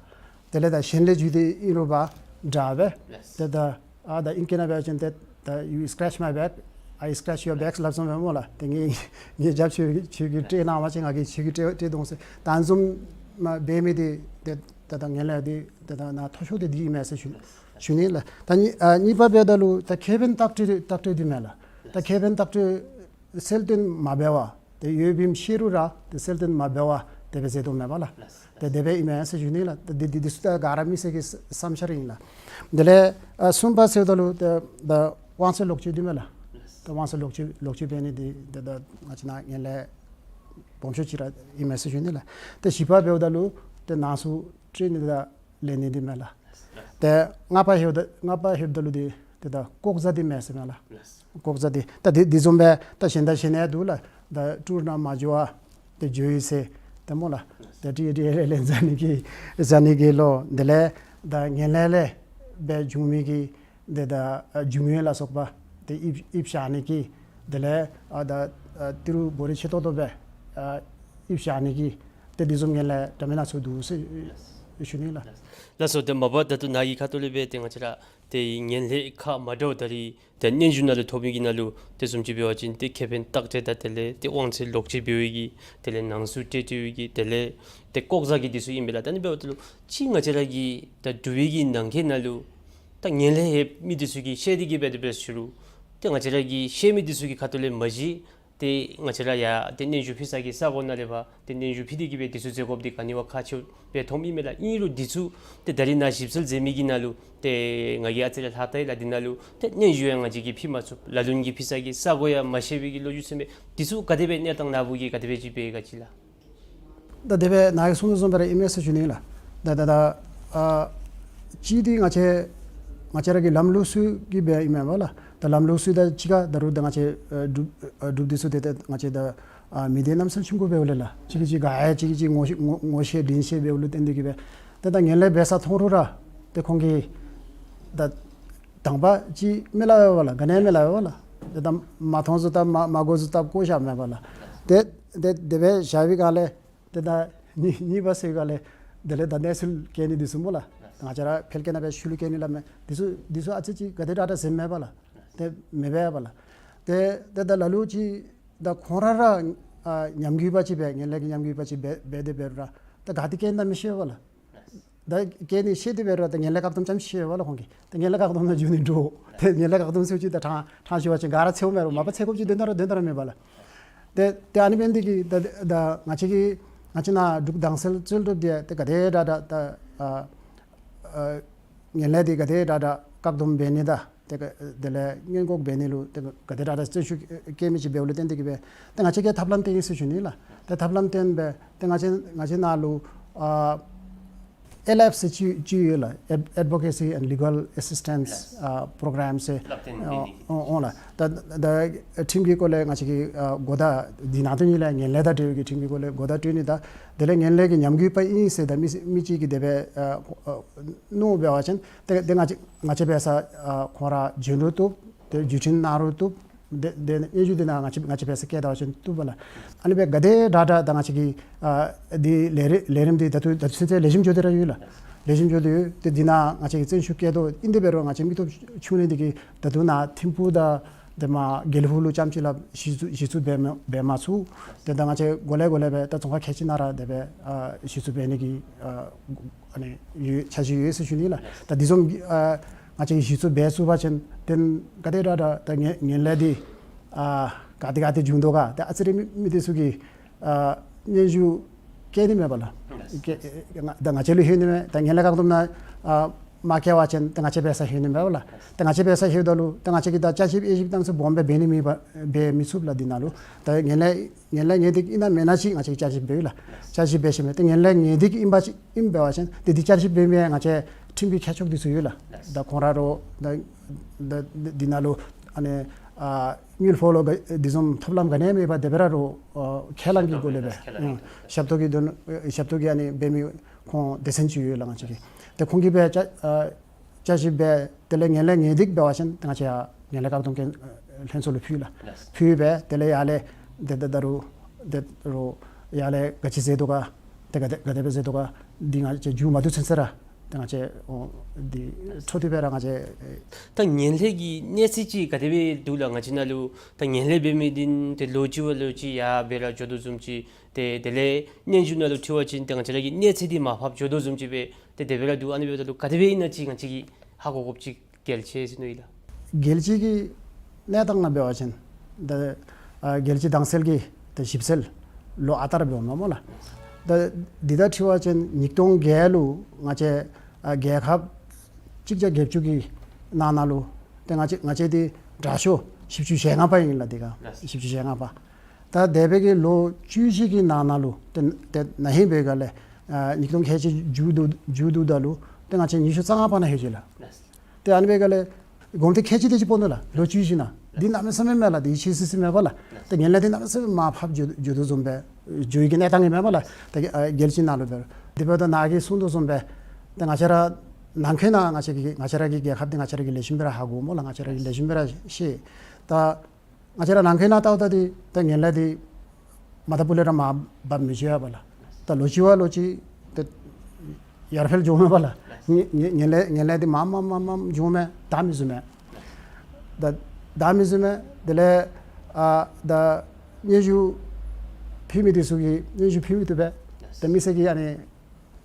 དེ་ལས་ད་གཞན་ལས་བརྒྱུད་དེ་ཨིན་རུང་འབད་འདྲ་སྦེ། ལགས། ཏེ་ད་ཨ་ད་ཨིང་སྐད་ནང་འབད་བ་ཅིན་ཏེ་ད་you scratch my back, I scratch your back སླབ་བཟུམ་སྦེ་སྨོ་ལགས། ཏེ་ངེ་ངེ་རྒྱབ་ཁྱོད་ཁྱོད་ཀྱིས་སྤྲོད་གནང་བ་ཅིན་ང་གིས་ཁྱོད་ཀྱི་སྤྲོད་སྤྲོད་དོ་ཟེར། ད་ཨ་ནི་བཟུམ་མ་འབད་མི་འདི་ཏེ་ད་ད་ངན་ལྷད་འདི་ཏེ་ད་ནཱ་མཐོ་ཤོས་འདི་འདི་ཨིན་མས་ཟེར་ཞུ་ཞུ་ནི་ལགས། ད་གཉིས་ཨ་གཉིས་པ་འབདཝ་ད་ལུ་ད་ཁེ་ཕན་བརྟག་དཔྱད་བརྟག་དཔྱད་འདི་མས་ལགས། ད་ཁེ་ཕན་བརྟག་དཔྱད་གསལ་སྟོན་མ་འབད་བར་ཏེ་ཡོདཔ་ཨིནམ་ཤེས་རུང་ར་ཏེ་གསལ་སྟོན་མ་འབད་བར་དེ་སྦེ་མཛད་དོ་མས་པ་ལགས། ཏེ་དེ་སྦེ་ཨིན་མས་ཟེར་ཞུ་ནི་ལགས། ཏེ་འདི་འདི་འདི་ཚུ་ད་ག་ར་མི་སེར་གྱི་བསམ་འཆར་ཨིན་ལགས། དེ་ལས་ཨ་གསུམ་པ་ཟེརཝ་ད་ལུ་ཏེ་ད་དབང་ཚད་ལོག་སྤྱོད་འདི་མས་ལགས། ཏེ་དབང་ཚད་ལོག་སྤྱོད་ལོག་སྤྱོད་འབད་ནི་འདི་ཏེ་ད་ང་བཅས་ནཱ་ངན་ལྷད་སྦོམ་ཤོས་ཅིག་ར་ཨིན་མས་ཟེར་ཞུ་ནི་ལགས། ཏེ་བཞི་པ་འབདཝ་ད་ལུ་ཏེ་ནང་གསུག་སྤྲོད་ནི་དང་ལེན་ནི་འདི་མས་ལགས། ཏེ་ལྔ་པ་ལྷོདཔ་ད་ལྔ་པ་ལྷོདཔ་ད་ལུ་འདི་ཏེ་ད་ལྐོག་ཟ་འདི་མས་ཟེར་མས་ལགས། ལགས། ལྐོག་ཟ་འདི་ད་འདི་འདི་བཟུམ་སྦེ་ད་གཞན་དང་གཞན་ཡང་འདུག་ལགས། ད་ཊུར་ནང་མ་འགྱོ་བར་ཏེ་འགྱོ་ཡི་ཟེར་ཏེ་སྨོ་ལགས། ད་ཏི་ཨེ་ཊི་ཨེ་ལས་ལེན་ཟ་ནི་གི་ཟ་ནི་གི་ལོ། དེ་ལས་ད་ངན་ལྷད་ལས་སྦེ་བྱུང་མི་གི་ཏེ་ད་ཨ་རྒྱུ་དངོས་ལ་སོགས་པ་ཏེ་ཡིབ་ཡིབ་བཞག་ནི་གི། དེ་ལས་ཨ་ད་ཨ་ཏི་རུ་བོ་རི་ཆེ་ཏོག་ཏོ་སྦེ་ཨ་ཡིབ་བཞག་ནི་གི་ཏེ་འདི་བཟུམ་ངན་ལྷད་འདྲ་མིན་སྣ་ཚོགས་འདུག་ཟེར་ཞུ་ནི་ལགས། ལགས་སོ། ཏེ་མ་པ་ད་ལྟོ་ནཱ་གི་ཁ་ཐུག་ལས་སྦེ་ཏེ་ང་བཅས་ར་ཏེ་ངན་ལྷད་ཁག་མ་འདྲཝ་ད་རེས་ཏེ་སྙན་ཞུ་ནང་ལུ་ཐོབ་མི་གི་ནང་ལུ་ཏེ་བཟུམ་ཅིག་འབད་བ་ཅིན་ཏེ་ཁེ་ཕན་བརྟག་དཔྱད་དང་དེ་ལས་ཏེ་དབང་ཚད་ལོག་སྤྱོད་འབད་བའི་གི་དེ་ལས་ནང་གསུག་སྤྲོད་སྤྲོད་པའི་གི་དེ་ལས་ཏེ་ལྐོག་ཟ་གི་འདི་ཚུ་ཨིན་པས་ལགས། ད་ཨ་ནི་འབདཝ་ད་ལུ་ཅིག་ང་བཅས་ར་གི་ད་འབྲུག་པའི་གི་ནང་འཁོད་ནང་ལུ་ད་ངན་ལྷད་ཡོད་མི་འདི་ཚུ་གིས་བཤད་དེ་གིས་སྦེ་དེ་སྦེ་ཞུ་རུང་ཏེ་ང་བཅས་ར་གིས་ཤེས་མི་འདི་ཚུ་གི་ཁ་ཐུག་ལས་མ་གཞི་ཏེ་ང་བཅས་ར་ཡང་ཏེ་སྙན་ཞུ་ཕུལ་ས་གི་ས་གོ་ནང་ལས་ཕར་ཏེ་སྙན་ཞུ་ཕུལ་ཏེ་གིས་སྦེ་འདི་ཚུ་མཛད་དགོཔ་འདི་ག་ནི་བ་ཁག་ཆེཝ་སྦེ་མཐོངམ་ཨིན་མས་ལགས། ཨིན་རུང་འདི་ཚུ་ཏེ་ད་རེས་ནཱ་ཞིབ་འཚོལ་མཛད་མི་གི་ནང་ལུ་ཏེ་ང་གིས་ཨ་ཙི་རེ་ལྷག་བལྟ་ཡི་ལགས། འདི་ནང་ལུ་ཏེ་སྙན་ཞུ་ཡང་ང་བཅས་ཀྱིས་ཕུལ་མ་ཚུགས། ལ་ལུ་གིས་ཕུལ་ས་གི་ས་གོ་ཡང་མ་ཤེས་པའི་གི་ལོ་རྒྱུས་ཚུ་མས། འདི་ཚུ་ག་དེ་སྦེ་གནས་སྟངས་ནཱ་བུ་གིས་ག་དེ་སྦེ་ཅིག་འབད་ག་ཅི་ལགས། ད་དེ་སྦེ་ནཱ་གིས་གསུངས་དོ་བཟུམ་སྦེ་ར་ཨིན་མས་ཟེར་ཞུ་ནི་ལགས། ད་ད་ད་ཨ་གཅིག་འདི་ང་བཅས་ང་བཅས་ར་གི་ལམ་ལུགས་སྲོལ་གྱི་སྦེ་ཨིན་མས་པ་ལགས། ད་ལམ་ལུགས་སྲོལ་དང་གཅིག་ཁར་ད་རུང་ད་ང་བཅས་ཨ་འབྲུག་ཨ་འབྲུགཔ་འདི་ཚུ་ཏེ་ད་ང་བཅས་ད་ཨ་མི་སྡེ་རྣམ་གསུམ་ཆུང་ཀུ་འབདཝ་ལས་ལགས། གཅིག་གིས་གཅིག་དགའ་ཡི་གཅིག་གིས་གཅིག་ངོ་ཤེས་ངོ་ངོ་ཤེས་འདྲིས་ཤེས་འབདཝ་ལུ་བརྟེན་ཏེ་གིས་སྦེ་ཏེ་ད་ངན་ལྷད་འབད་ས་མཐོང་རུང་ར་ཏེ་ཁོང་གིས་ད་དང་པ་ཅིག་མི་སླབ་པས་པ་ལགས། ག་ནི་མི་སླབ་པས་པ་ལགས། ཏེ་ད་མ་མཐོང་ཚུ་ད་མ་མ་གོ་ཚུ་ད་བཀོ་བཞགཔ་མས་པ་ལགས། ཏེ་ཏེ་དེ་སྦེ་བཞག་པའི་སྒང་ལས་ཏེ་ད་གཉིས་གཉིས་པ་ཟེར་སྒང་ལས་དེ་ལས་ད་གནས་ཚུལ་བཀལ་ནི་འདི་ཚུ་སྨོ་ལགས། ད་ང་བཅས་ར་ཕལ་སྐད་ནང་སྦེ་ཤུལ་བཀལ་ནི་སླབ་མས། འདི་ཚུ་འདི་ཚུ་ཨ་ཙི་ཅིག་ག་དེ་དྲག་དྲག་ཟེར་མེད་པ་ལགས། ཏེ་མེད་པས་པ་ལགས། ཏེ་ཏེ་ད་ལ་ལུ་ཅིག་ད་ཁོང་ར་ར་ཨ་ཉམས་རྒུད་པ་ཅིག་སྦེ་ངན་ལྷད་ཀྱི་ཉམས་རྒུད་པ་ཅིག་སྦེ་སྦེ་དེ་འབད་རུང་ར་ད་ག་ཏེ་བཀལ་ནི་ད་མི་ཤེས་པས་པ་ལགས། ད་བཀལ་ནི་ཤེས་ཏེ་འབད་རུང་ད་ངན་ལྷད་བཀག་སྡོམ་རྐྱངམ་ཤེས་པས་པ་ལགས་ཁོང་གིས། ད་ངན་ལྷད་བཀག་སྡོམ་ནང་འགྱོ་ནི་འདྲོག། ད་ངན་ལྷད་བཀག་སྡོམ་ཟེར་བ་ཅིན་ད་ཕྲང་ཕྲང་ཞུ་བ་ཅིན་ག་ར་འཚོལཝ་མས་རུང་མ་པ་འཚོལ་དགོཔ་ཅིག་དོན་དག་ར་དོན་དག་ར་མེད་པ་ལགས། ཏེ་ཏེ་ཨ་ནི་འབད་ནི་འདི་གིས་ད་ད་ང་བཅས་ཀྱི་ང་བཅས་ནཱ་འབྲུག་དྭངས་གསལ་རྩོལ་སྒྲུབ་འདི་ཏེ་ག་དེ་དྲག་དྲག་ད་ཨ་ཨ་ངན་ལྷད་འདི་ག་དེ་དྲག་དྲག་བཀག་སྡོམ་འབད་ནི་དང་ ཏེ་ག་དེ་ལས་སྔོན་འགོག་འབད་ནི་ལུ་ཏེ་ག་དེ་དྲག་དྲག་བརྩོན་ཤུགས་བསྐྱེད་མི་ཅིག་འབདཝ་ལུ་བརྟེན་ཏེ་གིས་སྦེ་ཏེ་ང་བཅས་ཀྱིས་ཐབས་ལམ་སྟོན་ཡི་ཟེར་ཞུ་ནི་ལགས། ཏེ་ཐབས་ལམ་སྟོན་སྦེ་ཏེ་ང་བཅས་ང་བཅས་ནང་ལུ་ཨ་ཨེལ་ཨེཕ་ཟེར་ཅིག་ཅིག་ཡོད་ལགས། Ad- Advocacy and Legal Assistance ཨ་Program ཟེར། ལགས། ཨ་ཨོ་ལགས། ད་ད་ཁྲིམས་ཀྱི་སྐོར་ལས་ང་བཅས་ཀྱིས་ཨ་གོ་བརྡ་འདི་ནང་དོན་ཉིད་ལས་ངན་ལྷད་དང་འབྲེལ་བའི་གི་ཁྲིམས་ཀྱི་སྐོར་ལས་གོ་བརྡ་སྤྲོད་ནི་དང་དེ་ལས་ངན་ལྷད་ཀྱི་ཉམས་རྒུད་པ་ཨིན་ཟེར་ད་མི་མི་ཅིག་གིས་དེ་སྦེ་ཨ་ཨ་མནོ་འབད་བ་ཅིན་ཏེ་ཏེ་ང་བཅས་ང་བཅས་འབད་ས་ཨ་ཁོང་ར་བྱོན་རུང་བཏུབ། ཏེ་བརྒྱུད་འཕྲིན་གནང་རུང་བཏུབ། ཏེ་ཏེ་སྙན་ཞུ་འདི་ནང་ང་བཅས་ང་བཅས་འབད་ས་བསྐྱལ་ད་བ་ཅིན་བཏུབ་པས་ལགས། ཨ་ནི་སྦེ་ག་དེ་དྲག་དྲག་ད་ང་བཅས་ཀྱི་ཨ་འདི་ལས་རིམ་ལས་རིམ་འདི་ད་ལྟོ་ད་ལྟོ་ཚུན་ཚོད་ལེགས་ཤོམ་འགྱོ་སྟེ་ར་ཡོད་ལགས། ལེགས་ཤོམ་འགྱོ་སྟེ་ཡོད། ཏེ་འདི་ནང་ང་བཅས་ཀྱིས་བརྩོན་ཤུགས་བསྐྱེད་དོ། ཨིན་ཏེ་འབད་རུང་ང་བཅས་མི་སྟོབས་ཆུང་ནི་འདི་གིས་ད་ལྟོ་ནཱ་ཐིམ་ཕུག་དང་ཏེ་མར་དགེ་ལེགས་ཕུག་ལུ་རྐྱངམ་ཅིག་ལགས་གཞི་བཙུགས་གཞི་བཙུགས་འབད་མ་འབད་མ་ཚུགས། ཏེ་ད་ང་བཅས་འགོ་ལས་འགོ་ལས་སྦེ་ད་རྫོང་ཁག་ཁལ་གཅིག་ནང་ར་དེ་སྦེ་ཨ་གཞི་བཙུགས་འབད་ནི་གི་ཨ་ཨ་ནི་ཡོད་འཆར་གཞི་ཡོད་ཟེར་ཞུ་ནི་ལགས། ད་འདི་བཟུམ་གྱི་ཨ་ང་བཅས་ཀྱིས་གཞི་བཙུགས་འབད་ཚུགས་པ་ཅིན་ཏེ་ག་དེ་དྲག་དྲག་ད་ངན་ངན་ལྷད་འདི་ཨ་ག་ཏེ་ག་ཏེ་བྱུང་དོ་ག་ཏེ་ཨ་ཙི་རེ་མི་མི་འདི་ཚུ་གིས་ཨ་སྙན་ཞུ་བསྐྱལ་ནི་མས་པ་ལགས། ལགས། བསྐྱལ་ཨེ་ང་ད་ང་བཅས་ལུ་ལྷོད་ནི་མས། ད་ངན་ལྷད་བཀག་སྡོམ་ནང་ཨ་མ་བསྐྱལ་བ་ཅིན་ཏེ་ང་བཅས་འབད་ས་ལྷོད་ནི་མས་པ་ལགས། ཏེ་ང་བཅས་འབད་ས་ལྷོདཔ་ད་ལུ་ཏེ་ང་བཅས་ཀྱིས་ད་བསྐྱར་ཞིབ་དབྱེ་ཞིབ་གནང་ས་སྦོམ་སྦེ་འབད་ནི་མེད་པ་འབད་མི་ཚུགས་ལགས། འདི་ནང་ལུ་ད་ངན་ལྷད་ངན་ལྷད་ངན་སྡིག་ཨིན་ན་མེན་ན་ཅིག་ང་བཅས་ཀྱིས་བསྐྱར་ཞིབ་འབདཝ་ལགས། བསྐྱར་ཞིབ་འབད་ཞིནམ་ཏེ་ངན་ལྷད་ངན་སྡིག་ཨིན་པ་ཅིན་ཨིན་འབད་བ་ཅིན་ཏེ་འདི་བསྐྱར་ཞིབ་འབད་མི་ང་བཅས་ཁྲིམས་ཀྱི་ཁྱད་ཆོས་འདི་ཚུ་ཡོད་ལགས། ད་ཁོང་ར་རོགས་ད་ད་འདི་ནང་ལུ་ཨ་ནི་ཨ་དངུལ་ཕོགས་ལོ་ག་འདི་བཟུམ་ཐོབ་ལམ་ག་ནི་ཡང་མེད་པར་དེ་སྦེ་ར་རོགས་ཨ་ཁས་བླངས་ཀྱི་སྒོ་ལས་སྦེ་ཁས་བླངས་ཨ་ཞབས་ཏོག་གི་དོན་ཞབས་ཏོག་གི་ཨ་ནི་འབད་མི་ཁོང་སྡེ་ཚན་ཅིག་ཡོད་ལགས་ང་བཅས་ཀྱི། ཏེ་ཁོང་གིས་སྦེ་བསྐྱར་ཨ་བསྐྱར་ཞིབ་འབད་དེ་ལས་ངན་ལྷད་ངན་སྡིག་འབད་བ་ཅིན་ཏེ་ང་བཅས་ཡར་ངན་ལྷད་བཀག་སྡོམ་ལྷན་ལྷན་ཚོགས་ལུ་ཕུལ་ལགས། ལགས། ཕུལ་སྦེ་དེ་ལས་ཡར་ལས་ཏེ་ད་ད་རུང་ཏེ་རོགས་ཡར་ལས་ག་ཅི་མཛད་དོ་ག་ཏེ་ག་དེ་ག་དེ་སྦེ་མཛད་དོ་ག་འདི་ང་བཅས་མཇུག་མ་བསྡུ་ཚུན་ཚོད་ར་ཏེ་ང་བཅས་ཨོ་འདི་འཕྲོ་མཐུད་སྦེ་ར་ང་བཅས་ད་ངན་ལྷད་ཀྱི་གནས་ཚད་ཅིག་ག་དེ་སྦེ་འདུག་ལགས། ང་བཅས་ནང་ལུ་ད་ངན་ལྷད་འབད་མི་འདི་ཏེ་ལོ་གཅིག་བ་ལོ་གཅིག་ཡར་སྦེ་ར་འགྱོ་དོ་བཟུམ་ཅིག་ཏེ་དེ་ལས་སྙན་ཞུ་ནང་ལུ་འཁྲིལ་བ་ཅིན་ཏེ་ང་བཅས་ར་གི་གནས་ཚད་འདི་མར་ཕབ་འགྱོ་དོ་བཟུམ་ཅིག་སྦེ་ཏེ་དེ་སྦེ་ར་འདུག། ཨ་ནི་འབདཝ་ད་ལུ་ག་དེ་སྦེ་ཨིན་ན་ཅིག་ང་བཅས་ཀྱིས་ཧ་གོ་དགོཔ་ཅིག་གལ་ཆེ་ཟེར་མནོ་ཡི་ལགས། རྒྱལ་སྤྱི་གི་གནས་སྟངས་ནང་འབད་བ་ཅིན་ད་ཨ་རྒྱལ་སྤྱི་དྭངས་གསལ་གྱི་ད་ཞིབ་འཚོལ་ལོ་ཨ་རྟག་ར་འབད་འོང་སྨོ་ལགས། ད་འདི་དང་འཁྲིལ་བ་ཅིན་ཉིས་སྟོང་བརྒྱད་ལུ་ང་བཅས་ཨ་རྒྱལ་ཁབ་གཅིག་བརྒྱ་བརྒྱད་ཅུ་གི་ནང་ན་ལུ་ཏེ་ང་བཅས་ང་བཅས་འདི་དྲག་ཤོས་བཞི་བཅུ་ཞེ་ལྔ་པ་ཨིན་ལགས། འདི་ག་ལགས། བཞི་བཅུ་ཞེ་ལྔ་པ། ད་འདས་པའི་གི་ལོ་བཅུ་བཞི་གི་ནང་ན་ལུ་ཏེ་ཏེ་ན་ཧིང་འབད་ག་ལས་ཨ་ཉིས་སྟོང་ཁལ་གཅིག་མཇུག་བསྡུ་མཇུག་བསྡུཝ་ད་ལུ་ཏེ་ང་བཅས་ཉི་ཤུ་རྩ་ལྔ་པ་ནང་ལྷོད་ཅི་ལགས། ཏེ་ཨ་ནི་འབད་ག་ལས་གོང་ཏེ་ཁལ་གཅིག་དེ་ཅིག་སྤོ་ནུག་ལགས། ལོ་བཅུ་བཞི་ནང་འདི་གནམ་མེད་ས་མེད་མས་ལགས། འདི་ཆེ་སི་སི་མས་པ་ལགས། ཏེ་ངན་ལྷད་འདི་གནམ་མེད་ས་མེད་མར་ཕབ་འགྱོ་འགྱོ་དོ་བཟུམ་སྦེ་འགྱོ་ཡི་གི་གནས་སྟངས་ཨིན་མས་པ་ལགས། ཏེ་ཨ་རྒྱལ་སྤྱི་ནང་ལུ་འབད་རུང་དེ་འབདཝ་ད་ནཱ་གིས་གསུངས་དོ་བཟུམ་སྦེ་ཏེ་ང་བཅས་ར་ནང་འཁོད་ནང་ང་བཅས་ཀྱི་ང་བཅས་ར་གི་རྒྱལ་ཁབ་འདི་ང་བཅས་ར་གིས་ལེགས་ཤོམ་སྦེ་ར་ཧ་གོ་སྨོ་ལགས། ང་བཅས་ར་གིས་ལེགས་ཤོམ་སྦེ་ར་ཤེས། ད་ང་བཅས་ར་ནང་འཁོད་ནང་ལྟཝ་ད་འདི་ད་ངན་ལྷད་འདི་མ་ད་པུ་ལས་ར་མར་འབབ་མི་ཆོག་པ་ལགས། ད་ལོ་གཅིག་བ་ལོ་གཅིག་ཏེ་ཡར་འཕེལ་འགྱོཝ་མས་པ་ལགས། ངན་ངན་ངན་ལྷད་ངན་ལྷད་འདི་མར་མར་མར་མར་འགྱོཝ་མས། དྲག་མི་ཚུགས་མས། ད་དྲག་མི་ཚུགས་མས། དེ་ལས་ཨ་ད་སྙན་ཞུ་ཕུལ་མི་འདི་ཚུ་གིས་སྙན་ཞུ་ཕུལ་མི་བཏུབ་པས། ད་མི་སེར་གྱིས་ཨ་ནི་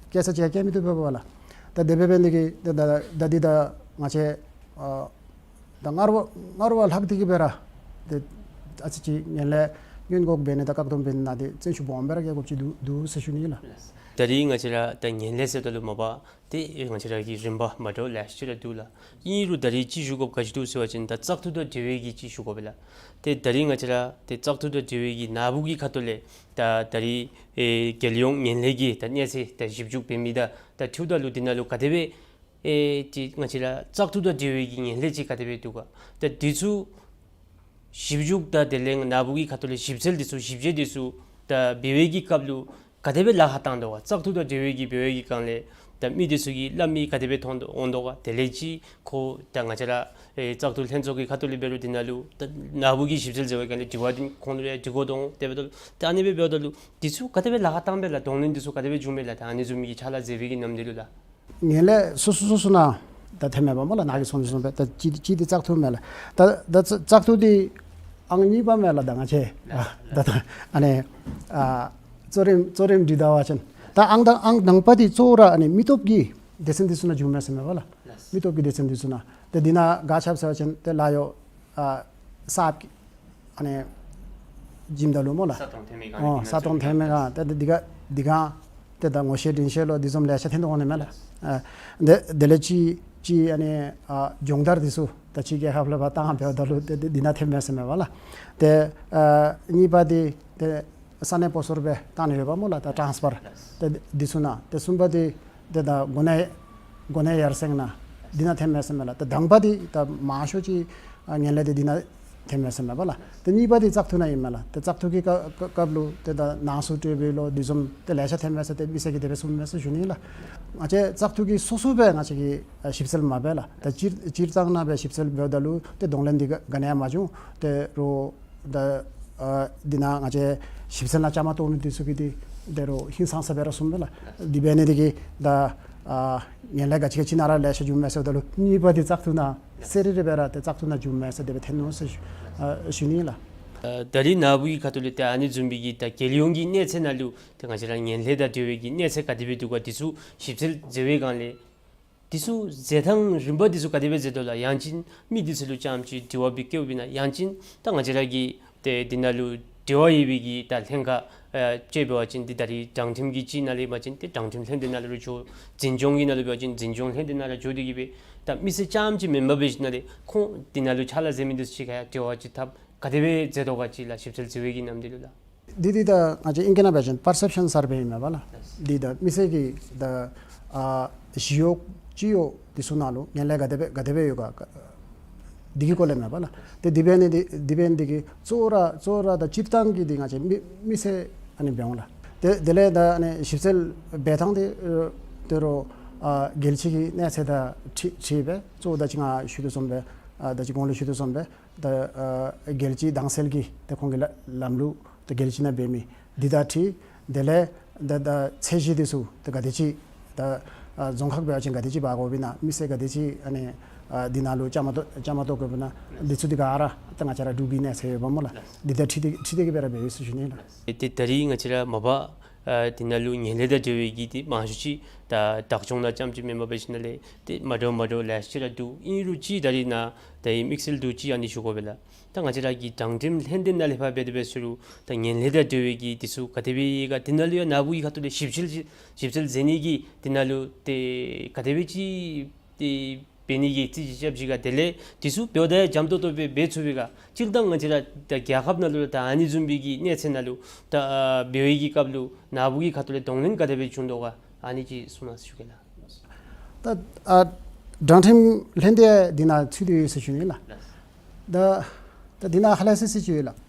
སྐྱེལ་ས་ཅིག་སྐྱེལ་མི་བཏུབ་པས་པ་ལགས། ད་དེ་སྦེ་འབད་ནི་གིས་ད་ད་ད་འདི་ད་ང་བཅས་ཨ་ད་སྔར་བ་སྔར་བ་ལྷག་སྟེ་གིས་སྦེ་ར་ཏེ་ཨ་ཙི་ཅིག་ངན་ལྷད་སྔོན་འགོག་འབད་ནི་དང་བཀག་སྡོམ་འབད་ནི་ནང་འདི་བརྩོན་ཤུགས་སྦོམ་སྦེ་ར་རྐྱབ་དགོཔ་ཅིག་འདུག་འདུག་ཟེར་ཞུ་ནི་ཨིན་ལགས། ད་རིས་ང་བཅས་ར་ད་ངན་ལྷད་ཟེརཝ་ད་ལུ་མ་པ་ཏེ་ང་བཅས་ར་གི་རིམ་པ་མ་འདྲཝ་ལེ་ཤ་ཅིག་ར་འདུག་ལགས། ཨིན་རུང་ད་རིས་ཅིག་ཞུ་དགོཔ་ག་ཅི་འདུག་ཟེར་བ་ཅིན་ད་བཙག་འཐུ་དང་འབྲེལ་བའི་གི་ཅིག་ཞུ་དགོ་པས་ལགས། ཏེ་ད་རིས་ང་བཅས་ར་ཏེ་བཙག་འཐུ་དང་འབྲེལ་བའི་གི་ནཱ་བུ་གི་ཁ་ཐུག་ལས་ད་ད་རིས་ཨེ་རྒྱལ་ཡོངས་ངན་ལྷད་ཀྱི་ད་གནས་ཚད་ད་ཞིབ་འཇུག་འབད་མི་དང་ད་འཁྲིལཝ་ད་ལུ་འདི་ནང་ལུ་ག་དེ་སྦེ་ཨེ་ཅིག་ང་བཅས་ར་བཙག་འཐུ་དང་འབྲེལ་བའི་གི་ངན་ལྷད་ཅིག་ག་དེ་སྦེ་འདུག་ག། ད་འདི་ཚུ་ཞིབ་འཇུག་དང་དེ་ལས་ནཱ་བུ་གི་ཁ་ཐུག་ལས་ཞིབ་འཚོལ་འདི་ཚུ་ཞིབ་དཔྱད་འདི་ཚུ་ད་འབད་བའི་གི་སྐབས་ལུ་ག་དེ་སྦེ་ལཱ་ཁག་བཏང་དོ་ག། བཙག་འཐུ་དང་འབྲེལ་བའི་གི་འབད་བའི་གི་སྒང་ལས་ད་མི་འདི་ཚུ་གིས་སླབ་མི་ག་དེ་སྦེ་མཐོང་དོ་འོང་དོ་ག། དེ་ལས་ཅིག་ཁོ་ད་ང་བཅས་ར་ཨེ་བཙག་འཐུ་ལྷན་ཚོགས་ཀྱི་ཁ་ཐུག་ལས་འབད་རུང་འདི་ནང་ལུ་ད་ནཱ་བུ་གིས་ཞིབ་འཚོལ་མཛད་པའི་སྒང་ལས་དྲི་བ་འདི་ཁོང་ལུ་ཡང་དྲི་དགོ་དོ་འོང་། དེ་འབདཝ་ད་ལུ་ད་ཨ་ནི་སྦེ་འབདཝ་ད་ལུ་འདི་ཚུ་ག་དེ་སྦེ་ལཱ་ཁག་བཏང་པས་ལགས། གདོང་ལེན་འདི་ཚུ་ག་དེ་སྦེ་བྱུང་མས་ལགས། ད་ཨ་ནི་བཟུམ་མའི་གི་ཕྱག་ལཱ་མཛད་པའི་གི་ནམ་དུས་ལུ་ལགས། ངན་ལྷད་སོ་སོ་སོ་སོ་ནང་ད་ཐོནམ་མས་པ་སྨོ་ལགས། ནཱ་གིས་གསུངས་གསུངས་པའི་ད་གཅིག་གཅིག་འདི་བཙག་འཐུ་མས་ལགས། ད་ད་བཙག་འཐུ་འདི་ཨང་གཉིས་པ་མས་ལགས། ད་ང་བཅས་ཨ་ད་ད་ཨ་ནི་ཨ་གཙོ་རིམ་གཙོ་རིམ་འདི་ད་བ་ཅིན་ད་ཨང་ད་ཨང་ནང་པ་འདི་གཙོ་བོ་ར་ཨ་ནི་མི་སྟོབས་ཀྱི་སྡེ་ཚན་འདི་ཚུ་ནང་བྱུངམ་མས་ཟེར་མས་པ་ལགས། མི་སྟོབས་ཀྱི་སྡེ་ཚན་འདི་ཚུ་ནང་ད་འདི་ནང་ག་ཅི་སྦེ་ཟེར་བ་ཅིན་ཏེ་ལཱ་གཡོག་ཨ་གསརཔ་ཨ་ནི་བྱིནམ་ད་ལུ་སྨོ་ལགས། ས་སྟོང་འཐེན་མི་གི་ཨོ་ས་སྟོང་འཐེན་མི་གི་ཨ་ཏེ་འདི་ག་འདི་ག་ཏེ་ད་ངོ་ཤེས་འདྲིས་ཤེས་ལོ་འདི་བཟུམ་ལེ་ཤ་ཐོན་དོ་འོང་ནི་མས་ལགས། ཨ་དེ་དེ་ལས་ཅིག་ཅིག་ཨ་ནི་ཨ་སྦྱོང་བརྡར་འདི་ཚུ་ ད་ཕྱི་རྒྱལ་ཁབ་ལས་ཕར་བཏང་འབདཝ་ད་ལུ་ཏེ་འདི་འདི་ནང་ཐོནམ་མས་ཟེར་མས་པ་ལགས། ཏེ་ཨ་གཉིས་པ་འདི་ཏེ་ས་གནས་སྤོ་སོར་སྦེ་བཏང་ནི་ཡོདཔ་སྨོ་ལགས། ད་ཊཱནསི་ཕར་ཏེ་འདི་ཚུ་ནང་། ཏེ་གསུམ་པ་འདི་ཏེ་ད་གོ་གནས་གོ་གནས་ཡར་སེང་ནང་འདི་ནང་ཐོནམ་མས་ཟེར་མས་ལགས། ཏེ་དང་པ་འདི་ད་མང་ཤོས་ཅིག་ཨ་ངན་ལྷད་འདི་འདི་ནང་ཐོནམ་མས་ཟེར་མས་པ་ལགས། ཏེ་གཉིས་པ་འདི་བཙག་འཐུ་ནང་ཨིན་མས་ལགས། ཏེ་བཙག་འཐུ་གི་སྐབས་སྐབས་ལུ་ཏེ་ད་ནང་གསུག་སྤྲོད་པའི་ལོ་འདི་བཟུམ་ཏེ་ལེ་ཤ་ཐོནམ་མས་ཟེར་ཏེ་མི་སེར་གྱིས་དེ་སྦེ་གསུངམ་མས་ཟེར་ཞུ་ནི་ལགས། ང་བཅས་བཙག་འཐུ་གིས་སོ་སོ་སྦེ་ང་བཅས་ཀྱིས་ཨ་ཞིབ་འཚོལ་མ་འབད་ལགས། ད་སྤྱིར་སྤྱིར་བཏང་ནང་སྦེ་ཞིབ་འཚོལ་འབདཝ་ད་ལུ་ཏེ་གདོང་ལེན་འདི་ག་ག་ནི་ཡང་མ་བྱུང་། ཏེ་རོགས་ད་ཨ་འདི་ནང་ང་བཅས་ཞིབ་འཚོལ་ནང་བཅའ་མར་གཏོགས་མི་འདི་ཚུ་གིས་འདི་ཏེ་རོགས་ཧིང་སངས་ས་སྦེ་ར་གསུངམ་མས་ལགས། འདི་འབད་ནི་འདི་གིས་ད་ཨ་ངན་ལྷད་ག་ཅི་ག་ཅི་ནང་ར་ལེ་ཤ་བྱུངམ་མས་ཟེརཝ་ད་ལུ་གཉིས་པ་འདི་བཙག་འཐུ་ནང་གསལ་རི་རི་སྦེ་ར་ཏེ་བཙག་འཐུ་ནང་བྱུངམ་མས་ཟེར་དེ་སྦེ་ཐོན་ནུག་ཟེར་ཞུ་ཨ་ཞུ་ནི་ལགས། ཨ་ད་རིས་ནཱ་བུ་གི་ཁ་ཐུག་ལས་ཏེ་ཨ་ནི་བཟུམ་མའི་གི་ད་རྒྱལ་ཡོངས་ཀྱི་གནས་ཚད་ནང་ལུ་ཏེ་ང་བཅས་ར་ངན་ལྷད་དང་འབྲེལ་བའི་གི་གནས་ཚད་ག་དེ་སྦེ་འདུག་ག། འདི་ཚུ་ཞིབ་འཚོལ་མཛད་པའི་སྒང་ལས་འདི་ཚུ་མཛད་ཐངས་རིམ་པ་འདི་ཚུ་ག་དེ་སྦེ་མཛད་དོ་ལགས། ཡང་ཅིན་མི་འདི་ཚུ་ལུ་རྐྱངམ་ཅིག་དྲི་བ་འབད་བསྐྱལཝ་ཨིན་ན། ཡང་ཅིན་ད་ང་བཅས་ར་གི་ཏེ་འདི་ནང་ལུ་འབྲེལ་བ་ཡོད་པའི་གི་ད་ལྷན་ཁག་ཨ་ཅིག་འབད་བ་ཅིན་ཏེ་ད་རིས་དྲང་ཁྲིམས་ཀྱི་ཅིག་ནང་ལས་འབད་བ་ཅིན་ཏེ་དྲང་ཁྲིམས་ལྷན་སྡེ་ནང་ལུ་འགྱོ། འཛིན་སྐྱོང་གི་ནང་ལུ་འབད་བ་ཅིན་འཛིན་སྐྱོང་ལྷན་སྡེ་ནང་ལུ་འགྱོ་སྟེ་གིས་སྦེ་ད་མི་སེར་རྐྱངམ་ཅིག་མེན་པར་འབད་ཞིནམ་ལས་ཁོང་འདི་ནང་ལུ་ཕྱག་ལཱ་མཛད་མི་འདི་ཚུ་ཅིག་ཁར་ཡང་འབྲེལ་བ་ཅིག་འཐབ། ག་དེ་སྦེ་མཛད་དོ་ག་ཅིག་ལགས། ཞིབ་འཚོལ་མཛད་པའི་གི་ནམ་དུས་ལུ་ལགས། འདི་འདི་ད་ང་བཅས་ཨིང་སྐད་ནང་འབད་བ་ཅིན་པར་སེབ་ཤཱན་སར་བེ་ཨིན་མས་པ་ལགས། འདི་ད་མི་སེར་གྱི་ད་ཨ་ཞི་གཡོག་སྤྱི་གཡོག་འདི་ཚུ་ནང་ལུ་ངན་ལྷད་ག་དེ་སྦེ་ག་དེ་སྦེ་ཡོད་ག་ག་འདི་གི་སྐོར་ལས་མས་པ་ལགས། ཏེ་འདི་འབད་ནི་འདི་འདི་འབད་ནི་འདི་གིས་གཙོ་བོ་ར་གཙོ་བོ་ར་ད་སྤྱིར་བཏང་གི་འདི་ང་བཅས་མི་མི་སེར་ཨ་ནི་འབད་འོང་ལགས། ཏེ་དེ་ལས་ད་ཨ་ནི་ཞིབ་འཚོལ་འབད་ཐངས་འདི་ཨ་ཏེ་རོགས་ཨ་རྒྱལ་སྤྱི་གི་གནས་ཚད་དང་འཁྲིལ་འཁྲིལ་སྦེ་གཙོ་བོ་ད་ཅི་ང་ཞུ་དོ་བཟུམ་སྦེ་ཨ་ད་ཅི་གོང་ལུ་ཞུ་དོ་བཟུམ་སྦེ་ད་ཨ་རྒྱལ་སྤྱི་དྭངས་གསལ་གྱི་ཏེ་ཁོང་གི་ལ་ལམ་ལུགས་ཏེ་རྒྱལ་སྤྱི་ནང་འབད་མི་འདི་དང་འཁྲིལ། དེ་ལས་ད་ད་ཚད་གཞི་འདི་ཚུ་ཏེ་ག་དེ་ཅིག་ད་ཨ་རྫོང་ཁག་འབད་བ་ཅིན་ག་དེ་ཅིག་འབག་དགོཔ་ཨིན་ན། མི་སེར་ག་དེ་ཅིག་ཨ་ནི་ཨ་འདི་ནང་ལུ་བཅའ་མར་གཏོགས་བཅའ་མར་གཏོགས་དགོཔ་ཨིན་ན། འདི་ཚུ་འདི་ག་ར་ད་ང་བཅས་ར་འབྲུག་གི་གནས་ཚད་ཡོདཔ་སྨོ་ལགས། འདི་དང་འཁྲིལ་ཏེ་འཁྲིལ་ཏེ་གིས་སྦེ་ར་འབད་ཡོད་ཟེར་ཞུ་ནི་ལགས། ཏེ་ད་རིས་ང་བཅས་ར་མ་པ་ཨ་འདི་ནང་ལུ་ངན་ལྷད་དང་འབྲེལ་བའི་གི་ཏེ་མང་ཤོས་ཅིག་ད་བདག་སྐྱོང་ནང་རྐྱངམ་ཅིག་མེན་པར་འབད་ཞིནམ་ལས་ཏེ་མ་འདྲཝ་མ་འདྲཝ་ལེ་ཤ་ཅིག་ར་འདུག། ཨིན་རུང་ཅིག་ད་རིས་ནཱ་ད་ཨེ་དམིགས་བསལ་འདི་ཅིག་ཨ་ནི་ཞུ་དགོ་པས་ལགས། ད་ང་བཅས་ར་གི་དྲང་ཁྲིམས་ལྷན་སྡེ་ནང་ལས་ཕར་འབད་དེ་འབད་ཟེར་རུང་ད་ངན་ལྷད་དང་འབྲེལ་བའི་གི་འདི་ཚུ་ག་དེ་སྦེ་ཡོད་ག། འདི་ནང་ལུ་ཡང་ནཱ་བུ་གི་ཁ་ཐུག་ལས་ཞིབ་འཚོལ་ཞིབ་འཚོལ་མཛད་ནི་གི་འདི་ནང་ལུ་ཏེ་ག་དེ་སྦེ་ཅིག་ཏེ་འབད་ནི་གི་རྩིས་ཅིག་རྐྱབ་ཅི་ག། དེ་ལས་འདི་ཚུ་འབདཝ་ད་ཡང་འཇམ་ཏོང་ཏོ་སྦེ་འབད་ཚུགས་པས་ག། སྤྱིར་བཏང་ང་བཅས་ར་ད་རྒྱལ་ཁབ་ནང་ལུ་ད་ཨ་ནི་བཟུམ་མའི་གི་གནས་ཚད་ནང་ལུ་ད་ཨ་འབད་བའི་གི་སྐབས་ལུ་ནཱ་བུ་གི་ཁ་ཐུག་ལས་གདོང་ལེན་ག་དེ་སྦེ་བྱུང་དོ་ག། ཨ་ནི་ཅིག་གསུང་གནང་ཟེར་ཞུ་གེ་ལགས། ད་ཨ་དྲང་ཁྲིམས་ལྷན་སྡེ་འདི་ནང་ཚུད་དེ་ཡོད་ཟེར་ཞུ་ནི་ལགས། ད་ད་འདི་ནང་ཧ་ལས་སི་སི་ཅིག་ཡོད་ལགས།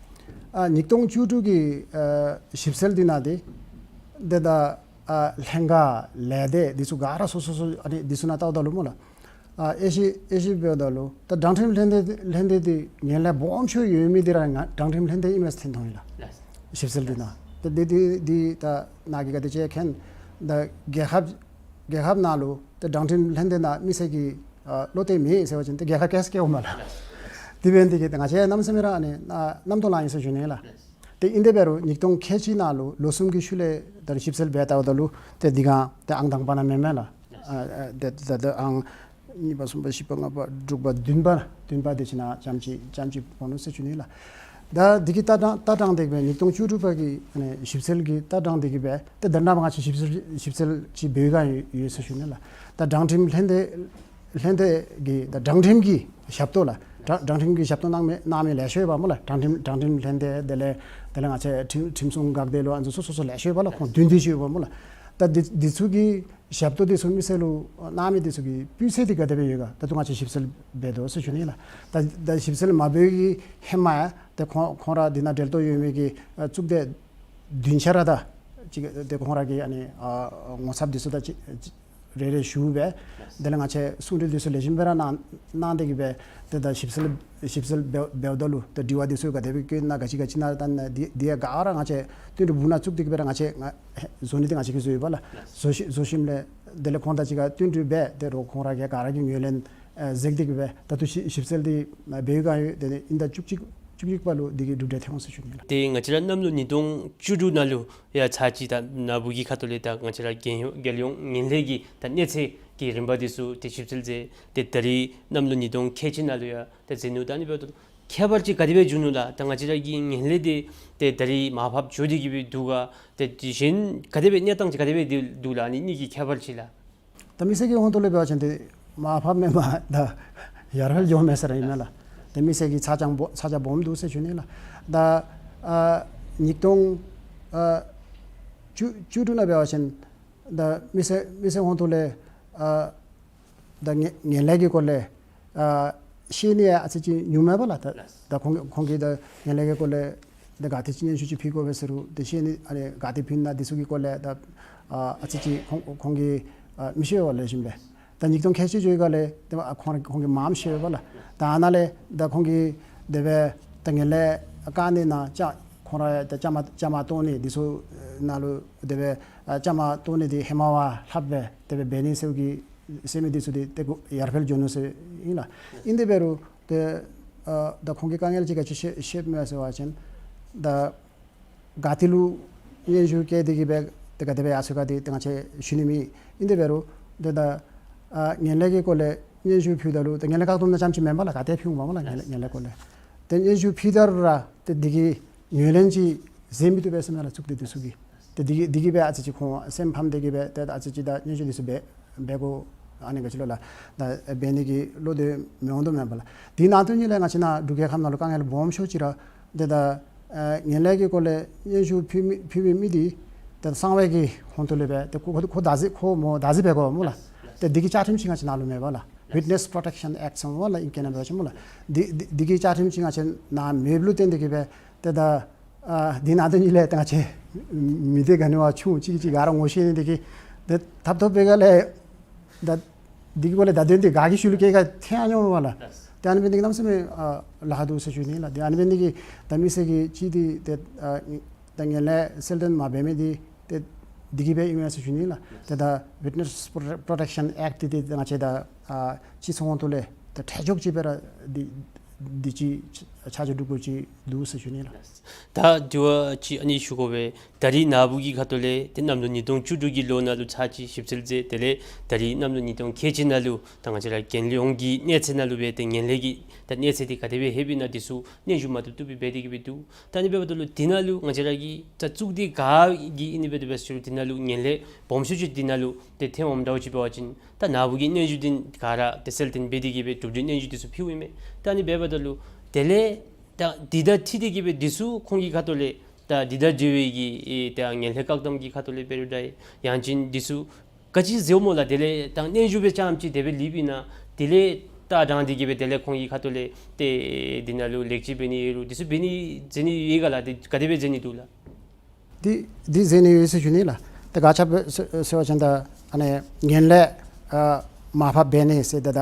ཨ་ཉིས་སྟོང་བཅུ་དྲུག་གི་ཨ་ཞིབ་འཚོལ་འདི་ནང་འདི་ཏེ་ད་ཨ་ལྷན་ཁག་ལས་སྡེ་འདི་ཚུ་ག་ར་སོ་སོ་སོ་ཨ་ནི་འདི་ཚུ་ནང་བལྟཝ་ད་ལུ་སྨོ་ལགས། ཨ་དབྱེ་ཞིབ་དབྱེ་ཞིབ་འབདཝ་ད་ལུ་ད་དྲང་ཁྲིམས་ལྷན་སྡེ་ལྷན་སྡེ་འདི་ངན་ལྷད་སྦོམ་ཤོས་ཡོད་མི་འདི་ར་ང་དྲང་ཁྲིམས་ལྷན་སྡེ་ཨིན་མས་ཟེར་ཐོན་འོང་ཡི་ལགས། ཞིབ་འཚོལ་འདི་ནང་ད་འདི་འདི་འདི་ད་ནཱ་གིས་ག་དེ་ཅིག་མཁྱེན། ད་རྒྱལ་ཁབ་རྒྱལ་ཁབ་ནང་ལུ་ད་དྲང་ཁྲིམས་ལྷན་སྡེ་ནང་མི་སེར་གྱིས་ཨ་བློ་གཏད་མེད་ཟེར་བ་ཅིན་ཏེ་རྒྱལ་ཁབ་སྐྱེ་ས་སྐྱེཝ་མས་ལགས། དེ་འབད་ནི་འདི་གིས་ད་ང་བཅས་གནམ་མེད་ས་མེད་ར་ཨ་ནི་ཨ་རྣམ་རྟོག་ལངས་ཡི་ཟེར་ཞུ་ནི་ལགས། ཏེ་ཨིན་ཏེ་འབད་རུང་ཉིས་སྟོང་ཁལ་གཅིག་ནང་ལུ་ལོ་གསུམ་གྱི་ཤུལ་ལས་ད་རིས་ཞིབ་འཚོལ་འབད་བལྟཝ་ད་ལུ་ཏེ་འདི་ག་ཏེ་ཨང་དང་པ་ནང་མེན་མས་ལགས། ཨ་ཨ་ཏེ་ད་ད་ཨང་གཉིས་པ་གསུམ་པ་བཞི་པ་ལྔ་པ་དྲུག་པ་བདུན་པ་བདུན་པ་དེ་ཅིག་ནང་རྐྱངམ་ཅིག་རྐྱངམ་ཅིག་འོང་ནུག་ཟེར་ཞུ་ནི་ལགས། ད་འདི་གི་ལྟ་སྟངས་ལྟ་སྟངས་དེ་གིས་སྦེ་ཉིས་སྟོང་བཅུ་དྲུག་པ་གི་ཨ་ནི་ཞིབ་འཚོལ་གྱི་ལྟ་སྟངས་དེ་གིས་སྦེ་ཏེ་ད་ནཱ་མར་ང་བཅས་ཞིབ་འཚོལ་ཞིབ་འཚོལ་ཅིག་འབད་ག་ཡོད་ཡོད་ཟེར་ཞུ་ནི་ལགས། ད་དྲང་ཁྲིམས་ལྷན་སྡེ་ལྷན་སྡེ་གི་ད་དྲང་ཁྲིམས་ཀྱི་ཞབས་ཏོག་ལགས། དྲང་དྲང་ཁྲིམས་ཀྱི་ཞབས་ཏོག་གནང་མི་གནང་མི་ལེ་ཤ་ཡོདཔ་སྨོ་ལགས། དྲང་ཁྲིམས་དྲང་ཁྲིམས་ལྷན་སྡེ་དེ་ལས་དེ་ལས་ང་བཅས་ཁྲིམས་ཁྲིམས་སྲུང་འགག་སྡེ་ལོ་ཨ་ནི་ཚུ་སོ་སོ་སོ་ལེ་ཤ་ཡོདཔ་ལགས། ཁོང་བདུན་བདུན་ཅིག་ཡོདཔ་སྨོ་ལགས། ད་འདི་འདི་ཚུ་གི་ཞབས་ཏོག་འདི་ཚུ་མི་སེར་ལུ་གནང་མི་འདི་ཚུ་གི་སྤུས་ཚད་འདི་ག་དེ་སྦེ་ཡོད་ག། ད་ལྟོ་ང་བཅས་ཞིབ་འཚོལ་འབད་དོ་ཟེར་ཞུ་ནི་ལགས། ད་ད་ཞིབ་འཚོལ་མ་འབད་བའི་ཧེ་མ་ཡང་ཏེ་ཁོང་ཁོང་ར་འདི་ནང་འབྲེལ་གཏོགས་ཡོད་མི་གི་ཨ་གཙུག་སྡེ་བདུན་ཆ་ར་ད་ཅིག་ཏེ་ཁོང་ར་གི་ཨ་ནི་ཨ་ངོ་ཚབ་འདི་ཚུ་ད་ཅིག་རེ་རེ་ཞུ་སྦེ་དེ་ལས་ང་བཅས་གསུང་གྲོས་འདི་ཚུ་ལེགས་ཤོམ་སྦེ་ར་གནང་གནང་སྟེ་གི་སྦེ་ཏེ་ད་ཞིབ་འཚོལ་ཞིབ་འཚོལ་འབད་འབདཝ་ད་ལུ་ད་དྲི་བ་འདི་ཚུ་ག་དེ་སྦེ་བཀོད་ན་ག་ཅི་ག་ཅི་ནང་ད་ནི་འདི་འདི་ཡང་ག་ར་ང་བཅས་བསྟུན་གྲོས་འབུ་ནང་བཙུགས་ཏེ་གི་སྦེ་ར་ང་བཅས་ང་བཟོ་ནི་འདི་ང་བཅས་ཀྱིས་བཟོ་ཡོདཔ་ལགས། བཟོ་ཞིནམ་བཟོ་ཞིནམ་ལས་དེ་ལས་ཁོང་དང་གཅིག་ཁར་བསྟུན་གྲོས་འབད་དེ་རོགས་ཁོང་ར་གིས་ག་ར་གི་ངོས་ལེན་ཨ་མཛད་དེ་གི་སྦེ་ད་ལྟོ་ཞིབ་ཞིབ་འཚོལ་འདི་ཨ་འབད་ཡོད་ག་ཡོད་དེ་ནི་དབྱིན་ཟླ་བཅུ་གཅིག་བཅུ་གཅིག་པ་ལུ་འདི་གི་གྲུབ་འབྲས་ཐོན་འོང་ཟེར་ཞུ་ནི་ལགས། ཏེ་ང་བཅས་ར་གནམ་ལོ་ཉིས་སྟོང་བཅུ་དྲུག་ནང་ལུ་ཡང་ཚར་གཅིག་ད་ནཱ་བུ་གི་ཁ་ཐུག་ལས་ད་ང་བཅས་ར་རྒྱལ་ཡོངས་རྒྱལ་ཡོངས་ངན་ལྷད་ཀྱི་ད་གནས་ཚད་ཀྱི་རིམ་པ་འདི་ཚུ་ཏེ་ཞིབ་འཚོལ་མཛད་དེ་ད་རིས་གནམ་ལོ་ཉིས་སྟོང་ཁལ་གཅིག་ནང་ལུ་ཡང་ད་མཛད་ནུག། ད་ཨ་ནི་འབདཝ་ད་ཁྱད་པར་ཅིག་ག་དེ་སྦེ་བྱུང་ནུག་ལགས། ད་ང་བཅས་ར་གི་ངན་ལྷད་འདི་ཏེ་ད་རིས་མར་ཕབ་འགྱོ་སྟེ་གི་སྦེ་འདུག་ག། ཏེ་དེ་གཞན་ག་དེ་སྦེ་གནས་སྟངས་ཅིག་ག་དེ་སྦེ་འདུག་ལགས། ཨ་ནི་གཉིས་ཀྱི་ཁྱད་པར་ཅིག་ལགས། ད་མི་སེར་གྱི་ཧོང་ཏོ་ལས་འབད་བ་ཅིན་ཏེ་མར་ཕབ་མེན་པར་ད་ ཡར་འཕེལ་འགྱོཝ་མས་ཟེར་ཨིན་མས་ལགས། ཏེ་མི་སེར་གྱི་ཚ་གྱང་སྦོམ་ཚ་གྱང་སྦོམ་འདུག་ཟེར་ཞུ་ནི་ལགས། ད་ཨ་ཉིས་སྟོང་ཨ་བཅུ་བཅུ་དྲུག་ནང་འབད་བ་ཅིན་ད་མི་སེར་མི་སེར་ཧོང་ཐུག་ལས་ཨ་ད་ངན་ངན་ལྷད་ཀྱི་སྐོར་ལས་ཨ་ཤེས་ནི་ཨ་ཙི་ཅིག་ཉུང་མས་པ་ལགས། ད་ད་ཁོང་ཁོང་གིས་ད་ངན་ལྷད་ཀྱི་སྐོར་ལས་ད་ག་ཏེ་ཅིག་སྙན་ཞུ་ཅིག་ཕུལ་དགོ་པས་ཟེར་རུང་ཏེ་ཤེས་ནི་ཨ་ནི་ག་ཏེ་ཕུལ་ན་འདི་ཚུ་གི་སྐོར་ལས་ད་ཨ་ཨ་ཙི་ཅིག་ཁོང་ཁོང་གིས་ཨ་མི་ཤེས་པས་ལགས། ཞིམ་པས། ད་ཉིས་སྟོང་ཁལ་གཅིག་འགྱོ་བའི་སྒང་ལས་ཏེ་ཁོང་ཁོང་གིས་མངམ་ཤེས་པས་ལགས། ད་ཨ་ནཱ་ལས་ད་ཁོང་གིས་དེ་སྦེ་ད་ངན་ལྷད་བཀག་ནི་ནང་བཅའ་ཁོང་ར་ད་བཅའ་མར་བཅའ་མར་གཏོགས་ནི་འདི་ཚུ་ནང་ལུ་དེ་སྦེ་ཨ་བཅའ་མར་གཏོགས་ནི་འདི་ཧེ་མ་བ་ལྷགཔ་སྦེ་དེ་སྦེ་འབད་ནི་ཟེར་གི་ཟེར་མི་འདི་ཚུ་འདི་ཏེ་གུ་ཡར་འཕེལ་འགྱོ་ནུག་ཟེར་ཨིན་ལགས། ཨིན་དེ་འབད་རུང་ཏེ་ཨ་ད་ཁོང་གིས་དཀའ་ངལ་ཅིག་ག་ཅི་བཤད་བཤདཔ་མས་ཟེར་བ་ཅིན་ད་ག་ཏེ་ལུ་སྙན་ཞུ་བཀལ་ཏེ་གི་སྦེ་ཏེ་ག་དེ་སྦེ་ཡར་སོང་ག་འདི་ཏེ་ང་བཅས་ཞུ་ནི་མེད། ཨིན་དེ་འབད་རུང་ཏེ་ད་ཨ་ངན་ལྷད་ཀྱི་སྐོར་ལས་སྙན་ཞུ་ཕུལཝ་ད་ལུ་ཏེ་ངན་ལྷད་བཀག་སྡོམ་ནང་ཙམ་ཅིག་མེན་པ་ལགས། ག་ཏེ་ཕུལཝ་མས་ལགས། ངན་ལྷད་ངན་ལྷད་སྐོར་ལས་ཏེ་སྙན་ཞུ་ཕུལཝ་ད་ར་ཏེ་འདི་གི་ངོས་ལེན་ཅིག་མཛད་མི་བཏུབ་པས་ཟེར་མས་ལགས། གཙུག་སྡེ་འདི་ཚུ་གིས་ཏེ་འདི་གིས་འདི་གིས་སྦེ་ཨ་ཙི་ཅིག་ཁོང་སེམས་ཕམ་སྟེ་གི་སྦེ་ཏེ་ཨ་ཙི་ཅིག་ད་སྙན་ཞུ་འདི་ཚུ་འབད་འབད་དགོ་ཨ་ནི་ག་ཅི་ལོ་ལགས། ད་འབད་ནི་གི་བློ་འདི་མི་འོང་དོ་མེན་པ་ལགས། དེ་ནང་དོན་ཉིད་ལས་ང་བཅས་ནཱ་འབྲུག་རྒྱལ་ཁབ་ནང་ལུ་དཀའ་ངལ་སྦོམ་ཤོས་ཅིག་ར་ཏེ་ད་ཨ་ངན་ལྷད་ཀྱི་སྐོར་ལས་སྙན་ཞུ་ཕུལ་མི་ཕུལ་མི་མི་འདི་ད་གསང་བའི་གི་ཧོང་ཐུག་ལས་སྦེ་ཏེ་ཁོ་ཁོ་ཁོ་བདག་འཛིན་ཁོ་མོ་བདག་འཛིན་འབད་དགོ་སྨོ་ལགས། ཏེ་འདི་གི་བཅའ་ཁྲིམས་ཅིག་ང་བཅས་ནཱ་ལུ་མེད་པ་ལགས། Witness Protection Act ཟེར་སྨོ་ལགས། ཨིང་སྐད་ནང་འབད་བ་ཅིན་སྨོ་ལགས། འདི་འདི་འདི་གི་བཅའ་ཁྲིམས་ཅིག་ང་བཅས་ནཱ་མེདཔ་ལུ་བརྟེན་ཏེ་གི་སྦེ་ཏེ་ད་ཨ་འདི་ནང་དོན་ཉིད་ལས་ད་ང་བཅས་མི་སྡེ་ག་ནི་བ་ཆུང་ཅིག་ཅིག་ག་ར་ངོ་ཤེས་ནི་འདི་གིས་ཏེ་ཐབ་ཐོབ་པའི་སྒང་ལས་ད་འདི་གི་སྐོར་ལས་ད་དོན་འདི་ག་གི་ཤུལ་ལུ་སྐྱེལ་ག་ཐེ་ཡང་མྱོང་མེད་པ་ལགས། ཏེ་ཨ་ནི་འབད་ནི་འདི་གིས་གནམ་མེད་ས་མེད་ཨ་ལཱ་ཁག་འདུག་ཟེར་ཞུ་ནི་ལགས། ཏེ་ཨ་ནི་འབད་ནི་འདི་གིས་ད་མི་སེར་གྱིས་ཅིག་འདི་ཏེ་ཨ་ད་ངན་ལྷད་གསལ་སྟོན་མ་འབད་མི་འདི་ཏེ་འདི་གིས་འབད་ཨིན་མས་ཟེར་ཞུ་ནི་ལགས། ཏེ་ད་Witness Protection Act འདི་ཏེ་ང་བཅས་ད་ཨ་སྤྱི་ཚོགས་ཧོང་ཐུག་ལས་ད་ཁྲལ་འཇོག་ཅིག་འབད་ར་འདི་འདི་ཅིག་ཆ་འཇོག་སྒྲུབ་དགོཔ་ཅིག་འདུག་ཟེར་ཞུ་ནི་ལགས། ད་དྲི་བ་ཅིག་ཨ་ནི་ཞུ་དགོ་པས། ད་རིས་ནཱ་བུ་གི་ཁ་ཐུག་ལས་ཏེ་གནམ་ལོ་ཉིས་སྟོང་བཅུ་དྲུག་གི་ལོ་ནང་ལུ་ཚར་གཅིག་ཞིབ་འཚོལ་མཛད། དེ་ལས་ད་རིས་གནམ་ལོ་ཉིས་སྟོང་ཁལ་གཅིག་ནང་ལུ་ད་ང་བཅས་ར་རྒྱལ་ཡོངས་ཀྱི་གནས་ཚད་ནང་ལུ་སྦེ་ཏེ་ངན་ལྷད་ཀྱི་ད་གནས་ཚད་འདི་ག་དེ་སྦེ་ལྷོདཔ་ཨིན་ན་འདི་ཚུ་སྙན་ཞུ་མ་བཏུབ་བཏུབ་སྦེ་འབད་དེ་གི་སྦེ་འདུག། ད་ཨ་ནི་འབདཝ་ད་ལུ་འདི་ནང་ལུ་ང་བཅས་ར་གི་ད་གཙུག་སྡེ་ག་གིས་ཨིན་ནི་འབད་དེ་འབད་ཞུ་རུང་འདི་ནང་ལུ་ངན་ལྷད་སྦོམ་ཤོས་ཅིག་འདི་ནང་ལུ་ཏེ་ཐོནམ་འདྲཝ་ཅིག་འབད་བ་ཅིན་ད་ནཱ་བུ་གི་སྙན་ཞུ་འདི་ག་ར་ཏེ་གསལ་སྟོན་འབད་དེ་གི་སྦེ་གྲུབ་འབྲས་སྙན་ཞུ་འདི་ཚུ་ཕུལཝ་ཨིན་མས། ད་ཨ་ནི་འབདཝ་ད་ལུ་དེ་ལས་ད་འདི་དང་འཁྲིལ་ཏེ་གི་སྦེ་འདི་ཚུ་ཁོང་གི་ཁ་ཐུག་ལས་ད་འདི་དང་འབྲེལ་བའི་གི་ཨེ་ད་ངན་ལྷད་བཀག་སྡོམ་གྱི་ཁ་ཐུག་ལས་འབད་རུང་ད་ཡང་ཅིན་འདི་ཚུ་ག་ཅི་མཛདཔ་སྨོ་ལགས། དེ་ལས་ད་སྙན་ཞུ་སྦེ་རྐྱངམ་ཅིག་དེ་སྦེ་ལྷོདཔ་ཨིན་ན་དེ་ལས་ད་དྲང་སྟེ་གི་སྦེ་དེ་ལས་ཁོང་གི་ཁ་ཐུག་ལས་ཏེ་འདི་ནང་ལུ་ལེགས་བཅོས་འབད་ནི་ཡོད་རུང་འདི་ཚུ་འབད་ནི་མཛད་ནི་ཡོད་ག་ལགས། ཏེ་ག་དེ་སྦེ་མཛད་ནི་འདུག་ལགས། འདི་འདི་མཛད་ནི་ཡོད་ཟེར་ཞུ་ནི་ལགས། ཏེ་ག་ཅི་འབད་ཟེར་ཟེར་བ་ཅིན་ད་ཨ་ནི་ངན་ལྷད་ཨ་མར་ཕབ་འབད་ནི་ཟེར་ད་ད་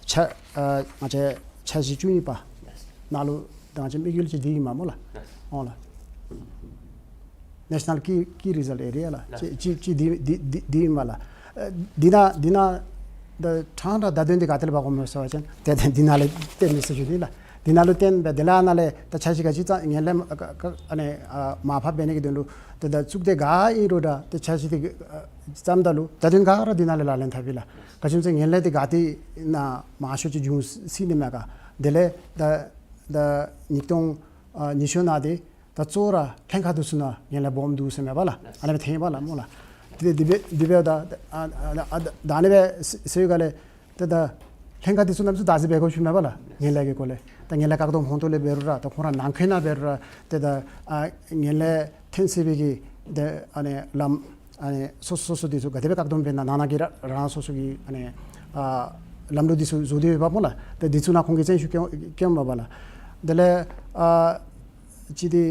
ཆ་ཨ་ང་བཅས་འཆར་གཞི་བཅུ་གཉིས་པ་ནང་ལུ་ད་ང་བཅས་དམིགས་ཡུལ་ཅིག་འདི་ཨིན་མས་སྨོ་ལགས། འོང་ལགས། National Key Key Result Area ལགས། ཅིག་ཅིག་ཅིག་འདི་འདི་འདི་འདི་ཨིན་མས་ལགས། ཨ་འདི་ནང་འདི་ནང་ད་དྲང་དྲང་ད་དོན་འདི་ག་ཏེ་ལས་འབག་འོང་མས་ཟེར་བ་ཅིན་ཏེ་ཏེ་འདི་ནང་ལས་བཏོན་ནི་ཟེར་ཞུ་ནི་ལགས། འདི་ནང་ལུ་བཏོན་སྦེ་དེ་ལས་ཨ་ནཱ་ལས་ད་འཆར་གཞི་ག་ཅི་ཙམ་ངན་ལྷད་ཀ་ཀ་ཨ་ནི་ཨ་མར་ཕབ་འབད་ནི་གི་དོན་ལུ་ཏེ་ད་གཙུག་སྡེ་ག་ཨིན་རུང་ད་ཏེ་འཆར་གཞི་འདི་ཨ་བརྩམ་ད་ལུ་ད་དོན་ག་ར་འདི་ནང་ལས་ལག་ལེན་འཐབ་ཨིན་ལགས། ག་ཅི་སྨོ་ཟེར་ངན་ལྷད་འདི་ག་ཏེ་ནཱ་མང་ཤོས་ཅིག་འབྱུང་སྲིད་ནི་མས་ག། དེ་ལས་ད་ད་ཉིས་སྟོང་ཨ་ཉི་ཤུ་ནང་འདི་ད་གཙོ་བོ་ར་ལྷན་ཁག་འདི་ཚུ་ནང་ངན་ལྷད་སྦོམ་འདུག་ཟེར་མས་པ་ལགས། ཨ་ནི་སྦེ་ཐོན་པ་ལགས་སྨོ་ལགས། དེ་དེ་སྦེ་དེ་སྦེ་ད་ཨ་ཨ་ཨ་ད་ཨ་ནི་སྦེ་ཟེར་ཟེར་བའི་སྒང་ལས་ཏེ་ད་ལྷན་ཁག་འདི་ཚུ་གནམ་མེད་ས་མེད་བདག་འཛིན་འབད་དགོཔ་ཅིག་མས་པ་ལགས། ངན་ལྷད་ཀྱི་སྐོར་ལས་ད་ངན་ལྷད་བཀག་སྡོམ་ཧོང་ཐོག་ལས་འབད་རུང་ར་ད་ཁོང་ར་ནང་འཁོད་ནང་འབད་རུང་ར་ཏེ་ད་ཨ་ངན་ལྷད་ཐོན་སྲིད་པའི་གི་ཏེ་ཨ་ནི་ལམ་ཨ་ནི་སོ་སོ་སོ་སོ་འདི་ཚུ་ག་དེ་སྦེ་བཀག་སྡོམ་འབད་ན་ནང་ན་གི་ར་རང་སོ་སོ་གི་ཨ་ནི་ཨ་ལམ་ལུགས་འདི་ཚུ་བཟོ་སྟེ་ཡོདཔ་སྨོ་ལགས། ཏེ་འདི་ཚུ་ནང་ཁོང་གིས་བརྩོན་ཤུགས་བསྐྱེད་བསྐྱེདཔ་མས་པ་ལགས། དེ་ལས་ཨ་ཅིག་འདི་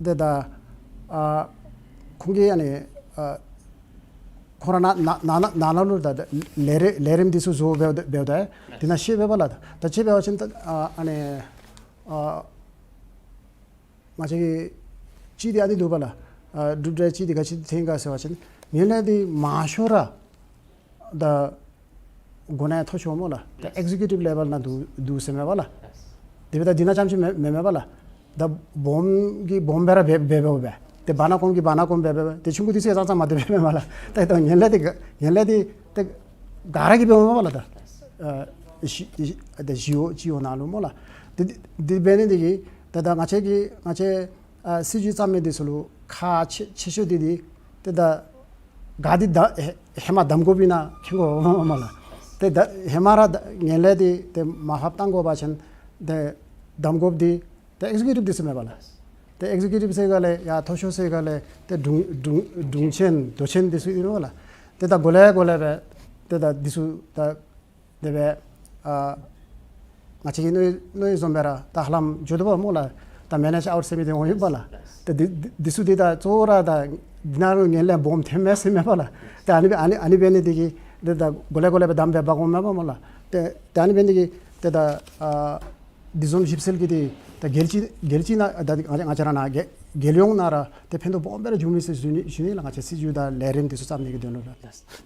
ཏེ་ད་ཨ་ཁོང་གིས་ཨ་ནི་ཨ་ཁོང་ར་ནང་ནང་ནང་ནང་ནང་ལུ་ད་ལས་རིམ་ལས་རིམ་འདི་ཚུ་བཟོ་འབདཝ་ད་འབདཝ་ད་འདི་ནང་ཤེས་པས་པ་ལགས། ད་ཅི་འབད་བ་ཅིན་ད་ཨ་ཨ་ནི་ཨ་ང་བཅས་ཀྱི་ཅིག་འདི་ཨ་ནི་འདུག་པ་ལགས། ཨ་གྲུབ་འབྲས་ཅིག་འདི་ག་ཅི་ཐོན་ག་ཟེར་བ་ཅིན་ངན་ལྷད་འདི་མང་ཤོས་ར་ད་འགོ་ནས་མཐོ་ཤོས་སྨོ་ལགས། ད་ཨེག་ཟི་ཀིའུ་ཊིབ་ལེ་བཱལ་ནང་འདུག་འདུག་ཟེར་མས་པ་ལགས། དེ་སྦེ་ད་འདི་ནང་ཙམ་ཅིག་མེན་མེན་མས་པ་ལགས། ད་སྦོམ་གིས་སྦོམ་སྦེ་ར་འབད་འབད་འབདཝ་སྦེ་ཏེ་བར་ན་གོམ་གིས་བར་ན་གོམ་འབད་འབདཝ་སྦེ་ཏེ་ཆུང་ཀུ་འདི་ཚུ་ཡང་ཙང་ཙང་མ་དེ་སྦེ་མེན་པ་ལགས། ད་ད་ངན་ལྷད་འདི་ག་ངན་ལྷད་འདི་ཏེ་ག་ར་གིས་འབདཝ་མས་པ་ལགས། ད་ཨ་ཞི་ཞི་ད་ཞི་གཡོག་སྤྱི་གཡོག་ནང་ལུ་སྨོ་ལགས། ཏེ་འདི་འདི་འབད་ནི་འདི་གིས་ད་ད་ང་བཅས་ཀྱི་ང་བཅས་ཨ་སྲིད་བྱུས་བརྩམ་མི་འདི་ཚུ་ལུ་ཁག་ཆེ་ཆེ་ཤོས་འདི་འདི་ཏེ་ད་ག་འདི་ད་ཧེ་ཧེ་མ་གདམ་དགོཔ་ཨིན་ན་མཁྱེན་དགོ་མས་ལགས། ད་ཧེ་མ་ར་ད་ངན་ལྷད་འདི་ཏེ་མར་ཕབ་གཏང་དགོ་པ་ཅིན་ཏེ་གདམ་དགོཔ་འདི་ཏེ་ཨེག་ཛི་ཀིའུ་ཊིབ་འདི་ཚུ་མས་པ་ལགས། ཏེ་ཨེག་ཛི་ཀིའུ་ཊིབ་ཟེར་ག་ལས་ཡ་མཐོ་ཤོས་ཟེར་ག་ལས་ཏེ་དྲུང་དྲུང་དྲུང་ཆེན་མདོ་ཆེན་འདི་ཚུ་ཨིན་རུང་ལགས། ཏེ་ད་གོ་ལེ་གོ་ལེ་སྦེ་ཏེ་ད་འདི་ཚུ་ད་དེ་སྦེ་ཨ་ང་བཅས་ཀྱིས་མནོ་མནོ་བཟུམ་སྦེ་ར་ད་ཧ་ལམ་འགྱོ་དོ་བ་སྨོ་ལགས། ད་མེ་ནེཇ་ཨའུཊ་ཟེར་མི་འདི་འོང་ཡི་པ་ལགས། ད་འདི་འདི་འདི་ཚུ་འདི་ད་གཙོ་བོ་ར་ད་འདི་ནང་ལུ་ངན་ལྷད་སྦོམ་ཐོནམ་མས་ཟེར་མས་པ་ལགས། ད་ཨ་ནི་ཨ་ནི་ཨ་ནི་འབད་ནི་འདི་གིས་ད་ད་གོ་ལེ་གོ་ལེ་སྦེ་གདམ་སྦེ་འབག་འོངམ་མས་པ་སྨོ་ལགས། ཏེ་ད་ཨ་ནི་འབད་ནི་འདི་གིས་ཏེ་ད་ཨ་འདི་བཟུམ་ཞིབ་འཚོལ་གྱི་འདི་ད་རྒྱལ་སྤྱི་རྒྱལ་སྤྱི་ནང་ད་ང་ང་བཅས་ར་ནཱ་རྒྱལ་རྒྱལ་ཡོངས་ནང་ར་ཏེ་ཕན་ཐོགས་སྦོམ་སྦེ་ར་འབྱུང་མས་ཟེར་ཞུ་ནི་ཞུ་ནི་ལགས། ང་བཅས་སྲིད་བྱུས་དང་ལས་རིམ་འདི་ཚུ་བརྩམ་ནི་གི་དོན་ལུ་ར།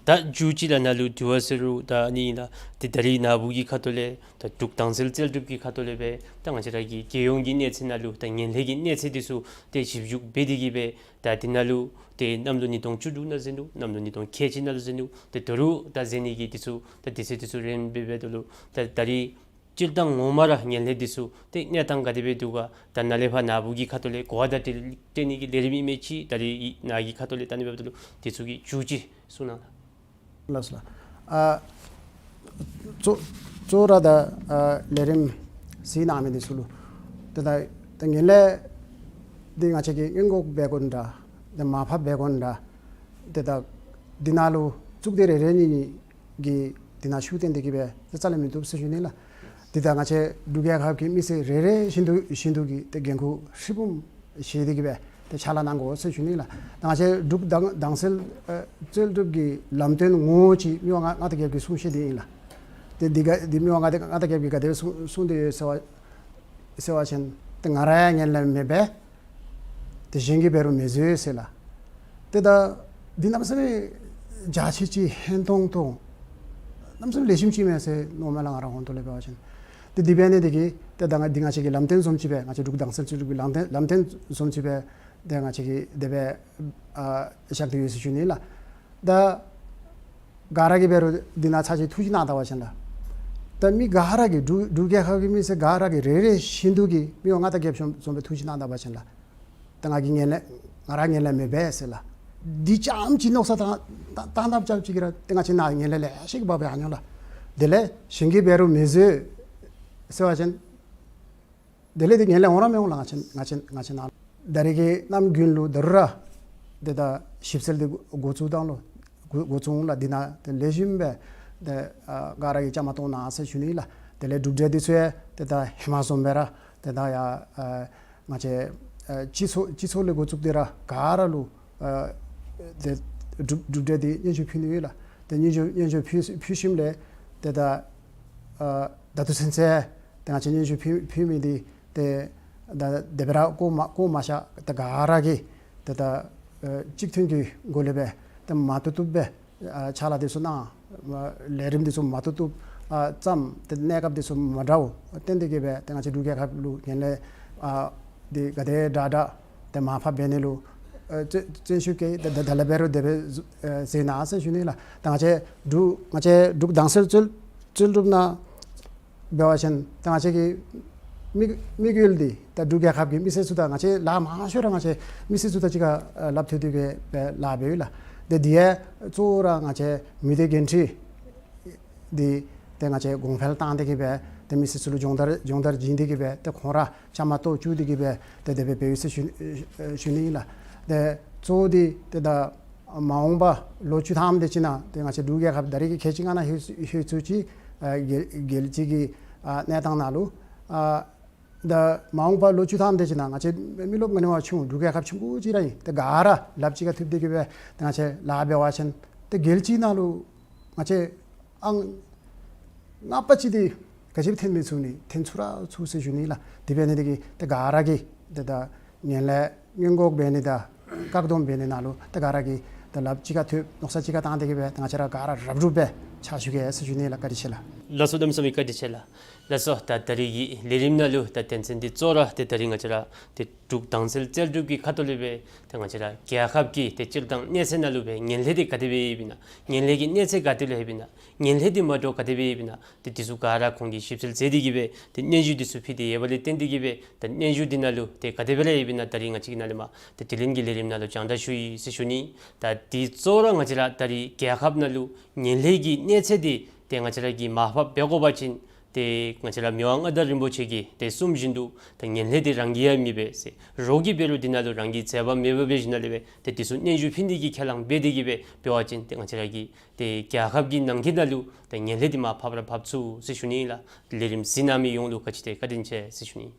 ད་མཇུག་ཅིག་ལགས་ནཱ་ལུ་དྲི་བ་ཟེར་རུང་ད་ཨ་ནི་ཨིན་ལགས། ཏེ་ད་རིས་ནཱ་བུ་གི་ཁ་ཐུག་ལས་ད་འབྲུག་དྭངས་གསལ་རྩལ་སྒྲུབ་ཀྱི་ཁ་ཐུག་ལས་སྦེ་ད་ང་བཅས་ར་གི་རྒྱལ་ཡོངས་ཀྱི་གནས་ཚད་ནང་ལུ་ད་ངན་ལྷད་ཀྱི་གནས་ཚད་འདི་ཚུ་ཏེ་ཞིབ་འཇུག་འབད་དེ་གིས་སྦེ་ད་འདི་ནང་ལུ་ཏེ་གནམ་ལོ་ཉིས་སྟོང་བཅུ་དྲུག་ནང་ཟེར་ནུག། གནམ་ལོ་ཉིས་སྟོང་ཁལ་གཅིག་ནང་ལུ་ཟེར་ནུག། ཏེ་ད་རུང་ད་ཟེར་ནི་གི་འདི་ཚུ་ད་དུས་ཚོད་འདི་ཚུ་རན་འབད་འབདཝ་ད་ལུ་ད་ད་རིས་སྤྱིར་བཏང་ངོ་མ་ར་ངན་ལྷད་འདི་ཚུ་ཏེ་གནས་སྟངས་ག་དེ་སྦེ་འདུག་ག། ད་ནཱ་ལས་ཕར་ནཱ་བུ་གི་ཁ་ཐུག་ལས་གོ་བ་བརྡ་སྤྲོད་སྤྲོད་ནི་གི་ལས་རིམ་ཨིན་མས། ཅིག་ད་རིས་ནཱ་གི་ཁ་ཐུག་ལས་ད་ཨ་ནི་འབདཝ་ད་ལུ་འདི་ཚུ་གི་མཇུག་ཅིག་གསུང་གནང་ལགས། ལགས་སོ་ལགས། ཨ་གཙོ་གཙོ་བོ་ར་ད་ཨ་ལས་རིམ་གཟིགས་གནང་མི་འདི་ཚུ་ལུ་ཏེ་ད་ད་ངན་ལྷད་འདི་ང་བཅས་ཀྱིས་སྔོན་འགོག་འབད་དགོ་ནི་འདྲ། ཏེ་མར་ཕབ་འབད་དགོ་ནི་འདྲ། ཏེ་ད་འདི་ནང་ལུ་གཙུག་སྡེ་རེ་རེ་གཉིས་གཉིས་ཀྱིས་འདི་ནང་ཤུགས་བཏོན་ཏེ་གིས་སྦེ་ཏེ་རྩ་ལས་མི་བཏུབ་ཟེར་ཞུ་ནི་ལགས། འདི་ད་ང་བཅས་འབྲུག་རྒྱལ་ཁབ་ཀྱི་མི་སེར་རེ་རེ་བཞིན་དུ་བཞིན་དུ་གིས་ཏེ་འགན་ཁུར་ཧྲིལ་བུམ་བཞེས་ཏེ་གིས་སྦེ་ཏེ་ཕྱག་ལཱ་གནང་དགོ་ཟེར་ཞུ་ནི་ལགས། ད་ང་བཅས་འབྲུག་དྭངས་དྭངས་གསལ་ཨ་རྩལ་སྒྲུབ་ཀྱི་ལམ་སྟོན་ངོ་བོ་ཅིག་མི་དབང་མངའ་མངའ་བདག་རྒྱལཔོ་གི་གསུང་བཤད་འདི་ཨིན་ལགས། ཏེ་འདི་ག་འདི་མི་དབང་མངའ་བདག་མངའ་བདག་རྒྱལཔོ་གིས་ག་དེ་སྦེ་གསུང་གསུངས་ཏེ་ཡོད་ཟེར་བ་ཟེར་བ་ཅིན་ཏེ་ང་ར་ཡང་ངན་ལྷད་མེད་པས། ཏེ་གཞན་གྱིས་འབད་རུང་མི་བཟོད་ཟེར་ལགས། ཏེ་ད་འདི་གནམ་མེད་ས་མེད་འཇའ་ཆི་ཆི་ཧན་ཏོང་ཏོ་གནམ་མེད་ས་མེད་ལེགས་ཤོམ་ཅིག་མས་ཟེར་མནོཝ་མས་ལགས། ང་རའི་ཧོང་ཏོ་ལས་འབད་བ་ཅིན། ཏེ་འདི་འབད་ནི་འདི་གིས་ཏེ་ད་ང་འདི་ང་བཅས་ཀྱི་ལམ་སྟོན་བཟུམ་ཅིག་སྦེ་ང་བཅས་འབྲུག་དྭངས་གསལ་རྩལ་སྒྲུབ་ཀྱི་ལམ་སྟོན་ལམ་སྟོན་བཟུམ་ཅིག་སྦེ་ཏེ་ང་བཅས་ཀྱིས་དེ་སྦེ་ཨ་བཞག་སྟེ་ཡོད་ཟེར་ཞུ་ནི་ལགས། ད་ག་ར་གིས་འབད་རུང་འདི་ནང་ཚར་གཅིག་ཐུགས་བཞེས་གནང་ད་པ་ཅིན་ལགས། ད་མི་ག་ར་གིས་འབྲུག་འབྲུག་རྒྱལ་ཁབ་ཀྱི་མི་སེར་ག་ར་གིས་རེ་རེ་བཞིན་དུ་གིས་མི་དབང་མངའ་བདག་རྒྱལཔོ་བཟུམ་བཟུམ་སྦེ་ཐུགས་བཞེས་གནང་ད་པ་ཅིན་ལགས། ད་ང་གིས་ངན་ལྷད་ང་ར་ངན་ལྷད་མེད་པས་ཟེར་ལགས། འདི་རྐྱངམ་ཅིག་མནོ་བསམ་བཏང་བཏང་བཏངམ་རྐྱངམ་ཅིག་གིས་ར་ཏེ་ང་བཅས་ནཱ་ངན་ལྷད་ལེ་ཤ་ཅིག་འབག་སྦེ་ཡར་འགྱོ་ལགས། དེ་ལས་གཞན་གྱིས་འབད་རུང་མི་བཟོད་ཟེར་བ་ཅིན་དེ་ལས་ཏེ་ངན་ལྷད་འོང་ར་མི་འོང་ལགས། ང་བཅས་ང་བཅས་ང་བཅས་ནཱ་ད་རེས་ཀྱི་གནམ་དགུན་ལུ་ད་རུང་ར་ཏེ་ད་ཞིབ་འཚོལ་འདི་འགོ་བཙུགས་བཏང་ལོ། འགོ་འགོ་བཙུགས་ལགས། འདི་ནང་ཏེ་ལེགས་ཤོམ་སྦེ་ཏེ་ཨ་ག་ར་གིས་བཅའ་མར་གཏོགས་གནང་ཟེར་ཞུ་ནི་ལགས། དེ་ལས་གྲུབ་འབྲས་འདི་ཚུ་ཡང་ཏེ་ད་ཧེ་མ་བཟུམ་སྦེ་ར་ཏེ་ད་ཡ་ཨ་ང་བཅས་ཨ་སྤྱི་ཚོགས་སྤྱི་ཚོགས་ལས་འགོ་བཙུགས་ཏེ་ར་ག་ར་ལུ་ཨ་ཏེ་གྲུབ་གྲུབ་འབྲས་འདི་སྙན་ཞུ་ཕུལ་ནི་ཡོད་ལགས། ཏེ་སྙན་ཞུ་སྙན་ཞུ་ཕུལ་ཕུལ་ཞིནམ་ལས་ཏེ་ད་ཨ་ད་ལྟོ་ཚུན་ཚོད་ཏེ་ང་བཅས་སྙན་ཞུ་ཕུལ་ཕུལ་མི་འདི་ཏེ་ད་དེ་སྦེ་ར་བཀོ་མ་བཀོ་མ་བཞག། ཏེ་ག་ར་གིས་ཏེ་ད་ཨ་གཅིག་མཐུན་གྱི་སྒོ་ལས་སྦེ་ཏེ་མ་བཏུབ་བཏུབ་སྦེ་ཨ་ཕྱག་ལཱ་འདི་ཚུ་གནང་། ལས་རིམ་འདི་ཚུ་མ་བཏུབ་བཏུབ་ཨ་བརྩམས། ཏེ་གནས་སྐབས་འདི་ཚུ་མ་འདྲཝ་བརྟེན་ཏེ་གིས་སྦེ་ཏེ་ང་བཅས་འབྲུག་རྒྱལ་ཁབ་ལུ་ངན་ལྷད་ཨ་འདི་ག་དེ་དྲག་དྲག་ཏེ་མར་ཕབ་འབད་ནི་ལུ་ཨ་བརྩོན་བརྩོན་ཤུགས་བསྐྱེད་ཏེ་ད་ད་ལས་འབད་རུང་དེ་སྦེ་ཨ་མཛད་གནང་ཟེར་ཞུ་ནི་ལགས། ད་ང་བཅས་འབྲུག་ང་བཅས་འབྲུག་དྭངས་གསལ་རྩལ་རྩལ་སྒྲུབ་ནང་འབད་བ་ཅིན་ད་ང་བཅས་ཀྱི་དམིགས་དམིགས་ཡུལ་འདི་ད་འབྲུག་རྒྱལ་ཁབ་ཀྱི་མི་སེར་ཚུ་དང་ང་བཅས་ལཱ་མང་ཤོས་ར་ང་བཅས་མི་སེར་ཚུ་དང་གཅིག་ཁར་ཨ་སླབ་ཐུབ་སྟེ་གིས་སྦེ་ལཱ་འབདཝ་ཨིན་ལགས། ཏེ་འདི་ཡང་གཙོ་བོ་ར་ང་བཅས་མི་སྡེ་འགན་འཁྲི་འདི་ཏེ་ང་བཅས་གོང་འཕེལ་བཏང་སྟེ་གིས་སྦེ་ཏེ་མི་སེར་ཚུ་ལུ་སྦྱོང་བརྡར་སྦྱོང་བརྡར་བྱིན་ཏེ་གིས་སྦེ་ཏེ་ཁོང་ར་བཅའ་མར་གཏོགས་བཅུག་སྟེ་གིས་སྦེ་ཏེ་དེ་སྦེ་འབདཝ་ཨིན་ཟེར་ཞུ་ཞུ་ནི་ཨིན་ལགས། ཏེ་གཙོ་བོ་འདི་ཏེ་ད་མ་འོངས་པ་ལོ་བཅུ་ཐམ་དེ་ཅིག་ནང་ཏེ་ང་བཅས་འབྲུག་རྒྱལ་ཁབ་ད་རེས་ཀྱི་ཁལ་གཅིག་ལྔ་ནང་ལྷོད་ཚུགས་ཅི། ཨ་རྒྱལ་རྒྱལ་སྤྱི་གི་ཨ་གནས་སྟངས་ནང་ལུ་ཨ་ད་མ་འོངས་པ་ལོ་བཅུ་ཐམ་དེ་ཅིག་ནང་ང་བཅས་མི་རློབས་ངོ་ནི་བ་ཆུང་འབྲུག་རྒྱལ་ཁབ་ཆུང་ཀུ་ཅིག་ར་ཨིན། ཏེ་ག་ར་ལགཔ་གཅིག་ཁར་ཐུབ་སྟེ་གིས་སྦེ་ཏེ་ང་བཅས་ལཱ་འབད་བ་ཅིན་ཏེ་རྒྱལ་སྤྱི་ནང་ལུ་ང་བཅས་ཨང་ལྔ་པ་ཅིག་འདི་ག་ཅི་སྦེ་ཐོན་མི་ཚུགས་ནི། ཐོན་ཚུགས་ར་ཚུགས་ཟེར་ཞུ་ནི་ལགས། དེ་འབད་ནི་དེ་གིས་ཏེ་ག་ར་གིས་ཏེ་ད་ངན་ལྷད་སྔོན་འགོག་འབད་ནི་དང་བཀག་སྡོམ་འབད་ནི་ནང་ལུ་ཏེ་ག་ར་གིས་ཏེ་ལགཔ་གཅིག་ཁར་ཐུབ་མནོ་བསམ་གཅིག་ཁར་བཏང་སྟེ་གིས་སྦེ་ཏེ་ང་བཅས་ར་ག་ར་རབ་རུབ་སྦེ་ཕྱག་ཞུ་གེ་ཟེར་ཞུ་ནི་ལགས། བཀའ་དྲིན་ཆེ་ལགས། ལགས་སོ། གནམ་མེད་ས་མེད་བཀའ་དྲིན་ཆེ་ལགས། ལགས་སོ། ད་ད་རེས་ཀྱི་ལས་རིམ་ནང་ལུ་ད་དོན་ཚན་འདི་གཙོ་བོ་ར་ཏེ་ད་རེས་ང་བཅས་ར་ཏེ་འབྲུག་དྭངས་གསལ་རྩལ་སྒྲུབ་ཀྱི་ཁ་ཐུག་ལས་སྦེ་ཏེ་ང་བཅས་ར་རྒྱལ་ཁབ་ཀྱི་ཏེ་སྤྱིར་བཏང་གནས་ཚད་ནང་ལུ་སྦེ་ངན་ལྷད་འདི་ག་དེ་སྦེ་ཡོདཔ་ཨིན་ན། ངན་ལྷད་ཀྱི་གནས་ཚད་ག་དེ་ལུ་ཡོདཔ་ཨིན་ན། ངན་ལྷད་འདི་མ་འདྲཝ་ག་དེ་སྦེ་ཡོདཔ་ཨིན་ན། ཏེ་འདི་ཚུ་ག་ར་ཁོང་གིས་ཞིབ་འཚོལ་མཛད་དེ་གིས་སྦེ་ཏེ་སྙན་ཞུ་འདི་ཚུ་ཕུལ་ཏེ་ཡོདཔ་ལས་བརྟེན་ཏེ་གིས་སྦེ་ཏེ་སྙན་ཞུ་འདི་ནང་ལུ་ཏེ་ག་དེ་སྦེ་ར་ཡོདཔ་ཨིན་ན་ད་རེས་ང་བཅས་ཀྱིས་ནཱ་ལས་མར་ཏེ་དྲི་ལན་གྱི་ལས་རིམ་ནང་ལུ་སྦྱང་བརྡར་ཞུ་ཡི་ཟེར་ཞུ་ནི། ད་འདི་གཙོ་བོ་ར་ང་བཅས་ར་ད་རེས་རྒྱལ་ཁབ་ནང་ལུ་ངན་ལྷད་ཀྱི་གནས་ཚད་འདི་ ཏེ་ང་བཅས་ར་གིས་མར་ཕབ་འབད་དགོ་པ་ཅིན་ཏེ་ང་བཅས་ར་མི་དབང་མངའ་བདག་རིན་པོ་ཆེ་གིས་ཏེ་གསུངམ་བཞིན་དུ་ད་ངན་ལྷད་འདི་རང་གིས་ཡང་མི་འབད་ཟེར། རོགས་ཀྱིས་འབད་རུང་འདི་ནང་ལུ་རང་གི་མཛད་པ་མེདཔ་འབད་ཞིནམ་ལས་འབད་ཏེ་འདི་ཚུ་སྙན་ཞུ་ཕུལ་ནི་གི་ཁས་བླངས་འབད་དེ་གིས་འབད་འབད་བ་ཅིན་ཏེ་ང་བཅས་ར་གི་ཏེ་རྒྱལ་ཁབ་ཀྱི་ནང་འཁོད་ནང་ལུ་ཏེ་ངན་ལྷད་འདི་མར་ཕབ་ར་ཕབ་ཚུགས་ཟེར་ཞུ་ནི་ལགས། ལས་རིམ་གཟིགས་གནང་མི་ཡོངས་ལུ་ག་ཅི་དེ་བཀའ་དྲིན་ཆེ་ཟེར་ཞུ་ནི།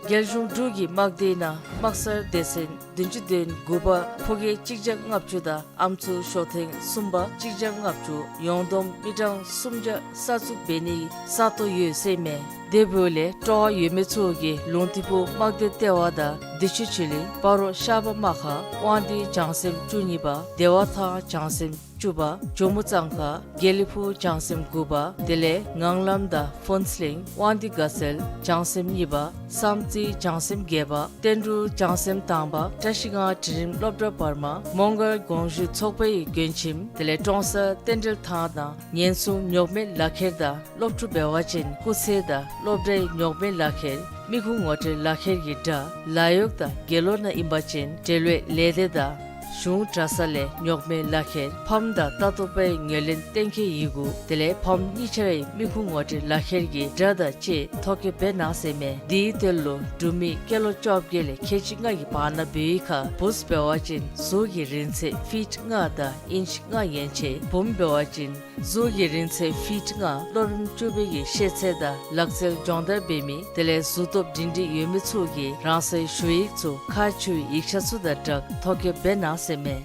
རྒྱལ་གཞུང་འབྲུག་གི་དམག་སྡེའི་ནང་དམག་སར་སྡེ་ཚན་བདུན་ཅུ་དོན་དགུ་པ་ཕོ་སྐྱེས་གཅིག་བརྒྱ་ལྔ་བཅུ་དང་ཨམ་སྲུ་ཤོག་ཐེངས་གསུམ་པ་གཅིག་བརྒྱ་ལྔ་བཅུ་ཡོངས་བསྡོམས་མི་གྲངས་སུམ་བརྒྱ་གསར་བཙུགས་འབད་ནིའི་ས་སྟོང་ཡོད་ཟེར་མས། དེ་འབདཝ་ལས་སྤྲོ་བ་ཡོད་མི་ཚུ་གིས་ལུང་སྟེང་ཕུ་དམག་སྡེ་ལྟེ་བ་དང་བདེ་ཆེན་ཆོས་གླིང་སྤ་རོ་ཤར་པ་རྨ་ཁ་དབང་འདུས་བྱང་སེམས་བཅུ་གཉིས་པ་བདེ་བ་ཐང་བྱང་སེམས་བཅུ་པ་ཇོ་མོ་གཙང་ཁ་དགེ་ལེགས་ཕུ་བྱང་སེམས་དགུ་པ་དེ་ལས་ངང་ལམ་དང་ཕུན་ཚོགས་གླིང་དབང་འདུས་དགའ་ཚལ་བྱང་སེམས་གཉིས་པ་བསམ་རྩེ་བྱང་སེམས་བརྒྱད་པ་བསྟན་འབྲུག་བྱང་སེམས་དང་པ་བཀྲ་ཤིས་སྒང་འབྲིང་རིམ་སློབ་གྲྭ་བར་མ་མོང་སྒར་དགོངས་ཞུ་ཚོགས་པའི་མགྲོན་ཁྱིམ་དེ་ལས་ཀྲོང་གསར་རྟེན་འབྲེལ་ཐང་དང་ཉེན་སྲུང་རྙོག་མེད་ལག་ཁྱེར་དང་སློབ་ཕྲུག་འབད་བ་ཅིན་སྐུགས་ཚད་དང་སློབ་གྲྭའི་རྙོག་མེད་ལག་ཁྱེར་མི་ཁུངས་ངོ་སྤྲོད་ལག་ཁྱེར་གྱི་སྒྲ་ལཱ་གཡོག་དང་དགེ་སློང་ནང་ཨིན་པ་ཅིན་འབྲེལ་ཡོད་ལས་སྡེ་དང་གཞུང་གྲྭ་ཚང་ལས་རྙོག་མེད་ལག་ཁྱེར་ཕམ་དང་ལྟ་རྟོག་པའི་ངོས་ལེན་གཏན་འཁེལ་ཡི་གུ་དེ་ལས་ཕམ་གཉིས་ཆ་རའི་མི་ཁུངས་ངོ་སྤྲོད་ལག་ཁྱེར་གྱི་སྒྲ་དང་བཅས་ཐོ་བཀོད་འབད་གནང་ཟེར་མས། དེའི་དོན་ལུ་འབྲུག་མི་སྐྱེས་ལོ་བཅོ་བརྒྱད་ལས་ཁལ་གཅིག་ལྔ་གི་བར་ན་འབད་བའི་ཁར་བུཚ་འབད་བ་ཅིན་གཟུགས་ཀྱི་རིང་ཚད་ཕིཊ་ལྔ་དང་ཨིནཅ་ལྔ་ཡན་ཆད། བུམོ་འབད་བ་ཅིན་གཟུགས་ཀྱི་རིང་ཚད་ཕིཊ་ལྔ་སློབ་རིམ་བཅུ་པའི་གི་ཤེས་ཚད་དང་ལག་རྩལ་སྦྱོང་བརྡར་འབད་མི་དེ་ལས་གཟུགས་སྟོབས་སྒྲིང་སྒྲིང་ཡོད་མི་ཚུ་གིས་རང་སོའི་ཞུ་ཡིག་ཚུ་ཁག་ཆེ་བའི་ཡིག་ཆ་ཚུ་དང་སྦྲགས་ཐོ་བཀོད་འབད་གནང་ཟེར་མས།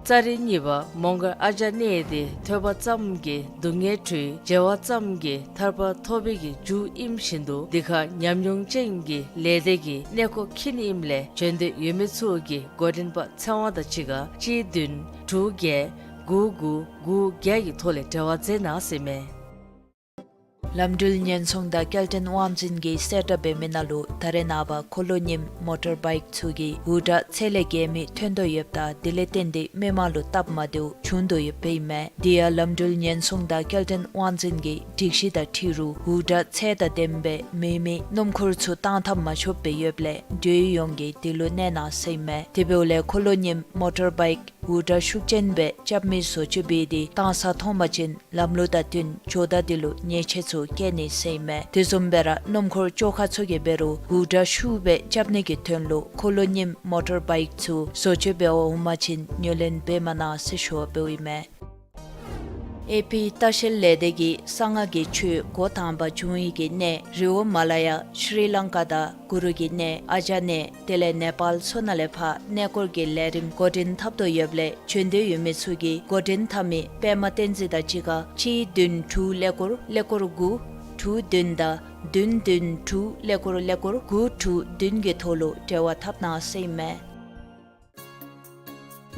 ཙཱ་རི་གཉིས་པ་མོང་སྒར་ཨ་ཇ་གནས་དེ་ཐོས་པ་ཙམ་གྱིས་སྡུག་བསྔལ་གྲོལ་བྱ་བ་ཙམ་གྱིས་ཐར་པ་ཐོབ་པའི་གི་རྒྱུ་ཨིནམ་བཞིན་དུ་འདི་ཁར་ཉམས་མྱོང་ཅན་གྱི་ལས་སྡེ་གི་གནས་སྐོར་འཁྱིད་ནི་ཨིནམ་ལས་བྱོན་འདོད་ཡོད་མི་ཚུ་གིས་འགོ་འདྲེན་པ་ཚེ་དབང་དང་གཅིག་ཁར་གཅིག་བདུན་དྲུག་བརྒྱད་དགུ་དགུ་དགུ་བརྒྱད་ཀྱི་ཐོག་ལས་འབྲེལ་བ་མཛད་གནང་ཟེར་མས། ལམ་འགྲུལ་ཉེན་སྲུང་དང་སྐྱེལ་འདྲེན་དབང་འཛིན་གྱིས་གསལ་བསྒྲགས་འབད་མི་ནང་ལུ་ད་རེས་ནངས་པ་འཁོར་ལོ་རྙིངམ་མོ་ཊར་བའིཀ་ཚུ་གི་འུར་སྒྲ་ཚད་ལས་བརྒལ་མི་ཐོན་དོ་ཡོདཔ་ད་དེ་ལས་བརྟེན་ཏེ་མི་མང་ལུ་སྟབས་མ་བདེཝ་བྱུང་དོ་ཡོདཔ་ཨིན་མས། དེ་ཡང་ལམ་འགྲུལ་ཉེན་སྲུང་དང་སྐྱེལ་འདྲེན་དབང་འཛིན་གྱི་སྒྲིག་གཞི་དང་འཁྲིལ་རུང་འུར་སྒྲ་ཚད་དང་ལྡནམ་སྦེ་མེ་མེ་སྣུམ་འཁོར་ཚུ་བཏང་ཐབས་མ་ཆོགཔ་སྦེ་ཡོདཔ་ལས་འགྲུལ་བ་ཡོངས་ཀྱིས་དེ་ལུ་གནས་གནང་ཟེར་ཨིན་མས། དེ་འབདཝ་ལས་འཁོར་ལོ་རྙིངམ་མོ་ཊར་བའིཀ་འུར་སྒྲ་ཤུགས་ཅན་སྦེ་རྐྱབ་མི་བཟོ་བཅོས་འབད་དེ་བཏང་ས་མཐོང་པ་ཅིན་ལམ་ལུགས་དང་བསྟུན་ཇོ་བདག་དེ་ལུ་ཉེས་ཆད་ཚུ་བཀལ་ནི་ཟེར་ཨིན་མས། དེ་བཟུམ་སྦེ་ར་སྣུམ་འཁོར་བཅོ་ཁ་ཚུ་གིས་འབད་རུང་འུར་སྒྲ་ཤུགས་སྦེ་རྐྱབ་ནི་གི་དོན་ལུ་འཁོར་ལོ་རྙིངམ་མོ་ཊར་བའིཀ་ཚུ་བཟོ་བཅོས་འབད་བར་འོང་པ་ཅིན་ཉོ་ལེན་འབད་མ་གནང་ཟེར་ཞུ་བ་འབདཝ་ཨིན་མས། ཨེ་པི་ལྟ་བཤལ་ལས་སྡེ་གིས་གསང་སྔགས་ཀྱི་ཆོས་འགོ་དང་པ་བྱུང་བའི་གི་གནས་རི་བོ་མ་ལ་ཡ་ཤྲི་ལང་ཀ་དང་གུ་རུ་གི་གནས་ཨ་ཇ་གནས་དེ་ལས་ནེ་པཱལ་ཚུ་ནང་ལས་ཕར་གནས་སྐོར་གྱི་ལས་རིམ་འགོ་འདྲེན་འཐབ་དོ་ཡོདཔ་ལས་བྱོན་འདོད་ཡོད་མི་ཚུ་གིས་འགོ་འདྲེན་འཐབ་མི་པདྨ་བསྟན་འཛིན་དང་གཅིག་ཁར་གཅིག་བདུན་དྲུག་ཀླད་ཀོར་ཀླད་ཀོར་དགུ་དྲུག་བདུན་དང་བདུན་བདུན་དྲུག་ཀླད་ཀོར་ཀླད་ཀོར་དགུ་དྲུག་བདུན་གྱི་ཐོག་ལུ་འབྲེལ་བ་འཐབ་གནང་ཟེར་ཨིན་མས།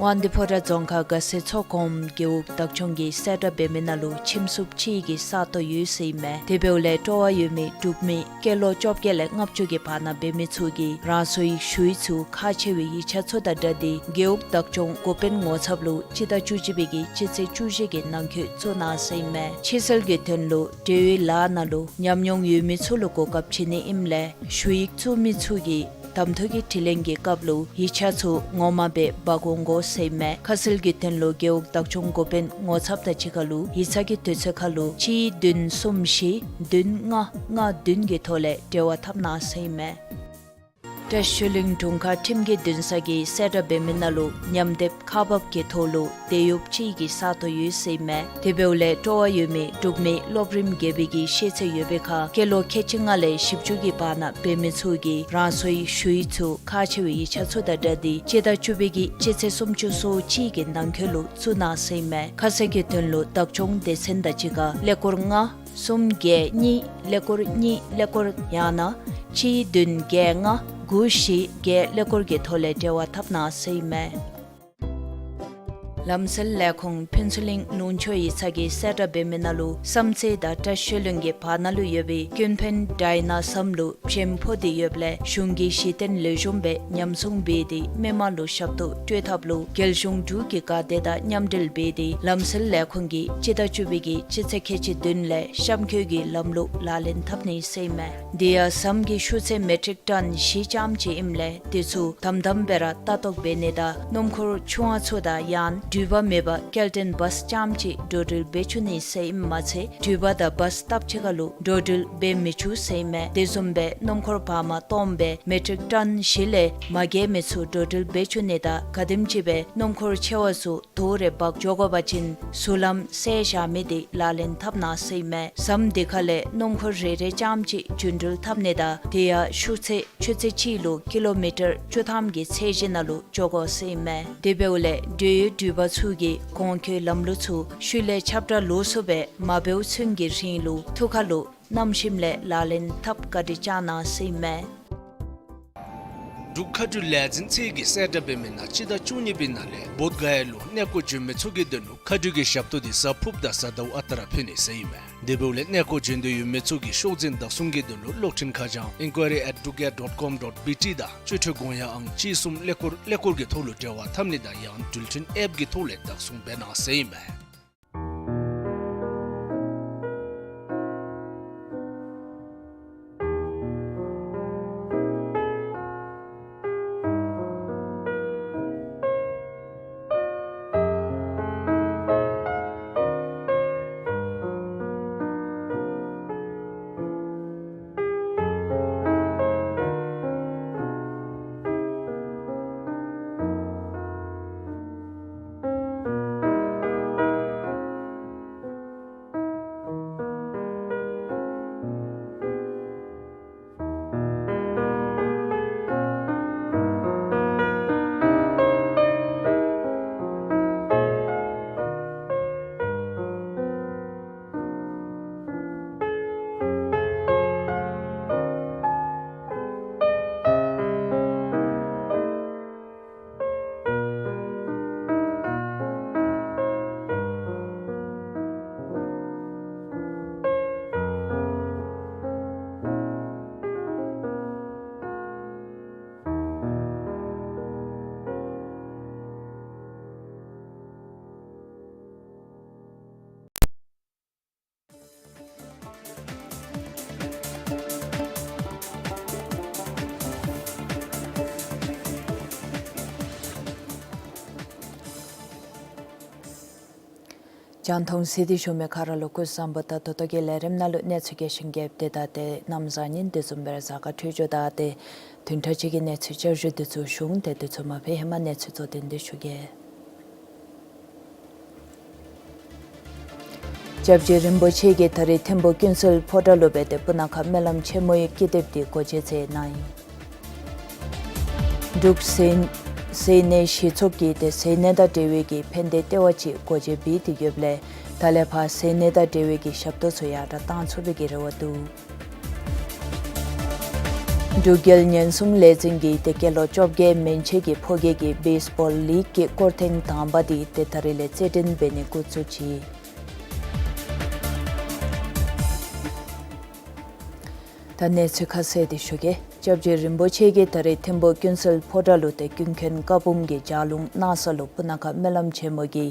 དབང་འདུས་ཕོ་བྲང་རྫོང་ཁག་དགའ་སེ་མཚོ་སྒོམ་རྒེད་འོག་བདག་སྐྱོང་གིས་གསལ་བསྒྲགས་འབད་མི་ནང་ལུ་ཁྱིམ་སྲུང་གཅིག་གི་ས་སྟོང་ཡོད་ཟེར་ཨིན་མས། དེ་འབདཝ་ལས་སྤྲོ་བ་ཡོད་མི་འབྲུག་མི་སྐྱེས་ལོ་བཅོ་བརྒྱད་ལས་ལྔ་བཅུ་གི་བར་ན་འབད་མི་ཚུ་གིས་རང་སོའི་ཞུ་ཡིག་ཚུ་ཁག་ཆེ་བའི་ཡིག་ཆ་ཚུ་དང་སྦྲགས་ཏེ་རྒེད་འོག་བདག་སྐྱོང་འགོ་དཔོན་ངོ་ཚབ་ལུ་སྤྱི་ཟླ་བཅུ་གཅིག་པའི་གི་སྤྱི་ཚེས་བཅུ་བཞི་གི་ནང་འཁོད་བཙུགས་གནང་ཟེར་ཨིན་མས། ཕྱིར་སེལ་གྱི་དོན་ལུ་འབྲེལ་ཡོད་ལཱ་ནང་ལུ་ཉམས་མྱོང་ཡོད་མི་ཚུ་ལུ་གོ་སྐབས་བྱིན་ནི་ཨིནམ་ལས་ཞུ་ཡིག་བཙུགས་མི་ཚུ་གིས་གདམ་འཐུ་གི་དྲི་ལན་གྱི་སྐབས་ལུ་ཡིག་ཆ་ཚུ་ངོ་མ་སྦེ་འབག་འོང་དགོ་ཟེར་ཨིན་མས། ཁ་གསལ་གྱི་དོན་ལུ་རྒེད་འོག་བདག་སྐྱོང་འགོ་དཔོན་ངོ་ཚབ་དང་གཅིག་ཁར་ལུ་ཡིག་ཚང་གི་དུས་ཚོད་ཁར་ལུ་གཅིག་བདུན་གསུམ་བཞི་བདུན་ལྔ་ལྔ་བདུན་གྱི་ཐོག་ལས་འབྲེལ་བ་འཐབ་གནང་ཟེར་ཨིན་མས། བཀྲ་ཤིས་གླིང་དྲུང་ཁག་ཁྲིམས་ཀྱི་འདུན་ས་གིས་གསལ་བསྒྲགས་འབད་མི་ནང་ལུ་ཉམས་འདེབས་ཁག་འབག་གི་ཐོག་ལུ་དེད་གཡོགཔ་གཅིག་གི་ས་སྟོང་ཡོད་ཟེར་ཨིན་མས། དེ་འབདཝ་ལས་སྤྲོ་བ་ཡོད་མི་འབྲུག་མི་སློབ་རིམ་བརྒྱད་པའི་གི་ཤེས་ཚད་ཡོད་པའི་ཁར་སྐྱེས་ལོ་ཁལ་གཅིག་ལྔ་ལས་བཞི་བཅུ་གི་བར་ན་འབད་མི་ཚུ་གིས་རང་སོའི་ཞུ་ཡིག་ཚུ་ཁག་ཆེ་བའི་ཡིག་ཆ་ཚུ་དང་སྦྲགས་ཏེ་སྤྱི་ཟླ་བཅུ་པའི་གི་སྤྱི་ཚེས་སུམ་ཅུ་སོ་གཅིག་གི་ནང་འཁོད་ལུ་བཙུགས་གནང་ཟེར་ཨིན་མས། ཁ་གསལ་གྱི་དོན་ལུ་བདག་སྐྱོང་སྡེ་ཚན་དང་གཅིག་ཁར་ཀླད་ཀོར་ལྔ་གསུམ་བརྒྱད་གཉིས་ཀླད་ཀོར་གཉིས་ཀླད་ཀོར་ཡང་ན་གཅིག་བདུན་བརྒྱད་ལྔ་དགུ་བཞི་བརྒྱད་ཀླད་ཀོར་གྱི་ཐོག་ལས་འབྲེལ་བ་འཐབ་གནང་ཟེར་ཨིན་མས། ལམ་སེལ་ལས་ཁུངས་ཕུན་ཚོགས་གླིང་ལུང་ཕྱོགས་ཡིག་ཚང་གིས་གསལ་བསྒྲགས་འབད་མི་ནང་ལུ་བསམ་རྩེ་དང་བཀྲིས་ཆོས་གླིང་གི་བར་ན་ལུ་ཡོད་པའི་ཀུན་ཕན་ཌའི་ན་ཟམ་ལུ་བྱེམ་ཕོག་སྟེ་ཡོདཔ་ལས་གཞུང་གི་གཞི་རྟེན་ལེགས་ཤོམ་སྦེ་ཉམས་སྲུང་འབད་དེ་མི་མང་ལུ་ཞབས་ཏོག་སྤྲོད་ཐབས་ལུ་རྒྱལ་གཞུང་འབྲུག་གི་འགག་སྡེ་དང་མཉམ་འབྲེལ་འབད་དེ་ལམ་སེལ་ལས་ཁུངས་ཀྱིས་སྤྱི་ཟླ་བཅུ་པའི་གི་སྤྱི་ཚེས་ཁལ་གཅིག་བདུན་ལས་གཤམ་འཁོད་ཀྱི་ལམ་ལུགས་ལག་ལེན་འཐབ་ནི་ཟེར་ཨིན་མས། དེ་ཡང་ཟམ་གྱི་ཤུགས་ཚད་མེ་ཊིག་ཊོན་བཞི་ཙམ་ཅིག་ཨིནམ་ལས་དེ་ཚུ་དམ་དམ་སྦེ་ར་ལྟ་རྟོག་འབད་ནི་དང་སྣུམ་འཁོར་ཆུང་བ་ཚུ་དང་ཡང་འགྲུལ་པ་མེད་པར་སྐྱེལ་འདྲེན་བཱས་ཙམ་ཅིག་འགྲོ་འགྲུལ་འབད་བཅུག་ནི་ཟེར་ཨིནམ་མ་ཚད་འགྲུལ་པ་དང་བཱས་སྟབས་གཅིག་ཁར་ལུ་འགྲོ་འགྲུལ་འབད་མི་བཅུག་ཟེར་ཨིན་མས། དེ་བཟུམ་སྦེ་སྣུམ་འཁོར་བར་མ་སྟོངམ་སྦེ་མེ་ཊིག་ཊོན་བཞི་ལས་མ་བརྒལ་མི་ཚུ་འགྲོ་འགྲུལ་འབད་བཅུག་ནི་དང་ག་དེམ་ཅིག་སྦེ་སྣུམ་འཁོར་ཆེ་བ་ཚུ་དོ་རེ་འབག་འགྱོ་དགོ་པ་ཅིན་ཟུར་ལམ་བསལ་བཞག་མི་དེ་ལག་ལེན་འཐབ་གནང་ཟེར་ཨིན་མས། ཟམ་དེ་ཁ་ལས་སྣུམ་འཁོར་རེ་རེ་ཙམ་ཅིག་རྒྱུན་འགྲུལ་འཐབ་ནི་དང་དེ་ཡང་ཤུགས་ཚད་ཆུ་ཚོད་གཅིག་ལུ་ཀི་ལོ་མི་ཊར་བཅུ་ཐམ་གྱི་ཚད་གཞི་ནང་ལུ་འགྱོ་དགོ་ཟེར་ཨིན་མས། དེ་འབདཝ་ལས་འགྲུལ་ཡོད་འགྲུལ་པ་ཚུ་གིས་གོང་འཁོད་ལམ་ལུགས་ཚུ་ཤུལ་ལས་ཁྱབ་བསྒྲགས་ལོགས་སུ་སྦེ་མ་འབདཝ་ཚུན་གྱི་རིང་ལུ་ཐུགས་ཁར་ལུ་བསྣམས་ཞིནམ་ལས་ལག་ལེན་འཐབ་བཀའ་དྲིན་བསྐྱང་གནང་ཟེར་ཨིན་མས། འབྲུག་མཁའ་འགྲུལ་ལས་འཛིན་ཚད་ཀྱིས་གསལ་བསྒྲགས་འབད་མི་ནང་སྤྱི་ཟླ་བཅུ་གཉིས་པའི་ནང་ལས་བོདྷ་ག་ཡ་ལུ་གནས་སྐོར་འབྱོན་མི་ཚུ་གི་དོན་ལུ་མཁའ་འགྲུལ་གྱི་ཞབས་ཏོག་དེ་གཟའ་ཕུརཔ་དང་གཟའ་ཟླཝ་ཨ་རྟག་ར་ཕུལ་ནི་ཟེར་ཨིན་མས། དེ་འབདཝ་ལས་གནས་སྐོར་འབྱོན་འདོད་ཡོད་མི་ཚུ་གིས་ཤོག་འཛིན་བདག་བཟུང་གི་དོན་ལུ་གློག་འཕྲིན་ཁ་བྱང་enquiry at dugya dot com dot bt དང་སྤྱོད་ཁྲིད་དགོངས་ཡངས་ཨང་གཅིག་གསུམ་ཀླད་ཀོར་ཀླད་ཀོར་གྱི་ཐོག་ལུ་འབྲེལ་བ་འཐབ་ནི་དང་ཡང་འགྲུལ་འཕྲིན་ཨེཔ་གི་ཐོག་ལས་བདག་བཟུང་འབད་གནང་ཟེར་ཨིན་མས། རྒྱང་མཐོང་གཟིགས་ཏེ་བཞུགས་མི་ག་ར་ལུ་སྐུ་གཟུགས་བཟང་པོ་དང་ད་ལྟོ་གི་ལས་རིམ་ནང་ལུ་གནས་ཚུལ་རྒྱས་ཤིང་རྒྱསཔ་དེ་དང་ཏེ་གནམ་བཟང་ངན་དེ་བཟུམ་སྦེ་ར་གཟའ་སྐར་འཕྲོད་སྦྱོར་དང་ཏེ་བདུན་ཕྲག་གཅིག་གི་གནས་ཚུལ་བསྐྱར་ཞུ་དེ་ཚུ་ཞུ་འོང་། ཏེ་དེ་ཚུ་མ་ཕུལ་ཧེ་མ་གནས་ཚུལ་གཙོ་དོན་དེ་ཞུ་གེ། སྐྱབས་རྗེ་རིན་པོ་ཆེ་གིས་ད་རེས་ཐིམ་ཕུག་ཀུན་གསལ་ཕོ་བྲང་ལུ་སྦེ་ཏེ་སྤུ་ན་ཁ་སྨོན་ལམ་ཆེན་མོའི་ཀི་དེབ་དེ་སྒོ་འབྱེད་མཛད་གནང་ཡི། འབྲུག་ཟས་ཟས་གནས་གཞི་ཚོགས་ཀྱིས་ཏེ་ཟས་གནས་དང་འབྲེལ་བའི་གི་ཕན་བདེ་ལྟེ་བ་ཅིག་སྒོ་འབྱེད་འབད་དེ་ཡོདཔ་ལས་ད་ལས་ཕར་ཟས་གནས་དང་འབྲེལ་བའི་གི་ཞབས་ཏོག་ཚུ་ཡར་དྲག་བཏང་ཚུགས་པའི་གི་རེ་བ་འདུག། འབྲུག་རྒྱལ་ཉེན་སྲུང་ལས་འཛིན་གྱིས་ཏེ་སྐྱེས་ལོ་བཅོ་བརྒྱད་མན་ཆད་ཀྱི་ཕོ་སྐྱེས་ཀྱི་བེསི་བཱོལ་ལིག་གི་སྐོར་ཐེངས་དང་པ་དེ་ཏེ་ད་རེས་ལས་རྩེད་འགྲན་འབད་ནི་འགོ་བཙུགས་ཅི། ད་གནས་ཚུལ་ཁ་གསལ་དེ་ཞུ་གེ། སྐྱབས་རྗེ་རིན་པོ་ཆེ་གིས་ད་རེས་ཐིམ་ཕུག་ཀུན་གསལ་ཕོ་བྲང་ལུ་ཏེ་ཀུན་མཁྱེན་བཀའ་འབུམ་གྱི་ལྗགས་ལུང་གནང་ས་ལུ་སྤུ་ན་ཁ་སྨོན་ལམ་ཆེན་མོ་གི་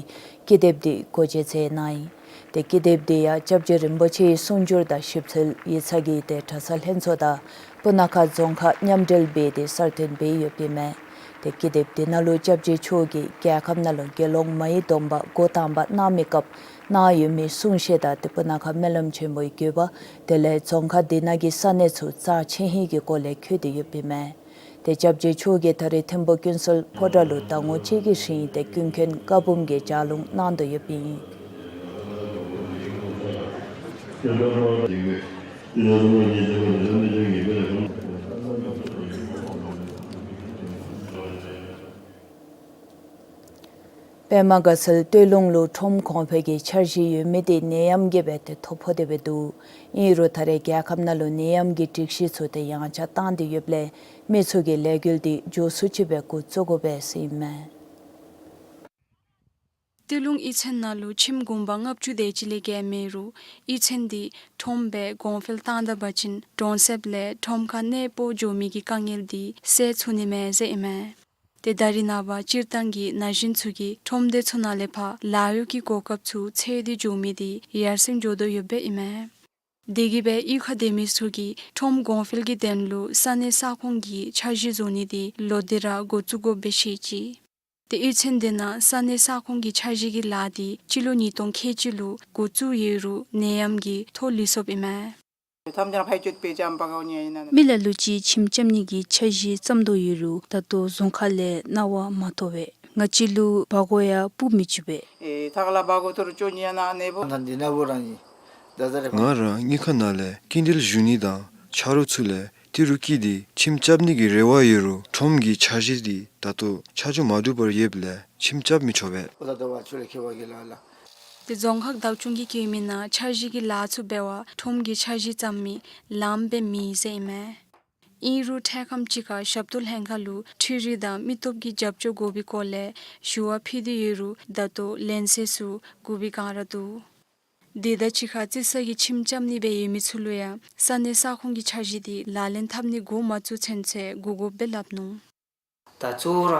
ཀི་དེབ་དེ་སྒོ་འབྱེད་མཛད་གནང་ཡི། ཏེ་ཀི་དེབ་དེ་ཡང་སྐྱབས་རྗེ་རིན་པོ་ཆེའི་གསུང་སྒྱུར་དང་ཞིབ་འཚོལ་ཡིག་ཚང་གི་ཏེ་གྲྭ་ཚང་ལྷན་ཚོགས་དང་སྤུ་ན་ཁ་རྫོང་ཁག་མཉམ་འབྲེལ་འབད་དེ་གསར་བཏོན་འབད་ཡོདཔ་ཨིན་མས། ཏེ་ཀི་དེབ་དེ་ནང་ལུ་སྐྱབས་རྗེ་མཆོག་གིས་རྒྱལ་ཁབ་ནང་ལུ་དགེ་སློང་མའི་སྡོམ་པ་འགོ་དང་པ་གནང་མི་སྐབས་གནང་ཡོད་མི་གསུང་བཤད་དང་ཏེ་སྤུ་ན་ཁ་སྨོན་ལམ་ཆེན་མོའི་བཀོད་པ་དེ་ལས་རྫོང་ཁག་དེ་ནང་གི་ས་གནས་ཚུ་རྩ་ཆེ་ཧིང་གི་སྐོར་ལས་འཁོད་དེ་ཡོདཔ་ཨིན་མས། ཏེ་སྐྱབས་རྗེ་མཆོག་གིས་ད་རེས་ཐིམ་ཕུག་ཀུན་གསལ་ཕོ་བྲང་ལུ་ཟླ་ངོ་གཅིག་གི་རིང་ཏེ་ཀུན་མཁྱེན་བཀའ་འབུམ་གྱི་ལྗགས་ལུང་གནང་དོ་ཡོདཔ་ཨིན། པདྨ་དགའ་ཚལ་སྟོད་ལུང་ལུ་ཁྲོམ་གོང་འཕེལ་གྱི་འཆར་གཞི་ཡོད་མི་དེ་ནད་ཡམས་ཀྱིས་སྦེ་ཏེ་ཐོ་ཕོག་སྟེ་སྦེ་འདུག། ཨིན་རུང་ད་རེས་རྒྱལ་ཁབ་ནང་ལུ་ནད་ཡམས་ཀྱི་སྒྲིག་གཞི་ཚུ་ཏེ་ཡང་ཆག་བཏང་སྟེ་ཡོདཔ་ལས་མི་ཚུ་གིས་ལས་འགུལ་དེ་མགྱོགས་སུ་ཅིག་སྦེ་འགོ་བཙུགས་དགོ་པས་ཟེར་ཨིན་མས། སྟོད་ལུང་གཡུས་ཚན་ནང་ལུ་ཁྱིམ་གུང་པ་ལྔ་བཅུ་དེ་ཅིག་ལས་བརྒལ་མེད་རུང་གཡུས་ཚན་འདི་ཁྲོམ་སྦེ་གོང་འཕེལ་བཏང་ད་པ་ཅིན་གྲོང་གསེབ་ལས་ཁྲོམ་ཁར་གནས་སྤོ་འགྱོ་མི་གི་དཀའ་ངལ་འདི་སེལ་ཚུགས་ནི་མས་ཟེར་ཨིན་མས། ཏེ་ད་རེས་ནངས་པ་སྤྱིར་བཏང་གི་ན་གཞོན་ཚུ་གིས་ཁྲོམ་སྡེ་ཚུ་ནང་ལས་ཕར་ལཱ་གཡོག་གི་གོ་སྐབས་ཚུ་འཚོལ་ཏེ་འགྱོ་མི་འདི་ཡར་སེང་འགྱོ་དོ་ཡོདཔ་ཨིན་མས། དེ་གིས་སྦེ་གཡུས་ཁར་སྡོད་མི་ཚུ་གིས་ཁྲོམ་གོང་འཕེལ་གྱི་དོན་ལུ་ས་གནས་ས་ཁོངས་ཀྱི་འཆར་གཞི་བཟོ་ནི་འདི་ལོག་སྟེ་ར་འགོ་བཙུགས་དགོཔ་སྦེ་ཤེས་ཅི། ཏེ་གཡུས་ཚན་དེ་ནང་ས་གནས་ས་ཁོངས་ཀྱི་འཆར་གཞི་གི་ལཱ་འདི་སྤྱི་ལོ་ཉིས་སྟོང་ཁལ་གཅིག་ལུ་འགོ་བཙུགས་ཡོད་རུང་ནད་ཡམས་ཀྱིས་ཐོག་ལུས་སོཔ་ཨིན་མས། མི་ལ་ལུ་ཅིག་ཁྱིམ་རྐྱབ་ནི་གི་འཆར་གཞི་བརྩམ་དོ་ཡོད་རུང་ད་ལྟོ་རྫོང་ཁག་ལས་གནང་བ་མ་ཐོབ་པས། ང་བཅས་ལུ་སྦ་སྒོར་ཡང་སྤུ་མི་བཅུག་པས། ང་ར་དངུལ་ཁང་ནང་ལས་སྐྱིན་འགྲུལ་ཞུ་ནི་དང་ཆ་རོགས་ཚུ་ལས་ཏི་རུ་བསྐྱི་སྟེ་ཁྱིམ་རྐྱབ་ནི་གི་རེ་བ་ཡོད་རུང་ཁྲོམ་གྱི་འཆར་གཞི་འདི་ད་ལྟོ་ཆ་འཇོག་མ་གྲུབ་པར་ཡོདཔ་ལས་ཁྱིམ་རྐྱབ་མི་ཆོག་པས། ཏེ་རྫོང་ཁག་བདག་སྐྱོང་གིས་བཀོད་མི་ནང་འཆར་གཞི་གི་ལཱ་ཚུ་འབད་བར་ཁྲོམ་གྱི་འཆར་གཞི་བརྩམ་མི་ལངམ་སྦེ་མེད་ཟེར་ཨིན་མས། ཨིན་རུང་འཕྲལ་ཁམས་ཅིག་ཁར་ཞབས་ཏོག་ལྷན་ཁག་ལུ་འཕྲུལ་རིག་དང་མི་སྟོབས་ཀྱི་རྒྱབ་སྐྱོར་དགོ་པའི་སྐོར་ལས་ཞུ་བ་ཕུལ་ཏེ་ཡོད་རུང་ད་ལྟོ་ལན་གསལ་ཚུ་གོ་བའི་སྒང་ར་འདུག། དེ་དང་གཅིག་ཁར་རྩིག་ས་གི་ཁྱིམ་རྐྱབ་ནི་སྦེ་ཡོད་མི་ཚུ་ལུ་ཡང་ས་གནས་ས་ཁོངས་ཀྱི་འཆར་གཞི་འདི་ལག་ལེན་འཐབ་ནི་འགོ་མ་བཙུགས་ཚུན་ཚོད་སྒུག་དགོཔ་སྦེ་སླབ་ནུག། ད་གཙོ་བོ་ར་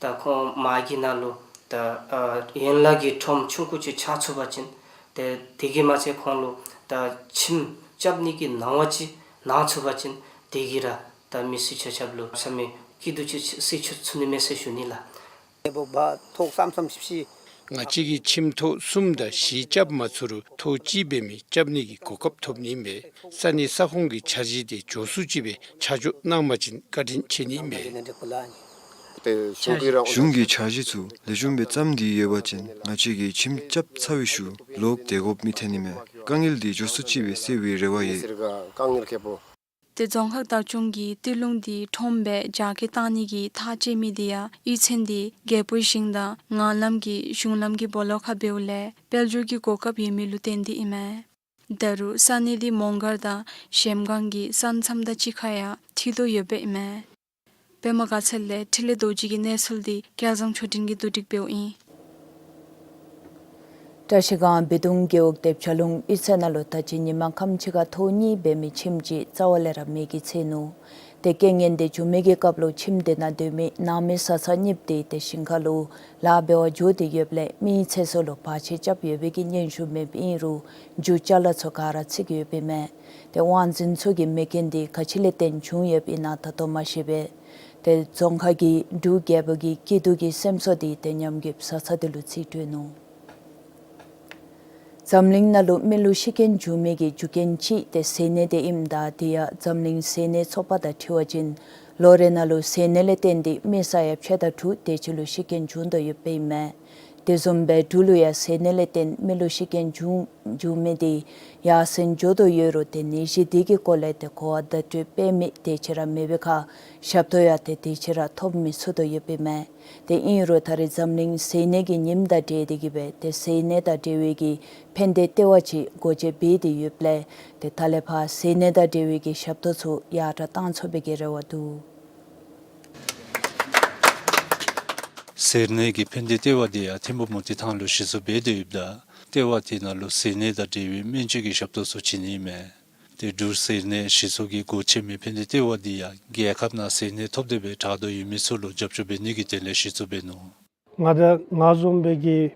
ད་ཁོང་མ་གི་ནང་ལུ་ད་ཨ་ཡན་ལག་གི་ཁྲོམ་ཆུང་ཀུ་ཅིག་ཆགས་ཚུགས་པ་ཅིན་ཏེ་དེ་གིས་མ་ཚད་ཁོང་ལུ་ད་ཁྱིམ་རྐྱབ་ནི་གི་གནང་བ་ཅིག་གནང་ཚུགས་པ་ཅིན་དེ་གིས་ར་ད་མི་སེར་ཆ་ཁྱབ་ལུ་ཚང་མས་སྐྱིད་སྡུག་ཅིག་སེལ་ཚུགས་ཚུགས་ནི་མས་ཟེར་ཞུ་ནི་ལགས། ང་བཅས་ཀྱིས་ཁྱིམ་ཐོག་གསུམ་དང་བཞི་རྐྱབ་མ་ཚུགས་རུང་ཐོག་གཅིག་འབད་མི་རྐྱབ་ནི་གི་གོ་སྐབས་ཐོབ་ནི་མས། ས་གནས་ས་ཁོངས་ཀྱི་འཆར་གཞི་དེ་མགྱོགས་སུ་ཅིག་སྦེ་ཆ་འཇོག་གནང་པ་ཅིན་བཀའ་དྲིན་ཆེ་ནི་མས། གཞུང་གི་འཆར་གཞི་ཚུ་ལེགས་ཤོམ་སྦེ་བརྩམས་ཏེ་ཡོད་པ་ཅིན་ང་བཅས་ཀྱིས་ཁྱིམ་རྐྱབ་ཚར་བའི་ཤུལ་ལོག་སྡོད་དགོཔ་མི་ཐོན་ནི་མས། དཀའ་ངལ་འདི་མགྱོགས་སུ་ཅིག་སྦེ་སེལ་བའི་རེ་བ་ཡོད། ཏེ་རྫོང་ཁག་བདག་སྐྱོང་གིས་སྟོད་ལུང་འདི་ཁྲོམ་སྦེ་རྒྱ་སྐྱེད་བཏང་ནི་གི་ཐག་བཅད་མི་འདི་ཡང་གཡུས་ཚན་འདི་རྒྱལ་པོའི་ཞིང་དང་ངང་ལམ་གྱི་གཞུང་ལམ་གྱི་སྦོ་ལོགས་ཁར་འབདཝ་ལས་དཔལ་འབྱོར་གྱི་གོ་སྐབས་ཡོད་མི་ལུ་བརྟེན་ཏེ་ཨིན་མས། ད་རུང་ས་གནས་འདི་མོང་སྒར་དང་གཞལམ་སྒང་གི་ས་མཚམས་དང་གཅིག་ཁར་ཡང་འཁྲིལ་དོ་ཡོདཔ་ཨིན་མས། པདྨ་དགའ་ཚལ་ལས་འཕྲིན་ལས་རྡོ་རྗེ་གི་གནས་ཚུལ་འདི་སྐལ་བཟང་ཆོས་སྒྲོན་གྱིས་བསྡུ་སྒྲིག་འབདཝ་ཨིན། བཀྲིས་སྒང་སྦས་སྡོང་རྒེད་འོག་དེབ་ཆ་ལུང་གཡུས་ཚན་ནང་ལུ་ད་ཅི་ཉིན་མ་ཁམས་ཅིག་ཁར་ཐོག་གཉིས་འབད་མི་ཁྱིམ་ཅིག་རྩ་བ་ལས་ར་མེ་གིས་འཚིག་ནུག། ཏེ་རྐྱེན་ངན་དེ་བྱུང་མི་གི་སྐབས་ལུ་ཁྱིམ་དེ་ནང་སྡོད་མི་ནང་མི་བཟའ་ཚང་གཉིས་དེ་ཏེ་ཞིང་ཁ་ལུ་ལཱ་འབད་བར་འགྱོ་སྟེ་ཡོདཔ་ལས་མི་ཚེ་སྲོག་ལུ་བར་ཆད་རྐྱབ་ཡོད་པའི་གི་སྙན་ཞུ་མེདཔ་ཨིན་རུང་རྒྱུ་ཅ་ལ་ཚུ་ག་ར་འཚིག་ཡོདཔ་ཨིན་མས། ཏེ་དབང་འཛིན་ཚུ་གིས་མེ་རྐྱེན་དེ་ག་ཅི་ལས་བརྟེན་བྱུང་ཡོདཔ་ཨིན་ན་ད་ལྟོ་མ་ཤེས་པས། ཏེ་རྫོང་ཁག་གི་འབྲུག་རྒྱལ་པོ་གི་སྐྱིད་སྡུག་གི་སེམས་གསོ་དེ་ཏེ་ཉམས་རྒུདཔ་བཟའ་ཚང་དེ་ལུ་རྩིས་སྤྲོད་ནུག། འཛམ་གླིང་ནང་ལུ་མི་ལུ་ཤི་རྐྱེན་བྱུང་མི་གི་རྒྱུ་རྐྱེན་ཅིག་ཏེ་ཟེར་ནད་དེ་ཨིནམ་ད་དེ་ཡང་འཛམ་གླིང་ཟེར་ནད་ཚོགས་པ་དང་འཁྲིལ་བ་ཅིན་ལོ་རེ་ནང་ལུ་ཟེར་ནད་ལས་བརྟེན་ཏེ་མི་ས་ཡ་ཕྱེད་དང་དྲུག་དེ་ཅིག་ལུ་ཤི་རྐྱེན་བྱུང་དོ་ཡོདཔ་ཨིན་མས། དེ་བཟུམ་སྦེ་འབྲུག་ལུ་ཡང་ཟེར་ནད་ལས་བརྟེན་མི་ལུ་ཤི་རྐྱེན་བྱུང་བྱུང་མི་དེ་ཡར་སེང་འགྱོ་དོ་ཡོད་རུང་ཏེ་ནད་གཞི་དེ་གི་སྐོར་ལས་ཏེ་གོ་བ་བརྡ་སྤྲོད་སྤེལ་མི་དེ་ཅིག་ར་མེད་པའི་ཁར་ཞབས་ཏོག་ཡང་ཏེ་དེ་ཅིག་ར་ཐོབ་མི་ཚུགས་དོ་ཡོདཔ་ཨིན་མས། ཏེ་ཨིན་རུང་ད་རེས་འཛམ་གླིང་ཟེར་ནད་ཀྱི་ཉིནམ་དང་འབྲེལ་ཏེ་གིས་སྦེ་ཏེ་ཟེར་ནད་དང་འབྲེལ་བའི་གི་ཕན་བདེ་ལྟེ་བ་ཅིག་སྒོ་འབྱེད་འབད་དེ་ཡོདཔ་ལས་ཏེ་ད་ལས་ཕར་ཟེར་ནད་དང་འབྲེལ་བའི་གི་ཞབས་ཏོག་ཚུ་ཡར་དྲག་བཏང་ཚུགས་པའི་གི་རེ་བ་འདུག། ཟེར་ནད་ཀྱི་ཕན་བདེ་ལྟེ་བ་དེ་ཡང་ཐིམ་ཕུག་མུ་ཏིག་ཐང་ལུ་གཞི་བཙུགས་འབད་དེ་ཡོདཔ་ད་ལྟེ་བ་དེ་ནང་ལུ་ཟེར་ནད་དང་འབྲེལ་བའི་སྨན་བཅོས་ཀྱི་ཞབས་ཏོག་ཚུ་བྱིན་ནི་མས། ཏེ་འབྲུག་ཟེར་ནད་ཞི་གསོ་གི་སྒོ་ཕྱེ་མི་ཕན་བདེ་ལྟེ་བ་འདི་ཡང་རྒྱལ་ཁབ་ནང་ཟེར་ནད་ཐོབ་སྟེ་སྦེ་དྲག་དོ་ཡོད་མི་ཚུ་ལུ་རྒྱབ་སྐྱོར་འབད་ནི་གི་དོན་ལས་གཞི་བཙུགས་འབད་ནུག། ང་དང་ང་བཟུམ་སྦེ་གིས་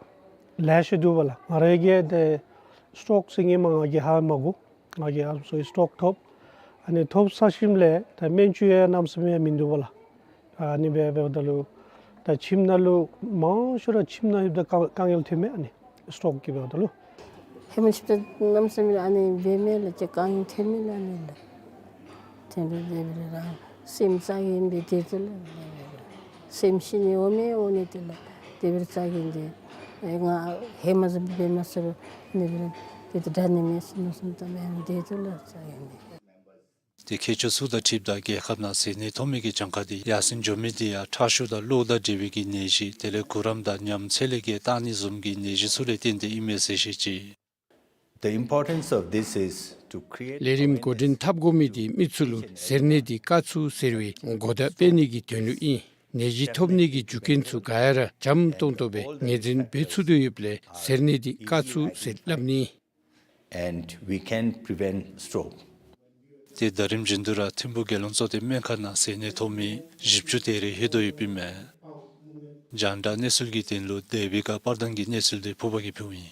ལེ་ཤ་འདུག་པ་ལགས། ང་ར་གིས་ཏེ་སི་ཊོག་ཟེར་ནི་མ་ང་གིས་ཧ་མ་གོ། ང་གིས་ཨམ་སྲུའི་སི་ཊོག་ཐོབ། ཨ་ནི་ཐོབ་ཚར་ཞིནམ་ལས་ད་སྨན་བཅོས་ཡང་གནམ་མེད་ས་མེད་མིན་འདུག་པ་ལགས། ཨ་ནི་སྦེ་འབདཝ་ད་ལུ་ད་ཁྱིམ་ནང་ལུ་མང་ཤོས་ར་ཁྱིམ་ནང་ཡོདཔ་ད་དཀའ་དཀའ་ངལ་ཐོན་མས། ཨ་ནི་སི་ཊོག་གི་འབདཝ་ད་ལུ་ཧེ་མ་ཕྱི་ད་གནམ་མེད་ས་མེད་ཨ་ནི་འབད་མི་ལགས། ཅིག་དཀའ་ངལ་ཐོན་མི་ལགས་ཨ་ནི་ལགས། ཐོན་ཏེ་དེ་སྦེ་ར་སེམས་ཙ་གི་འབད་དེ་ལགས། སེམས་ཤི་ནི་འོང་མི་འོང་ནི་དེ་ལགས། དེ་སྦེ་ཙ་གི་འདི་ང་ཧེ་མ་བཟུམ་འབད་མ་ཚུགས་རུང་ནི་སྦེ་དེ་ད་དྲག་ནི་མས་ཟེར་མནོ་བསམ་བཏང་སྦེ་འབད་དེ་ལགས་ཙ་གི་འདི། ཏེ་ཁྱད་ཆོས་ཚུ་དང་འཁྲིལཝ་ད་རྒྱལ་ཁབ་ནང་ཟེར་ནད་ཐོབ་མི་གི་གྱངས་ཁ་དེ་ཡར་སེང་འགྱོ་མི་དེ་ཡང་ཁྲག་ཤུགས་དང་གློ་དང་འབྲེལ་བའི་གི་ནད་གཞི་དེ་ལས་གུ་རམ་དང་ཉམས་ཚད་ལས་བརྒལ་བཏང་ནི་བཟུམ་གྱི་ནད་གཞི་ཚུ་ལས་བརྟེན་ཏེ་ཨིན་མས་ཟེར་བཤད་ཅི། The importance of this is to create ལས་རིམ་འགོ་འདྲེན་འཐབ་དགོ་མི་དེ་མི་ཚུ་ལུ་ཟེར་ནད་དེ་ག་ཚོད་ཟེར་བའི་གོ་བརྡ་སྤེལ་ནི་གི་དོན་ལུ་ཨིན། ནད་གཞི་ཐོབ་ནི་གི་རྒྱུ་རྐྱེན་ཚུ་ག་ཡ་ར་འཇམ་ཏོང་ཏོ་སྦེ་ངོས་འཛིན་འབད་ཚུགས་དོ་ཡོདཔ་ལས་གཟེར་ནད་འདི་བཀག་ཚུགས་ཟེར་སླབ་ནི། And we can prevent stroke. ཏེ་ད་རིམ་བཞིན་དུ་ར་ཐིམ་ཕུག་རྒྱལ་ཡོངས་གཙོ་བསྟེན་སྨན་ཁང་ནང་གཟེར་ནད་ཐོབ་མི་བཞི་བཅུ་དེ་རེ་ལྷོད་དོ་ཡོདཔ་ཨིན་མས། རྒྱང་བསྒྲགས་གནས་ཚུལ་གྱི་དོན་ལུ་དེ་སྦེ་ག་པར་དང་གི་གནས་ཚུལ་འདི་ཕུར་པ་གིས་ཕུལཝ་ཨིན།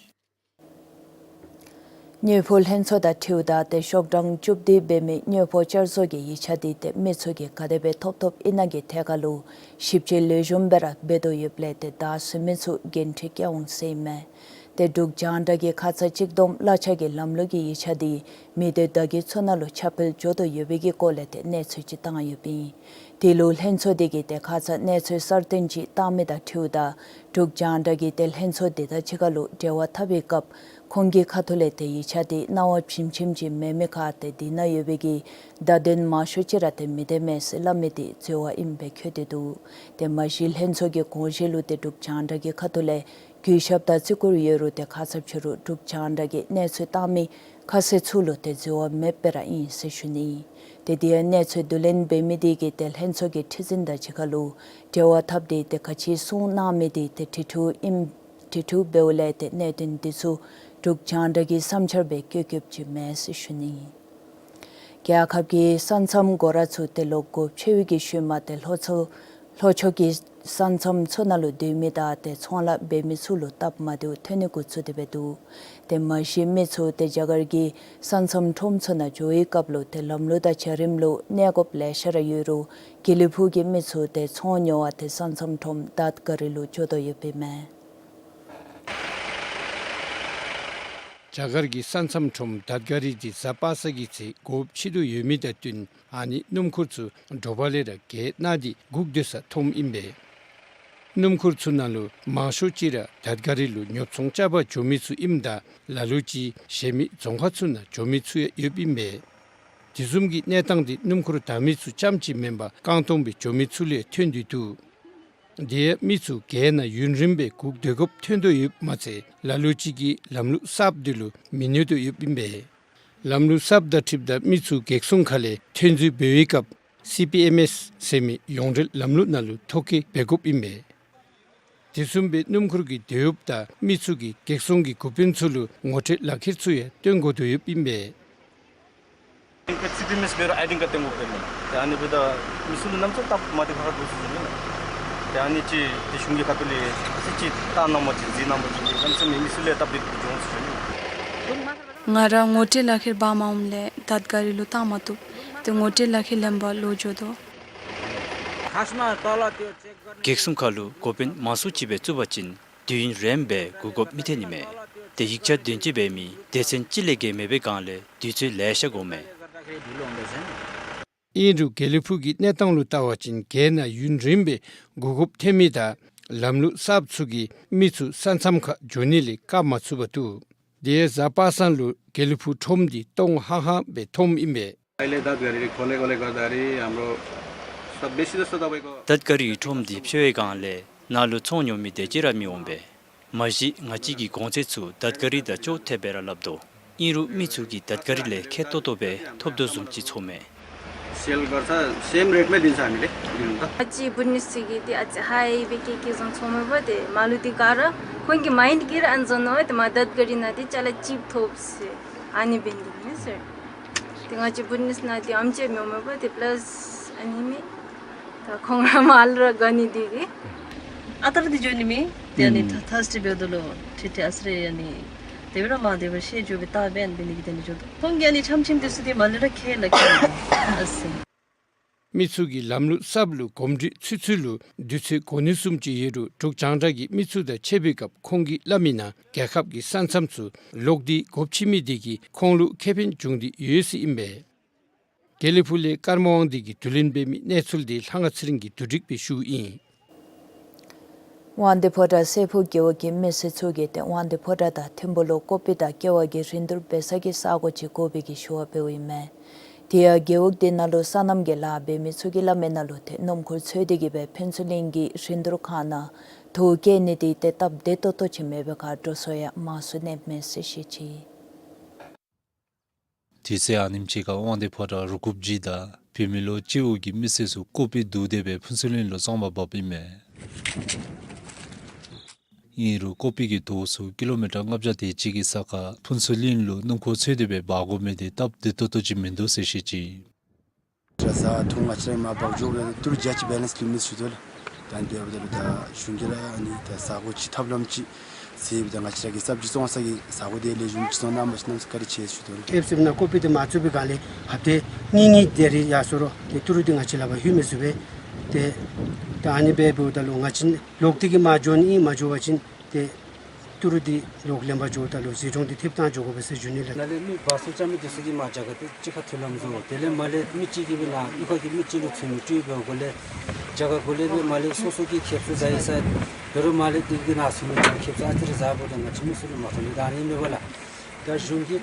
དངུལ་ཕོགས་ལྷན་ཚོགས་དང་འཁྲིལཝ་ད་ཏེ་ཤོག་གྲངས་བཅུ་བདུན་འབད་མི་དངུལ་ཕོགས་བསྐྱར་བཟོ་གི་ཡིག་ཆ་འདི་ཏེ་མི་ཚུ་གིས་ག་དེ་སྦེ་ཐོབ་ཐོབ་ཨིན་ན་གི་ཐད་ཁར་ལུ་ཞིབ་དཔྱད་ལེགས་ཤོམ་སྦེ་ར་འབད་དོ་ཡོདཔ་ལས་ཏེ་བདའ་ཟུན་མི་ཚུ་འགན་འཁྲི་བཀལ་འོང་ཟེར་ཨིན་མས། ཏེ་འབྲུག་རྒྱང་བསྒྲགས་ཀྱི་ཁ་ཙ་གཅིག་བསྡོམས་གླ་ཆ་གི་ལམ་ལུགས་ཀྱི་ཡིག་ཆ་འདི་མི་སྡེ་བརྡ་བརྒྱུད་ཚུ་ནང་ལུ་ཁྱབ་སྤེལ་འགྱོ་དོ་ཡོད་པའི་གི་སྐོར་ལས་ཏེ་གནས་ཚུལ་ཅིག་བཏང་ཡོདཔ་ཨིན། དེ་ལུ་ལྷན་ཚོགས་འདི་གིས་ཏེ་ཁ་ཙ་གནས་ཚུལ་གསར་བཏོན་ཅིག་བཏང་མི་དང་འཁྲིལཝ་ད་འབྲུག་རྒྱང་བསྒྲགས་ཀྱིས་ཏེ་ལྷན་ཚོགས་འདི་དང་གཅིག་ཁར་ལུ་འབྲེལ་བ་འཐབ་པའི་སྐབས་ཁོང་གི་ཁ་ཐུག་ལས་ཏེ་ཡིག་ཆ་འདི་གནང་བ་བྱིན་བྱིནམ་ཅིག་མེད་མི་ཁར་ཏེ་འདི་ནང་ཡོད་པའི་གི་བརྡ་དོན་མང་ཤོས་ཅིག་ར་ཏེ་མི་བདེ་མས་ཟེར་སླབ་མི་འདི་འཛོལ་བ་ཨིནམ་སྦེ་འཁོད་དེ་འདུག། ཏེ་མ་གཞི་ལྷན་ཚོགས་ཀྱི་དགོངས་བཞེད་ལུ་ཏེ་འབྲུག་རྒྱང་བསྒྲགས་ཀྱི་ཁ་ཐུག་ལས་གུས་ཞབས་དང་བརྩི་བཀུར་ཡོད་རུང་ཏེ་ཁ་ཙ་ཕྱི་རུ་འབྲུག་རྒྱང་བསྒྲགས་ཀྱིས་གནས་ཚུལ་བཏང་མི་ཁ་གསལ་ཚུ་ལུ་ཏེ་འཛོལ་བ་མེདཔ་སྦེ་ར་ཨིན་ཟེར་ཞུ་ནི། ཏེ་དེ་ཡང་གནས་ཚུལ་བསྡུ་ལེན་འབད་མི་འདི་གིས་ཏེ་ལྷན་ཚོགས་ཀྱི་ཁྲི་འཛིན་དང་གཅིག་ཁར་ལུ་འབྲེལ་བ་འཐབ་སྟེ་ཏེ་ག་ཅི་གསུངས་གནང་མི་འདི་ཏེ་དྲི་བསྒྲགས་ཨིནམ་དྲི་བསྒྲགས་འབདཝ་ལས་ཏེ་གནད་དོན་འདི་ཚུ་འབྲུག་རྒྱང་བསྒྲགས་ཀྱི་བསམ་འཆར་སྦེ་བཀོད་བཀོདཔ་ཅིག་མེད་ཟེར་ཞུ་ནི། རྒྱལ་ཁབ་ཀྱི་ས་མཚམས་སྒོ་ར་ཚུ་ཏེ་ལོ་འགོ་ཕྱེ་བའི་གི་ཤུལ་མ་ཏེ་ལྷོ་ཕྱོགས་ལྷོ་ཕྱོགས་ཀྱི་ས་མཚམས་ཚུ་ནང་ལུ་སྡོད་མི་དང་ཏེ་ཚོང་ལཱ་འབད་མི་ཚུ་ལུ་སྟབས་མ་བདེཝ་ཐོན་ནི་འགོ་བཙུགས་ཏེ་འབད་འདུག། ཏེ་མ་གཞི་མི་ཚུ་ཏེ་རྒྱ་གར་གྱི་ས་མཚམས་ཁྲོམ་ཚུ་ནང་འགྱོ་བའི་སྐབས་ལུ་ཏེ་ལམ་ལུགས་དང་བྱ་རིམ་ལུ་གནས་དགོཔ་ལེ་ཤ་ར་ཡོད་རུང་དགེ་ལེགས་ཕུག་གི་མི་ཚུ་ཏེ་ཚོང་ཉོ་བར་ཏེ་ས་མཚམས་ཁྲོམ་དཱད་ག་རི་ལུ་འགྱོ་དོ་ཡོདཔ་ཨིན་མས། རྒྱ་གར་གྱི་ས་མཚམས་ཁྲོམ་དཱད་ག་རི་འདི་གཟའ་པ་སངས་ཀྱི་ཚེ་སྒོ་ཕྱེ་དོ་ཡོད་མི་དང་བསྟུན་ཨ་ནི་སྣུམ་འཁོར་ཚུ་དྲོ་པ་ལས་ར་གྱལ་ནང་འདི་སྒུག་སྡོད་ས་མཐོངམ་ཨིན་པས། སྣུམ་འཁོར་ཚུ་ནང་ལུ་མང་ཤོས་ཅིག་ར་དཱད་ག་རི་ལུ་ཉོ་ཚོང་རྐྱབ་པར་འགྱོ་མི་ཚུ་ཨིནམ་ད་ལ་ལུ་ཅིག་གཞན་མི་རྫོང་ཁག་ཚུ་ནང་འགྱོ་མི་ཚུ་ཡང་ཡོདཔ་ཨིན་པས། དེ་བཟུམ་གྱི་གནས་སྟངས་འདི་སྣུམ་འཁོར་དར་མི་ཚུ་རྐྱངམ་ཅིག་མེན་པར་རྐང་སྟོང་སྦེ་འགྱོ་མི་ཚུ་ལུ་ཡང་ཐོན་དོ་འདུག། དེ་ཡང་མི་ཚུ་གྱལ་ནང་ཡུན་རིངམོ་སྦེ་སྒུག་སྡོད་དགོཔ་ཐོན་དོ་ཡོདཔ་མ་ཚད་ལ་ལུ་ཅིག་གིས་ལམ་ལུགས་གསརཔ་འདི་ལུ་མི་གནས་དོ་ཡོདཔ་ཨིན་པས། ལམ་ལུགས་གསརཔ་དང་འཁྲིལཝ་ད་མི་ཚུ་གེགས་སྲུང་ཁ་ལས་ཐོན་འཛུལ་འབད་བའི་སྐབས་སི་པི་ཨེམ་ཨེས་ཟེར་མི་ཡོངས་འབྲེལ་ལམ་ལུགས་ནང་ལུ་ཐོ་བཀོད་འབད་དགོཔ་ཨིན་པས། དེ་བཟུམ་སྦེ་སྣུམ་འཁོར་གྱི་དོ་ཡོདཔ་དང་མི་ཚུ་གིས་གེགས་སྲུང་གི་འགོ་དཔོན་ཚུ་ལུ་ངོ་སྤྲོད་ལག་ཁྱེར་ཚུ་ཡང་སྟོན་དགོ་དོ་ཡོདཔ་ཨིན་པས། ཨའི་ཌི་ཀརཌ་སི་པི་ཨེམ་ཨེས་འབད་རུང་ཨའི་ཌི་ཀརཌ་སྟོན་དགོཔ་ཨིན་མས། ཏེ་ཨ་ནི་འབདཝ་ད་མི་ཚུ་ལུ་གནམ་མེད་ས་མེད་སྟབས་མ་བདེཝ་ཁག་ཁ་འདུག་ཟེར་ཞུ་ནི་ལགས། ཏེ་ཨ་ནི་ཅིག་ཏེ་གཞུང་གི་ཁ་ཐུག་ལས་ཅིག་ཅིག་བལྟ་གནང་བ་ཅིན་གཟིགས་གནང་བ་ཅིན་གནམ་མེད་ས་མེད་མི་ཚུ་ལུ་སྟབས་བདེ་འགྱོ་འོང་ཟེར་ཞུ་ནི་ལགས། ང་ར་ངོ་སྤྲོད་ལག་ཁྱེར་འབག་མ་འོངམ་ལས་དཱད་ག་རི་ལུ་བཏང་མ་བཏུབ། ཏེ་ངོ་སྤྲོད་ལག་ཁྱེར་ལེན་པར་ལོག་འགྱོ་དོ། གེགས་སྲུང་ཁ་ལུ་འགོ་དཔོན་མང་སུ་ཅིག་སྦེ་བཙུགས་པ་ཅིན་དུས་ཡུན་རིངམོ་སྦེ་སྒུག་དགོཔ་མི་ཐོན་ནི་མས། ཏེ་ཡིག་ཆ་དོན་གཅོད་འབད་མི་སྡེ་ཚན་གཅིག་ལས་བརྒལ་མེད་པའི་སྒང་ལས་དུས་ཚོད་ལེ་ཤ་འགོརཝ་མས། ཨིན་རུང་དགེ་ལེགས་ཕུག་གི་གནས་སྟངས་ལུ་བལྟ་བ་ཅིན་གྱལ་ནང་ཡུན་རིངམོ་སྦེ་སྒུག་དགོཔ་ཐོན་མི་དང་ལམ་ལུགས་གསརཔ་ཚུ་གིས་མི་ཚུ་ས་མཚམས་ཁར་འགྱོ་ནི་ལས་བཀག་མ་ཚུགས་པར་འདུག། དེ་ཡང་གཟའ་པ་སངས་ལུ་དགེ་ལེགས་ཕུག་ཁྲོམ་འདི་སྟོང་ཧང་ཧང་སྦེ་མཐོངམ་ཨིན་པས། अहिले दादगारी खोलेकोले गर्दाखेरि हाम्रो सब बेसी जस्तो तपाईँको དཱད་ག་རིའི་ཁྲོམ་འདི་ཕྱེ་བའི་སྒང་ལས་ནཱ་ལུ་ཚོང་ཉོ་མི་དེ་ཅིག་ར་མི་འོང་པས། མ་གཞི་ང་བཅས་ཀྱི་གོང་ཚད་ཚུ་དཱད་ག་རི་དང་ཅོག་འཐདཔ་སྦེ་ར་སླབ་དོ། ཨིན་རུང་མི་ཚུ་གིས་དཱད་ག་རི་ལས་ཁེ་ཏོག་ཏོ་སྦེ་ཐོབ་དོ་བཟུམ་ཅིག་ཚོརཝ་མས། सेल गर्छ, सेम रेटमै दिन्छ हामीले, दिनु त। अझै बुढ्नीसुगी ती अझै हाई बेके के जन छोमे बते मालु ती कार कोन की माइन्ड गिर अन जन होय ते मदत गरिना ती चला चिप थोप से आनी बेंदी ने सर। ती अझै बुढ्नीस ना ती अमचे म्योमे बते प्लस अनि मी ता खोंगरा माल र गनी दिगी। अतर ती जोनी मी ती अनि थर्सडे बेदलो ठिटे असरे अनि तेवरा मा देवर शे जो बेता बेन बेनी की तेनी जो तो। खोंगी अनि छमछिम दिसु ती माल र खेल खेल असे। མི་ཚུ་གིས་ལམ་ལུགས་གསརཔ་ལུ་གོམས་འདྲིས་ཚུད་ཚུད་ལུ་དུས་ཚོད་འགོར་ནི་བཟུམ་ཅིག་ཡོད་རུང་འབྲུག་རྒྱང་བསྒྲགས་ཀྱིས་མི་ཚུ་དང་འཕྱད་པའི་སྐབས་ཁོང་གིས་སླབ་མིའི་ནང་རྒྱལ་ཁབ་ཀྱི་ས་མཚམས་ཚུ་ལོག་སྟེ་སྒོ་ཕྱེ་མི་དེ་གིས་ཁོང་ལུ་ཁེ་ཕན་འབྱུང་སྟེ་ཡོད་ཟེར་ཨིན་པས། དགེ་ལེགས་ཕུག་ལས་ཀརྨ་དབང་འདུས་ཀྱིས་བསྡུ་ལེན་འབད་མི་གནས་ཚུལ་འདི་ལྷ་དབང་ཚེ་རིང་གིས་བསྡུ་སྒྲིག་འབད་ཞུཝ་ཨིན། དབང་འདུས་ཕོ་བྲང་སྲས་ཕུག་རྒེད་འོག་གི་མི་སེར་ཚུ་གིས་ཏེ་དབང་འདུས་ཕོ་བྲང་དང་ཐིམ་ཕུག་ལུ་ཀོ་པི་དང་ཀེ་བ་གི་རིན་བསྡུར་འབད་ས་གི་ས་གོ་ཅིག་དགོ་པའི་གི་ཞུ་བ་འབདཝ་ཨིན་མས། དེ་ཡང་རྒེད་འོག་དེ་ནང་ལུ་སོ་ནམ་གྱི་ལཱ་འབད་མི་ཚུ་གིས་སླབ་མིའི་ནང་ལུ་ཏེ་སྣུམ་འཁོར་འཚོལ་ཏེ་གི་སྦེ་ཕུན་ཚོགས་གླིང་གི་རིན་བསྡུར་ཁང་ནང་དོས་བཀལ་ནི་འདི་ཏེ་སྟབས་བདེ་ཏོག་ཏོ་ཅིག་མེད་པའི་ཁར་འགྲོ་སོང་ཡང་མང་སུ་གནསཔ་མས་ཟེར་བཤད་ཅི། དུས་ཚོད་ཨ་ནེམ་ཅིག་ཁར་དབང་འདུས་ཕོ་བྲང་རུ་དགུ་པ་ཅིག་དང་ བུད་མེད་ལོ་བཅུ་དགུ་གི་མི་སེར་ཚུ་ཀོ་པི་བསྡུ་སྟེ་སྦེ་ཕུན་ཚོགས་གླིང་ལུ་བཙོང་པར་འབགཔ་ཨིན་མས། ཨིན་རུང་ཀོ་པི་གི་དོས་ཚུ་ཀི་ལོ་མི་ཊར་ལྔ་བརྒྱ་དེ་ཅིག་གི་ས་ཁར་ཕུན་ཚོགས་གླིང་ལུ་སྣུམ་འཁོར་འཚོལ་ཏེ་སྦེ་འབག་དགོ་མི་དེ་སྟབས་བདེ་ཏོག་ཏོ་ཅིག་མིན་འདུག་ཟེར་བཤད་ཅི། ཏེ་བཟའ་འཐུང་ང་བཅས་ར་མར་འབག་འགྱོ་སྦེ་ཏི་རུ་བརྒྱ་ཅིག་བེ་ལེནསི་ལུས་མི་ཚུ་དོ་ལགས། ད་འདི་འབདཝ་ད་ལུ་ད་གཞུང་གིས་ར་ཨ་ནི་ད་ས་གོ་ཅིག་ཐབས་ལམ་ཅིག་ཟེར་སྦེ་ད་ང་བཅས་ར་གི་སབ་ཇི་བཙོང་ས་གི་ས་གོ་དེ་ལེགས་ཤོམ་ཅིག་བཙོང་གནང་བ་ཅིན་གནམ་ས་བཀའ་དྲིན་ཆེ་ཟེར་ཞུ་དོ་ལགས། ཨེབ་སི་ནང་ཀོ་པི་དེ་མ་བཙུགས་པའི་སྒང་ལས་ཧབ་ཏ་གཉིས་གཉིས་དེ་རེ་ཡར་སོང་རུང་ཏེ་ཏི་རུ་དེ་ང་བཅས་ལག་པར་ལྷོད་མི་ཚུགས་པས། ཏེ་ད་ཨ་ནི་སྦེ་འབདཝ་ད་ལུ་ང་བཅས་ལོག་སྟེ་གིས་མར་འགྱོ་ནི་ཨིན། མར་འགྱོ་བ་ཅིན་ཏེ་ཏི་རུ་དེ་ལོག་ལེན་པར་འགྱོཝ་ད་ལུ་ཟི་ཁྲོང་དེ་ཐེབས་བཏང་འགྱོ་དགོ་པས་ཟེར་ཞུ་ནི་ལགས། ནཱ་ལས་མི་འབག་བཙོང་རྐྱབ་མི་དེ་ཚུ་གིས་མར་རྒྱ་གར་དེ་གཅིག་ཁར་མཐུན་ལམ་བཟོ། དེ་ལས་མར་ལས་མི་གཅིག་གིས་སྦེ་ནཱ་གཡུས་ཁ་གི་མི་གཅིག་ལུ་ཚུད་མི་སྤྲོད་པའི་སྒོ་ལས་རྒྱ་གར་གུ་ལས་སྦེ་མར་ལས་སོ་སོ་གི་ཁེབ་སུ་ཟ་ཡི་ས་དོ་རུང་མར་ལས་དེ་གི་ནང་ཚུད་མི་གི་ཁེབ་སུ་ཨ་ཙི་རེ་ཟཝ་ད་ང་བཅས་མི་ཚུ་ལུ་མ་མཐུན་ནི་ད་ཨ་ནི་མེད་པ་ལགས། ད་གཞུང་གིས་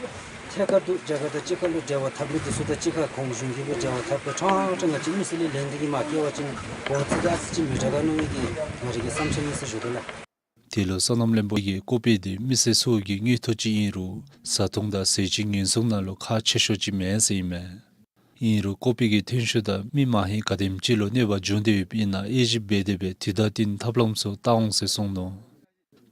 ཐད་ཀར་དུ་རྒྱ་གར་དང་གཅིག་ཁར་ལུ་འབྲེལ་བ་འཐབ་མི་དེ་ཚུ་དང་གཅིག་ཁར་ཁོང་གཞུང་གིས་སྦེ་འབྲེལ་བ་འཐབ་སྦེ་ཁྲང་ཁྲང་ང་བཅས་མི་ཚུ་ལས་ལེན་ཏེ་གིས་མར་བསྐྱལ་བ་ཅིན་གོང་ཚད་དེ་ཨ་ཙི་ཅིག་མི་དྲག་ག་མནོ་མི་གི་ང་རའི་གི་བསམ་འཆར་ཨིན་ཟེར་ཞུ་དོ་ལགས། དེ་ལུ་སོ་ནམ་བློན་པོ་གིས་ཀོ་པི་དེ་མི་སེར་ཚུ་གི་དངུལ་ཐོག་ཅིག་ཨིན་རུང་བཟའ་འཐུང་དང་ཟས་བཅུད་ཉེན་སྲུང་ནང་ལུ་ཁག་ཆེ་ཤོས་ཅིག་མེན་ཟེར་ཨིན་མས། ཨིན་རུང་ཀོ་པི་གི་ཐོན་ཤུགས་དང་མི་མང་ཧིང་ག་དེམ་ཅིག་ལུ་གནོད་པ་འབྱུང་སྟེ་ཡོདཔ་ཨིན་ན་དབྱེ་ཞིབ་འབད་དེ་སྦེ་དུས་དང་བསྟུན་ཐབས་ལམ་ཚུ་བཏང་འོང་ཟེར་གསུངས་ནུག།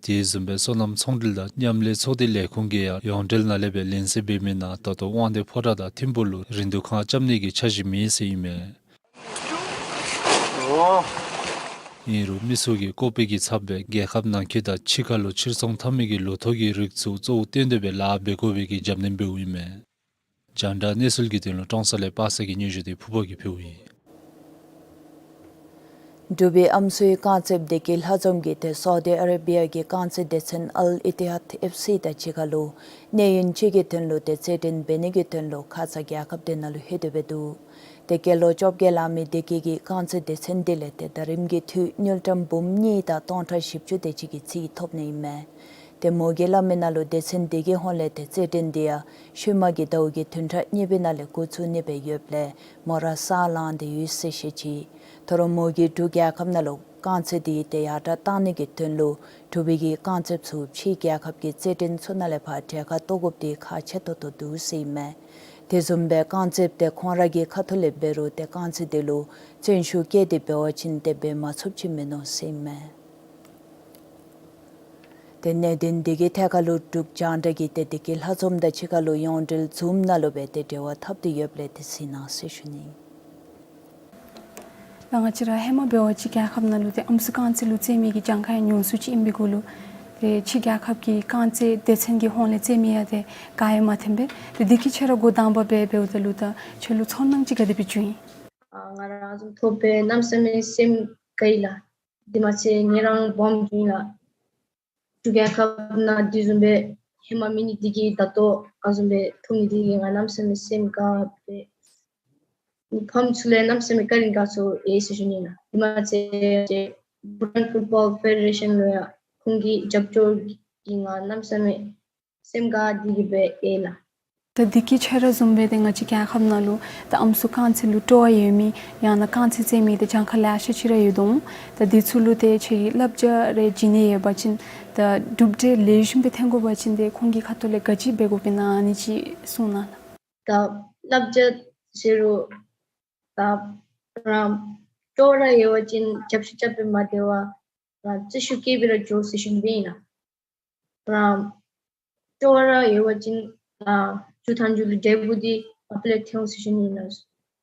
དེ་བཟུམ་སྦེ་སོ་ནམ་ཚོང་འབྲེལ་དང་མཉམ་ལས་ཚོགས་སྡེ་ལས་ཁུངས་ཀྱིས་ཡང་ཡོངས་འབྲེལ་ནང་ལས་སྦེ་ལེན་སེལ་འབད་མི་ནང་ད་ལྟོ་དབང་འདུས་ཕོ་བྲང་དང་ཐིམ་ཕུག་ལུ་རིན་བསྡུར་ཁང་རྐྱབ་ནི་གི་འཆར་གཞི་མེད་ཟེར་ཨིན་མས། ཨིན་རུང་མི་ཚུ་གིས་ཀོ་པི་གི་ཚབ་སྦེ་རྒྱལ་ཁབ་ནང་འཁོད་དང་ཕྱི་ཁ་ལུ་ཕྱིར་ཚོང་འཐབ་མི་གི་ལོ་ཐོག་གི་རིགས་ཚུ་གཙོ་བོ་བཏོན་ཏེ་སྦེ་ལཱ་འབད་དགོ་པའི་གི་རྒྱབ་སྣོན་འབདཝ་ཨིན་མས། རྒྱང་བསྒྲགས་གནས་ཚུལ་གྱི་དོན་ལུ་ཀྲོང་གསར་ལས་པ་སངས་ཀྱི་སྙན་ཞུ་དེ་ཕུར་པ་གིས་ཕུལཝ་ཨིན། འབྲུག་པའི་ཨམ་སྲུའི་རྐང་རྩེདཔ་བདེ་སྐྱིད་ལྷ་འཛོམས་ཀྱིས་ཏེ་སའུ་དི་ཨ་རེ་བི་ཡ་གི་རྐང་རྩེད་སྡེ་ཚན་ཨལ་ཨི་ཏི་ཧཱད་ཨེཕ་སི་དང་གཅིག་ཁར་ལུ་གནས་ཡུན་གཅིག་གི་དོན་ལུ་ཏེ་རྩེད་འགྲན་འབད་ནི་གི་དོན་ལུ་ཁ་ཙ་རྒྱལ་ཁབ་དེ་ནང་ལུ་ལྷོད་དེ་སྦེ་འདུག། ཏེ་སྐྱེས་ལོ་བཅོ་བརྒྱད་ལང་མི་བདེ་སྐྱིད་ཀྱིས་རྐང་རྩེད་སྡེ་ཚན་དེ་ལས་ཏེ་ཟླ་རིམ་གྱི་འཐུས་དངུལ་ཀྲམ་འབུམ་གཉིས་དང་སྟོང་ཕྲག་བཞི་བཅུ་དེ་ཅིག་གི་རྩིས་ཐོབ་ནི་ཨིན་མས། ཏེ་མོ་གིས་སླབ་མི་ནང་ལུ་སྡེ་ཚན་དེ་གི་ཧོངས་ལས་ཏེ་རྩེད་འགྲན་དེ་ཡང་ཤུལ་མ་གི་ཟླཝ་གི་བདུན་ཕྲག་གཉིས་པའི་ནང་ལས་འགོ་བཙུགས་ནི་སྦེ་ཡོདཔ་ལས་མོ་ར་ས་ལངས་ཏེ་ཡོད་ཟེར་བཤད་ཅི། ད་རུང་མོ་གིས་འབྲུག་རྒྱལ་ཁབ་ནང་ལུ་རྐང་རྩེད་དེ་ཏེ་ཡར་དྲག་གཏང་ནི་གི་དོན་ལུ་འབྲུག་པའི་གི་རྐང་རྩེདཔ་ཚུ་ཕྱིའི་རྒྱལ་ཁབ་ཀྱི་རྩེད་འགྲན་ཚུ་ནང་ལས་ཕར་གྲལ་ཁར་གཏོགས་དགོཔ་དེ་ཁག་ཆེ་ཏོག་ཏོ་འདུག་ཟེར་ཨིན་མས། དེ་བཟུམ་སྦེ་རྐང་རྩེདཔ་དེ་ཁོང་ར་གི་ཁ་ཐུག་ལས་འབད་རུང་ཏེ་རྐང་རྩེད་དེ་ལུ་བརྩོན་ཤུགས་བསྐྱེད་དེ་འབད་བ་ཅིན་ཏེ་འབད་མ་ཚུགསཔ་ཅིག་མིན་ནུག་ཟེར་ཨིན་མས། ཏེ་གནད་དོན་དེ་གི་ཐད་ཁར་ལུ་འབྲུག་རྒྱང་བསྒྲགས་ཀྱིས་ཏེ་བདེ་སྐྱིད་ལྷ་འཛོམས་དང་གཅིག་ཁར་ལུ་ཡོངས་འབྲེལ་ཛུམ་ནང་ལུ་སྦེ་ཏེ་འབྲེལ་བ་འཐབ་སྟེ་ཡོདཔ་ལས་ཏེ་གཟིགས་གནང་ཟེར་ཞུ་ནི། ད་ང་བཅས་ར་ཧེ་མ་འབད་བ་ཅིན་རྒྱལ་ཁབ་ནང་ལུ་ཏེ་ཨམ་སྲུ་རྐང་རྩེད་ལུ་རྩེད་མི་གི་གྱངས་ཁ་ཡང་ཉུང་སུ་ཅིག་ཨིན་པའི་གུ་ལུ་ཏེ་ཕྱི་རྒྱལ་ཁབ་ཀྱི་རྐང་རྩེད་སྡེ་ཚན་གྱི་ཧོངས་ལས་རྩེད་མི་ཡང་ཏེ་ག་ཡང་མ་ཐོན་པས། ཏེ་དེ་གིས་ཁྱོད་ར་འགོ་དང་པ་སྦེ་འབདཝ་ད་ལུ་ད་ཁྱོད་ལུ་ཚོར་སྣང་ཅིག་ག་དེ་སྦེ་བྱུང་ཡི། ཨ་ང་ར་ཨ་ཙམ་ཐོབ་སྦེ་གནམ་མེད་ས་མེད་སེམས་དགའ་ཡི་ལགས། དེ་མ་ཚད་ངེ་རང་སྦོམ་བྱུང་ཡི་ལགས། འབྲུག་རྒྱལ་ཁབ་ནང་དེ་བཟུམ་སྦེ་ཧེ་མ་མེད་ནི་དེ་གིས་ད་ལྟོ་ཨ་བཟུམ་སྦེ་ཐོབ་ནི་དེ་གིས་ང་གནམ་མེད་ས་མེད་སེམས་དགའ་སྦེ་ཕམ་ཚུ་ལས་གནམ་མེད་ས་མེད་བཀའ་དྲིན་དགའ་ཚོར་ཡོད་ཟེར་ཞུ་ནི་ལགས། དེ་མ་ཚད་བྷུ་ཊཱན་ཕུཊ་བཱོལ་ཕེ་ཌེ་རེ་ཤཱན་ལུ་ཡང་ཁོང་གི་རྒྱབ་སྐྱོར་གྱིས་ང་གནམ་མེད་ས་མེད་སེམས་དགའ་དེ་གིས་སྦེ་ཡོད་ལགས། ད་དེ་གིས་ཁྱོད་ར་བཟུམ་སྦེ་ཏེ་ང་བཅས་རྒྱལ་ཁབ་ནང་ལུ་ད་ཨམ་སྲུ་རྐང་རྩེད་ལུ་སྤྲོ་བ་ཡོད་མི་ཡང་ན་རྐང་རྩེད་རྩེད་མི་ཏེ་གྱངས་ཁ་ལེ་ཤ་ཅིག་ར་ཡོད་དོ། ད་དེ་ཚུ་ལུ་ཏེ་ཁྱོད་ཀྱིས་བསླབ་བྱ་རེ་བྱིན་ནི་ཡོད་པ་ཅིན་ད་གྲུབ་འབྲས་ལེགས་ཤོམ་སྦེ་ཐོན་དགོ་པ་ཅིན་ཏེ་ཁོང་གི་ཁ་ཐུག་ལས་ག་ཅི་འབད་དགོཔ་ཨིན་ན་ཨ་ནི་ཅིག་གསུང་གནང་ལགས། ད་བསླབ་བྱ་ཟེར་རུང་ད་རང་སྤྲོ་བ་ར་ཡོད་པ་ཅིན་རྒྱབ་ཤུགས་རྐྱབ་སྦེ་མ་སྡོད་པར་རང་རྩེད་ཤུགས་བསྐྱེད་སྦེ་ར་འགྱོ་ཟེར་ཞུ་ནི་ཨིན་ལགས། རང་སྤྲོ་བ་ར་ཡོད་པ་ཅིན་རང་མཇུག་མཐའ་མཇུག་ལུ་འབྲས་བུ་དེ་མ་པ་ལས་ཐོན་འོང་ཟེར་ཞུ་ནི་ཨིན་ལགས།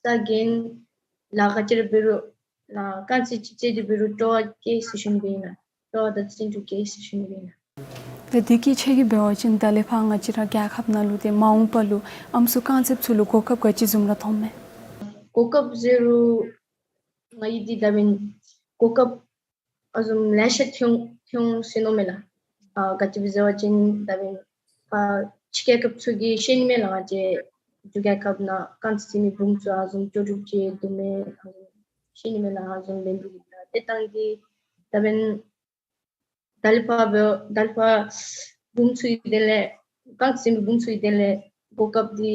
རྩ་འགེངས་ལཱ་ག་ཅི་ར་འབད་རུང་རང་རྐང་རྩེད་ཅིག་རྩེད་དེ་འབད་རུང་སྤྲོ་བ་བསྐྱེད་ཟེར་ཞུ་ནི་ཨིན་ལགས། སྤྲོ་བ་དང་བརྩོན་འགྲུས་བསྐྱེད་ཟེར་ཞུ་ནི་ཨིན་ལགས། ད་དེ་གིས་ཁྱོད་ཀྱིས་འབད་བ་ཅིན་ད་ལས་ཕར་ང་བཅས་ར་རྒྱལ་ཁབ་ནང་ལུ་ཏེ་མ་འོངས་པ་ལུ་ཨམ་སྲུ་རྐང་རྩེདཔ་ཚུ་ལུ་གོ་སྐབས་ག་ཅི་བཟུམ་ར་མཐོངམ་མས། གོ་སྐབས་ཟེར་རུང་ང་གིས་འདི་ད་འབདན་གོ་སྐབས་ཨ་བཟུམ་ལེ་ཤ་ཐོན་ཐོན་འོང་ཟེར་མནོཝ་མས་ལགས། ཨ་ག་ཅི་སྦེ་ཟེར་བ་ཅིན་ད་འབདན་ཕར་ཕྱི་རྒྱལ་ཁབ་ཚུ་གིས་ཤེས་ནི་མས་ལགས། ང་བཅས་འབྲུག་རྒྱལ་ཁབ་ནང་རྐང་རྩེད་མི་འབུམ་ཚུ་ཨ་བཟུམ་ལྕོགས་གྲུབ་ཅིག་འདུག་མས་ཨ་བཟུམ་ཤེས་ནི་མས་ལགས། ཨ་བཟུམ་འབད་ནི་དེ་གིས་ལགས་ཏེ་ད་འདི་ད་འབདན་ད་ལས་ཕར་འབད་ད་ལས་ཕར་འབུམ་ཚུ་གི་དོན་ལས་རྐང་རྩེད་མི་འབུམ་ཚུ་གི་དོན་ལས་གོ་སྐབས་འདི་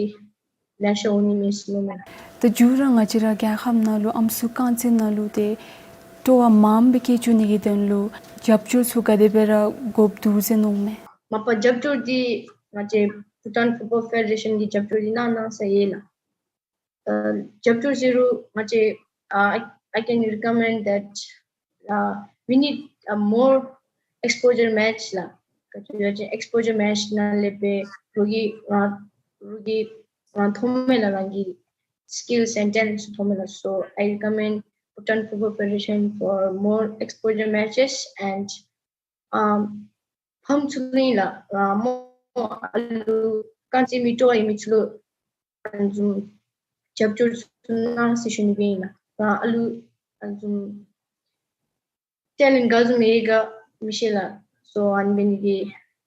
ལེ་ཤ་འོང་ནི་མས་ཟེར་མནོཝ་མས། ད་མཇུག་ར་ང་བཅས་ར་རྒྱལ་ཁབ་ནང་ལུ་ཨམ་སྲུ་རྐང་རྩེད་ནང་ལུ་ཏེ་སྤྲོ་བ་མངམ་སྦེ་བསྐྱེད་བཅུག་ནི་གི་དོན་ལུ་རྒྱབ་སྐྱོར་ཚུ་ག་དེ་སྦེ་ར་དགོཔ་འདུག་ཟེར་མནོཝ་མས། མ་པ་རྒྱབ་སྐྱོར་འདི་ང་བཅས་བྷུ་ཊཱན་ཕུཊ་བཱོལ་ཕེ་ཌེ་རེ་ཤཱན་གྱིས་རྒྱབ་སྐྱོར་འདི་གནང་གནང་ས་ཡོད་ལགས། ཨ་རྒྱབ་སྐྱོར་ཟེར་རུང་ང་བཅས་ཨ་I, I can recommend that uh, we need a more exposure match ལགས། ག་ཅི་ཡོད་ཅེ་exposure match ནང་ལས་སྦེ་རོགས་ཀྱིས་རང་རོགས་ཀྱིས་རང་མཐོང་མས་ལགས། རང་གི་skills and talents མཐོང་མས་ལགས། So I recommend Bhutan Football Federation for more exposure matches and ཨམ་ཕམ་ཚུ་ལུ་ཨིན་ལགས། ཨ་མོ་ཨ་ལུ་རྐང་རྩེད་མི་སྤྲོ་བ་ཡོད་མི་ཚུ་ལུ་ཨ་བཟུམ་རྒྱབ་སྐྱོར་ཚུ་གནང་ཟེར་ཞུ་ནི་སྦེ་ཨིན་ལགས། ཨ་ལུ་ཨ་བཟུམ་ཊེ་ལེནཊ་ག་བཟུམ་ཡོད་ག་མི་ཤེས་ལགས། སོ་ཨ་ནི་འབད་ནི་དེ་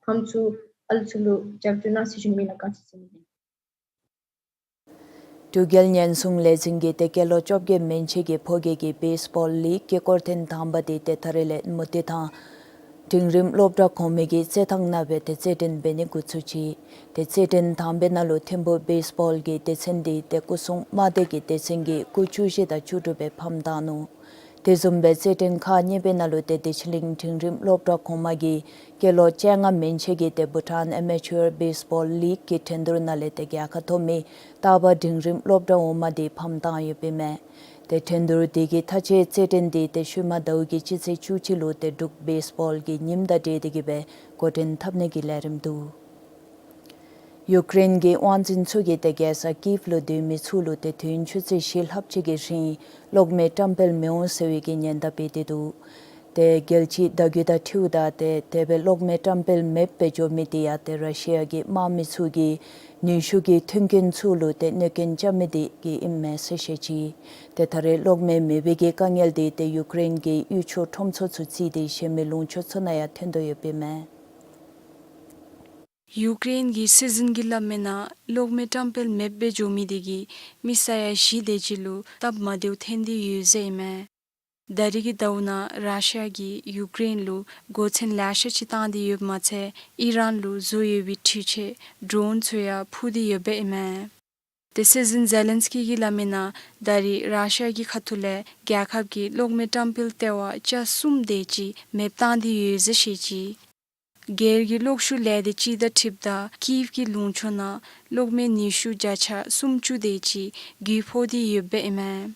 ཕམ་ཚུ་ཨ་ལུ་ཚུ་ལུ་རྒྱབ་སྐྱོར་གནང་ཟེར་ཞུ་ནི་ཨིན་ལགས། རྐང་རྩེད་འཛིན་འབད་ནི། འབྲུག་རྒྱལ་ཉེན་སྲུང་ལས་འཛིན་གྱིས་ཏེ་སྐྱེས་ལོ་བཅོ་བརྒྱད་མན་ཆད་ཀྱི་ཕོ་སྐྱེས་ཀྱི་བེསི་བཱོལ་ལིག་གི་སྐོར་ཐེངས་དང་པ་དེ་ཏེ་ད་རེས་ལས་མུ་སྟེགས་དང་འབྲིང་རིམ་སློབ་གྲྭ་གོང་མའི་གི་རྩེད་ཐང་ནང་སྦེ་ཏེ་རྩེད་འགྲན་འབད་ནི་འགོ་བཙུགས་ཅི། ཏེ་རྩེད་འགྲན་དང་པའི་ནང་ལུ་ཐིམ་ཕུག་བེསི་བཱོལ་གྱི་སྡེ་ཚན་དེ་ཏེ་སྐུ་སྲུང་དམག་སྡེ་གི་སྡེ་ཚན་གྱིས་སྐུ་བཅུ་བཞི་དང་བཅུ་དྲུག་སྦེ་ཕམ་བཏང་ནུག། དེ་བཟུམ་སྦེ་རྩེད་འགྲན་ཁག་གཉིས་པའི་ནང་ལུ་ཏེ་བདེ་ཆེན་གླིང་འབྲིང་རིམ་སློབ་གྲྭ་གོང་མ་གིས་སྐྱེས་ལོ་བཅོ་ལྔ་མན་ཆད་ཀྱི་ཏེ་བྷུ་ཊཱན་ཨེ་མེ་ཅུ་ཨར་བེསི་བཱོལ་ལིག་གི་འགྲན་བསྡུར་ནང་ལས་ཏེ་རྒྱལ་ཁ་ཐོབ་མི་སྟག་པ་འབྲིང་རིམ་སློབ་གྲྭ་འོག་མ་དེ་ཕམ་བཏང་ཡོདཔ་ཨིན་མས། ཏེ་འགྲན་བསྡུར་དེ་གི་མཐའ་དཔྱད་རྩེད་འགྲན་དེ་ཏེ་ཤུལ་མ་ཟླཝ་གི་སྤྱི་ཚེས་བཅུ་གཅིག་ལུ་ཏེ་འབྲུག་བེསི་བཱོལ་གྱི་ཉིནམ་དང་འབྲེལ་ཏེ་གི་སྦེ་འགོ་འདྲེན་འཐབ་ནི་གི་ལས་རིམ་འདུག། ཡུཀ་རེན་གྱི་དབང་འཛིན་ཚུ་གིས་ཏེ་རྒྱལ་ས་ཀིབ་ལུ་སྡོད་མི་ཚུ་ལུ་ཏེ་དུས་ཡུན་ཆུ་ཚོད་བཞི་ལྷགཔ་ཅིག་གི་རིང་གློག་མེ་བཀྲམ་སྤེལ་མི་འོང་ཟེར་བའི་གི་ཉེན་བརྡ་འབད་དེ་འདུག། ཏེ་རྒྱལ་སྤྱིའི་བརྡ་བརྒྱུད་དང་འཁྲིལཝ་ད་ཏེ་དེ་སྦེ་གློག་མེ་བཀྲམ་སྤེལ་མེདཔ་སྦེ་འགྱོ་མི་དེ་ཡང་ཏེ་ར་ཤི་ཡ་གི་དམག་མི་ཚུ་གིས་ནུས་ཤུགས་ཀྱི་མཐུན་རྐྱེན་ཚུ་ལུ་ཏེ་གནོད་རྐྱེན་རྐྱབ་མི་དེ་གིས་ཨིན་མས་ཟེར་བཤད་ཅི། ཏེ་ད་རེས་གློག་མེ་མེད་པའི་གི་དཀའ་ངལ་དེ་ཏེ་ཡུཀ་རེན་གྱི་གཡུས་ཕྱོགས་ཁྲོམ་ཚུ་ཚུ་རྩིས་ཏེ་གཞན་མི་ལུང་ཕྱོགས་ཚུ་ནང་ཡང་ཐོན་དོ་ཡོདཔ་ཨིན་མས། ཡུཀ་རེན་གྱི་སྲིད་འཛིན་གྱིས་སླབ་མིའི་ནང་གློག་མེ་བཀྲམ་སྤེལ་མེདཔ་སྦེ་འགྱོ་མི་དེ་གིས་མི་ས་ཡ་བཞི་དེ་ཅིག་ལུ་སྟབས་མ་བདེཝ་ཐོན་ཏེ་ཡོད་ཟེར་ཨིན་མས། ད་རེས་ཀྱི་ཟླཝ་ནང་ར་ཤི་ཡ་གིས་ཡུཀ་རེན་ལུ་སྒོ་ཚན་ལེ་ཤ་ཅིག་བཏང་སྟེ་ཡོདཔ་མ་ཚད་ཨི་རཱན་ལུ་བཟོ་ཡོད་པའི་འཕྲུལ་ཆས་ཌོརོན་ཚུ་ཡང་འཕུར་ཏེ་ཡོདཔ་ཨིན་མས། ཏེ་སྲིད་འཛིན་ཛེ་ལན་སི་ཀི་གིས་སླབ་མིའི་ནང་ད་རེས་ར་ཤི་ཡ་གི་ཁ་ཐུག་ལས་རྒྱལ་ཁབ་ཀྱི་གློག་མེ་བཀྲམ་སྤེལ་ལྟེ་བ་བརྒྱ་གསུམ་དེ་ཅིག་མེདཔ་བཏང་སྟེ་ཡོད་ཟེར་བཤད་ཅི། སྒེར་གྱི་གློག་ཤུགས་ལས་སྡེ་ཅིག་དང་འཁྲིལཝ་ད་ཀིབ་ཀྱི་ལུང་ཕྱོགས་ནང་གློག་མེ་ནུས་ཤུགས་བརྒྱ་ཆ་སུམ་ཅུ་དེ་ཅིག་རྒུད་ཕོག་སྟེ་ཡོདཔ་ཨིན་མས།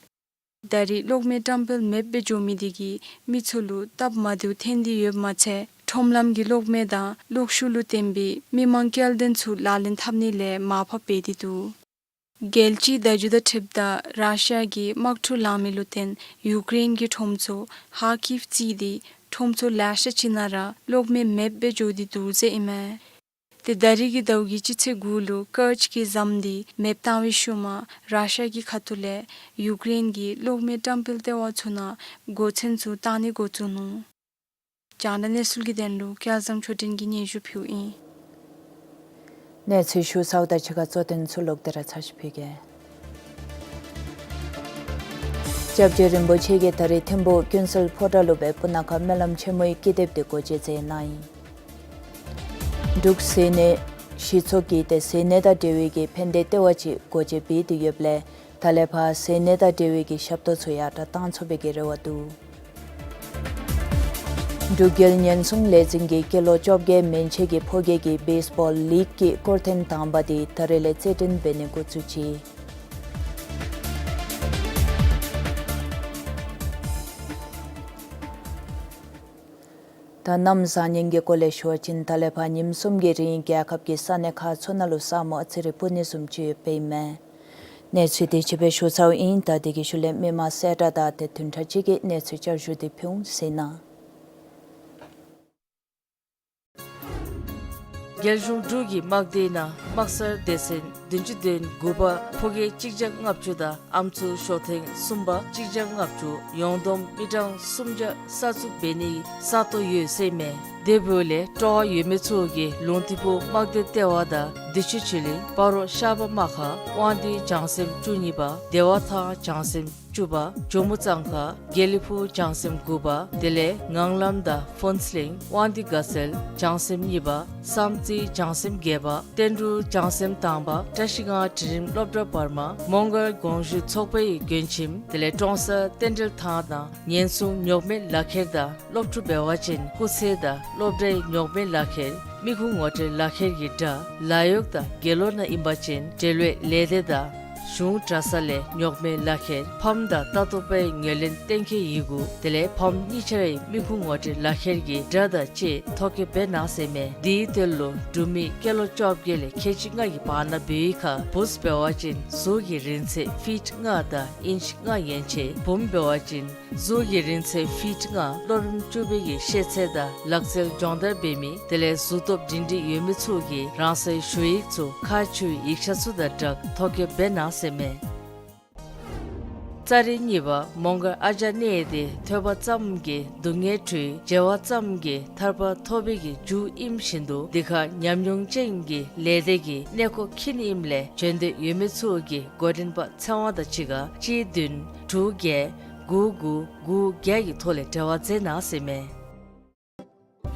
ད་རེས་གློག་མེ་བཀྲམ་སྤེལ་མེདཔ་སྦེ་འགྱོ་མི་དེ་གིས་མི་ཚུ་ལུ་སྟབས་མ་བདེཝ་ཐོན་ཏེ་ཡོདཔ་མ་ཚད་ཁྲོམ་ལམ་གྱི་གློག་མེ་དང་གློག་ཤུགས་ལུ་བརྟེན་པའི་མི་མང་སྐྱེལ་འདྲེན་ཚུ་ལག་ལེན་འཐབ་ནི་ལས་མར་ཕབ་འབད་དེ་འདུག། རྒྱལ་སྤྱིའི་བརྡ་བརྒྱུད་དང་འཁྲིལཝ་ད་ར་ཤི་ཡ་གི་དམག་འཁྲུག་ལང་མི་ལུ་བརྟེན་ཡུཀ་རེན་གྱི་ཁྲོམ་ཚུ་ཧར་ཀིབ་རྩིས་ཏེ་ཁྲོམ་ཚུ་ལེ་ཤ་ཅིག་ནང་ར་གློག་མེ་མེདཔ་སྦེ་འགྱོ་སྟེ་འདུག་ཟེར་ཨིན་མས། ཏེ་ད་རེས་ཀྱི་ཟླཝ་གི་སྤྱི་ཚེས་དགུ་ལུ་ཀརྩ་གི་ཟམ་དེ་མེདཔ་བཏང་བའི་ཤུལ་མ་ར་ཤི་ཡ་གི་ཁ་ཐུག་ལས་ཡུཀ་རེན་གྱི་གློག་མེ་བཀྲམ་སྤེལ་ལྟེ་བ་ཚུ་ནང་སྒོ་ཚན་ཚུ་བཏང་ནི་འགོ་བཙུགས་ནུག། རྒྱང་བསྒྲགས་གནས་ཚུལ་གྱི་དོན་ལུ་སྐལ་བཟང་ཆོས་སྒྲོན་གྱིས་སྙན་ཞུ་ཕུལཝ་ཨིན། གནས་ཚུལ་ཞུ་ཚརཝ་དང་གཅིག་ཁར་གཙོ་དོན་ཚུ་ལོག་སྟེ་ར་ཚར་ཅིག་ཕུལ་གེ། སྐྱབས་རྗེ་རིན་པོ་ཆེ་གིས་ད་རེས་ཐིམ་ཕུག་ཀུན་གསལ་ཕོ་བྲང་ལུ་སྦེ་སྤུ་ན་ཁ་སྨོན་ལམ་ཆེན་མོའི་ཀི་དེབ་དེ་སྒོ་འབྱེད་མཛད་གནང་ཡི། འབྲུག་ཟས་སྣོད་སྤྱི་ཚོགས་ཀྱིས་ཏེ་ཟས་སྣོད་དང་འབྲེལ་བའི་གི་ཕན་བདེ་ལྟེ་བ་ཅིག་སྒོ་འབྱེད་འབད་དེ་ཡོདཔ་ལས་ད་ལས་ཕར་ཟས་སྣོད་དང་འབྲེལ་བའི་གི་ཞབས་ཏོག་ཚུ་ཡང་ད་བཏང་ཚུགས་པའི་གི་རེ་བ་འདུག། འབྲུག་རྒྱལ་ཉེན་སྲུང་ལས་འཛིན་གྱིས་སྐྱེས་ལོ་བཅོ་བརྒྱད་མན་ཆད་ཀྱི་ཕོ་སྐྱེས་ཀྱི་བེསི་བཱོལ་ལིག་གི་སྐོར་ཐེངས་དང་པ་དེ་ད་རེས་ལས་རྩེད་འགྲན་འབད་ནི་འགོ་བཙུགས་ཅི། ད་གནམ་བཟང་ངན་གྱི་སྐོར་ལས་ཞུ་བ་ཅིན་ད་ལས་ཕར་ཉིནམ་གསུམ་གྱི་རིང་རྒྱལ་ཁབ་ཀྱི་ས་གནས་ཁག་ཚུ་ནང་ལུ་ས་སྨུག་ཨ་ཙི་རེ་སྤུབ་ནི་བཟུམ་ཅིག་ཡོདཔ་ཨིན་མས། གནས་ཚུལ་དེ་ཅིག་སྦེ་ཞུ་ཚརཝ་ཨིན། ད་དེ་གི་ཤུལ་ལས་མི་མང་གསལ་བསྒྲགས་དང་ཏེ་བདུན་ཕྲག་གཅིག་གི་གནས་ཚུལ་བསྐྱར་ཞུ་དེ་ཕུལ་འོང་ཟེར་ན། རྒྱལ་གཞུང་འབྲུག་གི་དམག་སྡེའི་ནང་དམག་སར་སྡེ་ཚན་བདུན་ཅུ་དོན་དགུ་པ་ཕོ་སྐྱེས་གཅིག་བརྒྱ་ལྔ་བཅུ་དང་ཨམ་སྲུ་ཤོག་ཐེངས་གསུམ་པ་གཅིག་བརྒྱ་ལྔ་བཅུ་ཡོངས་བསྡོམས་མི་གྲངས་སུམ་བརྒྱ་གསར་བཙུགས་འབད་ནིའི་ས་སྟོང་ཡོད་ཟེར་མས། དེ་འབདཝ་ལས་སྤྲོ་བ་ཡོད་མི་ཚུ་གིས་ལུང་ཐིམ་ཕུག་དམག་སྡེ་ལྟེ་བ་དང་བདེ་ཆེན་ཆོས་གླིང་སྤ་རོ་ཤར་པ་དམག་ཁང་དབང་འདུས་བྱང་སེམས་བཅུ་གཉིས་པ་བདེ་བ་ཐང་བྱང་སེམས་བཅུ་པ་ཇོ་མོ་གཙང་ཁ་དགེ་ལེགས་ཕུག་བྱང་སེམས་དགུ་པ་དེ་ལས་ངང་ལམ་དང་ཕུན་ཚོགས་གླིང་དབང་འདུས་དགའ་ཚལ་བྱང་སེམས་གཉིས་པ་བསམ་རྩེ་བྱང་སེམས་བརྒྱད་པ་བསྟན་འབྲུག་བྱང་སེམས་དང་པ་བཀྲ་ཤིས་སྒང་དྲི་རིམ་སློབ་གྲྭ་བར་མ་མོང་སྒར་དགོངས་ཞུ་ཚོགས་པའི་མགྲོན་ཁྱིམ་དེ་ལས་ཀྲོང་གསར་རྟེན་འབྲེལ་ཐང་དང་ཉེན་སྲུང་ཉོག་མེད་ལག་ཁྱེར་དང་སློབ་ཕྲུག་འབད་བ་ཅིན་སྐུགས་ཚད་དང་སློབ་གྲྭའི་ཉོག་མེད་ལག་ཁྱེར་མི་ཁུངས་ངོ་སྤྲོད་ལག་ཁྱེར་གྱི་སྒྲ་ལཱ་གཡོག་དང་དགེ་སློང་ནང་ཨིན་པ་ཅིན་འབྲེལ་ཡོད་ལས་སྡེ་དང་ གཞུང་གྲྭ་ཚང་ལས་རྙོག་མེད་ལག་ཁྱེར་ཕམ་དང་ལྟ་རྟོག་པའི་ངོས་ལེན་གཏན་འཁེལ་ཡི་གུ་དེ་ལས་ཕམ་གཉིས་ཆ་རའི་མི་ཁུངས་ངོ་སྤྲོད་ལག་ཁྱེར་གྱི་སྒྲ་དང་བཅས་ཐོ་བཀོད་འབད་གནང་ཟེར་མས། དེའི་དོན་ལུ་འབྲུག་མི་སྐྱེས་ལོ་བཅོ་བརྒྱད་ལས་ཁལ་གཅིག་ལྔ་གི་བར་ན་འབད་བའི་ཁར་བུཚ་འབད་བ་ཅིན་གཟུགས་ཀྱི་རིང་ཚད་ཕིཊ་ལྔ་དང་ཨིནཅ་ལྔ་ཡན་ཆད། བུམོ་འབད་བ་ཅིན་གཟུགས་ཀྱི་རིང་ཚད་ཕིཊ་ལྔ། སློབ་རིམ་བཅུ་པའི་གི་ཤེས་ཚད་དང་ལག་རྩལ་སྦྱོང་བརྡར་འབད་མི་དེ་ལས་གཟུགས་སྟོབས་སྒྲིང་སྒྲིང་ཡོད་མི་ཚུ་གིས་རང་སོའི་ཞུ་ཡིག་ཚུ་ཁག་ཆེ་བའི་ཡིག་ཆ་ཚུ་དང་སྦྲགས་ཐོ་བཀོད་འབད་གནང་ཟེར་མས། ཙཱ་རི་གཉིས་པ་མོང་སྒར་ཨ་ཇ་གནས་དེ་ཐོས་པ་ཙམ་གྱིས་སྡུག་བསྔལ་གྲོལ། མཇལ་བ་ཙམ་གྱིས་ཐར་པ་ཐོབ་པའི་གི་མཇུག་ཨིནམ་བཞིན་དུ་འདི་ཁར་ཉམས་མྱོང་ཅན་གྱི་ལས་སྡེ་གི་གནས་སྐོར་འཁྱིད་ནི་ཨིནམ་ལས་བྱོན་འདོད་ཡོད་མི་ཚུ་གིས་འགོ་འདྲེན་པ་འཚོལ་བ་དང་གཅིག་ཁར་གཅིག་བདུན་དྲུག་བརྒྱད་དགུ་དགུ་དགུ་བརྒྱད་ཀྱི་ཐོག་ལས་འབྲེལ་བ་མཛད་གནང་ཟེར་མས།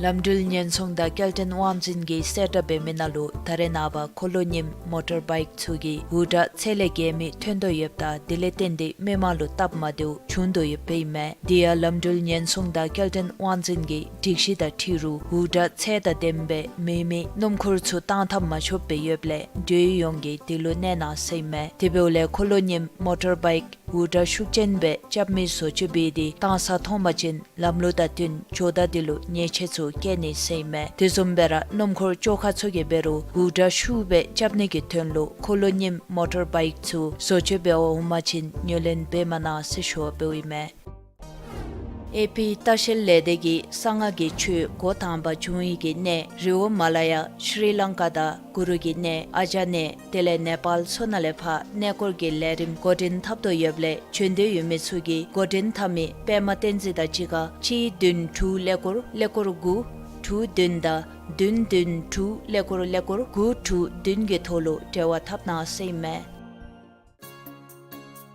ལམ་འགྲུལ་ཉེན་སྲུང་དང་སྐྱེལ་འདྲེན་དབང་འཛིན་གྱིས་གསལ་བསྒྲགས་འབད་མི་ནང་ལུ་ད་རེས་ནངས་པ་འཁོར་ལོ་རྙིངམ་མོ་ཊར་བའིཀ་ཚུ་གིས་འུར་སྒྲ་ཚད་ལས་བརྒལ་མི་ཐོན་དོ་ཡོདཔ་ད་དེ་ལས་བརྟེན་ཏེ་མི་མང་ལུ་སྟབས་མ་བདེཝ་བྱུང་དོ་ཡོདཔ་ཨིན་མས། དེ་ཡང་ལམ་འགྲུལ་ཉེན་སྲུང་དང་སྐྱེལ་འདྲེན་དབང་འཛིན་གྱི་སྒྲིག་གཞི་དང་འཁྲིལ་རུང་འུར་སྒྲ་ཚད་དང་ལྡནམ་སྦེ་མེ་མེ་སྣུམ་འཁོར་ཚུ་བཏང་འཐབ་མ་ཆོགཔ་སྦེ་ཡོདཔ་ལས་འགྲུལ་ཡོངས་ཀྱིས་དེ་ལུ་གནས་གནང་ཟེར་ཨིན་མས། དེ་འབདཝ་ལས་འཁོར་ལོ་རྙིངམ་མོ་ཊར་བའིཀ་འུར་སྒྲ་ཤུགས་ཅན་སྦེ་རྐྱབ་མི་བཟོ་བཅོས་འབད་དེ་བཏང་ས་མཐོང་པ་ཅིན་ལམ་ལུགས་དང་བསྟུན་ཇོ་བདག་དེ་ལུ་ཉེས་ཆད་ཚུ་བཀལ་ནི་ཟེར་ཨིན་མས། དེ་བཟུམ་སྦེ་ར་སྣུམ་འཁོར་བཅོ་ཁ་ཚུ་གིས་འབད་རུང་འུར་སྒྲ་ཤུགས་སྦེ་རྐྱབ་ནི་གི་དོན་ལུ་འཁོར་ལོ་རྙིངམ་མོ་ཊར་བའིཀ་ཚུ་བཟོ་བཅོས་འབད་བར་འོང་པ་ཅིན་ངོས་ལེན་འབད་མ་གནང་ཟེར་ཞུ་བ་འབདཝ་ཨིན་མས། ཨེ་པི་ལྟ་བཤལ་ལས་སྡེ་གིས་གསང་སྔགས་ཀྱི་ཆོས་འགོ་དང་པ་བྱུང་ཡི་གི་གནས་རི་བོ་མ་ལ་ཡ་ཤྲི་ལང་ཀ་དང་གུ་རུ་གི་གནས་ཨ་ཇ་གནས་དེ་ལས་ནེ་པཱལ་ཚུ་ནང་ལས་ཕར་གནས་སྐོར་གྱི་ལས་རིམ་འགོ་འདྲེན་འཐབ་དོ་ཡོདཔ་ལས་བྱོན་འདོད་ཡོད་མི་ཚུ་གིས་འགོ་འདྲེན་འཐབ་མི་པདྨ་བསྟན་འཛིན་དང་གཅིག་ཁར་གཅིག་བདུན་དྲུག་ཀླད་ཀོར་ཀླད་ཀོར་དགུ་དྲུག་བདུན་དང་བདུན་བདུན་དྲུག་ཀླད་ཀོར་ཀླད་ཀོར་དགུ་དྲུག་བདུན་གྱི་ཐོག་ལུ་འབྲེལ་བ་འཐབ་གནང་ཟེར་ཨིན་མས།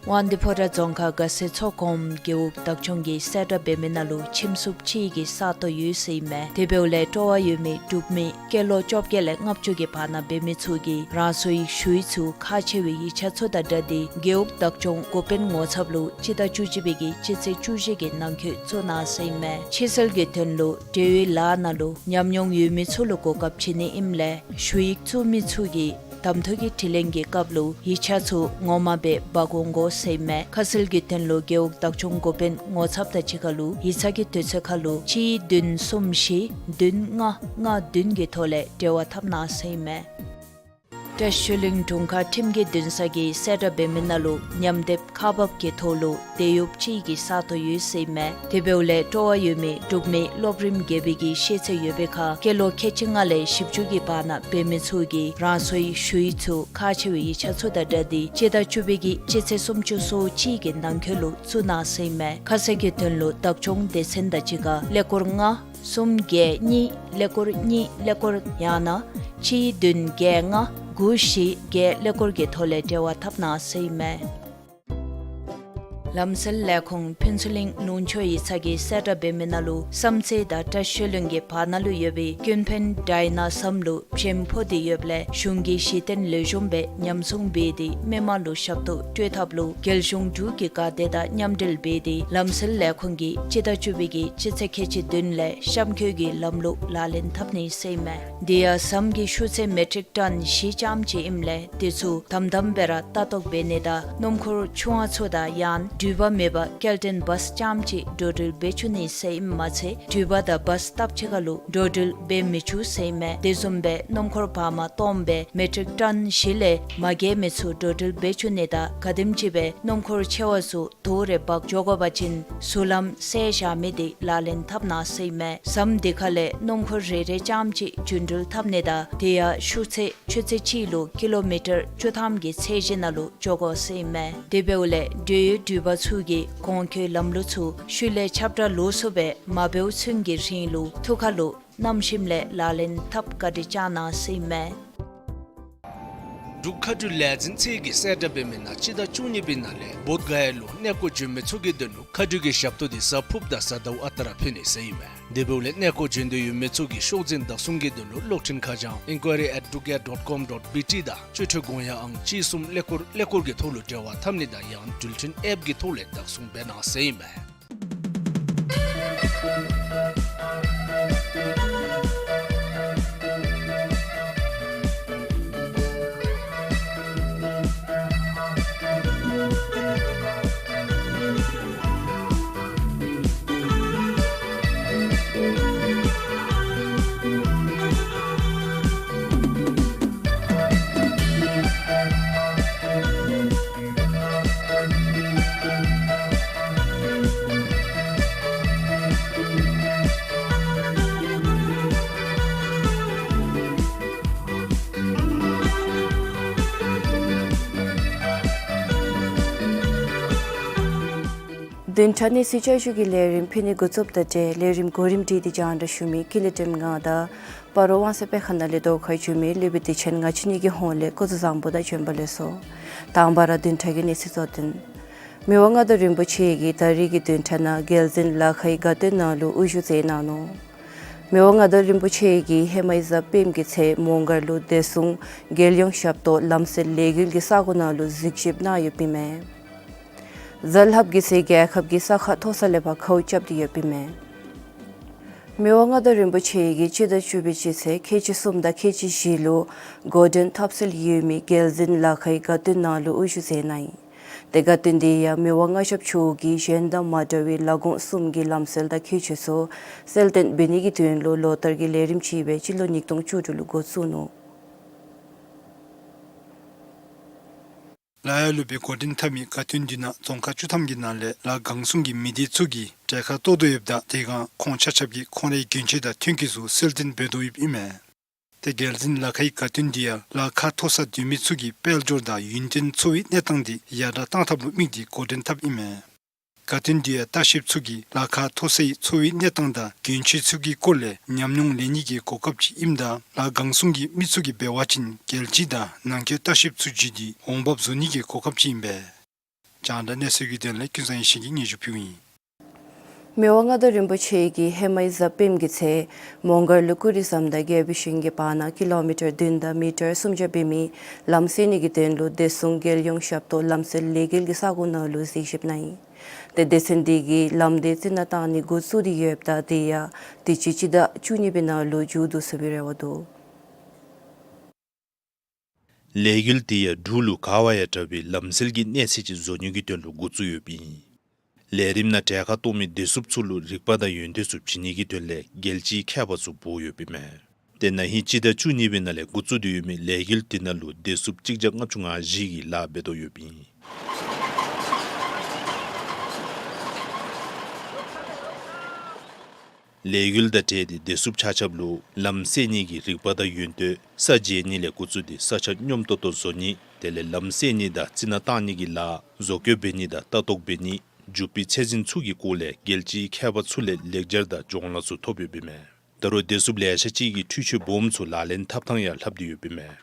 དབང་འདུས་ཕོ་བྲང་རྫོང་ཁག་དགའ་སེ་མཚོ་སྒོམ་རྒེད་འོག་བདག་སྐྱོང་གིས་གསལ་བསྒྲགས་འབད་མི་ནང་ལུ་ཁྱིམ་སྲུང་ཅིག་གི་ས་སྟོང་ཡོད་ཟེར་ཨིན་མས། དེ་འབདཝ་ལས་སྤྲོ་བ་ཡོད་མི་འབྲུག་མི་སྐྱེས་ལོ་བཅོ་བརྒྱད་ལས་ལྔ་བཅུ་གི་བར་ན་འབད་མི་ཚུ་གིས་རང་སོའི་ཞུ་ཡིག་ཚུ་ཁག་ཆེ་བའི་ཡིག་ཆ་ཚུ་དང་སྦྲགས་ཏེ་རྒེད་འོག་བདག་སྐྱོང་འགོ་དཔོན་ངོ་ཚབ་ལུ་སྤྱི་ཟླ་བཅུ་གཅིག་པའི་གི་སྤྱི་ཚེས་བཅུ་བཞི་གི་ནང་འཁོད་བཙུགས་གནང་ཟེར་ཨིན་མས། ཕྱི་སེལ་གྱི་དོན་ལུ་འབྲེལ་ཡོད་ལཱ་ནང་ལུ་ཉམས་མྱོང་ཡོད་མི་ཚུ་ལུ་གོ་སྐབས་བྱིན་ནི་ཨིནམ་ལས་ཞུ་ཡིག་བཙུགས་མི་ཚུ་གིས་གདམ་འཐུ་གི་དྲི་ལན་གྱི་སྐབས་ལུ་ཡིག་ཆ་ཚུ་ངོ་མ་སྦེ་འབག་འོང་དགོ་ཟེར་ཨིན་མས། ཁ་གསལ་གྱི་དོན་ལུ་རྒེད་འོག་བདག་སྐྱོང་འགོ་དཔོན་ངོ་ཚབ་དང་གཅིག་ཁར་ལུ་ཡིག་ཚང་གི་དུས་ཚོད་ཁར་ལུ་གཅིག་བདུན་གསུམ་བཞི་བདུན་ལྔ་ལྔ་བདུན་གྱི་ཐོག་ལས་འབྲེལ་བ་འཐབ་གནང་ཟེར་ཨིན་མས། བཀྲིས་ཆོས་གླིང་དྲུང་ཁག་ཁྲིམས་ཀྱི་འདུན་ས་གིས་གསལ་བསྒྲགས་འབད་མི་ནང་ལུ་ཉམས་དེབ་ཁག་འབག་གི་ཐོག་ལུ་དེད་གཡོགཔ་ཅིག་གི་ས་སྟོང་ཡོད་ཟེར་ཨིན་མས། དེ་འབདཝ་ལས་སྤྲོ་བ་ཡོད་མི་འབྲུག་མི་སློབ་རིམ་བརྒྱད་པའི་གི་ཤེས་ཚད་ཡོད་པའི་ཁར་སྐྱེས་ལོ་ཁལ་གཅིག་ལྔ་ལས་བཞི་བཅུ་གི་བར་ན་འབད་མི་ཚུ་གིས་རང་སོའི་ཞུ་ཡིག་ཚུ་ཁག་ཆེ་བའི་ཡིག་ཆ་ཚུ་དང་སྦྲགས་ཏེ་སྤྱི་ཟླ་བཅུ་པའི་གི་སྤྱི་ཚེས་སུམ་ཅུ་སོ་གཅིག་གི་ནང་འཁོད་ལུ་བཙུགས་གནང་ཟེར་ཨིན་མས། ཁ་གསལ་གྱི་དོན་ལུ་བདག་སྐྱོང་སྡེ་ཚན་དང་གཅིག་ཁར་ཀླད་ཀོར་ལྔ་གསུམ་བརྒྱད་གཉིས་ཀླད་ཀོར་གཉིས་ཀླད་ཀོར་ཡང་ན་གཅིག་བདུན་བརྒྱད་ལྔ་དགུ་བཞི་བརྒྱད་ཀླད་ཀོར་གྱི་ཐོག་ལས་འབྲེལ་བ་འཐབ་གནང་ཟེར་ཨིན་མས། ལམ་སེལ་ལས་ཁུངས་ཕུན་ཚོགས་གླིང་ལུང་ཕྱོགས་ཡིག་ཚང་གིས་གསལ་བསྒྲགས་འབད་མི་ནང་ལུ་བསམ་རྩེ་དང་བཀྲིས་ཆོས་གླིང་གི་བར་ན་ལུ་ཡོད་པའི་ཀུན་ཕན་ཌའི་ན་ཟམ་ལུ་བྱེམ་ཕོག་སྟེ་ཡོདཔ་ལས་གཞུང་གིས་གཞི་རྟེན་ལེགས་ཤོམ་སྦེ་ཉམས་སྲུང་འབད་དེ་མི་མང་ལུ་ཞབས་ཏོག་སྤྲོད་ཐབས་ལུ་རྒྱལ་གཞུང་འབྲུག་གི་འགག་སྡེ་དང་མཉམ་འབྲེལ་འབད་དེ་ལམ་སེལ་ལས་ཁུངས་ཀྱིས་སྤྱི་ཟླ་བཅུ་པའི་གི་སྤྱི་ཚེས་ཁལ་གཅིག་བདུན་ལས་གཤམ་འཁོད་ཀྱི་ལམ་ལུགས་ལག་ལེན་འཐབ་ནི་ཟེར་ཨིན་མས། དེ་ཡང་ཟམ་གྱི་ཤུགས་ཚད་མེ་ཊིག་ཊོན་བཞི་ཙམ་ཅིག་ཨིནམ་ལས་དེ་ཚུ་དམ་དམ་སྦེ་ར་ལྟ་རྟོག་འབད་ནི་དང་སྣུམ་འཁོར་ཆུང་བ་ཚུ་དང་ཡང་འགྲུལ་པ་མེད་པར་སྐྱེལ་འདྲེན་བཱས་ཙམ་ཅིག་འགྲོ་འགྲུལ་འབད་བཅུག་ནི་ཟེར་ཨིནམ་མ་ཚད་འགྲུལ་པ་དང་བཱས་སྟབས་གཅིག་ཁར་ལུ་འགྲོ་འགྲུལ་འབད་མི་བཅུག་ཟེར་ཨིན་མས། དེ་བཟུམ་སྦེ་སྣུམ་འཁོར་བར་མ་སྟོངམ་སྦེ་མེ་ཊིག་ཊོན་བཞི་ལས་མ་བརྒལ་མི་ཚུ་འགྲོ་འགྲུལ་འབད་བཅུག་ནི་དང་ག་དེམ་ཅིག་སྦེ་སྣུམ་འཁོར་ཆེ་བ་ཚུ་དོ་རེ་འབག་འགྱོ་དགོ་པ་ཅིན་ཟུར་ལམ་བསལ་བཞག་མི་དེ་ལག་ལེན་འཐབ་གནང་ཟེར་ཨིན་མས། ཟམ་དེ་ཁ་ལས་སྣུམ་འཁོར་རེ་རེ་ཙམ་ཅིག་རྒྱུན་འགྲུལ་འཐབ་ནི་དང་དེ་ཡང་ཤུགས་ཚད་ཆུ་ཚོད་གཅིག་ལུ་ཀི་ལོ་མི་ཊར་བཅུ་ཐམ་གྱི་ཚད་གཞི་ནང་ལུ་འགྱོ་དགོ་ཟེར་ཨིན་མས། དེ་འབདཝ་ལས་འགྲུལ་ཡོད་འགྲུལ་པ་ཚུ་གིས་གོང་འཁོད་ལམ་ལུགས་ཚུ་ཤུལ་ལས་ཁྱབ་བསྒྲགས་ལོགས་སུ་སྦེ་མ་འབདཝ་ཚུན་གྱི་རིང་ལུ་ཐུགས་ཁར་ལུ་བསྣམས་ཞིནམ་ལས་ལག་ལེན་འཐབ་བཀའ་དྲིན་བསྐྱང་གནང་ཟེར་ཨིན་མས། འབྲུག་མཁའ་འགྲུལ་ལས་འཛིན་ཚད་ཀྱིས་གསལ་བསྒྲགས་འབད་མི་ནང་སྤྱི་ཟླ་བཅུ་གཉིས་པའི་ནང་ལས་བོདྷ་ག་ཡ་ལུ་གནས་སྐོར་བྱོན་མི་ཚུ་གི་དོན་ལུ་མཁའ་འགྲུལ་གྱི་ཞབས་ཏོག་དེ་གཟའ་ཕུརཔ་དང་གཟའ་ཟླཝ་ཨ་རྟག་ར་ཕུལ་ནི་ཟེར་ཨིན་མས། དེ་འབདཝ་ལས་གནས་སྐོར་བྱོན་འདོད་ཡོད་མི་ཚུ་གིས་ཤོག་འཛིན་བདག་བཟུང་གི་དོན་ལུ་གློག་འཕྲིན་ཁ་བྱང་inquiry at drukair dot com dot B T དང་སྤྱོད་ཁྲལ་དགོངས་ཡངས་ཨང་གཅིག་གསུམ་ཀླད་ཀོར་ཀླད་ཀོར་གྱི་ཐོག་ལུ་འབྲེལ་བ་འཐབ་ནི་དང་ཡང་འགྲུལ་འཕྲིན་ཨེཔ་ཀྱི་ཐོག་ལས་བདག་བཟུང་འབད་གནང་ཟེར་ཨིན་མས། བདུན་ཕྲག་གནས་ཚུལ་བསྐྱར་ཞུ་གི་ལས་རིམ་ཕུལ་ནི་འགོ་བཙུགསཔ་ད་ཏེ་ལས་རིམ་གོ་རིམ་སྒྲིག་སྟེ་རྒྱང་བསྒྲགས་ཞུ་མི་ཀུན་ལེགས་སྒྲོལམ་ང་དང་སྤ་རོ་དབང་གསལ་དཔེ་ཁང་ནང་ལས་ལྡོག་ཁ་བྱུང་མི་ལུས་པའི་དུས་ཆེན་ང་བཅས་གཉིས་ཀྱི་ཧོངས་ལས་སྐུ་གཟུགས་བཟང་པོ་དང་བྱོན་པ་ལེགས་སོ། དང་པ་ར་བདུན་ཕྲག་གི་གནས་ཚུལ་གཙོ་དོན། མི་དབང་མངའ་བདག་རིན་པོ་ཆེ་གིས་ད་རིས་ཀྱི་བདུན་ཕྲག་ནང་རྒྱལ་འཛིན་ལ་ཁའི་དགའ་སྟོན་ནང་ལུ་དབུ་བཞུགས་མཛད་གནང་ནུག། མི་དབང་མངའ་བདག་རིན་པོ་ཆེ་གིས་ཧེ་མའི་གཟའ་སྤེནམ་གི་ཚེ་མོང་སྒར་ལུ་བདེ་སྲུང་རྒྱལ་ཡོངས་ཞབས་ཏོག་ལམ་སེལ་ལས་འགུལ་གྱི་ས་གོ་ནང་ལུ་གཟིགས་ཞིབ་གནང་ཡོདཔ་ཨིན་མས། གཟའ་ལྷགཔ་གི་ཚེ་རྒྱལ་ཁབ་ཀྱི་ས་ཁ་མཐོ་ས་ལས་ཕར་ཁཝ་རྐྱབ་སྟེ་ཡོདཔ་ཨིན་མས། མི་དབང་མངའ་བདག་རིན་པོ་ཆེ་གིས་སྤྱི་ཟླ་བཅུ་པའི་སྤྱི་ཚེས་ཁལ་གཅིག་གསུམ་དང་ཁལ་གཅིག་བཞི་ལུ་གོ་དྲན་ཐབས་ཟེར་ཡོད་མི་རྒྱལ་འཛིན་ལ་ཁའི་དགའ་སྟོན་ནང་ལུ་དབུ་བཞུགས་མཛད་གནང་ཡི། ཏེ་དགའ་སྟོན་དེ་ཡང་མི་དབང་མངའ་ཞབས་མཆོག་གིས་གཞན་དང་མ་འདྲ་བའི་ལས་ཁུངས་གསུམ་གྱི་ལམ་སྲོལ་དང་ཁྱད་ཆོས་ཚུ་གསལ་སྟོན་འབད་ནི་གི་དོན་ལུ་ལོ་བསྟར་གྱི་ལས་རིམ་ཅིག་སྦེ་སྤྱི་ལོ་ཉིས་སྟོང་བཅུ་དྲུག་ལུ་འགོ་བཙུགས་ནུག། ལ་ཡ་ལུ་སྦེ་གོ་དྲན་འཐབ་མི་དགའ་སྟོན་འདི་ནང་རྫོང་ཁག་བཅུ་ཐམ་གྱི་ནང་ལས་ལ་གང་སུང་གི་མི་སྡེ་ཚུ་གིས་གྲལ་ཁར་གཏོགས་དོ་ཡོདཔ་ད་དེ་སྒང་ཁོང་ཆ་ཁྱབ་ཀྱིས་ཁོང་རའི་གྱོན་ཆས་དང་ཐོན་སྐྱེད་ཚུ་གསལ་སྟོན་འབད་དོ་ཡོདཔ་ཨིན་མས། ཏེ་རྒྱལ་འཛིན་ལ་ཁའི་དགའ་སྟོན་འདི་ཡང་ལ་ཁ་མཐོ་ས་སྡོད་མི་ཚུ་གི་དཔལ་འབྱོར་དང་ཡུན་བརྟན་འཚོ་བའི་གནས་སྟངས་འདི་ཡར་དྲག་གཏང་ཐབས་ལུ་དམིགས་ཏེ་གོ་དྲན་འཐབ་ཨིན་མས། དགའ་སྟོན་འདི་ཡང་ལྟ་བཤལཔ་ཚུ་གིས་ལ་ཁ་མཐོ་སའི་འཚོ་བའི་གནས་སྟངས་དང་གྱོན་ཆས་ཚུ་གི་སྐོར་ལས་ཉམས་མྱོང་ལེན་ནི་གི་གོ་སྐབས་ཅིག་ཨིནམ་ད་ལ་གང་སུང་གི་མི་ཚུ་གིས་འབད་བ་ཅིན་རྒྱལ་སྤྱི་དང་ནང་འཁོད་ལྟ་བཤལཔ་ཚུ་བརྒྱུད་དེ་འོང་འབབ་བཟོ་ནི་གི་གོ་སྐབས་ཅིག་ཨིན་པས། རྒྱང་བསྒྲགས་གནས་ཚུལ་གྱི་དོན་ལས་ཀུན་བཟང་ཡེ་ཤེས་ཀྱིས་སྙན་ཞུ་ཕུལཝ་ཨིན། མི་དབང་མངའ་བདག་རིན་པོ་ཆེ་གིས་ཧེ་མའི་གཟའ་སྤེནམ་གི་ཚེ་མོང་སྒར་ལུ་ཀུ་རི་ཟམ་དང་རྒྱལ་པོའི་ཞིང་གི་བར་ན་ཀི་ལོ་མི་ཊར་བདུན་དང་མི་ཊར་སུམ་བརྒྱ་འབད་མི་ལམ་སེལ་ནི་གི་དོན་ལུ་བདེ་སྲུང་རྒྱལ་ཡོངས་ཞབས་ཏོག་ལམ་སེལ་ལས་འགུལ་གྱི་ས་གོ་ནང་ལུ་གཟིགས་ཞིབ་གནང་ཡི། ཏེ་སྡེ་ཚན་འདི་གིས་ལམ་འདི་རྩི་ནག་བཏང་ནི་འགོ་བཙུགས་ཏེ་ཡོདཔ་ད་དེ་ཡང་དུས་ཅི་སྤྱི་ཟླ་བཅུ་གཉིས་པའི་ནང་ལུ་མཇུག་བསྡུ་ཚུགས་པའི་རེ་བ་འདུག། ལས་འགུལ་དེ་ཡང་འབྲུག་ལུ་ག་བ་ཡང་དྲག་པའི་ལམ་སེལ་གྱི་གནས་ཚད་ཅིག་བཟོ་ནི་གི་དོན་ལུ་འགོ་བཙུགས་ཡོདཔ་ཨིན། ལས་རིམ་ནང་གྲལ་ཁར་གཏོགས་མི་བདེ་སྲུངཔ་ཚུ་ལུ་རིག་པ་དང་ཡོན་ཏན་ཚུ་བྱིན་ནི་གི་དོན་ལས་རྒྱལ་སྤྱིའི་མཁས་པ་ཚུ་འབོ་ཡོདཔ་ཨིན་མས། ཏེ་ན་ཧིང་སྤྱི་ཟླ་བཅུ་གཉིས་པའི་ནང་ལས་འགོ་བཙུགས་ཏེ་ཡོད་མི་ལས་འགུལ་དེ་ནང་ལུ་བདེ་སྲུངཔ་གཅིག་བརྒྱ་ལྔ་བཅུ་ང་བཞི་གིས་ལཱ་འབད་དོ་ཡོདཔ་ཨིན། ལས་འགུལ་དང་འབྲེལ་ཏེ་བདེ་སྲུངཔ་ཆ་ཁྱབ་ལུ་ལམ་སེལ་ནི་གི་རིག་པ་དང་ཡོན་ཏན་ས་འཇལ་ནི་ལས་འགོ་བཙུགས་ཏེ་ས་ཆ་སྙོམས་ཏོག་ཏོ་བཟོ་ནི་དེ་ལས་ལམ་སེལ་ནི་དང་རྩི་ནག་བཏང་ནི་གི་ལཱ་བཟོ་བཀོད་འབད་ནི་དང་ལྟ་རྟོག་འབད་ནི་འཇུག་པའི་ཚད་འཛིན་ཚུ་གི་སྐོར་ལས་རྒྱལ་སྤྱིའི་མཁས་པ་ཚུ་ལས་ལེགས་སྦྱར་དང་སྦྱོང་ལཱ་ཚུ་ཐོབ་ཡོདཔ་ཨིན་མས། ད་རུང་བདེ་སྲུངཔ་ལེ་ཤ་ཅིག་གིས་འཕྲུལ་ཆས་སྦོམ་ཚུ་ལག་ལེན་འཐབ་ཐངས་ཡང་ལྷབ་སྟེ་ཡོདཔ་ཨིན་མས།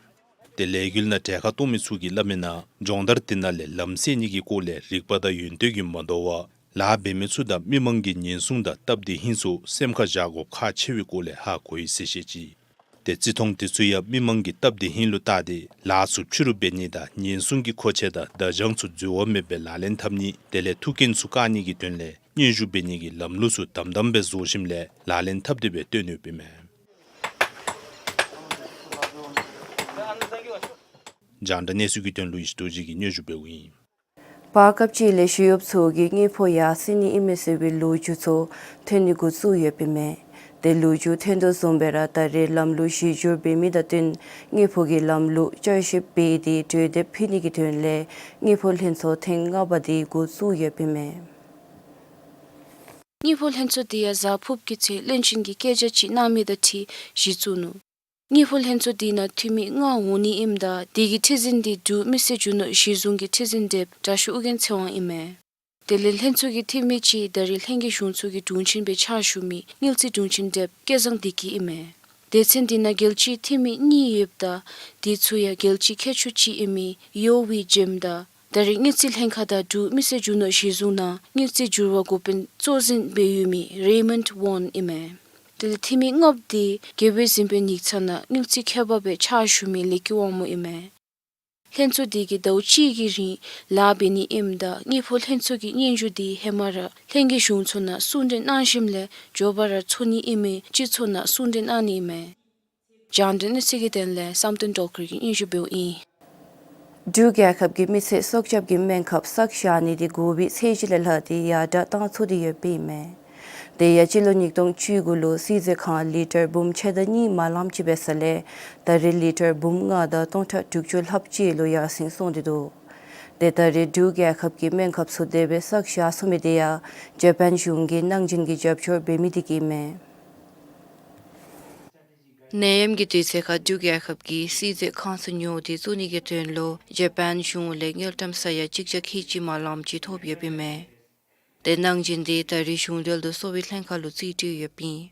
ཏེ་ལས་འགུལ་ནང་གྲལ་ཁར་གཏོགས་མི་ཚུ་གིས་སླབ་མིའི་ནང་སྦྱོང་བརྡར་དེ་ནང་ལས་ལམ་སེལ་ནི་གི་སྐོར་ལས་རིག་པ་དང་ཡོན་ཏན་གྱིས་མ་དོ་བར་ལཱ་འབད་མི་ཚུ་དང་མི་མང་གི་ཉེན་སྲུང་དང་སྟབས་བདེ་ཧིང་ཚུ་སེམས་ཁར་བཞག་དགོཔ་ཁག་ཆེ་བའི་སྐོར་ལས་ཧ་གོ་ཡི་ཟེར་བཤད་ཅི། ཏེ་བརྩི་མཐོང་དེ་ཚུ་ཡང་མི་མང་གི་སྟབས་བདེ་ཧིང་ལུ་བལྟ་སྟེ་ལཱ་ཚུ་ཕྱི་རུ་འབད་ནི་དང་ཉེན་སྲུང་གི་མཁོ་ཆས་དང་བརྡ་བྱང་ཚུ་འཛོལ་བ་མེད་པའི་ལག་ལེན་འཐབ་ནི་དེ་ལས་ཐུག་རྐྱེན་ཚུ་བཀག་ནི་གི་དོན་ལས་སྙན་ཞུ་འབད་ནི་གི་ལམ་ལུགས་ཚུ་དམ་དམ་སྦེ་བཟོ་ཞིནམ་ལས་ལག་ལེན་འཐབ་སྟེ་སྦེ་སྟོན་ཡོདཔ་ཨིན་མས། རྒྱང་བསྒྲགས་གནས་ཚུལ་གྱི་དོན་ལུ་ཡེ་ཤེས་རྡོ་རྗེ་གིས་སྙན་ཞུ་འབདཝ་ཨིན། བར་སྐབས་ཅིག་ལས་ཞི་གཡོགཔ་ཚུ་གིས་དངུལ་ཕོགས་ཡར་སེང་ནི་ཨིན་མས་ཟེར་བའི་ལོ་རྒྱུས་ཚུ་ཐོན་ནི་འགོ་བཙུགས་ཡོདཔ་ཨིན་མས། ཏེ་ལོ་རྒྱུས་ཐོན་དོ་བཟུམ་སྦེ་ར་ད་རེས་ལམ་ལུགས་གཞི་བསྒྱུར་འབད་མི་དང་བསྟུན་དངུལ་ཕོགས་ཀྱི་ལམ་ལུགས་བསྐྱར་ཞིབ་འབད་དེ་གྲོས་འདེབས་ཕུལ་ནི་གི་དོན་ལས་དངུལ་ཕོགས་ལྷན་ཚོགས་ཐེངས་ལྔ་པ་དེ་འགོ་བཙུགས་ཡོདཔ་ཨིན་མས། དངུལ་ཕོགས་ལྷན་ཚོགས་དེ་ཡང་གཟའ་ཕུརཔ་གི་ཚེ་བློན་ཆེན་གྱིས་བཀོད་རྒྱ་ཅིག་གནང་མི་དང་འཁྲིལ་གཞི་བཙུགས་ནུག། དངུལ་ཕོགས་ལྷན་ཚོགས་དེ་ནང་འཐུས་མི་ལྔ་འོང་ནི་ཨིནམ་ད་དེ་གི་ཁྲི་འཛིན་དེ་འབྲུག་མི་སེར་རྒྱུ་ནོར་གཞི་བཟུང་གི་ཁྲི་འཛིན་དེབ་དྲག་ཤོས་ཨོ་རྒྱན་ཚེ་དབང་ཨིན་མས། དེ་ལས་ལྷན་ཚོགས་ཀྱི་འཐུས་མི་ཅིག་ད་རེས་ལྷན་རྒྱས་གཞུང་ཚོགས་ཀྱི་དྲུང་ཆེན་སྦེ་ཕྱག་ཞུ་མི་དངུལ་རྩིས་དྲུང་ཆེན་དེབ་སྐལ་བཟང་བདེ་སྐྱིད་ཨིན་མས། སྡེ་ཚན་དེ་ནང་རྒྱལ་སྤྱིའི་འཐུས་མི་གཉིས་ཡོདཔ་ད་དེ་ཚུ་ཡང་རྒྱལ་སྤྱིའི་མཁས་མཆོག་ཅིག་ཨིན་མི་ཡོ་ཝི་ཇེམ་དང་ད་རེས་དངུལ་རྩིས་ལྷན་ཁག་དང་འབྲུག་མི་སེར་རྒྱུ་ནོར་གཞི་བཟུང་ནང་དངུལ་རྩིས་འགྱུར་བ་འགོ་དཔོན་གཙོ་འཛིན་སྦེ་ཡོད་མི་རེ་མཱོནཌ་ཝོན་ཨིན་མས། དེ་ལས་འཐུས་མི་ལྔ་པོ་དེ་རྒྱལ་པོའི་གཟིམ་དཔོན་ཡིག་ཚང་ནང་དངུལ་རྩིས་མཁས་པ་སྦེ་ཕྱག་ཞུ་མི་ལེགས་སྐྱིད་དབང་མོ་ཨིན་མས། ལྷན་ཚོགས་དེ་གིས་ཟླཝ་གཅིག་གི་རིང་ལཱ་འབད་ནི་ཨིནམ་ད་དངུལ་ཕོགས་ལྷན་ཚོགས་ཀྱི་སྙན་ཞུ་དེ་ཧེ་མ་ར་ལྷན་རྒྱས་གཞུང་ཚོགས་ནང་གསུང་གྲོས་གནང་ཞིནམ་ལས་མགྱོགས་པ་ར་ཚོགས་ནི་ཨིན་མི་སྤྱི་ཚོགས་ནང་གསུང་གྲོས་གནང་ནི་ཨིན་མས། རྒྱང་བསྒྲགས་གནས་ཚུལ་གྱི་དོན་ལས་བསམ་གཏན་སྒྲོལ་དཀར་གྱིས་སྙན་ཞུ་འབདཝ་ཨིན། འབྲུག་རྒྱལ་ཁབ་ཀྱིས་མི་ཚེ་སྲོག་སྐྱབས་ཀྱི་སྨན་ཁབ་བསགས་བཞག་ནི་དེ་དགུ་པའི་ཚེས་གཅིག་ལས་ལྷག་སྟེ་ཡར་དྲག་བཏང་ཚུགས་ཏེ་ཡོདཔ་ཨིན་མས། དེ་ཡང་སྤྱི་ལོ་ཉིས་སྟོང་བཅུ་དགུ་ལུ་བསིལ་མཛོད་ཁང་ལི་ཊར་འབུམ་ཕྱེད་དང་གཉིས་མ་ལངམ་ཅིག་འབད་ས་ལས་ད་རེས་ལི་ཊར་འབུམ་ལྔ་དང་སྟོང་ཕྲག་དྲུག་ཅུ་ལྷགཔ་ཅིག་ལུ་ཡར་སེང་སོང་སྟེ་འདུག། དེ་ད་རེས་འབྲུག་རྒྱལ་ཁབ་ཀྱིས་སྨན་ཁབ་ཚུ་དེ་སྦེ་བསགས་བཞག་ཚུགས་མི་དེ་ཡང་ཇ་པཱན་གཞུང་གིས་གནང་སྦྱིན་གྱི་རྒྱབ་སྐྱོར་འབད་མི་དེ་གིས་ཨིན་མས། ནད་ཡམས་ཀྱི་དུས་ཚོད་ཁར་འབྲུག་རྒྱལ་ཁབ་ཀྱིས་བསིལ་མཛོད་ཁང་ཚུ་ཉོ་སྟེ་བཙུགས་ནི་གི་དོན་ལུ་ཇ་པཱན་གཞུང་ལས་དངུལ་ཀྲམ་ས་ཡ་གཅིག་བརྒྱ་ཁལ་གཅིག་མ་ལངམ་ཅིག་ཐོབ་ཡོདཔ་ཨིན་མས། ཏེ་གནང་སྦྱིན་འདི་ད་རིས་གཞུང་འབྲེལ་དུ་གསོ་བའི་ལྷན་ཁག་ལུ་རྩིས་སྤྲོད་ཡོདཔ་ཨིན།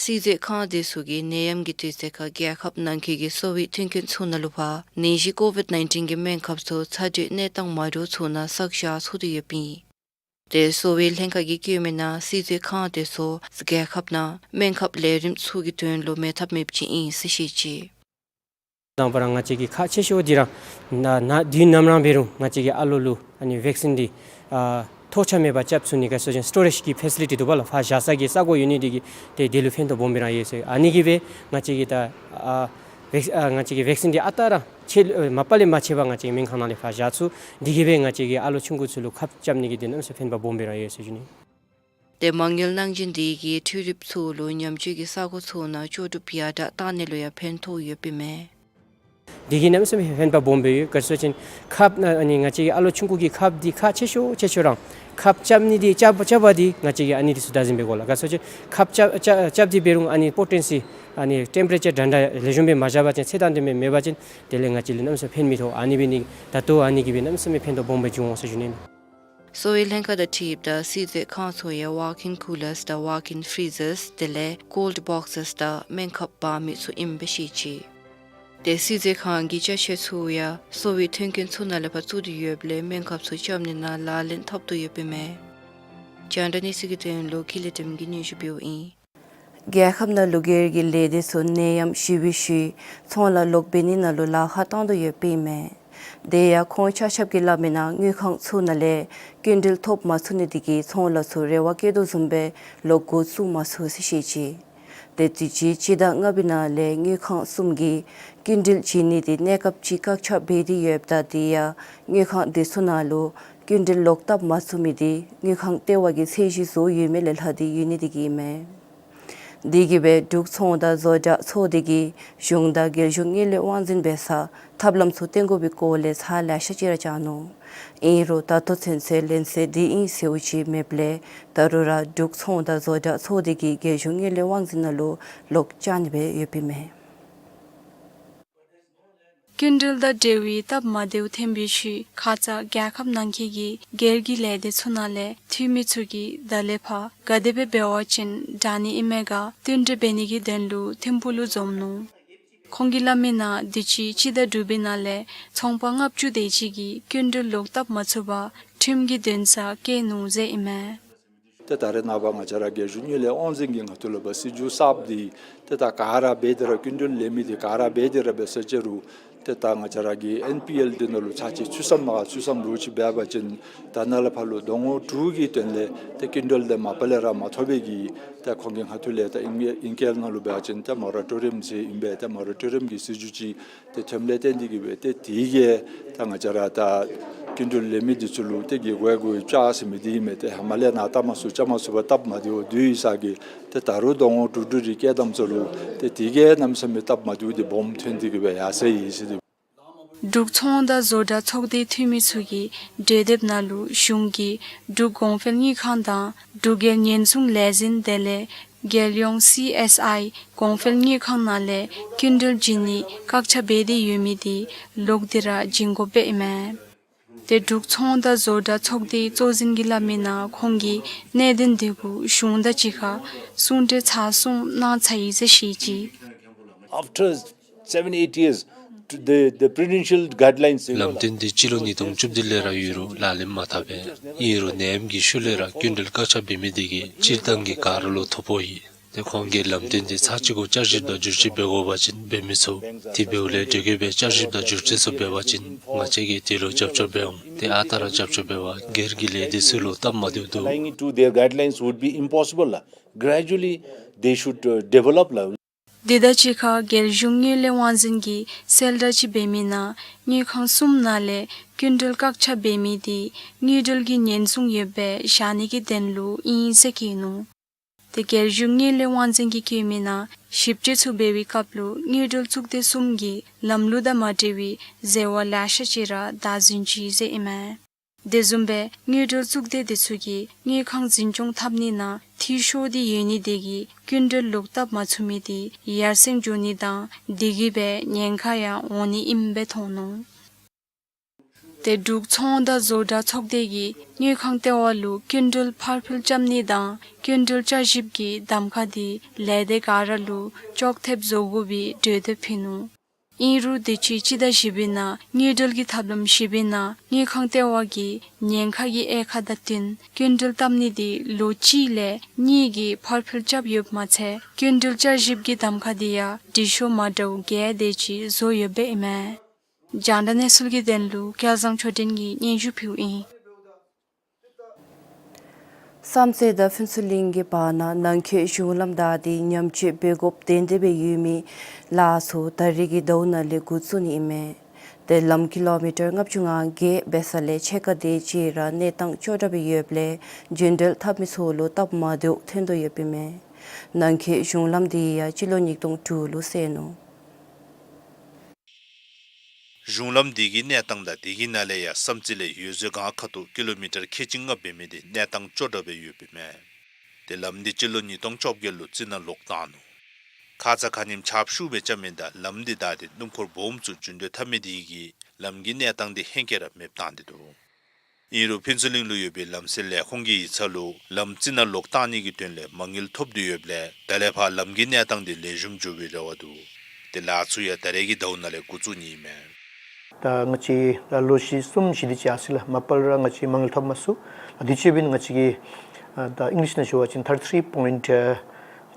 སིལ་ཟས་ཁང་དེ་ཚུ་གིས་ནད་ཡམས་ཀྱི་དུས་ཚོད་ཁར་རྒྱལ་ཁབ་ནང་འཁོད་ཀྱི་གསོ་བའི་མཐུན་རྐྱེན་ཚུ་ནང་ལུ་ཕར་ནད་གཞི་ཀོ་བིཌ་ནའིན་ཊིན་གྱི་སྨན་ཁབ་ཚུ་ཚ་དྲོད་གནས་སྟངས་མ་འདྲཝ་ཚུ་ནང་བསགས་བཞག་ཚུགས་ཏེ་ཡོདཔ་ཨིན། ཏེ་གསོ་བའི་ལྷན་ཁག་གིས་བཀོད་མི་ནང་སིལ་ཟས་ཁང་དེ་ཚུ་རྒྱལ་ཁབ་ནང་སྨན་ཁབ་ལས་རིམ་ཚུ་གི་དོན་ལུ་མེད་ཐབས་མེདཔ་ཅིག་ཨིན་ཟེར་བཤད་ཅི། དང་པ་ར་ང་བཅས་ཀྱི་ཁག་ཆེ་ཤོས་འདི་ར་ན་ན་དུས་ནམ་ར་འབད་རུང་ང་བཅས་ཀྱི་ཨ་ལོ་ལུ་ཨ་ནི་ཝེག་སིན་འདི་ཨ་ཐོགས་ཆགས་མེད་པར་རྐྱབ་ཚུགས་ནི་ག་སོ་ཅིན་སི་ཊོ་རེཇ་གི་ཕེ་སི་ལི་ཊི་འདུག་པ་ལགས། ཕར་བཞག་ས་གི་ས་གོ་ཡོད་ནི་འདི་གིས་ཏེ་དེ་ལུ་ཕན་ཐོགས་སྦོམ་སྦེ་ར་ཡོད་ཟེར། ཨ་ནི་གིས་སྦེ་ང་བཅས་ཀྱི་ད་ཨ་ཝེག་ཨ་ང་བཅས་ཀྱི་ཝེག་སིན་འདི་ཨ་རྟག་ར་ཆད་ཨ་མ་པ་ལས་མ་ཆད་པར་ང་བཅས་ཀྱི་སྨན་ཁང་ནང་ལས་ཕར་བཞག་ཚུགས། འདི་གིས་སྦེ་ང་བཅས་ཀྱི་ཨ་ལོ་ཆུང་ཀུ་ཚུ་ལུ་ཁབ་རྐྱབ་ནི་གི་དོན་དུ་གནམ་མེད་ས་མེད་ཕན་པ་སྦོམ་སྦེ་ར་ཡོད་ཟེར་ཞུ་ནི། ཏེ་མ་དངུལ་གནང་སྦྱིན་འདི་གིས་འཕྲུལ་རིགཔ་ཚུ་ལུ་ཉམས་བཅོས་ཀྱི་ས་གོ་ཚུ་ནང་ལྕོགས་གྲུབ་ཡར་དྲག་གཏང་ནི་ལུ་ཡང་ཕན་ཐོགས་ཡོདཔ་ཨིན་མས། འདི་གིས་གནམ་མེད་ས་མེད་ཕན་པ་སྦོམ་སྦེ་ཡོད། ག་སོ་ཅིན་ཁབ་ཨ་ནི་ང་བཅས་ཀྱི་ཨ་ལོ་ཆུང་ཀུ་གི་ཁབ་འདི་ཁག་ཆེ་ཤོས་ཆེ་ཤོས་ར་ཁབ་རྐྱབ་ནི་འདི་རྐྱབ་རྐྱབ་པ་འདི་ང་བཅས་ཀྱིས་ཨ་ནི་འདི་ཚུ་བདག་འཛིན་འབད་དགོ་ལགས། ག་སོ་ཅིན་ཁབ་རྐྱབ་རྐྱབ་རྐྱབ་སྟེ་འབད་རུང་ཨ་ནི་པོ་ཊེན་སི་ཨ་ནི་ཊེམ་པ་རེ་ཅར་འདྲ་འདྲ་ལེགས་ཤོམ་སྦེ་མ་བཞག་པ་ཅིན་ཚད་དང་ལྡནམ་སྦེ་མེད་པ་ཅིན་དེ་ལས་ང་བཅས་ལུ་གནམ་མེད་ས་མེད་ཕན་མི་ཐོགས། ཨ་ནི་འབད་ནི་ད་ལྟོ་ཨ་ནི་གིས་སྦེ་གནམ་མེད་ས་མེད་ཕན་ཐོགས་སྦོམ་སྦེ་བྱུང་འོང་ཟེར་ཞུ་ནི། གསོ་བའི་ལྷན་ཁག་དང་འཁྲིལཝ་ད་སིལ་ཟས་ཁང་ཚུ་ཡང་ཝོག་ཨིན་ཀུ་ལརསི་དང་ཝོག་ཨིན་ཕི་རི་ཟརསི་དེ་ལས་ཀོལཌ་བོག་སེསི་དང་སྨན་ཁབ་འབག་མི་ཚུ་ཨིནམ་སྦེ་བཤད་ཅི། ཏེ་སིལ་ཟས་ཁང་གི་ཅ་ཆས་ཚུ་ཡང་གསོ་བའི་མཐུན་རྐྱེན་ཚུ་ནང་ལས་ཕར་བཙུགས་ཏེ་ཡོདཔ་ལས་སྨན་ཁབ་ཚུ་རྐྱབ་ནི་ནང་ལག་ལེན་འཐབ་དོ་ཡོདཔ་ཨིན་མས། རྒྱང་བསྒྲགས་གནས་ཚུལ་གྱི་དོན་ལུ་ཀུན་ལེགས་བདེམ་གིས་སྙན་ཞུ་འབདཝ་ཨིན། རྒྱལ་ཁབ་ནང་ལུ་སྒེར་གྱི་ལས་སྡེ་ཚུ་ནད་ཡམས་ཞི་བའི་ཤུལ་ཚོང་ལཱ་ལོག་འབད་ནི་ནང་ལུ་ལཱ་ཁག་བཏང་དོ་ཡོདཔ་ཨིན་མས། དེ་ཡང་ཁོང་ཆ་ཁྱབ་ཀྱིས་སླབ་མི་ནང་དངུལ་ཁང་ཚུ་ནང་ལས་སྐྱིན་འགྲུལ་ཐོབ་མ་ཚུགས་ནི་དེ་གིས་ཚོང་ལཱ་ཚུ་རེ་བ་བསྐྱེད་དོ་བཟུམ་སྦེ་ལོག་འགོ་བཙུགས་མ་ཚུགས་ཟེར་བཤད་ཅི། ཏེ་དུས་ཅི་སྤྱི་ཟླ་ལྔ་པའི་ནང་ལས་དངུལ་ཁང་གསུམ་གྱིས་སྐྱིན་འགྲུལ་བྱིན་ནི་དེ་གནས་སྐབས་ཅིག་བཀག་ཆ་འབད་དེ་ཡོདཔ་ད་དེ་ཡང་དངུལ་ཁང་དེ་ཚུ་ནང་ལུ་སྐྱིན་འགྲུལ་ལོག་བཏབ་མ་ཚུགས་མི་དེ་དངུལ་ཁང་ལྟེ་བ་གིས་ཚད་གཞི་བཟོ་ཡོད་མི་ལས་ལྷག་སྟེ་ཡོད་ནི་དེ་གིས་ཨིན་མས། དེ་གིས་སྦེ་འབྲུག་ཚོང་དང་བཟོ་གྲྭ་ཚོགས་སྡེ་གིས་གཞུང་དང་རྒྱལ་གཞུང་དངུལ་ལས་དབང་འཛིན་འབད་སར་ཐབས་ལམ་ཚུ་བཏོན་དགོ་པའི་སྐོར་ལས་ཚར་ལེ་ཤ་ཅིག་ར་བཅར་ནུག། ཨིན་རུང་ད་ལྟོ་ཚུན་ཚོད་ལན་གསལ་འདི་ཨིན་ཟེརཝ་ཅིག་མེདཔ་ལས་ད་རུང་ར་འབྲུག་ཚོང་དང་བཟོ་གྲྭ་ཚོགས་སྡེ་གིས་རྒྱལ་གཞུང་དངུལ་ལས་དབང་འཛིན་ནང་ལུ་ལོག་བཅར་ནི་སྦེ་ཡོདཔ་ཨིན་མས། སྐྱིན་འགྲུལ་དང་འབྲེལ་བའི་སྟབས་མ་བདེཝ་ཐོན་པའི་ཤུལ་ཁ་ཙ་རྒྱལ་ཁབ་ནང་འཁོད་ཀྱི་སྒེར་གྱི་ལས་སྡེ་ཚུ་ནང་ལས་འཐུས་མི་ཚུ་གིས་ད་ལས་ཕར་ག་དེ་སྦེ་འབད་བ་ཅིན་དྲག་ནི་ཨིན་མས་ག་བསྟུན་གྲོས་འབད་ནི་གི་དོན་ལུ་ཐིམ་ཕུག་ལུ་འཛོམས་ནུག། ཁོང་གིས་སླབ་མི་ནང་དུས་ཅི་སྤྱི་ཟླ་དྲུག་པའི་ནང་ལས་ཚོང་པ་ལྔ་བཅུ་དེ་ཅིག་གིས་སྐྱིན་འགྲུལ་ལོག་བཏབ་མ་ཚུགས་པར་ཁྲིམས་ཀྱི་འདུན་སར་བསྐྱལ་ནུག་ཟེར་ཨིན་མས། ཏེ་ད་རེས་ནངས་པ་ང་བཅས་ར་རྒྱལ་གཞུང་དངུལ་ལས་དབང་འཛིན་གྱིས་ང་བཅས་ལུ་སྲིད་བྱུས་གསརཔ་འདི་ཏེ་ད་ག་ར་འབད་དེ་ར་སྐྱིན་འགྲུལ་ལེན་མི་འདི་ག་ར་འབད་དེ་ར་འབད་ས་ཅིག་རུང་ཏེ་ད་ང་བཅས་ར་གི་ཨེན་པི་ཨེལ་འདི་ནང་ལུ་ཚར་གཅིག་ཚུད་སམ་མ་ཚུད་སམ་ལོ་ཅིག་འབད་བ་ཅིན་ད་ནཱ་ལས་ཕར་ལུ་ཟླ་ངོ་དྲུག་གི་དོན་ལས་ཏེ་སྐྱིན་འགྲུལ་འདི་མ་པ་ལས་ར་མ་ཐོབ་པའི་གི་ཏེ་ཁོང་གིས་ང་བཅས་ལུ་ཏེ་ཨིང་ཨིང་སྐད་ནང་ལུ་འབད་བ་ཅིན་ཏེ་མོ་ར་ཊོ་རི་ཡམ་ཟེར་ཨིན་པས། ཏེ་མོ་ར་ཊོ་རི་ཡམ་གྱི་སྲིད་བྱུས་ཅིག་ཏེ་ཐོནམ་ལས་བརྟེན་ཏེ་གིས་སྦེ་ཏེ་དེ་གིས་ད་ང་བཅས་ར་ད་སྐྱིན་འགྲུལ་ལེན་མི་འདི་ཚུ་ལུ་ཏེ་གི་གོ་གོ་བཅའ་ཟེར་མི་འདི་ཨིན་མས། ཏེ་ཧེ་མ་ལས་ནཱ་བཏབ་མ་ཚུགས་བཅའ་མ་ཚུགས་པར་སྟབས་མ་བདེཝ་འདི་ཡོད་ས་གིས་ཏེ་ད་རུང་ཟླ་ངོ་དྲུག་དྲུག་རེ་བསྐྱལ་དམ་ཚུ་ལུ་ཏེ་དེ་གིས་གནམ་མེད་ས་མེད་སྟབས་མ་བདེཝ་འདི་སྦོམ་ཐོན་ཏེ་གིས་སྦེ་ཡར་སོ་ཡི་ཟེར་ཏེ། འབྲུག་ཚོང་དང་བཟོ་གྲྭ་ཚོགས་སྡེའི་འཐུས་མི་ཚུ་གིས་གྲོས་འདེབས་ནང་ལུ་གཞུང་གིས་འབྲུག་གོང་འཕེལ་དངུལ་ཁང་དང་འབྲུག་རྒྱལ་ཉེན་སྲུང་ལས་འཛིན་དེ་ལས་རྒྱལ་ཡོངས་སི་ཨེསི་ཨའི་གོང་འཕེལ་དངུལ་ཁང་ནང་ལས་སྐྱིན་འགྲུལ་བྱིན་ནི་བཀག་ཆ་འབད་དེ་ཡོད་མི་འདི་ལོག་སྟེ་ར་བྱིན་དགོཔ་ཨིན་མས། ཏེ་འབྲུག་ཚོང་དང་བཟོ་གྲྭ་ཚོགས་སྡེའི་གཙོ་འཛིན་གྱིས་སླབ་མི་ནང་ཁོང་གིས་གནད་དོན་འདི་གུ་གཞུང་དང་གཅིག་ཁར་གསུང་གྲོས་ཚར་གསུམ་གནང་ཚར་ཡི་ཟེར་བཤད་ཅི། After seven, eight years, the, the prudential guidelines, you know, ལམ་སྟོན་འདི་སྤྱི་ལོ་ཉིས་སྟོང་བཅུ་བདུན་ལས་ར་ཡོད་རུང་ལག་ལེན་མ་འཐབ་པས། ཨིན་རུང་ནད་ཡམས་ཀྱི་ཤུལ་ལས་ར་སྐྱིན་འགྲུལ་བཀག་ཆ་འབད་མི་འདི་གིས་སྤྱིར་བཏང་གི་ག་ར་ལུ་ཐོ་ཕོག་ཡི། ཏེ་ཁོང་གིས་ལམ་སྟོན་འདི་ཚར་གཅིག་གུ་བསྐྱར་ཞིབ་དང་བསྒྱུར་བཅོས་འབད་དགོ་པ་ཅིན་འབད་མི་ཚུགས། དེ་འབདཝ་ལས་དེ་གིས་སྦེ་བསྐྱར་ཞིབ་དང་བསྒྱུར་བཅོས་ཚུ་འབད་བ་ཅིན་ང་བཅས་ཀྱིས་དེ་ལུ་རྒྱབ་སྐྱོར་འབད་འོང་། ཏེ་ཨ་རྟག་ར་རྒྱབ་སྐྱོར་འབད་བར་སྒེར་གྱི་ལས་སྡེ་ཚུ་ལུ་སྟབས་མ་བདེཝ་འདུག། Complying to their guidelines would be impossible ལགས། Gradually they should, uh, develop ལགས། དེ་དང་གཅིག་ཁར་རྒྱལ་གཞུང་དངུལ་ལས་དབང་འཛིན་གྱིས་གསལ་བསྒྲགས་ཅིག་འབད་མི་ནང་དངུལ་ཁང་གསུམ་ནང་ལས་སྐྱིན་འགྲུལ་བཀག་ཆ་འབད་མི་འདི་དངུལ་འབྲེལ་གྱི་ཉེན་སྲུང་ཡོདཔ་སྦེ་བཞག་ནི་གི་དོན་ལུ་ཨིན་ཟེར་བཀོད་ནུག། ཏེ་རྒྱལ་གཞུང་དངུལ་ལས་དབང་འཛིན་གྱིས་བཀོད་མི་ནང་ཞིབ་དཔྱད་ཚུ་འབད་བའི་སྐབས་ལུ་དངུལ་འབྲེལ་གཙུག་སྡེ་གསུམ་གྱི་ལམ་ལུགས་དང་མ་འབྲེལ་བའི་ཟེར་བ་ལེ་ཤ་ཅིག་ར་བདའ་ཟུན་ཅི་ཟེར་ཨིན་མས། དེ་བཟུམ་སྦེ་དངུལ་འབྲེལ་གཙུག་སྡེ་དེ་ཚུ་གིས་དངུལ་ཁང་འཛིན་སྐྱོང་འཐབ་ནི་ནང་འཐུས་ཤོར་ཏེ་ཡོད་ནི་དེ་གིས་སྐྱིན་འགྲུལ་ལོག་བཏབ་མ་ཚུགས་མི་དེ་ཡར་སེང་འགྱོ་ནི་དང་དེ་གིས་སྦེ་ཉེན་ཁ་ཡང་འོང་ནི་ཨིནམ་སྦེ་མཐོང་ནུག། ཏེ་འབྲུག་ཚོང་དང་བཟོ་གྲྭ་ཚོགས་སྡེ་གིས་དངུལ་ཁང་ལྟེ་བ་ལུ་སྐྱིན་འགྲུལ་ཕར་འཕུལ་རྐྱབ་ནི་དང་སྐྱིན་འགྲུལ་བསྐྱར་ཞིབ་ཀྱི་གདམ་ཁ་འདི་ལས་སྡེ་ག་ར་ལུ་ཅོག་འཐདཔ་བཟོ་དགོ་པའི་གྲོས་འདེབས་ཕུལ་ནུག། ཨིན་རུང་དུས་ཅི་སྤྱི་ཟླ་བཞི་པའི་ནང་དངུལ་འབྲེལ་གྱི་ཐབས་ལམ་བཞི་པའི་ནང་དངུལ་ཁང་ལྟེ་བ་གིས་ཉེན་ཁ་གི་དབྱེ་ཁག་དང་བསྟུན་སྐྱིན་འགྲུལ་བཏབ་ནི་འདི་ལོ་གཅིག་ལས་གཉིས་ཀྱི་ཕར་འཕུལ་རྐྱབ་ཡོདཔ་མ་ཚད་སྐྱིན་འགྲུལ་བསྐྱར་ཞིབ་ཀྱི་གདམ་ཁ་འདི་ཡང་སྒྲིག་ཤོག་མ་འདྲཝ་བརྒྱད་དེ་ཅིག་བཟོ་ཡོདཔ་ཨིན་མས། རྒྱང་བསྒྲགས་གནས་ཚུལ་གྱི་དོན་ལུ་སྐལ་བཟང་ཆོས་སྒྲོན་གྱིས་སྙན་ཞུ་ཕུལཝ་ཨིན། བསམ་རྩེ་དང་ཕུན་ཚོགས་གླིང་གི་བར་ན་ནང་འཁོད་གཞུང་ལམ་བདའ་སྟེ་མཉམ་སྤྱོད་འབད་དགོཔ་དོན་དེ་སྦེ་ཡོད་མི་ལཱ་ཚུ་ད་རིས་ཀྱི་ཟླཝ་ནང་ལས་འགོ་བཙུགས་ནི་ཨིན་མས། ཏེ་ལམ་ཀི་ལོ་མི་ཊར་ལྔ་བཅུ་ང་བརྒྱད་འབད་ས་ལས་ཕྱེད་ཀ་དེ་ཅིག་ར་གནས་སྟངས་སྐྱོ་དྲགས་སྦེ་ཡོདཔ་ལས་རྒྱུན་འགྲུལ་འཐབ་མི་ཚུ་ལུ་སྟབས་མ་བདེཝ་ཐོན་དོ་ཡོདཔ་ཨིན་མས། ནང་འཁོད་གཞུང་ལམ་དེ་ཡང་སྤྱི་ལོ་ཉིས་སྟོང་དྲུག་ལུ་བསལ་ནུག། གཞུང་ལམ་འདི་གི་གནས་སྟངས་དང་དེ་གི་ནང་ལས་ཡང་བསམ་རྩེ་ལས་འོད་ཟེར་སྒང་ཁ་ཐུག་ཀི་ལོ་མི་ཊར་ཁལ་གཅིག་ལྔ་འབད་མི་འདི་གནས་སྟངས་སྐྱོ་དྲགས་སྦེ་ཡོདཔ་ཨིན་མས། ཏེ་ལམ་འདི་སྤྱི་ལོ་ཉིས་སྟོང་བཅོ་བརྒྱད་ལུ་རྩི་ནག་ལོག་བཏང་ནུག། ཁ་ཙ་ཁ་ཉིནམ་ཆརཔ་ཤུགས་སྦེ་རྐྱབ་མི་དང་ལམ་འདི་བདའ་སྟེ་སྣུམ་འཁོར་སྦོམ་ཚུ་རྒྱུན་སྡོད་འཐབ་མི་འདི་གིས་ལམ་གྱི་གནས་སྟངས་འདི་ཧེང་སྐལ་ར་མེདཔ་བཏང་སྟེ་འདུག། ཨིན་རུང་ཕུན་ཚོགས་གླིང་ལུ་ཡོད་པའི་ལམ་སེལ་ལས་ཁུངས་ཀྱི་ཡིག་ཚང་ལུ་ལམ་རྩི་ནག་ལོག་བཏང་ནི་གི་དོན་ལས་མ་དངུལ་ཐོབ་སྟེ་ཡོདཔ་ལས་ད་ལས་ཕར་ལམ་གྱི་གནས་སྟངས་འདི་ལེགས་ཤོམ་འགྱོ་བའི་རེ་བ་འདུག། ཏེ་ལཱ་ཚུ་ཡང་ད་རིས་ཀྱི་ཟླཝ་ནང་ལས་འགོ་བཙུགས་ནི་ཨིན་མས། ད་ང་བཅས་ད་ལོ་བཞི་གསུམ་བཞི་དེ་ཅིག་ཨ་ཙི་ལགས་མ་པ་ལས་ར་ང་བཅས་མ་དངུལ་ཐོབ་མ་ཚུགས། དུས་ཅི་འབདན་ང་བཅས་ཀྱིས་ཨ་ད་ཨིང་ལིཤ་ནང་ཞུ་བ་ཅིན་thirty three point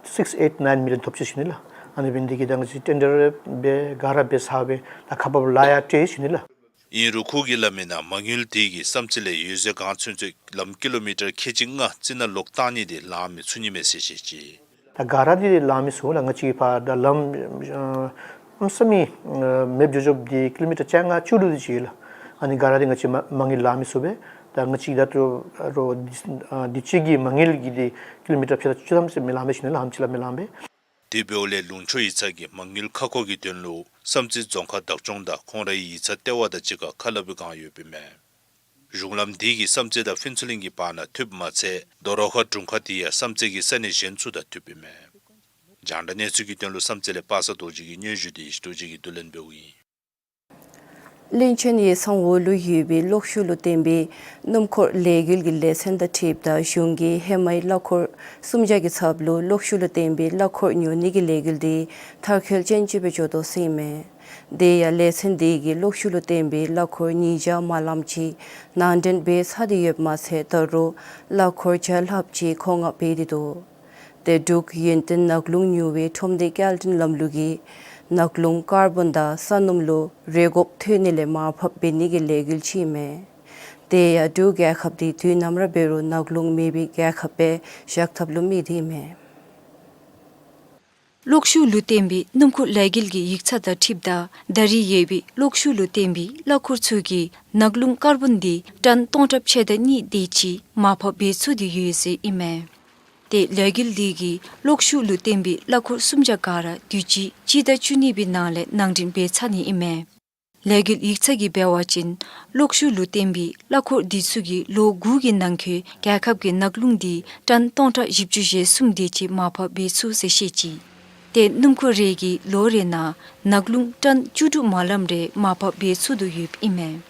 six eight nine million ཐོབ་ཅི་ཞུ་ནི་ལགས། ཨ་ནི་འབདན་དེ་གིས་ད་ང་བཅས་ཊེན་ཌར་འབད་ག་ར་འབད་ཚར་སྦེ་ད་ཁག་འབགཔ་ལཱ་ཡང་སྤྲོད་ཞུ་ནི་ལགས། ཨིན་རུང་ཁོ་གིས་སླབ་མིའི་ནང་མ་དངུལ་དེ་གིས་བསམ་རྩེ་ལས་འོད་ཟེར་སྒང་ཚུན་ཚོད་ལམ་ཀི་ལོ་མི་ཊར་ཁལ་གཅིག་ལྔ་རྩི་ནག་ལོག་བཏང་ནི་དེ་ལང་མི་ཚུགས་ནི་མས་ཟེར་བཤད་ཅི། ད་ག་ར་དེ་ལང་མི་ཚུགས་ལགས། ང་བཅས་ཕར་ད་ལམ་ཨ་གནམ་མེད་ས་མེད་ཨ་མེདཔ་འགྱོ་འགྱོཝ་དེ་ཀི་ལོ་མི་ཊར་བཅོ་ལྔ་བཅུ་དྲུག་དེ་ཅིག་ཡོད་ལགས། ཨ་ནི་ག་ར་དེ་ང་བཅས་མ་མ་དངུལ་ལང་མི་ཚུགས་པས། ད་ང་བཅས་ད་ལྟོ་རོགས་དུས་ཨ་དུས་ཅི་གི་མ་དངུལ་གྱི་དེ་ཀི་ལོ་མི་ཊར་ཕྱེད་དང་བཅུ་ཐམ་ཟེར་མི་ལང་མས་ཞུ་ནི་ལགས། ཧེ་མ་ཅིག་ལས་མི་ལང་པས། དེ་འབདཝ་ལས་ལུང་ཕྱོགས་ཡིག་ཚང་གིས་མ་དངུལ་ཁ་སྐོང་གི་དོན་ལུ་བསམ་རྩེ་རྫོང་ཁག་བདག་སྐྱོང་དང་ཁོང་རའི་ཡིག་ཚང་ལྟེ་བ་དང་གཅིག་ཁར་ཁ་སླབ་པའི་བསྒང་ཡོདཔ་ཨིན་མས། གཞུང་ལམ་འདི་གིས་བསམ་རྩེ་དང་ཕུན་ཚོགས་གླིང་གི་བར་ན་མཐུདཔ་མ་ཚད་རྡོ་རོ་ཁ་དྲུང་ཁག་དེ་ཡང་བསམ་རྩེ་གི་ས་གནས་གཞན་ཚུ་དང་མཐུདཔ་ཨིན་མས། རྒྱང་བསྒྲགས་གནས་ཚུལ་གྱི་དོན་ལུ་བསམ་རྩེ་ལས་པ་སངས་རྡོ་རྗེ་གི་སྙན་ཞུ་དེ་ཡེ་ཤེས་རྡོ་རྗེ་གིས་བསྡུ་ལེན་འབདཝ་ཨིན། བློན་ཆེན་ཡེ་ཚང་འོག་ལུ་ཡོད་པའི་གློག་ཤུགས་ལུ་བརྟེན་པའི་སྣུམ་འཁོར་ལས་འགུལ་གྱི་ལས་ཚན་དང་འཁྲིལཝ་ད་གཞུང་གིས་ཧེ་མའི་གླ་འཁོར་གསུམ་བརྒྱ་གི་ཚབ་ལུ་གློག་ཤུགས་ལུ་བརྟེན་པའི་གླ་འཁོར་ཉོ་ནི་གི་ལས་འགུལ་དེ་མཐར་འཁྱོལ་ཅན་ཅིག་སྦེ་འགྱོ་དོ་ཟེར་ཨིན་མས། དེ་ཡང་ལས་ཚན་དེ་གིས་གློག་ཤུགས་ལུ་བརྟེན་པའི་གླ་འཁོར་ཉིས་བརྒྱ་མ་ལངམ་ཅིག་ནང་འདྲེན་འབད་ཚར་ཏེ་ཡོདཔ་མ་ཚད་ད་རུང་གླ་འཁོར་བརྒྱ་ལྷགཔ་ཅིག་མཁོ་མངགས་འབད་དེ་འདུག། ཏེ་འབྲུག་ཡུན་བརྟན་ནགས་ཀླུང་ཉུ་བའི་ཁྲོམ་སྡེ་སྐྱེལ་འདྲེན་ལམ་ལུགས་ཀྱིས་ནགས་ཀླུང་ཀར་བཱོན་དང་ས་སྣུམ་ལུ་རེ་དགོཔ་ཐོན་ནི་ལས་མར་ཕབ་འབད་ནི་གི་ལས་འགུལ་ཅིག་ཨིན་མས། དེ་ཡང་འབྲུག་རྒྱལ་ཁབ་དེ་དུས་ནམ་ར་འབད་རུང་ནགས་ཀླུང་མེད་པའི་རྒྱལ་ཁབ་སྦེ་བཞག་ཐབས་ལུ་དམིགས་ཏེ་ཨིན་མས། གློག་ཤུགས་ལུ་བརྟེན་པའི་སྣུམ་འཁོར་ལས་འགུལ་གྱི་ཡིག་ཚང་དང་འཁྲིལཝ་ད་ད་རིས་ཡོད་པའི་གློག་ཤུགས་ལུ་བརྟེན་པའི་གླ་འཁོར་ཚུ་གིས་ནགས་ཀླུང་ཀར་བཱོན་དེ་ཊཱན་སྟོང་ཕྲག་ཕྱེད་དང་གཉིས་དེ་ཅིག་མར་ཕབ་འབད་ཚུགས་ཏེ་ཡོད་ཟེར་ཨིན་མས། ཏེ་ལས་འགུལ་དེ་གིས་གློག་ཤུགས་ལུ་བརྟེན་པའི་གླ་འཁོར་གསུམ་བརྒྱ་ག་ར་དུས་ཅི་སྤྱི་ཟླ་བཅུ་གཉིས་པའི་ནང་ལས་ནང་འདྲེན་འབད་ཚར་ནི་ཨིན་མས། ལས་འགུལ་ཡིག་ཚང་གིས་འབད་བ་ཅིན་གློག་ཤུགས་ལུ་བརྟེན་པའི་གླ་འཁོར་དེ་ཚུ་གིས་ལོ་དགུ་གི་ནང་འཁོད་རྒྱལ་ཁབ་ཀྱི་ནགས་ཀླུང་དེ་ཊཱན་སྟོང་ཕྲག་བཞི་བཅུ་ཞེ་གསུམ་དེ་ཅིག་མར་ཕབ་འབད་ཚུགས་ཟེར་བཤད་ཅི། ཏེ་སྣུམ་འཁོར་རེ་གིས་ལོ་རེ་ནང་ནགས་ཀླུང་ཊཱན་བཅུ་དྲུག་མ་ལངམ་རེ་མར་ཕབ་འབད་ཚུགས་དོ་ཡོདཔ་ཨིན་མས།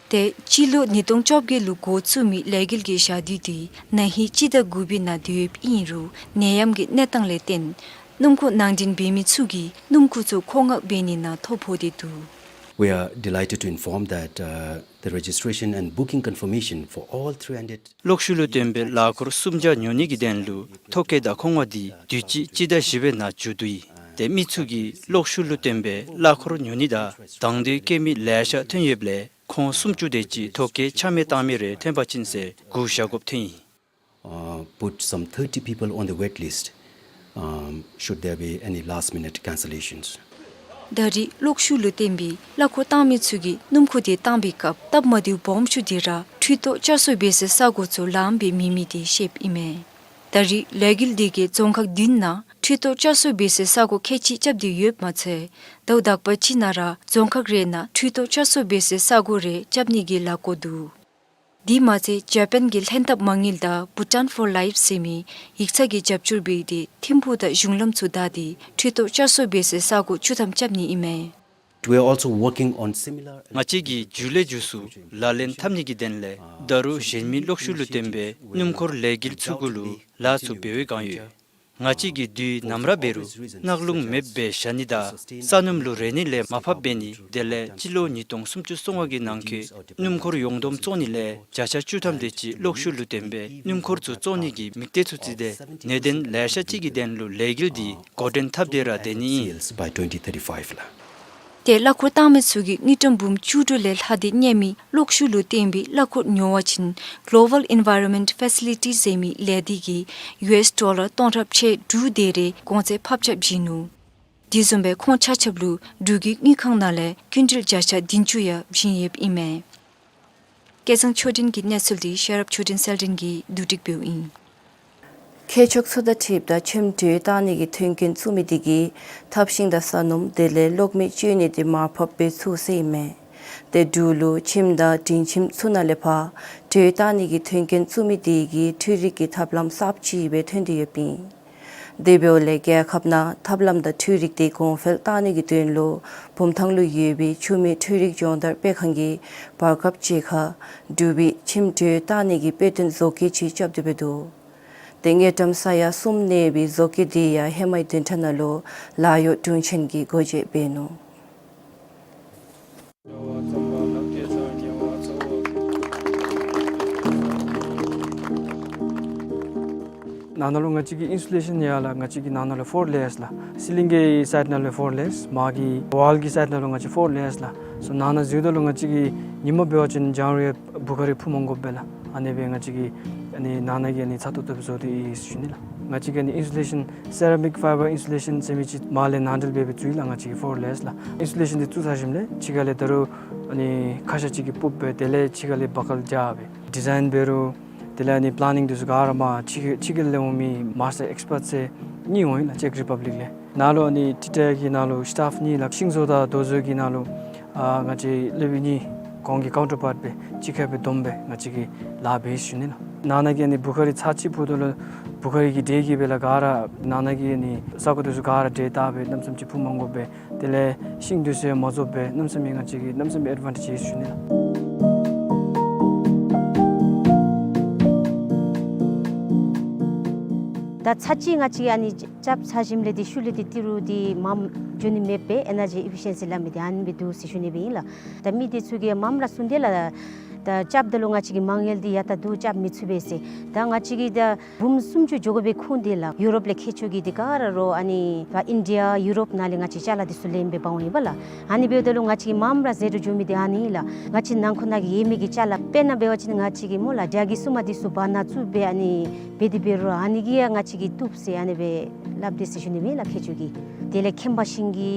ཏེ་སྤྱི་ལོ་ཉིས་སྟོང་བཅོ་བརྒྱད་ལུ་འགོ་བཙུགས་མི་ལས་འགུལ་གྱི་ཞག་དུས་དེ་ན་ཧིང་སྤྱི་ཟླ་དགུ་པའི་ནང་སྡོད་ཡོདཔ་ཨིན་རུང་ནད་ཡམས་ཀྱི་གནས་སྟངས་ལས་བརྟེན་སྣུམ་འཁོར་ནང་འདྲེན་འབད་མི་ཚུ་གིས་སྣུམ་འཁོར་ཚུ་མཁོ་མངགས་འབད་ནི་ནང་ཐོ་ཕོག་སྟེ་འདུག། We are delighted to inform that, uh, the registration and booking confirmation for all three hundred གློག་ཤུགས་ལུ་བརྟེན་པའི་གླ་འཁོར་གསུམ་བརྒྱ་ཉོ་ནི་གི་དོན་ལུ་ཐོ་བཀོད་དང་མཁོ་མངགས་འདི་དུས་ཅི་སྤྱི་ཟླ་བཞི་པའི་ནང་མཇུག་བསྡུ་ཡི། ཏེ་མི་ཚུ་གིས་གློག་ཤུགས་ལུ་བརྟེན་པའི་གླ་འཁོར་ཉོ་ནི་དང་དང་འདོད་བསྐྱེད་མི་ལེ་ཤ་ཐོན་ཡོདཔ་ལས་ཁོང་སུམ་ཅུ་དེ་ཅིག་ཐོ་བཀོད་ཆ་མེད་བཏང་མི་རེ་ཐོན་པ་ཅིན་ཟེར་སྒུག་བཞག་དགོཔ་ཐོན་ཡི། Uh, put some thirty people on the wait list, um, should there be any last minute cancellations. ད་རིས་གློག་ཤུགས་ལུ་བརྟེན་པའི་གླ་འཁོར་བཏང་མི་ཚུ་གིས་སྣུམ་འཁོར་དེ་བཏང་པའི་སྐབས་སྟབས་མ་བདེཝ་སྦོམ་ཤོས་དེ་ར་འཕྲུལ་ཐོག་བསྐྱར་གསོ་འབད་སའི་ས་གོ་ཚུ་ལངམ་སྦེ་མེད་མི་དེ་བཤདཔ་ཨིན་མས། ད་རིས་ལས་འགུལ་དེ་གིས་རྫོང་ཁག་བདུན་ནང་འཕྲུལ་ཐོག་བསྐྱར་གསོ་འབད་སའི་ས་གོ་ཁལ་གཅིག་རྐྱབ་སྟེ་ཡོདཔ་མ་ཚད་ཟླཝ་དག་པ་ཅིག་ནང་ར་རྫོང་ཁག་རེ་ནང་འཕྲུལ་ཐོག་བསྐྱར་གསོ་འབད་སའི་ས་གོ་རེ་རྐྱབ་ནི་གི་ལཱ་བཀོད་འདུག། དེ་མ་ཚད་ཇ་པཱན་གྱི་ལྷན་ཐབས་མ་དངུལ་དང་Bhutan for Life ཟེར་མི་ཡིག་ཚང་གིས་རྒྱབ་སྐྱོར་འབད་དེ་ཐིམ་ཕུག་དང་གཞུང་ལམ་ཚུ་བདའ་སྟེ་འཕྲུལ་ཐོག་བསྐྱར་གསོ་འབད་སའི་ས་གོ་བཅུ་ཐམ་རྐྱབ་ནི་ཨིན་མས། We are also working on similar ང་བཅས་ཀྱིས་མཇུག་ལས་མཇུག་སུ་ལག་ལེན་འཐབ་ནི་གི་དོན་ལས་ད་རུང་གཞན་མི་གློག་ཤུགས་ལུ་བརྟེན་པའི་སྣུམ་འཁོར་ལས་འགུལ་ཚུ་གུ་ལུ་ལཱ་ཚུ་འབད་བའི་བསྒང་ཡོད། ང་བཅས་ཀྱིས་དུས་ནམ་ར་འབད་རུང་གནག་རླུང་མེདཔ་སྦེ་བཞག་ནི་དང་ས་སྣུམ་ལུ་རེ་ནི་ལས་མར་ཕབ་འབད་ནི་དེ་ལས་སྤྱི་ལོ་ཉིས་སྟོང་སུམ་ཅུ་སོ་ལྔ་གི་ནང་འཁོད་སྣུམ་འཁོར་ཡོངས་བསྡོམས་བཙོང་ནི་ལས་བརྒྱ་ཆ་བཅུ་ཐམ་དེ་ཅིག་གློག་ཤུགས་ལུ་བརྟེན་པའི་སྣུམ་འཁོར་ཚུ་བཙོང་ནི་གི་དམིགས་གཏད་ཚུ་བརྩིས་ཏེ་གནད་དོན་ལེ་ཤ་ཅིག་གི་དོན་ལུ་ལས་འགུལ་འདི་འགོ་འདྲེན་འཐབ་སྟེ་ར་སྡོད་ནི་ཨིན། By twenty thirty-five ལགས། ཏེ་གླ་འཁོར་བཏང་མི་ཚུ་གིས་དངུལ་ཀྲམ་འབུམ་བཅུ་དྲུག་ལས་ལྷག་སྟེ་གཉེར་མི་གློག་ཤུགས་ལུ་བརྟེན་པའི་གླ་འཁོར་ཉོ་བ་ཅིན་Global Environment Facility ཟེར་མི་ལས་སྡེ་གིས་ཡུ་ཨེསི་ཌོ་ལར་སྟོང་ཕྲག་ཕྱེད་དྲུག་དེ་རེ་གོང་ཚད་ཕབ་ཆག་བྱིན་ནུག། དེ་བཟུམ་སྦེ་ཁོང་ཆ་ཁྱབ་ལུ་འབྲུག་གི་དངུལ་ཁང་ནང་ལས་ཀུན་ཊལ་བརྒྱ་ཆ་བདུན་ཅུ་ཡང་བྱིན་ཡོདཔ་ཨིན་མས། སྐལ་བཟང་ཆོས་སྒྲོན་གྱི་གནས་ཚུལ་འདི་ཤེས་རབ་ཆོས་སྒྲོན་གསལ་སྒྲོན་གྱིས་བསྡུ་སྒྲིག་འབདཝ་ཨིན། མཁས་མཆོག་ཚུ་དང་འཁྲིལཝ་ད་ཁྱིམ་དྲོད་བཏང་ནི་གི་མཐུན་རྐྱེན་བཙུགས་མི་དེ་གིས་ཐབ་ཤིང་དང་ས་སྣུམ་དེ་ལས་གློག་མེ་སྤྱོད་ནི་དེ་མར་ཕབ་འབད་ཚུགས་ཟེར་ཨིན་མས། ཏེ་འབྲུག་ལུ་ཁྱིམ་དང་འབྲིང་ཁྱིམ་ཚུ་ནང་ལས་ཕར་དྲོད་བཏང་ནི་གི་མཐུན་རྐྱེན་བཙུགས་མི་དེ་གིས་འཕྲུལ་རིག་གི་ཐབས་ལམ་གསརཔ་ཅིག་སྦེ་ཐོན་ཏེ་ཡོདཔ་ཨིན། དེ་འབདཝ་ལས་རྒྱལ་ཁབ་ནང་ཐབས་ལམ་དང་འཕྲུལ་རིག་དེ་གོང་འཕེལ་གཏང་ནི་གི་དོན་ལུ་བུམ་ཐང་ལུ་ཡོད་པའི་ཆུ་མེད་འཕྲུལ་རིག་སྦྱོང་བརྡར་སྤེལ་ཁང་གིས་བར་སྐབས་ཅིག་ཁར་འབྲུག་པའི་ཁྱིམ་དྲོད་བཏང་ནི་གི་དཔེ་སྟོན་བཟོ་བཀོད་ཅིག་རྐྱབ་སྟེ་འབད་འདུག། ཏེ་དངུལ་ཀྲམ་ས་ཡ་གསུམ་གནས་པའི་བཟོ་བཀོད་དེ་ཡང་ཧེ་མའི་བདུན་ཕྲག་ནང་ལུ་ལཱ་གཡོག་དྲུང་ཆེན་གྱིས་སྒོ་འབྱེད་འབད་ནུག། ནང་ན་ལུ་ང་བཅས་ཀྱི་ཨིན་སུ་ལེ་ཤཱན་ཡར་ལགས། ང་བཅས་ཀྱི་ནང་ན་ལུ་ཕོར་ལེ་ཡརསི་ལགས། སི་ལིང་གི་སའིཌ་ནང་ལུ་ཕོར་ལེ་ཡརསི། མར་གྱི་ཝཱལ་གྱི་སའིཌ་ནང་ལུ་ང་བཅས་ཕོར་ལེ་ཡརསི་ལགས། སོ་ནང་ན་འཛུལཝ་ད་ལུ་ང་བཅས་ཀྱིས་ཉིན་མ་འབད་བ་ཅིན་ལྗང་རུང་བུ་ག་རི་འཕུ་མ་དགོཔ་སྦེ་ལགས། ཨ་ནི་སྦེ་ང་བཅས་ཀྱིས་ཨ་ནི་ནང་ན་གི་ཨ་ནི་ཚ་ཏོག་ཏོ་སྦེ་བཟོ་སྟེ་ཡོད་ཟེར་ཞུ་ནི་ལགས། ང་བཅས་ཀྱིས་ཨ་ནི་ཨིན་སུ་ལེ་ཤཱན་སེ་ར་མིག་ཕའི་བར་ཨིན་སུ་ལེ་ཤཱན་ཟེར་མི་ཅིག་མར་ལས་ནང་འབྲེལ་འབད་སྦེ་བཙུགས་ཡི་ལགས། ང་བཅས་ཀྱི་ཕོར་ལེ་ཡརསི་ལགས། ཨིན་སུ་ལེ་ཤཱན་འདི་བཙུགས་ཚར་ཞིནམ་ལས་ཕྱི་ཁ་ལས་ད་རུང་ཨ་ནི་ཁ་ཤ་ཅིག་གིས་སྤུབ་སྦེ་དེ་ལས་ཕྱི་ཁ་ལས་བ་ཀལ་རྐྱབ་སྦེ་ཌི་ཛའིན་འབད་རུང་དེ་ལས་ཨ་ནི་པ་ལེ་ནིང་འདི་ཚུ་ག་ར་མར་ཕྱི་ཁ་ཕྱི་ཁ་ལས་འོང་མི་མཱས་ཊར་ཨེགསི་པཊསི་ཟེར་གཉིས་འོང་ཡི་ལགས། ཅེཀ་རི་པབ་ལིཀ་ལས། ནཱ་ལུ་ཨ་ནི་ཊི་ཊི་ཨའི་གི་ནང་ལུ་སི་ཊཱཕ་གཉིས་ལགས། ཤིང་བཟོ་དང་རྡོ་བཟོ་གི་ནང་ལུ་ཨ་ང་བཅས་སློབ་དཔོན་གཉིས་ཁོང་གི་ཀའུན་ཊར་པཱརཊ་སྦེ་ཕྱི་ཁ་སྦེ་བསྡོམས་སྦེ་ང་བཅས་ཀྱིས་ལཱ་འབད་ཡི་ཟེར་ཞུ་ནི་ལགས། ནང་ན་གི་ཨ་ནི་བུ་ག་རི་ཚར་གཅིག་འཕུཝ་ད་ལུ་བུ་ག་རི་གི་དྲོད་ཀྱིས་སྦེ་ལགས་ག་ར་ནང་ན་གི་ཨ་ནི་ས་གོ་འདི་ཚུ་ག་ར་དྲོད་བཏབ་སྦེ་གནམ་མེད་ས་མེད་ཅིག་འཕུ་མ་དགོཔ་སྦེ་དེ་ལས་ཤིང་འདི་ཚུ་ཡང་མ་རྫོགསཔ་སྦེ་གནམ་མེད་ས་མེད་ང་བཅས་ཀྱིས་གནམ་མེད་ས་མེད་ཨེཌ་ཝཱན་ཊེཇ་ཡོད་ཟེར་ཞུ་ནི་ལགས། ད་ཚར་གཅིག་ང་བཅས་ཨ་ནི་རྐྱབ་ཚར་ཞིནམ་ལས་འདི་ཤུལ་ལས་འདི་ཏི་རུ་འདི་མངམ་འགྱོ་ནི་མེདཔ་སྦེ་ཨེ་ནར་ཇི་ཨེ་ཕི་ཤཱན་སི་སླབ་མི་འདི་ཨ་ནི་སྦེ་འདུག་ཟེར་ཞུ་ནི་སྦེ་ཨིན་ལགས། ད་མི་འདི་ཚུ་གིས་མངམ་ར་གསུངས་ཏེ་ལགས། ད་རྐྱབ་ད་ལུ་ང་བཅས་ཀྱི་མ་དངུལ་འདི་ཡར་ད་བསྡུ་རྐྱབ་མི་ཚུགས་པས་ཟེར། ད་ང་བཅས་ཀྱིས་ད་འབུམ་སུམ་ཅུ་འགྱོ་དགོ་པའི་ཁུངས་འདི་ལགས་ཡུ་རོབ་ལས་མཁས་མཆོག་གིས་འདི་ག་ར་རོགས་ཨ་ནི་ཕར་ཨིན་ཌི་ཡ་ཡུ་རོབ་ནང་ལས་ང་བཅས་ཅ་ལ་འདི་ཚུ་ལེན་སྦེ་འབག་འོང་ཡི་པ་ལགས། ཨ་ནི་འབདཝ་ད་ལུ་ང་བཅས་ཀྱིས་མངམ་ར་ཟེར་དོ་འགྱོ་མི་འདི་ཨ་ནི་ལགས། ང་བཅས་ནང་འཁོད་ནང་གི་ཡོད་མི་གི་ཅ་ལ་དཔེར་ན་འབད་བ་ཅིན་ང་བཅས་ཀྱི་སྨོ་ལགས་དྲ་གི་སྲུང་མ་འདི་ཚུ་བར་ན་བཙུགས་སྦེ་ཨ་ནི་འབད་དེ་འབད་རུང་ཨ་ནི་གིས་ཡང་ང་བཅས་ཀྱིས་བཏུབ་ཟེར་ཨ་ནི་སྦེ་སླབ་དེས་ཟེར་ཞུ་ནི་སྦེ་ལགས་མཁས་མཆོག་གིས། དེ་ལས་ཁེམ་པ་ཤིང་གི་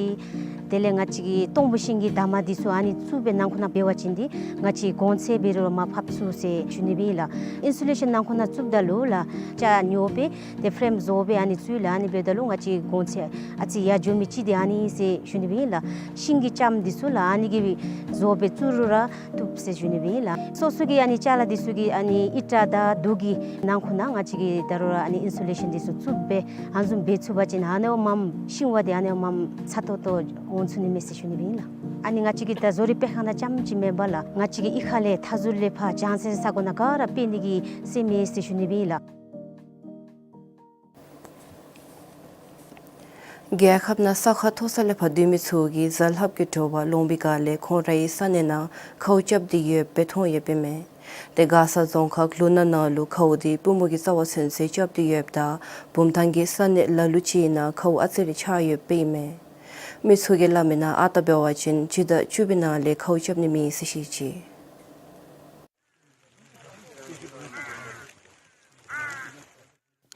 དེ་ལས་ང་བཅས་ཀྱི་སྟོང་ཕུ་ཤིང་གི་འདབ་མ་འདི་ཚུ་ཨ་ནི་བཙུགས་སྦེ་ནང་འཁོད་ནང་འབད་བ་ཅིན་འདི་ང་བཅས་གོང་ཚད་འབད་རུང་མར་ཕབ་ཚུགས་ཟེར་ཞུ་ནི་སྦེ་ལགས། ཨིན་སུ་ལེ་ཤཱན་ནང་འཁོད་ནང་བཙུགསཔ་ད་ལུ་ལགས་ཅ་ཉོ་སྦེ་ཏེ་ཕེ་རེམ་བཟོ་སྦེ་ཨ་ནི་བཙུགས་ལགས། ཨ་ནི་འབདཝ་ད་ལུ་ང་བཅས་གོང་ཚད་ཨ་ཙི་ཡར་འགྱོ་མི་ཅིག་འདི་ཨ་ནི་ཟེར་ཞུ་ནི་སྦེ་ལགས། ཤིང་གི་ལྕངམ་འདི་ཚུ་ལགས་ཨ་ནི་གིས་བཟོ་སྦེ་བཙུགས་རུང་ར་བཏུབ་ཟེར་ཞུ་ནི་སྦེ་ལགས། སོ་སོ་གི་ཨ་ནི་ཅ་ལ་འདི་ཚུ་གི་ཨ་ནི་ཨིཊ་དང་རྡོ་གི་ནང་འཁོད་ནང་ང་བཅས་ཀྱིས་ད་རུང་ར་ཨ་ནི་ཨིན་སུ་ལེ་ཤཱན་འདི་ཚུ་བཙུགས་སྦེ་ཨ་ནི་བཟུམ་འབད་ཚུགས་པ་ཅིན་ཨ་ནི་བ་མངམ་ཤིང་བ་འདི་ཨ་ནི་བ་མངམ་ཚ་ཏོག་ཏོ་འོང་ཚུགས་ནི་མས་ཟེར་ཞུ་ནི་སྦེ་ཨིན་ལགས། ཨ་ནི་ང་བཅས་ཀྱི་ད་བཟོ་རིག་སྤེལ་ཁང་ནང་རྐྱངམ་ཅིག་མེན་པར་ལགས་ང་བཅས་ཀྱི་གཡུས་ཁ་ལས་མཐའ་ཟུར་ལས་ཕར་བྱང་སེམས་ས་གོ་ནང་ག་ར་སྤེལ་ནི་གི་སེམས་ཡོད་ཟེར་ཞུ་ནི་སྦེ་ཨིན་ལགས། རྒྱལ་ཁབ་ནང་ས་ཁ་མཐོ་ས་ལས་ཕར་སྡོད་མི་ཚུ་གིས་གཟའ་ལྷག་གི་དྲོ་པ་ལོང་བི་ག་ལས་ཁོང་རའི་ས་གནས་ནང་ཁཝ་རྐྱབ་སྟེ་ཡོདཔ་སྦེ་མཐོང་ཡོདཔ་ཨིན་མས། ཏེ་མགར་ས་རྫོང་ཁག་ལུ་ན་ནང་ལུ་ཁཝ་འདི་པུས་མོ་གི་རྩ་བ་ཚུན་ཚོད་རྐྱབ་སྟེ་ཡོདཔ་ད་བུམ་ཐང་གི་ས་གནས་ལ་ལུ་ཅིག་ནང་ཁཝ་ཨ་ཙི་རེ་ཆགས་ཡོདཔ་ཨིན་མས། མི་ཚུ་གིས་སླབ་མིའི་ནང་ཨ་རྟག་འབད་བ་ཅིན་སྤྱི་ཟླ་བཅུ་པའི་ནང་ལས་ཁཝ་རྐྱབ་ནི་མེད་ཟེར་བཤད་ཅི།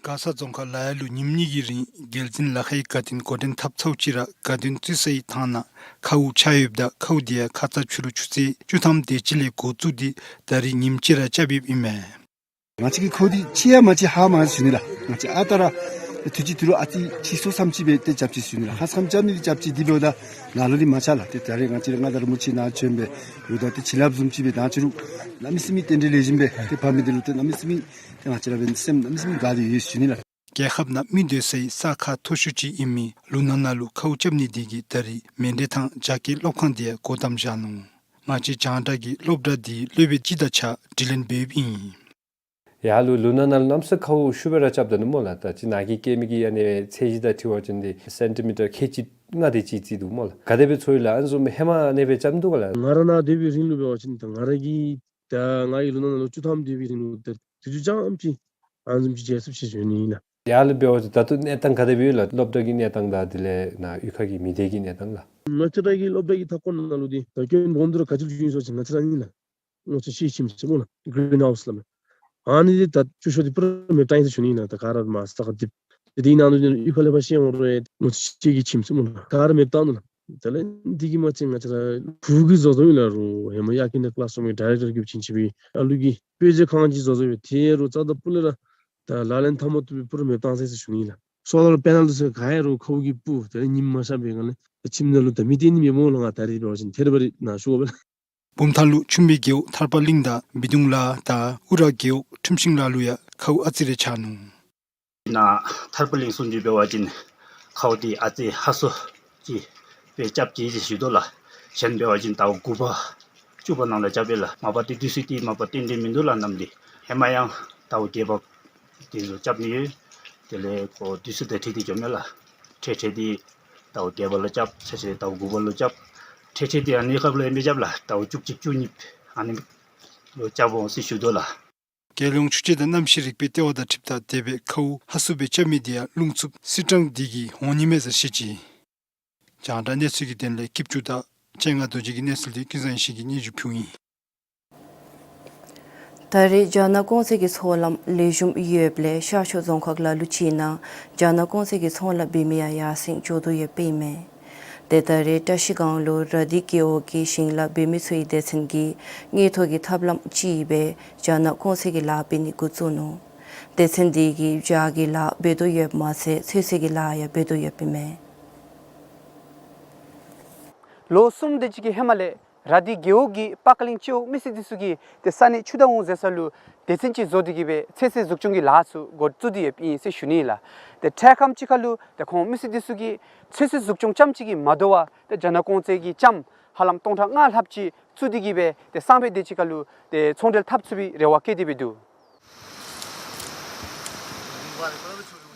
མགར་ས་རྫོང་ཁག་ལ་ཡ་ལུ་ཉིནམ་གཉིས་ཀྱི་རིང་རྒྱལ་འཛིན་ལ་ཁའི་དགའ་སྟོན་འགོ་འདྲེན་འཐབ་ཚརཝ་ཅིག་ར་དགའ་སྟོན་བཙུགས་སའི་ཐང་ནང་ཁཝ་ཆགས་ཡོདཔ་ད་ཁཝ་དེ་ཡང་ཁ་ཙ་ཕྱི་རུ་ཆུ་ཚོད་བཅུ་ཐམ་དེ་ཅིག་ལས་འགོ་བཙུགས་ཏེ་ད་རིས་ཉིནམ་གཅིག་ར་རྐྱབ་ཡོདཔ་ཨིན་མས། ང་བཅས་ཀྱིས་ཁཝ་འདི་ཅིག་ཡང་མ་ཅིག་ཧ་མ་ཞུ་ནི་ལགས། ང་བཅས་ཨ་རྟག་ར་དུས་ཅི་དུས་རུ་ཨ་ཙི་ཕྱིས་སོ་བསམ་ཅིག་སྦེ་ཏེ་རྐྱབ་ཅི་ཞུ་ནི་ལགས། ཧ་སམ་རྐྱབ་ནི་འདི་རྐྱབ་ཅི། དེ་འབདཝ་ད་ནཱ་ལུ་ནི་མ་ཆགས་ལགས། ཏེ་ད་རེས་ང་བཅས་ར་ང་དང་ར་མོ་ཆེ་ནཱ་བྱོན་སྦེ་ཡོདཔ་ད་ཏེ་བྱིན་རླབས་བཟུམ་ཅིག་སྦེ་ད་ཅི་རུང་གནམ་མེད་ས་མེད་རྟེན་འབྲེལ་ལེགས་ཤོམ་སྦེ་ཏེ་ཕམ་མི་འདི་ལུ་ཏེ་གནམ་མེད་ས་མེད་ཏེ་ང་བཅས་ར་འབད་ནི་སེམས་གནམ་མེད་ས་མེད་དགའ་སྟེ་ཡོད་ཞུ་ནི་ལགས། རྒྱལ་ཁབ་ནང་མི་སྡོད་སའི་ས་ཁག་མཐོ་ཤོས་ཅིག་ཨིན་མི་ལུང་ནག་ནང་ལུ་ཁཝ་རྐྱབ་ནི་དེ་གིས་ད་རིས་མཎྜལ་ཐང་རྒྱ་སྐྱེད་སློབ་ཁང་དེ་ཡང་སྒོ་བསྡམས་བཞག་ནུག། ང་བཅས་རྒྱང་བསྒྲགས་ཀྱིས་སློབ་གྲྭ་དེའི་སློབ་དཔོན་ཅིག་དང་གཅིག་ཁར་དྲི་ལན་འབདཝ་ཨིན། ཡར་ལུ་ལུང་ནག་ནང་ལུ་གནམ་ས་ཁཝ་ཤུགས་སྦེ་ར་རྐྱབ་ད་ནུག་སྨོ་ལགས། ད་ཅི་ནཱ་གིས་བཀལ་མི་གི་ཨ་ནི་ཚད་གཞི་དང་འཁྲིལ་བ་ཅིན་དེ་སེན་ཊི་མི་ཊར་ཁལ་གཅིག་ལྔ་དེ་ཅིག་བརྩིས་འདུག་སྨོ་ལགས། ག་དེ་སྦེ་ཚོར་ཡི་ལགས། ཨ་ནི་བཟུམ་ཧེ་མ་ཨ་ནི་སྦེ་རྐྱབ་མི་འདུག་ག་ལགས། ང་ར་ནཱ་སྡོད་པའི་རིང་ལུ་འབད་བ་ཅིན་ད་ང་ར་གིས་ད་ང་གིས་ལུང་ནག་ནང་ལུ་བཅུ་ཐམ་སྡོད་པའི་རིང་ལུ་ད་དུས་ཚོད་རྐྱངམ་ཅིག་ཨ་ནི་བཟུམ་ཅིག་མཇལ་ཚུགས་ཟེར་ཞུ་ནི་ཨིན་ལགས། ཡར་ལུ་འབད་བ་ཅིན་ད་ལྟོ་གནས་སྟངས་ག་དེ་སྦེ་ཡོད་ལགས། སློབ་གྲྭ་གི་གནས་སྟངས་དང་དེ་ལས་ནཱ་གཡུས་ཁ་གི་མི་སྡེ་གི་གནས་སྟངས་ལགས། ང་བཅས་ར་གི་སློབ་གྲྭ་གི་མཐའ་འཁོར་ནང་ལུ་དེ་ད་སྐྱོན་སྦོམ་འདི་ར་ག་ཅི་ལུ་བྱུང་ཡི་ཟེར་བ་ཅིན་ང་བཅས་ར་ཨིན་ལགས། ང་བཅས་ཀྱི་ཁྱིམ་ཚུ་སྨོ་ལགས། གི་རིན་ཧའུསི་སླབ་མས། ཨ་ནི་འདི་ད་བཅུ་ཤོག་འདི་པུ་ར་མེདཔ་བཏང་ཡི་ཟེར་ཞུ་ནི་ཨིན་ལགས། ད་ག་ར་མར་ས་ཁར་རྡིབ། དེ་འདི་ནང་ལུ་གཡུས་ཁ་ལས་ཕར་བཤལ་འོང་རུང་ང་བཅས་ཀྱི་ཁྱིམ་ཚུ་སྨོ་ལགས། ག་ར་མེདཔ་བཏང་ནུག་ལགས། དེ་ལས་འདི་གིས་མ་ཚད་ང་བཅས་ར་ཕྲུ་གུ་གིས་བཟོ་བཟོཝ་ཨིན་ལགས། རུང་ཧེ་མ་ཡར་ཀིན་ཌར་ཀི་ལཱསི་ཧོམ་གྱི་ཌའི་རེཀ་ཊར་གྱིས་བྱིན་བྱིན་པའི་ཨ་ལུ་གི་དཔེ་ཆ་ཁང་ཅིག་བཟོ་བཟོཝ་ཡོད། དེ་རུང་རྩ་དང་སྤུ་ལས་ར་ད་ལག་ལེན་འཐབ་མ་བཏུབ་པའི་པུ་ར་མེདཔ་བཏང་ཟེར་ཞུ་ནི་ཨིན་ལགས། སོ་ལར་པེ་ནཱལ་འདི་ཚུ་ག་ཡོད་རུང་ཁཝ་གིས་སྤུར། དེ་ལས་ཉིམ་མ་ཤར་བའི་སྒང་ལས་ད་ཁྱིམ་ནང་ལུ་ད་མེ་འདི་ནི་མེདཔ་འོང་ལགས། ང་ད་རིས་འབད་བ་ཅིན་ཐད་རི་བ་རི་ནཱ་བཞུགས་དགོ་པས་ལགས། བུམ་ཐང་ལུ་ཆུམ་པའི་རྒེད་འོག་ཐར་པ་གླིང་དང་སྦིས་སྡོང་ལ་དང་ཨུ་ར་རྒེད་འོག་ཁྲིམས་ཤིང་ལ་ལུ་ཡང་ཁཝ་ཨ་ཙི་རེ་ཆགས་ནུག། ནཱ་ཐར་པ་གླིང་སུམ་ཅུ་འབད་བ་ཅིན་ཁཝ་འདི་ཨ་ཙི་ཧ་སོ་ཅིག་སྦེ་རྐྱབ་ཅི་ཟེར་ཞུ་དོ་ལགས། གཞན་འབད་བ་ཅིན་ཟླཝ་དགུ་པ་བཅུ་པ་ནང་ལུ་རྐྱབ་པས་ལགས། མ་པ་འདི་དུས་ཚོད་འདི་མ་པ་ཏན་ཏན་མིན་འདུག་ལགས། གནམ་འདི་ཧེ་མ་ཡང་ཟླཝ་བརྒྱད་པ་དེ་ཚུ་རྐྱབ་ནི་ཡོད། དེ་ལས་ཁོ་དུས་ཚོད་དང་འཁྲིལ་ཏེ་འགྱོཝ་མས་ལགས། འཕྲལ་འཕྲལ་འདི་ཟླཝ་བརྒྱད་པ་ལུ་རྐྱབ། ཚེ་ཚེ་ཟླཝ་དགུ་པ་ལུ་རྐྱབ། འཕྲལ་འཕྲལ་འདི་ཨ་ནི་སྐབས་ལུ་ཨིན་པས་རྐྱབ་ལགས། ཟླཝ་བཅུ་གཅིག་བཅུ་གཉིས་ཨ་ནི་ལུ་རྐྱབ་འོང་ཟེར་ཞུ་དོ་ལགས། རྒྱལ་ཡོངས་ཆུ་དཔྱད་དང་གནམ་གཤིས་རིག་པའི་ལྟེ་བ་དང་འཁྲིལཝ་ད་དེ་སྦེ་ཁཝ་ཧ་སུ་སྦེ་རྐྱབ་མི་དེ་ཡང་རླུང་འཚུབ་སིལ་གྲང་འདི་གིས་འོང་ནི་མས་ཟེར་བཤད་ཅི། རྒྱང་བསྒྲགས་གནས་ཚུལ་གྱི་དོན་ལས་སྐྱིད་ཆུ་དང་སྤྱན་སྔ་རྡོ་རྗེ་གི་གནས་ཚུལ་འདི་ཀུན་བཟང་ཡེ་ཤེས་ཀྱིས་སྙན་ཞུ་ཕུལཝ་ཨིན། ད་རེས་རྒྱ་ནག་ཀོང་ཙེ་གི་ཚོང་ལམ་ལེགས་ཤོམ་ཡོདཔ་ལས་ཤར་ཕྱོགས་རྫོང་ཁག་ལ་ལུ་ཅིག་ནང་རྒྱ་ནག་ཀོང་ཙེ་གི་ཚོང་ལཱ་འབད་མི་ཡང་ཡར་སེང་འགྱོ་དོ་ཡོདཔ་ཨིན་མས། ཏེ་ད་རེས་བཀྲ་ཤིས་སྒང་ལུ་ར་དྷི་རྒེད་འོག་གི་ཞིང་ལཱ་འབད་མི་ཚུ་གི་སྡེ་ཚན་གྱིས་མངོན་མཐོ་གི་ཐབས་ལམ་ཅིག་སྦེ་རྒྱ་ནག་ཀོང་ཙེ་གི་ལཱ་འབད་ནི་འགོ་བཙུགས་ནུག། སྡེ་ཚན་འདི་གིས་བྱཱ་གི་ལཱ་འབད་དོ་ཡོདཔ་མ་ཚད་ཚོད་བསྲེ་གི་ལཱ་ཡང་འབད་དོ་ཡོདཔ་ཨིན་མས། ལོ་གསུམ་དེ་ཅིག་གི་ཧེ་མ་ལས་ར་དྷི་རྒེད་འོག་གི་པ་ཀ་གླིང་སྤྱི་འོག་མི་སེར་འདི་ཚུ་གིས་ཏེ་ས་གནས་ཆུ་དྭངས་ཟེར་ས་ལུ་སྡེ་ཚན་ཅིག་བཟོ་སྟེ་གི་སྦེ་ཚོད་བསྲེ་འཛུགས་སྐྱོང་གི་ལཱ་ཚུ་འགོ་བཙུགས་ཏེ་ཡོདཔ་ཨིན་ཟེར་ཞུ་ནི་ལགས། ཏེ་འཕྲལ་ཁམས་ཅིག་ཁར་ལུ་ཏེ་ཁོང་མི་སེར་འདི་ཚུ་གིས་ཚོད་བསྲེ་འཛུགས་སྐྱོང་རྐྱངམ་ཅིག་གིས་མ་དོ་བར་ཏེ་རྒྱ་ནག་ཀོང་ཙེ་གི་ལྕངམ་ཧ་ལམ་སྟོང་ཕྲག་ལྔ་ལྷགཔ་ཅིག་བཙུགས་ཏེ་གི་སྦེ་ཏེ་སང་ཕོད་དེ་ཅིག་ཁར་ལུ་ཏེ་ཚོང་འབྲེལ་འཐབ་ཚུགས་པའི་རེ་བ་བསྐྱེད་དེ་སྦེ་འདུག།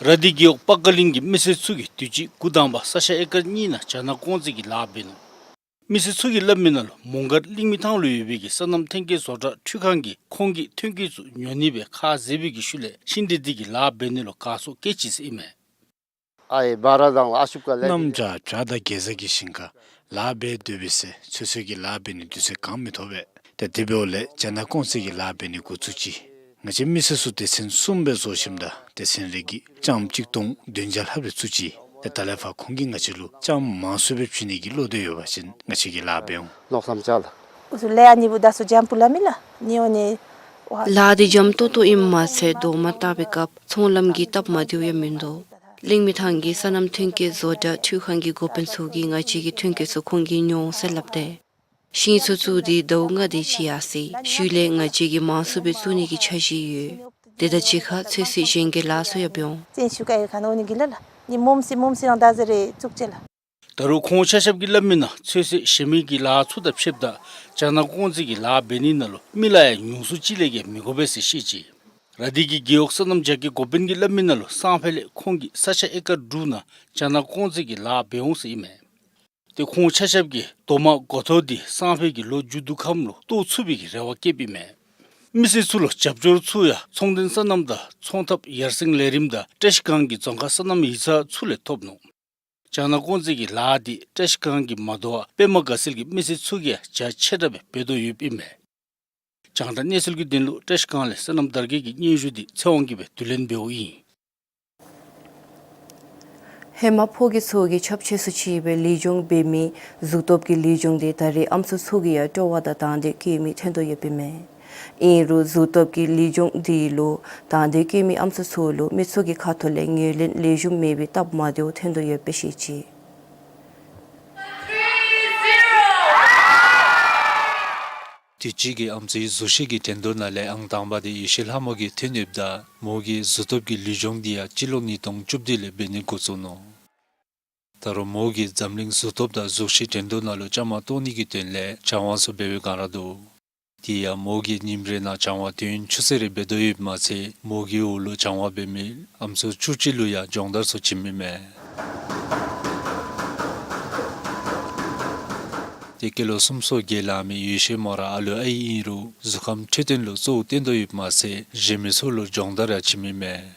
ར་དྷི་རྒེད་འོག་པ་ཀ་གླིང་གི་མི་སེར་ཚུ་གིས་དུས་ཅི་འགོ་དང་པ་ས་ཆ་ཨེ་ཀར་གཉིས་ནང་རྒྱ་ནག་ཀོང་ཙེ་གི་ལཱ་འབད་ནུག། མི་སེར་ཚུ་གིས་སླབ་མི་ནང་ལུ་མོང་སྒར་གླིང་མི་ཐང་ལུ་ཡོད་པའི་གི་སོ་ནམ་ཐོན་སྐྱེད་བཟོ་གྲྭ་འཕྲུལ་ཁང་གིས་ཁོང་གི་ཐོན་སྐྱེད་ཚུ་ཉོ་ནི་སྦེ་ཁ་བཟེད་པའི་གི་ཤུལ་ལས་ཤིང་འབྲས་འདི་གི་ལཱ་འབད་ནི་ལུ་དགའ་ཚོར་བསྐྱེད་ཅི་ཟེར་ཨིན་མས། ཨའི་བ་ར་དང་ལ་ཨ་ཤུབ་ཀ་ལེ། གནམ་བྱཱར་བྱཱ་དང་གེ་ཛ་གི་ཞིང་ཁར་ལཱ་འབད་སྡོད་པའི་ཚེ་ཚོད་བསྲེ་གི་ལཱ་འབད་ནི་དུས་ཚོད་གང་མི་ཐོབ་པས། ཏེ་དེ་འབདཝ་ལས་རྒྱ་ནག་ཀོང་ཙེ་གི་ལཱ་འབད་ནི་འགོ་བཙུགས་ཅི། ང་བཅས་མི་སེར་ཚུ་སྡེ་ཚན་གསུམ་སྦེ་བཟོ་ཞིནམ་ད་སྡེ་ཚན་རེ་གིས་ལྕངམ་གཅིག་སྟོང་བདུན་བརྒྱ་ལྷགཔ་རེ་བཙུགས་ཅི། ཏེ་ད་ལས་ཕར་ཁོང་གིས་ང་བཅས་ལུ་ལྕངམ་མང་སུ་སྦེ་བྱིན་ནི་གི་བློ་གཏད་ཡོད་པ་ཅིན་ང་བཅས་ཀྱིས་ལཱ་འབད་འོང་། ནོག་སམ་ཅ་ལ། ཨུ་ཚུ་ལས་ཨ་ནི་བུ་ད་སུ་འཇམ་པོ་ལ་མི་ལ་ནི་འོ་ནི། ལཱ་འདི་འཇམ་ཏོང་ཏོ་ཨིནམ་མ་ཚད་རྡོག་མ་བཏགས་པའི་སྐབས་ཚོང་ལམ་གྱི་སྟབས་མ་བདེཝ་ཡང་མིན་འདུག། གླིང་མི་ཐང་གི་སོ་ནམ་ཐོན་སྐྱེད་བཟོ་གྲྭ་འཕྲུལ་ཁང་གི་འགོ་དཔོན་ཚུ་གིས་ང་བཅས་ཀྱི་ཐོན་སྐྱེད་ཚུ་ཁོང་གིས་ཉོ་འོང་ཟེར་སླབ་སྟེ། ཤིང་ཚུ་བཙུགས་ཏེ་ཟླཝ་ལྔ་དེ་ཅིག་ཡར་སོ་ཡི། ཤུལ་ལས་ང་བཅས་ཀྱིས་མང་སུ་སྦེ་བཙུགས་ནི་གི་འཆར་གཞི་ཡོད། དེ་དང་གཅིག་ཁར་ཚོད་བསྲེ་གཞན་གྱི་ལཱ་ཚུ་ཡང་འབད་འོང་། བཙན་ཤུགས་ཀ་ཡོད་ཁ་ནོ་ནི་གི་ལ་ལ། ནི་མོམ་སི་མོམ་སི་རང་ད་ཟེར་རེ་བཙུགས་ཅེ་ལ། ད་རུང་ཁོང་ཆ་ཁྱབ་ཀྱིས་སླབ་མི་ནང་ཚོད་བསྲེ་གཞན་མི་གི་ལཱ་ཚུ་དང་ཕྱདཔ་ད་རྒྱ་ནག་ཀོང་ཙེ་གི་ལཱ་འབད་ནི་ནང་ལུ་མི་ལ་ཡང་ཉུང་སུ་ཅིག་ལས་བརྒལ་མི་དགོ་པས་ཟེར་བཤད་ཅི། ར་དྷི་གི་རྒེད་འོག་སོ་ནམ་རྒྱ་སྐྱེད་འགོ་དཔོན་གྱིས་སླབ་མི་ནང་ལུ་སང་ཕོད་ལས་ཁོང་གིས་ས་ཆ་ཨེ་ཀར་དྲུག་ནང་རྒྱ་ནག་ཀོང་ཙེ་གི་ལཱ་འབད་འོང་ཟེར་ཨིན་མས། ཏེ་ཁོང་ཆ་ཁྱབ་ཀྱིས་རྡོག་མ་འགོ་ཐོག་འདི་སང་ཕོད་ཀྱི་ལོ་མཇུག་བསྡུ་ཁམས་ལུ་གཏོར་ཚུགས་པའི་གི་རེ་བ་བསྐྱེདཔ་ཨིན་མས། མི་སེར་ཚུ་ལུ་རྒྱབ་སྐྱོར་ཚུ་ཡང་ཚོང་དོན་སོ་ནམ་དང་ཚོང་འཐབ་ཡར་སེང་ལས་རིམ་དང་བཀྲ་ཤིས་སྒང་གི་རྫོང་ཁ་སོ་ནམ་ཡིག་ཚང་ཚུ་ལས་ཐོབ་ནུག། རྒྱ་ནག་ཀོང་ཙེ་གི་ལཱ་འདི་བཀྲ་ཤིས་སྒང་གིས་མ་དོ་བར་པདྨ་དགའ་ཚལ་གྱི་མི་སེར་ཚུ་གིས་ཡང་རྒྱ་ཆེ་དྲགས་སྦེ་འབད་དོ་ཡོདཔ་ཨིན་མས། རྒྱང་བསྒྲགས་གནས་ཚུལ་གྱི་དོན་ལུ་བཀྲ་ཤིས་སྒང་ལས་སོ་ནམ་དར་རྒྱས་ཀྱི་སྙན་ཞུ་འདི་ཚེ་དབང་གིས་སྦེ་བསྡུ་ལེན་འབདཝ་ཨིན། ཧེ་མ་ཕོ་སྐྱེས་ཚུ་གིས་ཁྱབ་ཆེ་སུ་ཅིག་སྦེ་ལེགས་སྦྱོང་འབད་མི་གཟུགས་སྟོབས་ཀྱི་ལེགས་སྦྱོང་འདི་ད་རེས་ཨམ་སྲུ་ཚུ་གིས་ཡང་སྤྲོ་བ་དང་དང་འདོད་བསྐྱེད་མི་ཐོན་དོ་ཡོདཔ་ཨིན་མས། ཨིན་རུང་གཟུགས་སྟོབས་ཀྱི་ལེགས་སྦྱོང་འདི་ལུ་དང་འདོད་བསྐྱེད་མི་ཨམ་སྲུ་ཚུ་ལུ་མི་ཚུ་གི་ཁ་ཐུག་ལས་ངོས་ལེན་ལེགས་ཤོམ་མེད་པའི་སྟབས་མ་བདེཝ་ཐོན་དོ་ཡོདཔ་སྦེ་བཤད་ཅི། དུས་ཅི་གི་ཨམ་སྲུའི་གཟུགས་གཞི་གི་འགྲན་བསྡུར་ནང་ལས་ཨང་དང་པ་དེ་ཡེ་ཤེས་ལྷ་མོ་གིས་ཐོན་ཡོདཔ་ད་མོ་གི་གཟུགས་སྟོབས་ཀྱི་ལུས་སྦྱོང་དེ་ཡང་སྤྱི་ལོ་ཉིས་སྟོང་བཅུ་བདུན་ལས་འབད་ནི་འགོ་བཙུགས་ནུག། ད་རུང་མོ་གིས་འཛམ་གླིང་གཟུགས་སྟོབས་དང་གཟུགས་གཞི་འགྲན་བསྡུར་ནང་ལུ་བཅའ་མར་གཏོགས་ནི་གི་དོན་ལས་སྦྱང་བ་ཚུ་འབད་བའི་བསྒང་ར་འདུག། དེ་ཡང་མོ་གིས་ཉིནམ་རེ་ནང་སྦྱང་བ་དུས་ཡུན་ཆུ་ཚོད་རེ་འབད་དོ་ཡོདཔ་མ་ཚད་མོ་གི་འོག་ལུ་སྦྱང་བ་འབད་མི་ཨམ་སྲུ་བཅུ་གཅིག་ལུ་ཡང་སྦྱོང་བརྡར་ཚུ་བྱིན་མི་མས། ཏེ་སྐྱེས་ལོ་སུམ་ཅུ་སོ་བརྒྱད་ལང་མི་ཡེ་ཤེས་མོ་ར་ཨ་ལུ་ཨའི་ཨིན་རུང་གཟུགས་ཁམས་འཕྲོད་བསྟེན་ལུ་གཙོ་བོ་བཏོན་དོ་ཡོདཔ་མ་ཚད་གཞན་མི་ཚུ་ལུ་སྦྱོང་བརྡར་ཡང་བྱིན་མི་མས།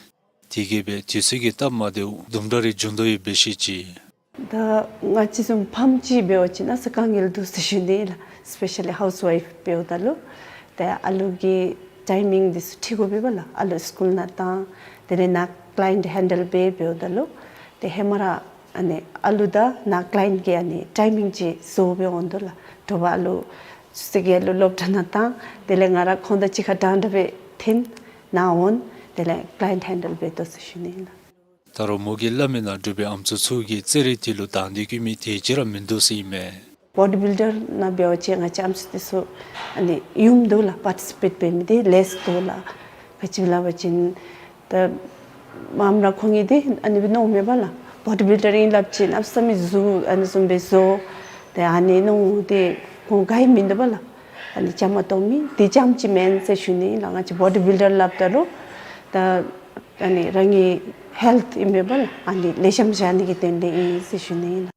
དེ་གིས་སྦེ་དུས་ཚོད་ཀྱི་སྟབས་མ་བདེཝ་དུམ་གྲ་རེ་བྱུང་དོ་ཡོདཔ་སྦེ་བཤད་ཅི། ད་ང་བཅས་བཟུམ་ཕམ་ཅིག་འབད་བ་ཅིན་ཨ་ཙི་དཀའ་ངལ་འདུག་ཟེར་ཞུ་ནི་ལགས། སི་པེ་ཤ་ལི་ཧའུསི་ཝའིཕ་འབདཝ་ད་ལུ་ཏེ་ཨ་ལུ་གི་ཊའི་མིང་འདི་ཚུ་འཁྲིལ་དགོ་པས་ལགས། ཨ་ལུ་སི་ཀུལ་ནང་བཏང་དེ་ལས་ནཱ་ཀ་ལའི་ཡེནཊ་ཧེན་ཌལ་འབད་འབདཝ་ད་ལུ་ཏེ་ཧེ་མ་ར་ཨ་ནི་ཨ་ལུ་དང་ནཱ་ཀ་ལའི་ཡེནཊ་གི་ཨ་ནི་ཊའི་མིང་ཅིག་བཟོ་སྦེ་འོང་དོ་ལགས། དྲོ་པ་ཨ་ལུ་ཆུ་ཚོད་བརྒྱད་ལུ་སློབ་གྲྭ་ནང་བཏང་དེ་ལས་ང་ར་ཁོང་དང་གཅིག་ཁར་འདྲན་འདྲ་སྦེ་འཐོན་ནཱ་འོང་དེ་ལས་ཀ་ལའི་ཡེནཊ་ཧེན་ཌལ་འབད་དོ་ཟེར་ཞུ་ནི་ལགས། ད་རུང་མོ་གིས་སླབ་མི་ནང་འབྲུག་པའི་ཨམ་སྲུ་ཚུ་གིས་རྩེད་རིགས་དེ་ལུ་དང་འདོད་བསྐྱེད་མི་དེ་ཅིག་ར་མིན་འདུག་ཟེར་ཨིན་མས། བོ་ཌི་བིལ་ཌར་ནང་འབད་བ་ཅིན་ང་བཅས་ཨམ་སྲུ་དེ་ཚུ་ཨ་ནི་ཡོདཔ་འདུག་ལགས། པར་ཊི་སི་པེཊ་འབད་མི་དེ་ལེསི་འདུག་ལགས། ག་ཅི་སླབ་པ་ཅིན་ད་མངམ་ར་ཁོང་གིས་དེ་ཨ་ནི་སྦེ་མནོཝ་མས་པ་ལགས། བོ་ཌི་བིལ་ཌར་ཨིན་སླབ་ཅིན་ཨ་བསམ་མི་གཟུགས་ཨ་ནི་བཟུམ་སྦེ་བཟོ་དེ་ཨ་ནི་མནོཝ་དེ་ཁོང་ག་ཡང་མིན་འདུག་པ་ལགས། ཨ་ནི་བཅའ་མར་གཏོགས་མི་དེ་རྐྱངམ་ཅིག་མེན་ཟེར་ཞུ་ནི་ལགས། ང་བཅས་བོ་ཌི་བིལ་ཌར་སླབ་ད་ལུ་ད་ཨ་ནི་རང་གི་ཧེལཐ་ཨིན་མས་པ་ལགས། ཨ་ནི་ལེགས་ཤོམ་བཞག་ནི་གི་དོན་ལས་ཨིན་ཟེར་ཞུ་ནི་ལགས།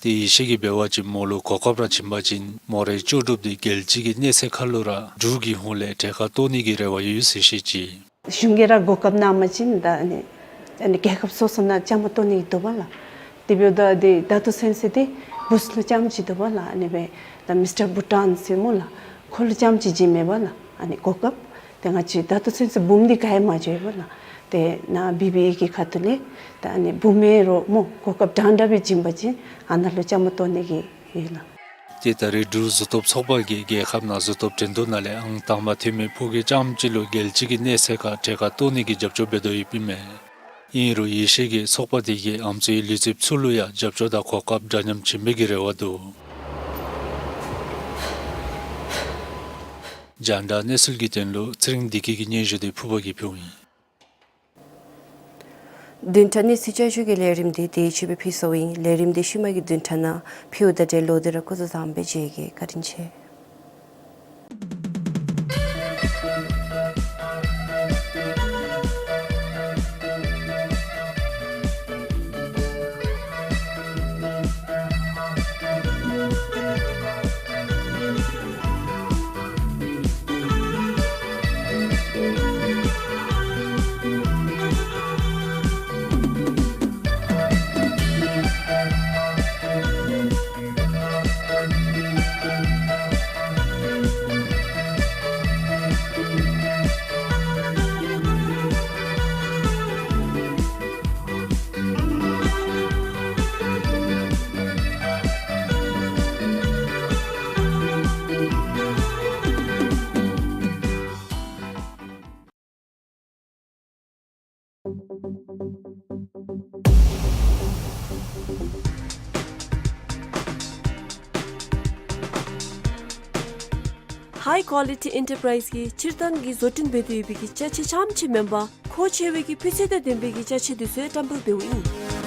ཏེ་ཡེ་ཤེས་ཀྱིས་འབད་བ་ཅིན་མོ་ལུ་གོ་སྐབས་ར་བྱིན་པ་ཅིན་མོ་རའི་ལྕོགས་གྲུབ་དེ་རྒྱལ་སྤྱི་གི་གནས་ཚད་ཁར་ལུ་ར་འབྲུག་གི་ཧོངས་ལས་གྲལ་ཁར་གཏོགས་ནི་གི་རེ་བ་ཡོད་ཟེར་བཤད་ཅི། གཞུང་གིས་ར་གོ་སྐབས་གནང་པ་ཅིན་ད་ཨ་ནི་ཨ་ནི་རྒྱལ་ཁབ་སོ་སོ་ནང་བཅའ་མར་གཏོགས་ནི་འདུག་པ་ལགས། དེ་འབདཝ་ད་དེ་ད་ལྟོ་ཚུན་ཚོད་དེ་བུཚ་ལུ་རྐྱངམ་ཅིག་འདུག་པ་ལགས། ཨ་ནི་སྦེ་ད་མིསི་ཊར་བྷུ་ཊཱན་ཟེར་སྨོ་ལགས། ཁོ་ལུ་རྐྱངམ་ཅིག་བྱིན་མས་པ་ལགས། ཨ་ནི་གོ་སྐབས་དེ་ང་བཅས་ད་ལྟོ་ཚུན་ཚོད་འབུམ་འདི་ག་ཡང་མ་འགྱོ་བས་པ་ལགས། དེ་ནཱ་བི་བི་ཨེ་གི་ཁ་ཐུག་ལས་ད་ཨ་ནི་འབུམ་མེན་རུང་མོ་གོ་སྐབས་འདྲན་འདྲ་སྦེ་བྱིན་པ་ཅིན་ཨ་ནཱ་ལུ་བཅའ་མར་གཏོགས་ནི་གི་ཡོད་ལགས། ཏེ་ད་རེས་འབྲུག་གཟུགས་སྟོབས་ཚོགས་པ་གིས་རྒྱལ་ཁབ་ནང་གཟུགས་སྟོབས་འགྲན་བསྡུར་ནང་ལས་ཨང་དང་པ་ཐོན་མི་ཕོ་སྐྱེས་རྐྱངམ་ཅིག་ལུ་རྒྱལ་སྤྱི་གི་གནས་ཚད་ཁར་གྲལ་ཁར་གཏོགས་ནི་གི་རྒྱབ་སྐྱོར་འབད་དོ་ཡོདཔ་ཨིན་མས། ཨིན་རུང་ཡེ་ཤེས་ཀྱིས་ཚོགས་པ་དེ་གིས་ཨམ་སྲུའི་ལུས་རྩལཔ་ཚུ་ལུ་ཡང་རྒྱབ་སྐྱོར་དང་གོ་སྐབས་འདྲ་མཉམ་བྱིན་པའི་གི་རེ་བ་འདུག། རྒྱང་བསྒྲགས་གནས་ཚུལ་གྱི་དོན་ལུ་ཚེ་རིང་བདེ་སྐྱིད་ཀྱི་སྙན་ཞུ་དེ་ཕུར་པ་གིས་ཕུལཝ་ཨིན། བདུན་ཕྲག་གནས་ཚུལ་བསྐྱར་ཞུ་གི་ལས་རིམ་དེ་དེ་ཅིག་སྦེ་ཕུལ་སོང་ཡི། ལས་རིམ་དེ་ཤུལ་མ་གི་བདུན་ཕྲག་ནང་ཕུལཝ་ད་ཏེ་ལོག་སྟེ་ར་སྐུ་གཟུགས་བཟང་པོ་སྦེ་མཇལ་གེ། བཀའ་དྲིན་ཆེ། ཧའི་ཀོ་ལི་ཊི་ཨེན་ཊར་པ་རའིཛ་གིས་སྤྱིར་བཏང་གི་བཟོ་སྐྲུན་འབད་དེ་ཡོད་པའི་གི་ཅ་ཆས་རྐྱངམ་ཅིག་མེན་པར་མཁོ་ཆེ་བའི་གི་སྤུས་ཚད་དང་ལྡན་པའི་གི་ཅ་ཆས་དེ་ཚུ་ཡང་བཀྲམ་སྤེལ་འབདཝ་ཨིན།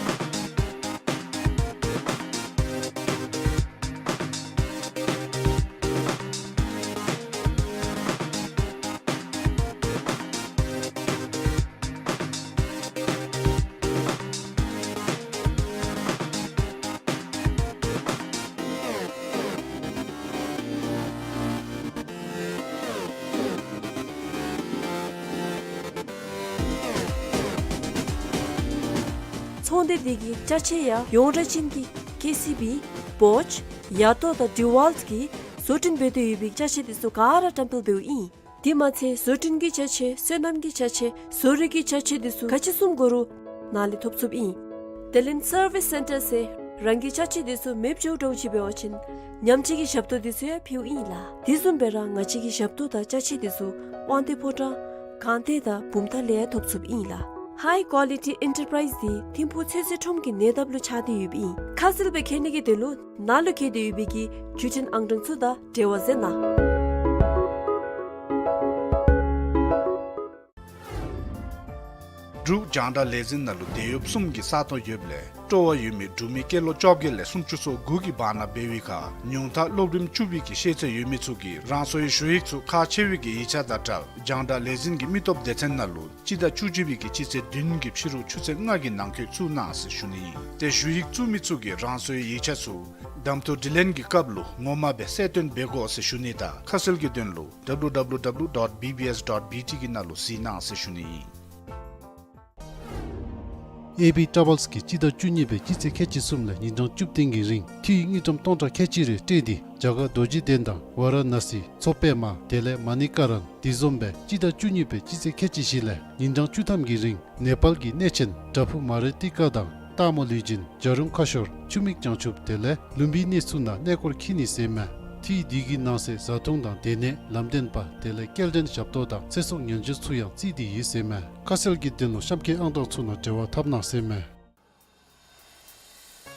ཚོང་སྡེ་འདི་གི་ཅ་ཆས་ཡང་ཡོངས་གྲགས་ཅན་གྱི་ཀེ་སི་བི། བོཆ། ཡ་ཏོ་དང་ཌི་ཝཱལཊ་གིས་བཟོ་སྐྲུན་འབད་དེ་ཡོད་པའི་ཅ་ཆས་དེ་ཚུ་ག་ར་བཀྲམ་སྤེལ་འབདཝ་ཨིན། དེ་མ་ཚད་བཟོ་སྐྲུན་གྱི་ཅ་ཆས་སོ་ནམ་གྱི་ཅ་ཆས་བཟོ་རིག་གི་ཅ་ཆས་དེ་ཚུ་ག་ཅི་བཟུམ་དགོ་རུང་ནཱ་ལས་ཐོབ་ཚུགསཔ་ཨིན། དེ་ལས་སར་བིསི་སེན་ཊར་ཟེར་རང་གི་ཅ་ཆས་དེ་ཚུ་མེདཔ་འགྱོཝ་འདྲཝ་ཅིག་འབད་བ་ཅིན་ཉམས་བཅོས་ཀྱི་ཞབས་ཏོག་དེ་ཚུ་ཡང་ཕུལཝ་ཨིན་ལགས། དེ་བཟུམ་སྦེ་ར་ང་བཅས་ཀྱི་ཞབས་ཏོག་དང་ཅ་ཆས་དེ་ཚུ་དབང་འདུས་ཕོ་བྲང་སྒང་སྟེང་དང་བུམ་ཐང་ལས་ཡང་ཐོབ་ཚུགསཔ་ཨིན་ལགས། ཧའི་ཀོ་ལི་ཊི་ཨེན་ཊར་པ་རའིཛ་འདི་ཐིམ་ཕུག་ཚོད་བསྲེ་ཁྲོམ་གྱི་ཉེ་འདབས་ལུ་ཆགས་ཏེ་ཡོདཔ་ཨིན། ཁ་གསལ་སྦེ་མཁྱེན་ནི་གི་དོན་ལུ་ནཱ་ལུ་བཀོད་དེ་ཡོད་པའི་གི་བརྒྱུད་འཕྲིན་ཨང་གྲངས་ཚུ་དང་འབྲེལ་བ་མཛད་གནང་། འབྲུག་རྒྱང་བསྒྲགས་ལས་འཛིན་ནང་ལུ་དེད་གཡོགཔ་གསུམ་གྱི་ས་སྟོང་ཡོདཔ་ལས་སྤྲོ་བ་ཡོད་མི་འབྲུག་མི་སྐྱེས་ལོ་བཅོ་བརྒྱད་ལས་སུམ་ཅུ་སོ་དགུ་གི་བར་ན་འབད་བའི་ཁར་ཉུང་མཐའ་སློབ་རིམ་བཅུ་པའི་གི་ཤེས་ཚད་ཡོད་མི་ཚུ་གིས་རང་སོའི་ཞུ་ཡིག་ཚུ་ཁག་ཆེ་བའི་གི་ཡིག་ཆ་དང་སྦྲགས་རྒྱང་བསྒྲགས་ལས་འཛིན་གྱི་མི་སྟོབས་སྡེ་ཚན་ནང་ལུ་སྤྱི་ཟླ་བཅུ་གཅིག་པའི་གི་སྤྱི་ཚེས་བདུན་གྱི་ཕྱི་རུ་ཆུ་ཚོད་ལྔ་གི་ནང་འཁོད་བཙུགས་གནང་ཟེར་ཞུ་ནི་ཨིན། ཏེ་ཞུ་ཡིག་བཙུགས་མི་ཚུ་གིས་རང་སོའི་ཡིག་ཆ་ཚུ་གདམ་འཐུ་དྲི་ལན་གྱི་སྐབས་ལུ་ངོ་མ་སྦེ་གསལ་སྟོན་འབད་དགོ་ཟེར་ཞུ་ནི་དང་ཁ་གསལ་གྱི་དོན་ལུ་W W W dot B B S dot B T གི་ནང་ལུ་གཟིགས་གནང་ཟེར་ཞུ་ནི་ཨིན། ཨེ་བི་ཊ་རེ་བཱལསི་གིས་སྤྱི་ཟླ་བཅུ་གཉིས་པའི་སྤྱི་ཚེས་ཁལ་གཅིག་གསུམ་ལས་ཉིན་གྲངས་བཅུ་བདུན་གྱི་རིང་འཐུས་དངུལ་ཀྲམ་སྟོང་ཕྲག་ཁལ་གཅིག་རེ་སྤྲོད་དེ་རྒྱ་གར་རྡོ་རྗེ་གདན་དང་ཝཱ་ར་ཎ་སི་མཚོ་པདྨ་དེ་ལས་མ་ཎི་ཀ་རན་དེ་བཟུམ་སྦེ་སྤྱི་ཟླ་བཅུ་གཉིས་པའི་སྤྱི་ཚེས་ཁལ་གཅིག་བཞི་ལས་ཉིན་གྲངས་བཅུ་ཐམ་གྱི་རིང་ནེ་པཱལ་གྱི་གནས་ཆེན་བྲག་ཕུག་མ་རི་ཏི་ཀ་དང་སྟག་མོ་ལུས་སྦྱིན་བྱ་རུང་ཁ་ཤོར་ཆུ་མིག་བྱང་ཆུབ་དེ་ལས་ལུམ་བི་ནི་ཚུ་ནང་གནས་སྐོར་འཁྱིད་ནི་ཟེར་མས། འཐུས་འདི་གི་ནང་གསེས་བཟའ་འཐུང་དང་སྡོད་གནས་ལམ་སྟོན་པ་དེ་ལས་སྐྱེལ་འདྲེན་ཞབས་ཏོག་དང་ཚེ་སྲོག་ཉེན་བཅོལ་ཚུ་ཡང་བརྩིས་ཏེ་ཡོད་ཟེར་མས། ཁ་གསལ་གྱི་དོན་ལུ་གཤམ་འཁོད་ཨང་གྲངས་ཚུ་ནང་འབྲེལ་བ་འཐབ་གནང་ཟེར་མས།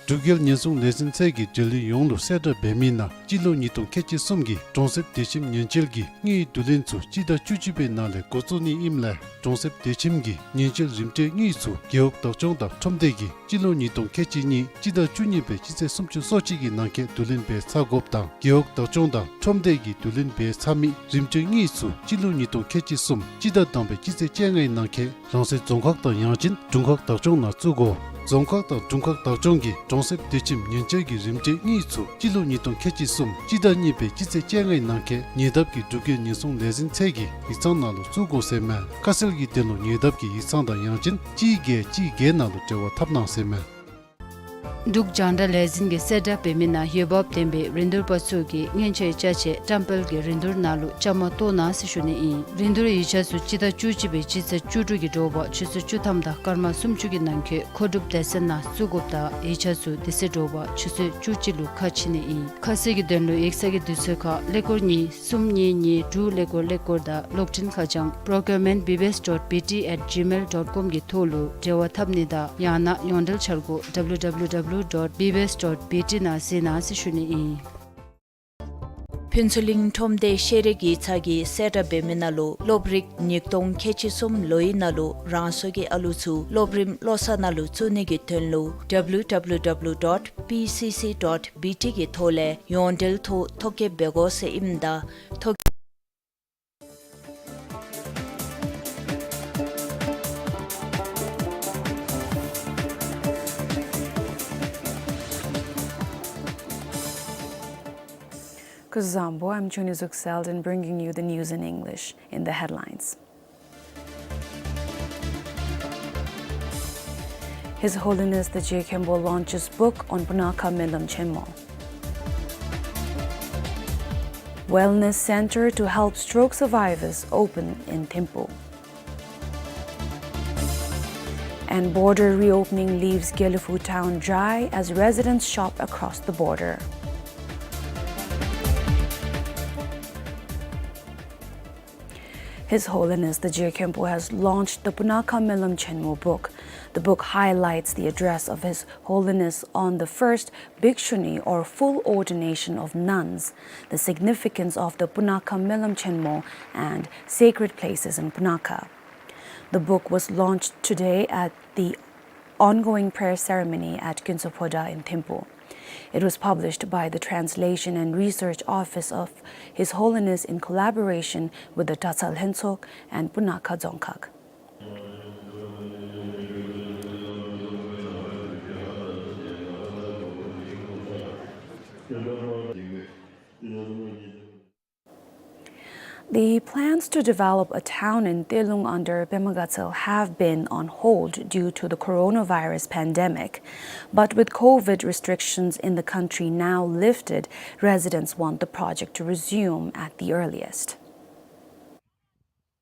འབྲུག་རྒྱལ་ཉེན་སྲུང་ལས་འཛིན་ཚད་ཀྱིས་འབྲེལ་ཡོད་ཡོངས་ལུ་གསལ་བསྒྲགས་འབད་མི་ནང་སྤྱི་ལོ་ཉིས་སྟོང་ཁལ་གཅིག་གསུམ་གྱི་གྲོང་གསེབ་སྡོད་ཁྱིམ་ཉེན་བཅོལ་གྱི་དངུལ་བསྡུ་ལེན་ཚུ་སྤྱི་ཟླ་བཅུ་གཅིག་པའི་ནང་ལས་འགོ་བཙུགས་ནི་ཨིནམ་ལས་གྲོང་གསེབ་སྡོད་ཁྱིམ་གྱི་ཉེན་བཅོལ་རིམ་གྲོའི་དངུལ་ཚུ་རྒེད་འོག་བདག་སྐྱོང་དང་ཁྲོམ་སྡེ་གིས་སྤྱི་ལོ་ཉིས་སྟོང་ཁལ་གཅིག་གཉིས་སྤྱི་ཟླ་བཅུ་གཉིས་པའི་སྤྱི་ཚེས་སུམ་ཅུ་སོ་གཅིག་གི་ནང་འཁོད་བསྡུ་ལེན་འབད་ཚར་དགོཔ་དང་རྒེད་འོག་བདག་སྐྱོང་དང་ཁྲོམ་སྡེ་གིས་བསྡུ་ལེན་འབད་ཚར་མི་རིམ་གྲོའི་དངུལ་ཚུ་སྤྱི་ལོ་ཉིས་སྟོང་ཁལ་གཅིག་གསུམ་སྤྱི་ཟླ་དང་པའི་སྤྱི་ཚེས་བཅོ་ལྔའི་ནང་འཁོད་རང་སོའི་རྫོང་ཁག་དང་ཡང་ཅིན་དྲུང་ཁག་བདག་སྐྱོང་ནང་བཙུགས་དགོ། རྫོང་ཁག་དང་དྲུང་ཁག་བདག་སྐྱོང་གིས་གྲོང་གསེབ་སྡོད་ཁྱིམ་ཉེན་བཅོལ་གྱི་རིམ་གྲོའི་དངུལ་ཚུ་སྤྱི་ལོ་ཉིས་སྟོང་ཁལ་གཅིག་གསུམ་སྤྱི་ཟླ་གཉིས་པའི་སྤྱི་ཚེས་བཅོ་ལྔའི་ནང་འཁོད་ཉེ་འདབས་ཀྱི་འབྲུག་རྒྱལ་ཉེན་སྲུང་ལས་འཛིན་ཚད་ཀྱི་ཡིག་ཚང་ནང་ལུ་བཙུགས་དགོ་ཟེར་མས། ཁ་གསལ་གྱི་དོན་ལུ་ཉེ་འདབས་ཀྱི་ཡིག་ཚང་དང་ཡང་ཅིན་གཅིག་བརྒྱད་གཅིག་བརྒྱད་ནང་ལུ་འབྲེལ་བ་འཐབ་གནང་ཟེར་མས། འབྲུག་རྒྱང་བསྒྲགས་ལས་འཛིན་གྱིས་གསལ་བསྒྲགས་འབད་མི་ནང་འོས་འབབ་ལྡན་པའི་རིན་བསྡུར་པ་ཚུ་གིས་སྔོན་ཆད་ཅ་ཆས་བཀྲམ་སྤེལ་གྱི་རིན་བསྡུར་ནང་ལུ་བཅའ་མར་གཏོགས་གནང་ཟེར་ཞུ་ནི་ཨིན། རིན་བསྡུར་ཡིག་ཆ་ཚུ་སྤྱི་ཟླ་བཅུ་གཅིག་པའི་སྤྱི་ཚེས་བཅུ་དྲུག་གི་དྲོ་པ་ཆུ་ཚོད་བཅུ་ཐམ་དང་སྐར་མ་སུམ་ཅུ་གི་ནང་འཁོད་མཁོ་སྒྲུབ་སྡེ་ཚན་ནང་བཙུགས་དགོཔ་དང་ཡིག་ཆ་ཚུ་དེ་ཚེ་དྲོ་པ་ཆུ་ཚོད་བཅུ་གཅིག་ལུ་ཁ་ཕྱེ་ནི་ཨིན། ཁ་གསལ་གྱི་དོན་ལུ་ཡིག་ཚང་གི་དུས་ཚོད་ཁར་ཀླད་ཀོར་གཉིས་གསུམ་གཉིས་གཉིས་དྲུག་ཀླད་ཀོར་ཀླད་ཀོར་དང་གློག་འཕྲིན་ཁ་བྱང་procurement B B S dot B T at gmail dot com གི་ཐོག་ལུ་འབྲེལ་བ་འཐབ་ནི་དང་ཡང་ན་ཡོངས་འབྲེལ་འཆར་སྒོ W W W dot B B S dot B T ནང་གཟིགས་གནང་ཟེར་ཞུ་ནི་ཨིན། ཕུན་ཚོགས་གླིང་ཁྲོམ་སྡེ་ཤེས་རིག་ཡིག་ཚང་གིས་གསལ་བསྒྲགས་འབད་མི་ནང་ལུ་སློབ་རིག་ཉིས་སྟོང་ཁལ་གཅིག་གསུམ་ལོའི་ནང་ལུ་རང་སོའི་ཨ་ལུ་ཚུ་སློབ་རིམ་བློ་གསར་ནང་ལུ་བཙུགས་ནི་གི་དོན་ལུ W W W dot P C C dot B T གི་ཐོག་ལས་ཡོངས་འབྲེལ་ཐོག་ཐོ་བཀོད་འབད་དགོ་ཟེར་ཨིནམ་ད་ཐོ་Kuzuzangpo, I'm Chuni Zuk Selden, bringing you the news in English. In the headlines. His Holiness the Je Khenpo launches book on Punakha Melam Chenmo. Wellness center to help stroke survivors open in Thimphu. And border reopening leaves Gelephu town dry as residents shop across the border. His Holiness the Je Khenpo has launched the Punakha Melam Chenmo book. The book highlights the address of His Holiness on the first Bhikshuni or full ordination of nuns, the significance of the Punakha Melam Chenmo, and sacred places in Punakha. The book was launched today at the ongoing prayer ceremony at Kinso Phoda in Thimphu. It was published by the Translation and Research Office of His Holiness in collaboration with the Dratshang Lhengtsok and Punakha Dzongkhag. The plans to develop a town in Telung under Pema Gatshel have been on hold due to the coronavirus pandemic. But with COVID restrictions in the country now lifted, residents want the project to resume at the earliest.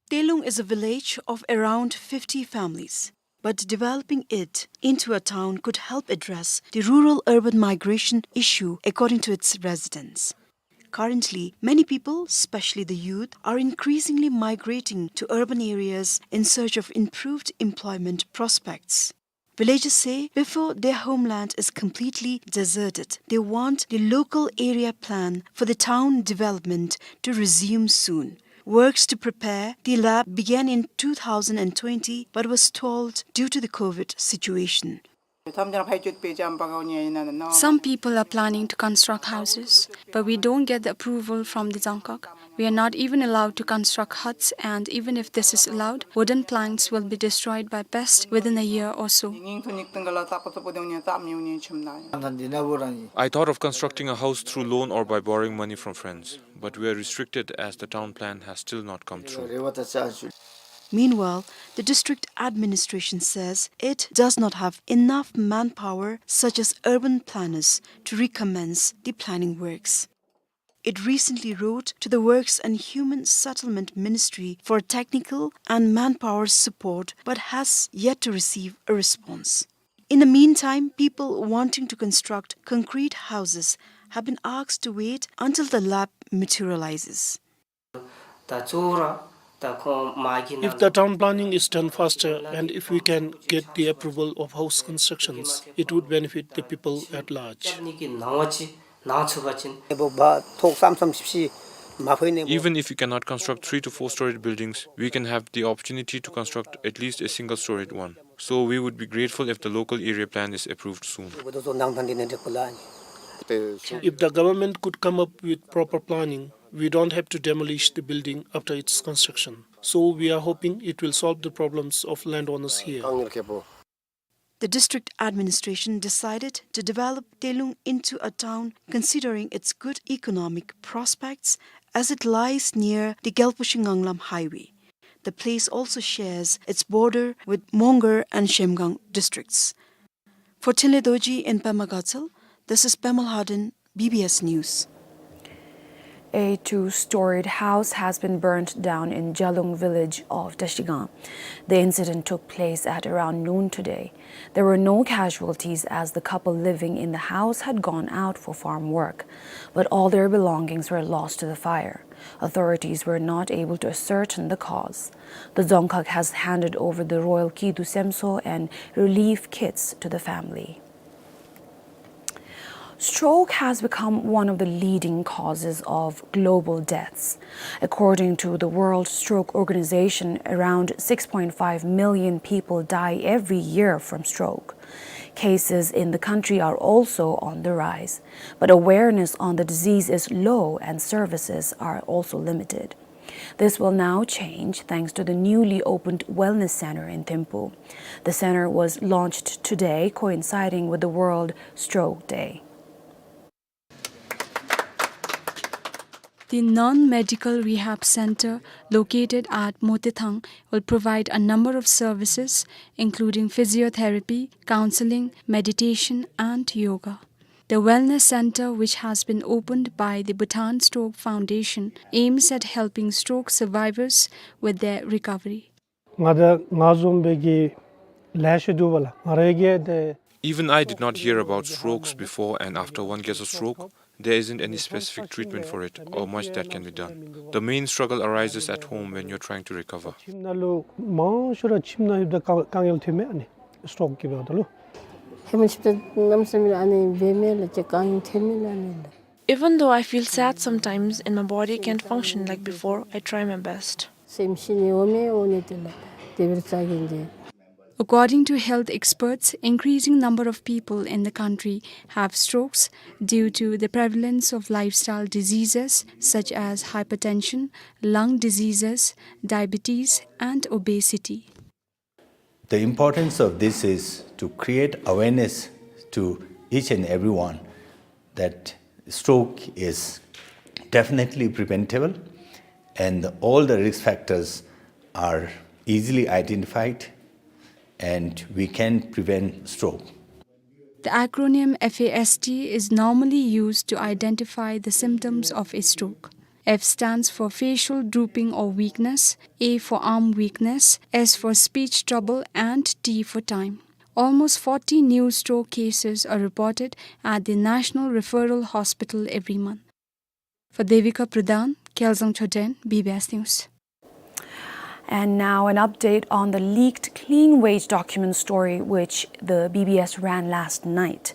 Telung is a village of around fifty families, but developing it into a town could help address the rural-urban migration issue, according to its residents. Currently, many people, especially the youth, are increasingly migrating to urban areas in search of improved employment prospects. Villagers say before their homeland is completely deserted, they want the local area plan for the town development to resume soon. Works to prepare the lab began in two thousand and twenty but was stalled due to the COVID situation. Some people are planning to construct houses, but we don't get the approval from the Dzongkhag. We are not even allowed to construct huts, and even if this is allowed, wooden planks will be destroyed by pest within a year or so. I thought of constructing a house through loan or by borrowing money from friends, but we are restricted as the town plan has still not come through. Meanwhile, the district administration says it does not have enough manpower, such as urban planners, to recommence the planning works. It recently wrote to the Works and Human Settlement Ministry for technical and manpower support, but has yet to receive a response. In the meantime, people wanting to construct concrete houses have been asked to wait until the lab materializes. If the town planning is done faster and if we can get the approval of house constructions, it would benefit the people at large. Even if we cannot construct three to four storied buildings, we can have the opportunity to construct at least a single storied one. So we would be grateful if the local area plan is approved soon. If the government could come up with proper planning, we don't have to demolish the building after its construction. So we are hoping it will solve the problems of landowners here. The district administration decided to develop Telung into a town considering its good economic prospects, as it lies near the Gyalpo Shingang Lam highway. The place also shares its border with Mongar and Shemgang districts. For Thinley Dorji in Pema Gatshel, this is Pema Lhaden, B B S News. A two-storied house has been burnt down in Jalung village of Dashigang. The incident took place at around noon today. There were no casualties as the couple living in the house had gone out for farm work, but all their belongings were lost to the fire. Authorities were not able to ascertain the cause. The Dzongkhag has handed over the royal Kidu Semso and relief kits to the family. Stroke has become one of the leading causes of global deaths. According to the World Stroke Organization, around six point five million people die every year from stroke. Cases in the country are also on the rise, but awareness on the disease is low and services are also limited. This will now change thanks to the newly opened Wellness Center in Thimphu. The center was launched today, coinciding with the World Stroke Day. The non-medical rehab center located at Motethang will provide a number of services, including physiotherapy, counseling, meditation, and yoga. The Wellness Center, which has been opened by the Bhutan Stroke Foundation, aims at helping stroke survivors with their recovery. ང་དང་ང་བཟུམ་སྦེ་གི་ལེ་ཤ་འདུག་པ་ལགས། ང་ར་གིས་ཏེ། Even I did not hear about strokes before, and after one gets a stroke, there isn't any specific treatment for it or much that can be done. The main struggle arises at home when you're trying to recover. ཁྱིམ་ནང་ལུ་མང་ཤོས་ར་ཁྱིམ་ནང་ཡོདཔ་ད་དཀའ་དཀའ་ངལ་ཐོན་མས། ཨ་ནི་སི་ཊོག་གི་འབདཝ་ད་ལུ། ཧེ་མ་ཅིག་ད་གནམ་མེད་ས་མེད་ཨ་ནི་འབད་མི་ལགས། ཅིག་དཀའ་ངལ་ཐོན་མི་ལགས་ཨ་ནི་ལགས། Even though I feel sad sometimes and my body can't function like before, I try my best. སེམས་ཤི་ནི་འོང་མས་འོང་ནི་དེ་ལགས། དེ་སྦེ་རྩ་གི་འདི། According to health experts, increasing number of people in the country have strokes due to the prevalence of lifestyle diseases such as hypertension, lung diseases, diabetes, and obesity. The importance of this is to create awareness to each and everyone that stroke is definitely preventable and all the risk factors are easily identified and we can prevent stroke. The acronym FAST is normally used to identify the symptoms of a stroke. F stands for facial drooping or weakness, A for arm weakness, S for speech trouble, and T for time. Almost forty new stroke cases are reported at the National Referral Hospital every month. For Devika Pradhan, Khelzang Choden, B B S News. And now an update on the leaked clean wage document story, which the B B S ran last night.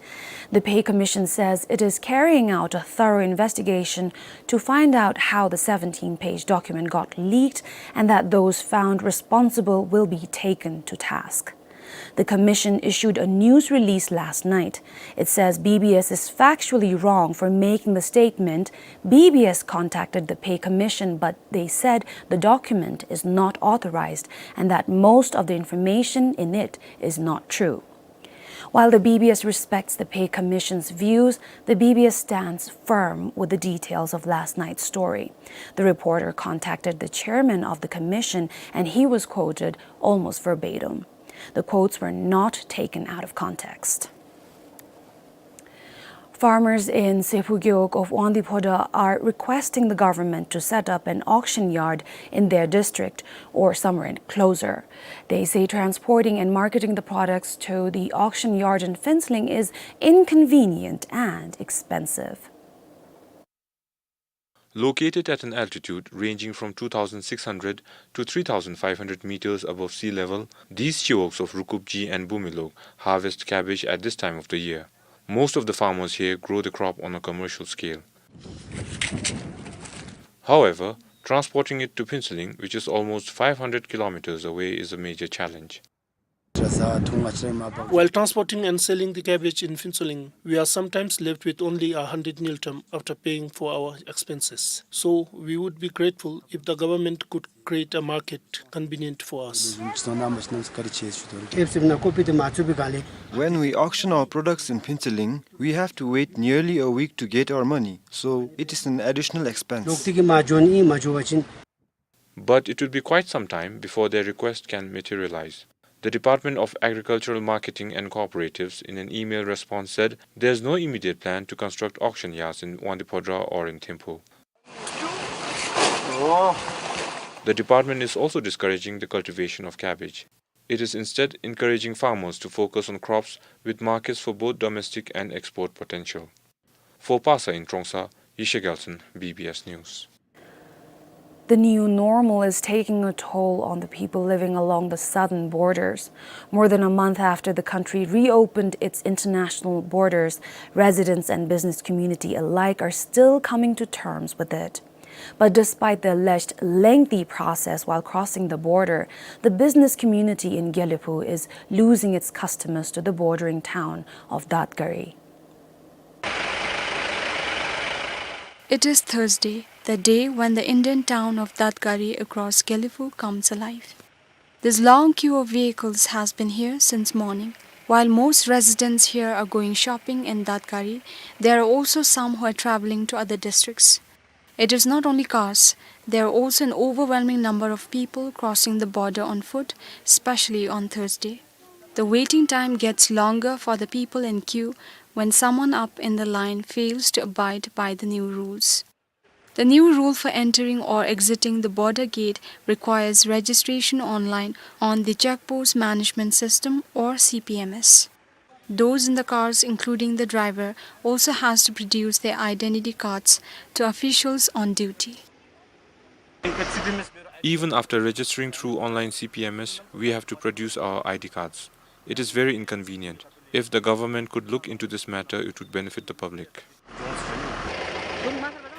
The Pay Commission says it is carrying out a thorough investigation to find out how the seventeen-page document got leaked and that those found responsible will be taken to task. The commission issued a news release last night. It says B B S is factually wrong for making the statement B B S contacted the Pay Commission, but they said the document is not authorized and that most of the information in it is not true. While the B B S respects the Pay Commission's views, the B B S stands firm with the details of last night's story. The reporter contacted the chairman of the commission, and he was quoted almost verbatim. The quotes were not taken out of context. Farmers in Sephu Gewog of Wangdue Phodrang are requesting the government to set up an auction yard in their district or somewhere closer. They say transporting and marketing the products to the auction yard in Phuentsholing is inconvenient and expensive. Located at an altitude ranging from two thousand six hundred to three thousand five hundred meters above sea level, these Chiwogs of Rukupji and Bumilog harvest cabbage at this time of the year. Most of the farmers here grow the crop on a commercial scale. However, transporting it to Phuentsholing, which is almost five hundred kilometers away, is a major challenge. While transporting and selling the cabbage in Phuentsholing, we are sometimes left with only a hundred ngultrum after paying for our expenses. So, we would be grateful if the government could create a market convenient for us. When we auction our products in Phuentsholing, we have to wait nearly a week to get our money, so it is an additional expense. But it will be quite some time before their request can materialize. The Department of Agricultural Marketing and Cooperatives, in an email response, said there's no immediate plan to construct auction yards in Wangdue Phodrang or in Thimphu. The department is also discouraging the cultivation of cabbage. It is instead encouraging farmers to focus on crops with markets for both domestic and export potential. For Pasa in Trongsa, Yeshe Gyaltshen, B B S News. The new normal is taking a toll on the people living along the southern borders. More than a month after the country reopened its international borders, residents and business community alike are still coming to terms with it. But despite the alleged lengthy process while crossing the border, the business community in Gelephu is losing its customers to the bordering town of Dadgari. It is Thursday, the day when the indent town of Dadgari across Gelephu comes alive. This long queue of vehicles has been here since morning. While most residents here are going shopping in Dadgari, there are also some who are traveling to other districts. It is not only cars, there are also an overwhelming number of people crossing the border on foot, especially on Thursday. The waiting time gets longer for the people in queue when someone up in the line fails to abide by the new rules. The new rule for entering or exiting the border gate requires registration online on the Check Post Management System, or C P M S. Those in the cars, including the driver, also has to produce their identity cards to officials on duty. Even after registering through online C P M S, we have to produce our I D cards. It is very inconvenient. If the government could look into this matter, it would benefit the public.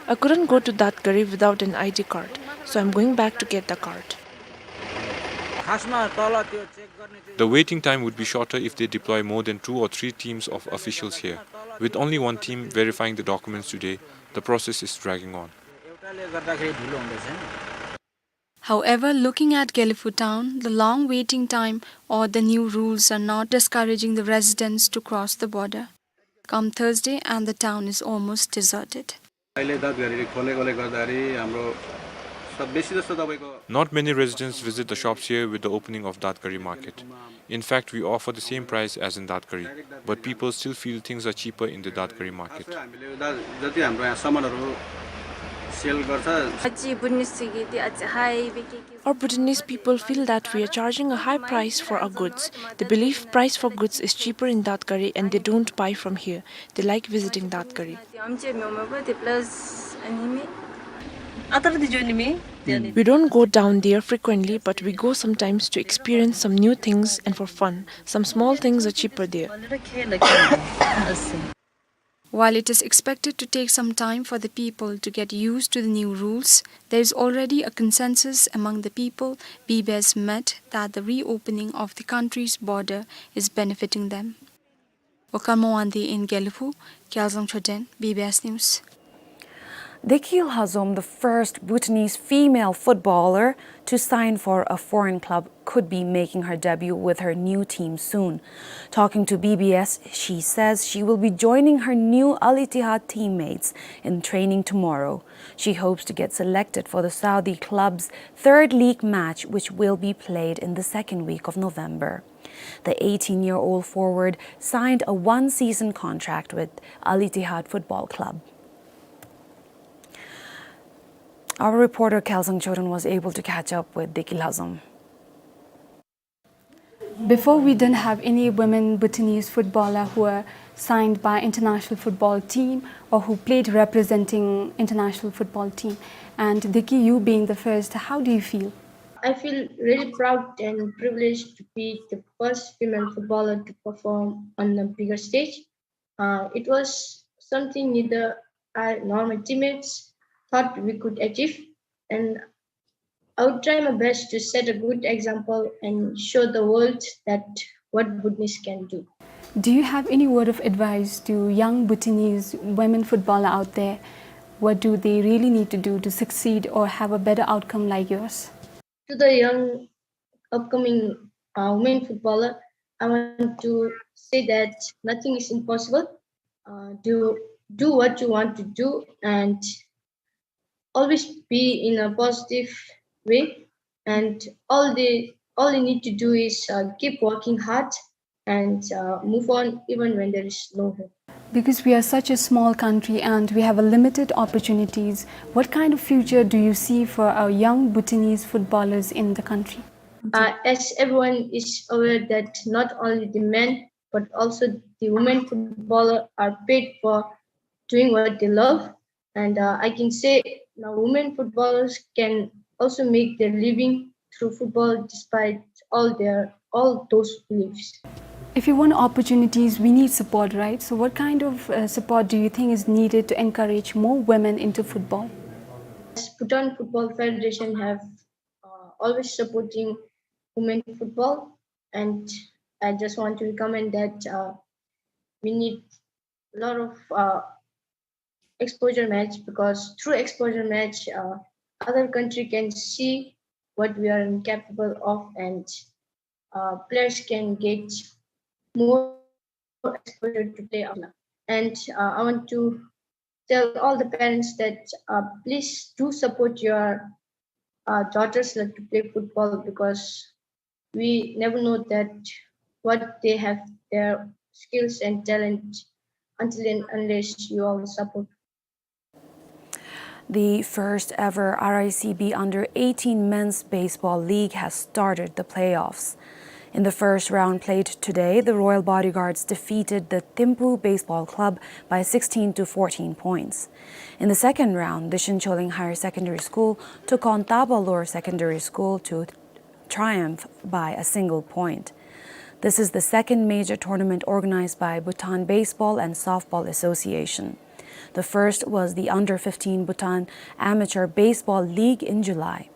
I couldn't go to Dadgari without an I D card, so I'm going back to get the card. The waiting time would be shorter if they deploy more than two or three teams of officials here. With only one team verifying the documents today, the process is dragging on. However, looking at Gelephu town, the long waiting time or the new rules are not discouraging the residents to cross the border. Come Thursday, and the town is almost deserted. अहिले दादघारी खोलेकोले गर्दाखेरि हाम्रो सब बेसी जस्तो तपाईँको Not many residents visit the shops here with the opening of Dadgari market. In fact, we offer the same price as in Dadgari, but people still feel things are cheaper in the Dadgari market. हामीले दा-, जति हाम्रो यहाँ सामानहरू सेल गर्छ। अझै बुद्धिस्ट कि त्यो अझै हाई बेके कि Our Bhutanese people feel that we are charging a high price for our goods. They believe price for goods is cheaper in Dadgari and they don't buy from here. They like visiting Dadgari. त्यो हम चाहिँ म्योमो पो त्यो प्लस अनि मे अतर दि जो नि मे We don't go down there frequently, but we go sometimes to experience some new things and for fun. Some small things are cheaper there. While it is expected to take some time for the people to get used to the new rules, there is already a consensus among the people B B S met that the reopening of the country's border is benefiting them. Wakar Mawandi in Gelephu, Kyalzang Choden, B B S News. Deki Lhazom, the first Bhutanese female footballer to sign for a foreign club, could be making her debut with her new team soon. Talking to B B S, she says she will be joining her new Al Ittihad teammates in training tomorrow. She hopes to get selected for the Saudi club's third league match, which will be played in the second week of November. The eighteen-year-old forward signed a one-season contract with Al Ittihad Football Club. Our reporter Kyalzang Choden was able to catch up with Deki Lhazom. Before, we didn't have any women Bhutanese footballer who were signed by international football team or who played representing international football team. And Deki, you being the first, how do you feel? I feel really proud and privileged to be the first female footballer to perform on a bigger stage. Uh, it was something neither I nor my teammates thought we could achieve, and I would try my best to set a good example and show the world that what Bhutanese can do. Do you have any word of advice to young Bhutanese women footballer out there? What do they really need to do to succeed or have a better outcome like yours? To the young upcoming, uh, women footballer, I want to say that nothing is impossible. Uh, do, do what you want to do and always be in a positive way. And all the, all you need to do is, uh, keep working hard and, uh, move on even when there is no hope. Because we are such a small country and we have a limited opportunities, what kind of future do you see for our young Bhutanese footballers in the country? Uh, as everyone is aware that not only the men but also the women footballer are paid for doing what they love, and, uh, I can say now women footballers can also make their living through football despite all their, all those beliefs. If you want opportunities, we need support, right? So what kind of, uh, support do you think is needed to encourage more women into football? As Bhutan Football Federation have, uh, always supporting women football, and I just want to recommend that, uh, we need a lot of, uh, exposure match, because through exposure match, uh, other country can see what we are capable of, and, uh, players can get more exposure to play out. And, uh, I want to tell all the parents that, uh, please do support your, uh, daughters, like, to play football, because we never know that what they have, their skills and talent, until and unless you all support. The first ever R I C B under eighteen men's baseball league has started the playoffs. In the first round played today, the Royal Bodyguards defeated the Thimphu Baseball Club by sixteen to fourteen points. In the second round, Dechen Choling Higher Secondary School took on Taba Lower Secondary School to triumph by a single point. This is the second major tournament organized by Bhutan Baseball and Softball Association. The first was the Under fifteen Bhutan Amateur Baseball League in July.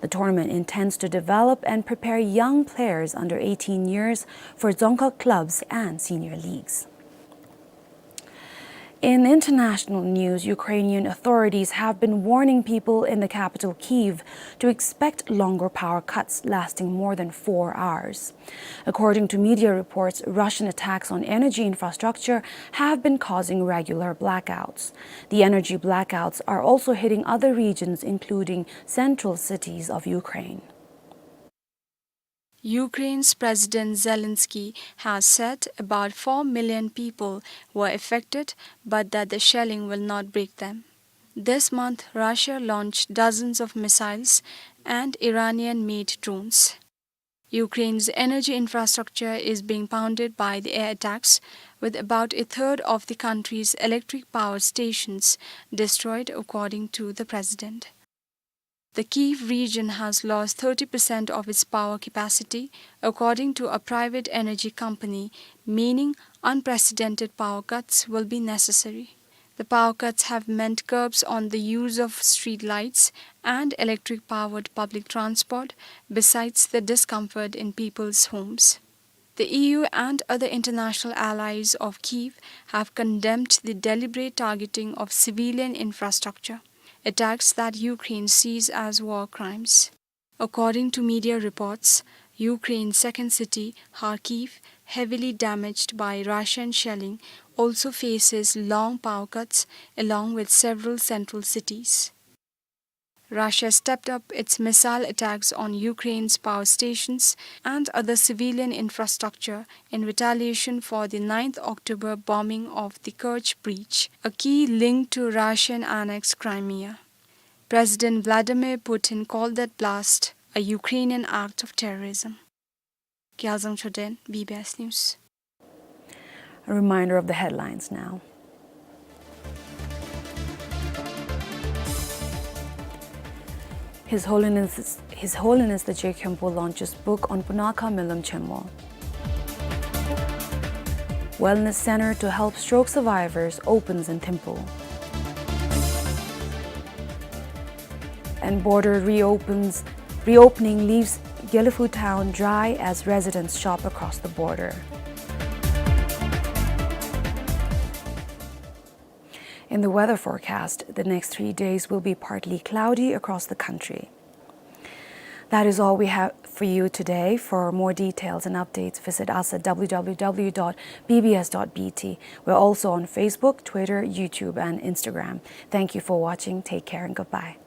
The tournament intends to develop and prepare young players under eighteen years for Dzongkhag clubs and senior leagues. In international news, Ukrainian authorities have been warning people in the capital Kyiv to expect longer power cuts lasting more than four hours. According to media reports, Russian attacks on energy infrastructure have been causing regular blackouts. The energy blackouts are also hitting other regions, including central cities of Ukraine. Ukraine's President Zelensky has said about four million people were affected, but that the shelling will not break them. This month, Russia launched dozens of missiles and Iranian-made drones. Ukraine's energy infrastructure is being pounded by the air attacks, with about a third of the country's electric power stations destroyed, according to the president. The Kyiv region has lost thirty percent of its power capacity, according to a private energy company, meaning unprecedented power cuts will be necessary. The power cuts have meant curbs on the use of street lights and electric-powered public transport, besides the discomfort in people's homes. The E U and other international allies of Kyiv have condemned the deliberate targeting of civilian infrastructure, attacks that Ukraine sees as war crimes. According to media reports, Ukraine's second city, Kharkiv, heavily damaged by Russian shelling, also faces long power cuts, along with several central cities. Russia stepped up its missile attacks on Ukraine's power stations and other civilian infrastructure in retaliation for the ninth October bombing of the Kerch Bridge, a key link to Russian-annexed Crimea. President Vladimir Putin called that blast a Ukrainian act of terrorism. Gyalzang Choden, B B S News. A reminder of the headlines now. His Holiness, His Holiness the Je Khenpo launches book on Punakha Melam Chenmo. Wellness center to help stroke survivors opens in Thimphu. And border reopens, reopening leaves Gelephu town dry as residents shop across the border. In the weather forecast, the next three days will be partly cloudy across the country. That is all we have for you today. For more details and updates, visit us at W W W dot B B S dot B T. We're also on Facebook, Twitter, YouTube, and Instagram. Thank you for watching. Take care and goodbye.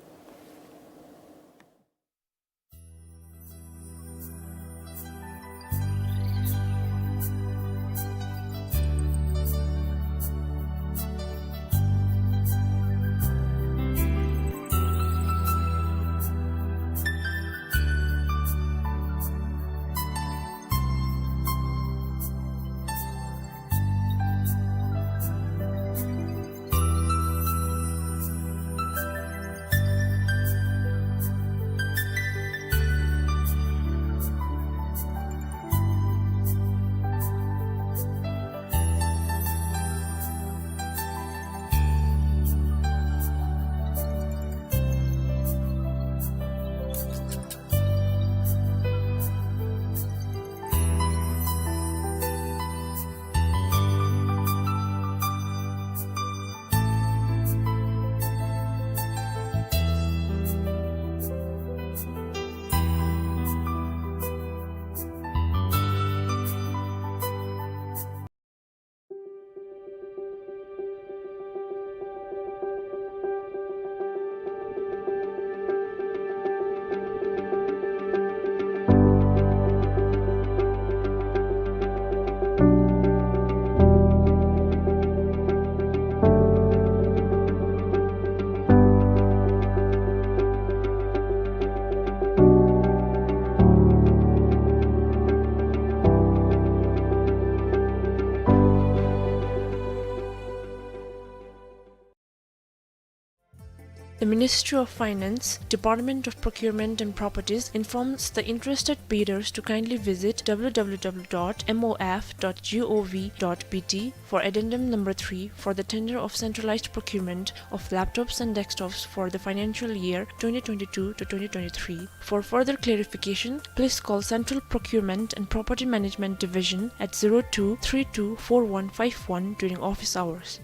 The Ministry of Finance, Department of Procurement and Properties informs the interested bidders to kindly visit W W W dot M O F dot G O V dot B T for addendum number three for the tender of centralized procurement of laptops and desktops for the financial year twenty twenty-two to twenty twenty-three. For further clarification, please call Central Procurement and Property Management Division at zero two three two four one five one during office hours.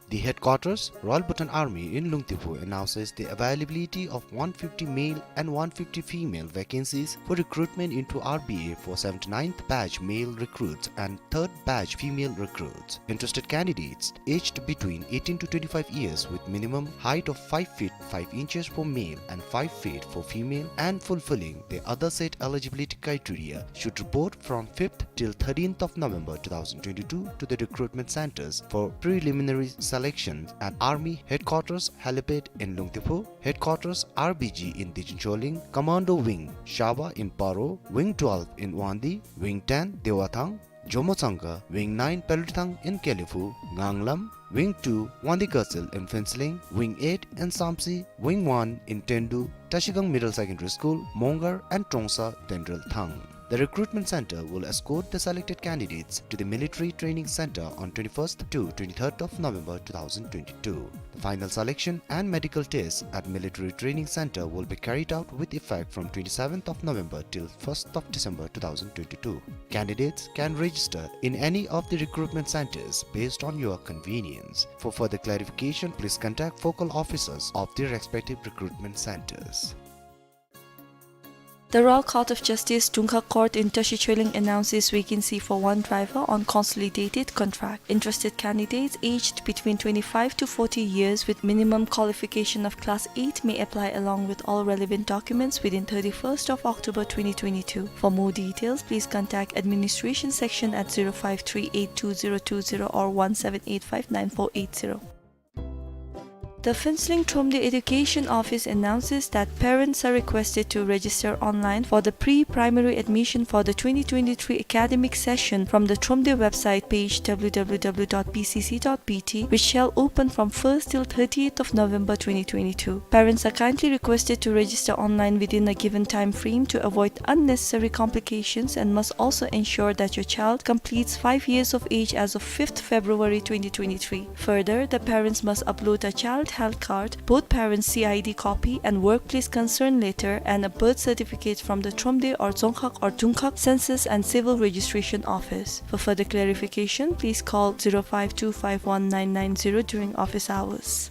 The headquarters, Royal Bhutan Army in Lungtiphu, announces the availability of one fifty male and one fifty female vacancies for recruitment into R B A for seventy-ninth batch male recruits and third batch female recruits. Interested candidates aged between eighteen to twenty-five years with minimum height of five feet five inches for male and five feet for female and fulfilling the other set eligibility criteria should report from fifth till thirteenth of November two thousand twenty-two to the recruitment centers for preliminary selection at Army Headquarters Helipad in Lungtiphu, Headquarters R B G in Dijincholing, Commando Wing, Shaba in Paro, Wing twelve in Wangdi, Wing ten, Dewathang, ཇོ་མོ་ཚང་ཁ། Wing nine Pelurithang in Kelevu, Nganglam, Wing two Wangdue Gyatshil in Phuentsholing, Wing eight in Samtse, Wing one in Tendu, Trashigang Middle Secondary School, Mongar and Trongsa, Tenrelthang. The recruitment center will escort the selected candidates to the military training center on twenty-first to twenty-third of November two thousand twenty-two. The final selection and medical tests at military training center will be carried out with effect from twenty-seventh of November till first of December two thousand twenty-two. Candidates can register in any of the recruitment centers based on your convenience. For further clarification, please contact focal officers of the respective recruitment centers. The Royal Court of Justice, Dungkhag Court in Tashi Choeling announces vacancy for one driver on consolidated contract. Interested candidates aged between twenty-five to forty years with minimum qualification of Class eight may apply along with all relevant documents within thirty-first of October twenty twenty-two. For more details, please contact administration section at zero five three eight two zero two zero or one seven eight five nine four eight zero. The Phuentsholing Thromde Education Office announces that parents are requested to register online for the pre-primary admission for the twenty twenty-three academic session from the Thromde website page, W W W dot P C C dot B T, which shall open from first till thirtieth of November twenty twenty-two. Parents are kindly requested to register online within a given time frame to avoid unnecessary complications and must also ensure that your child completes five years of age as of fifth February twenty twenty-three. Further, the parents must upload a child health card, both parents' C I D copy and workplace concern letter, and a birth certificate from the Thromde or Dzongkhag or Dungkhag Census and Civil Registration Office. For further clarification, please call zero five two five one nine nine zero during office hours.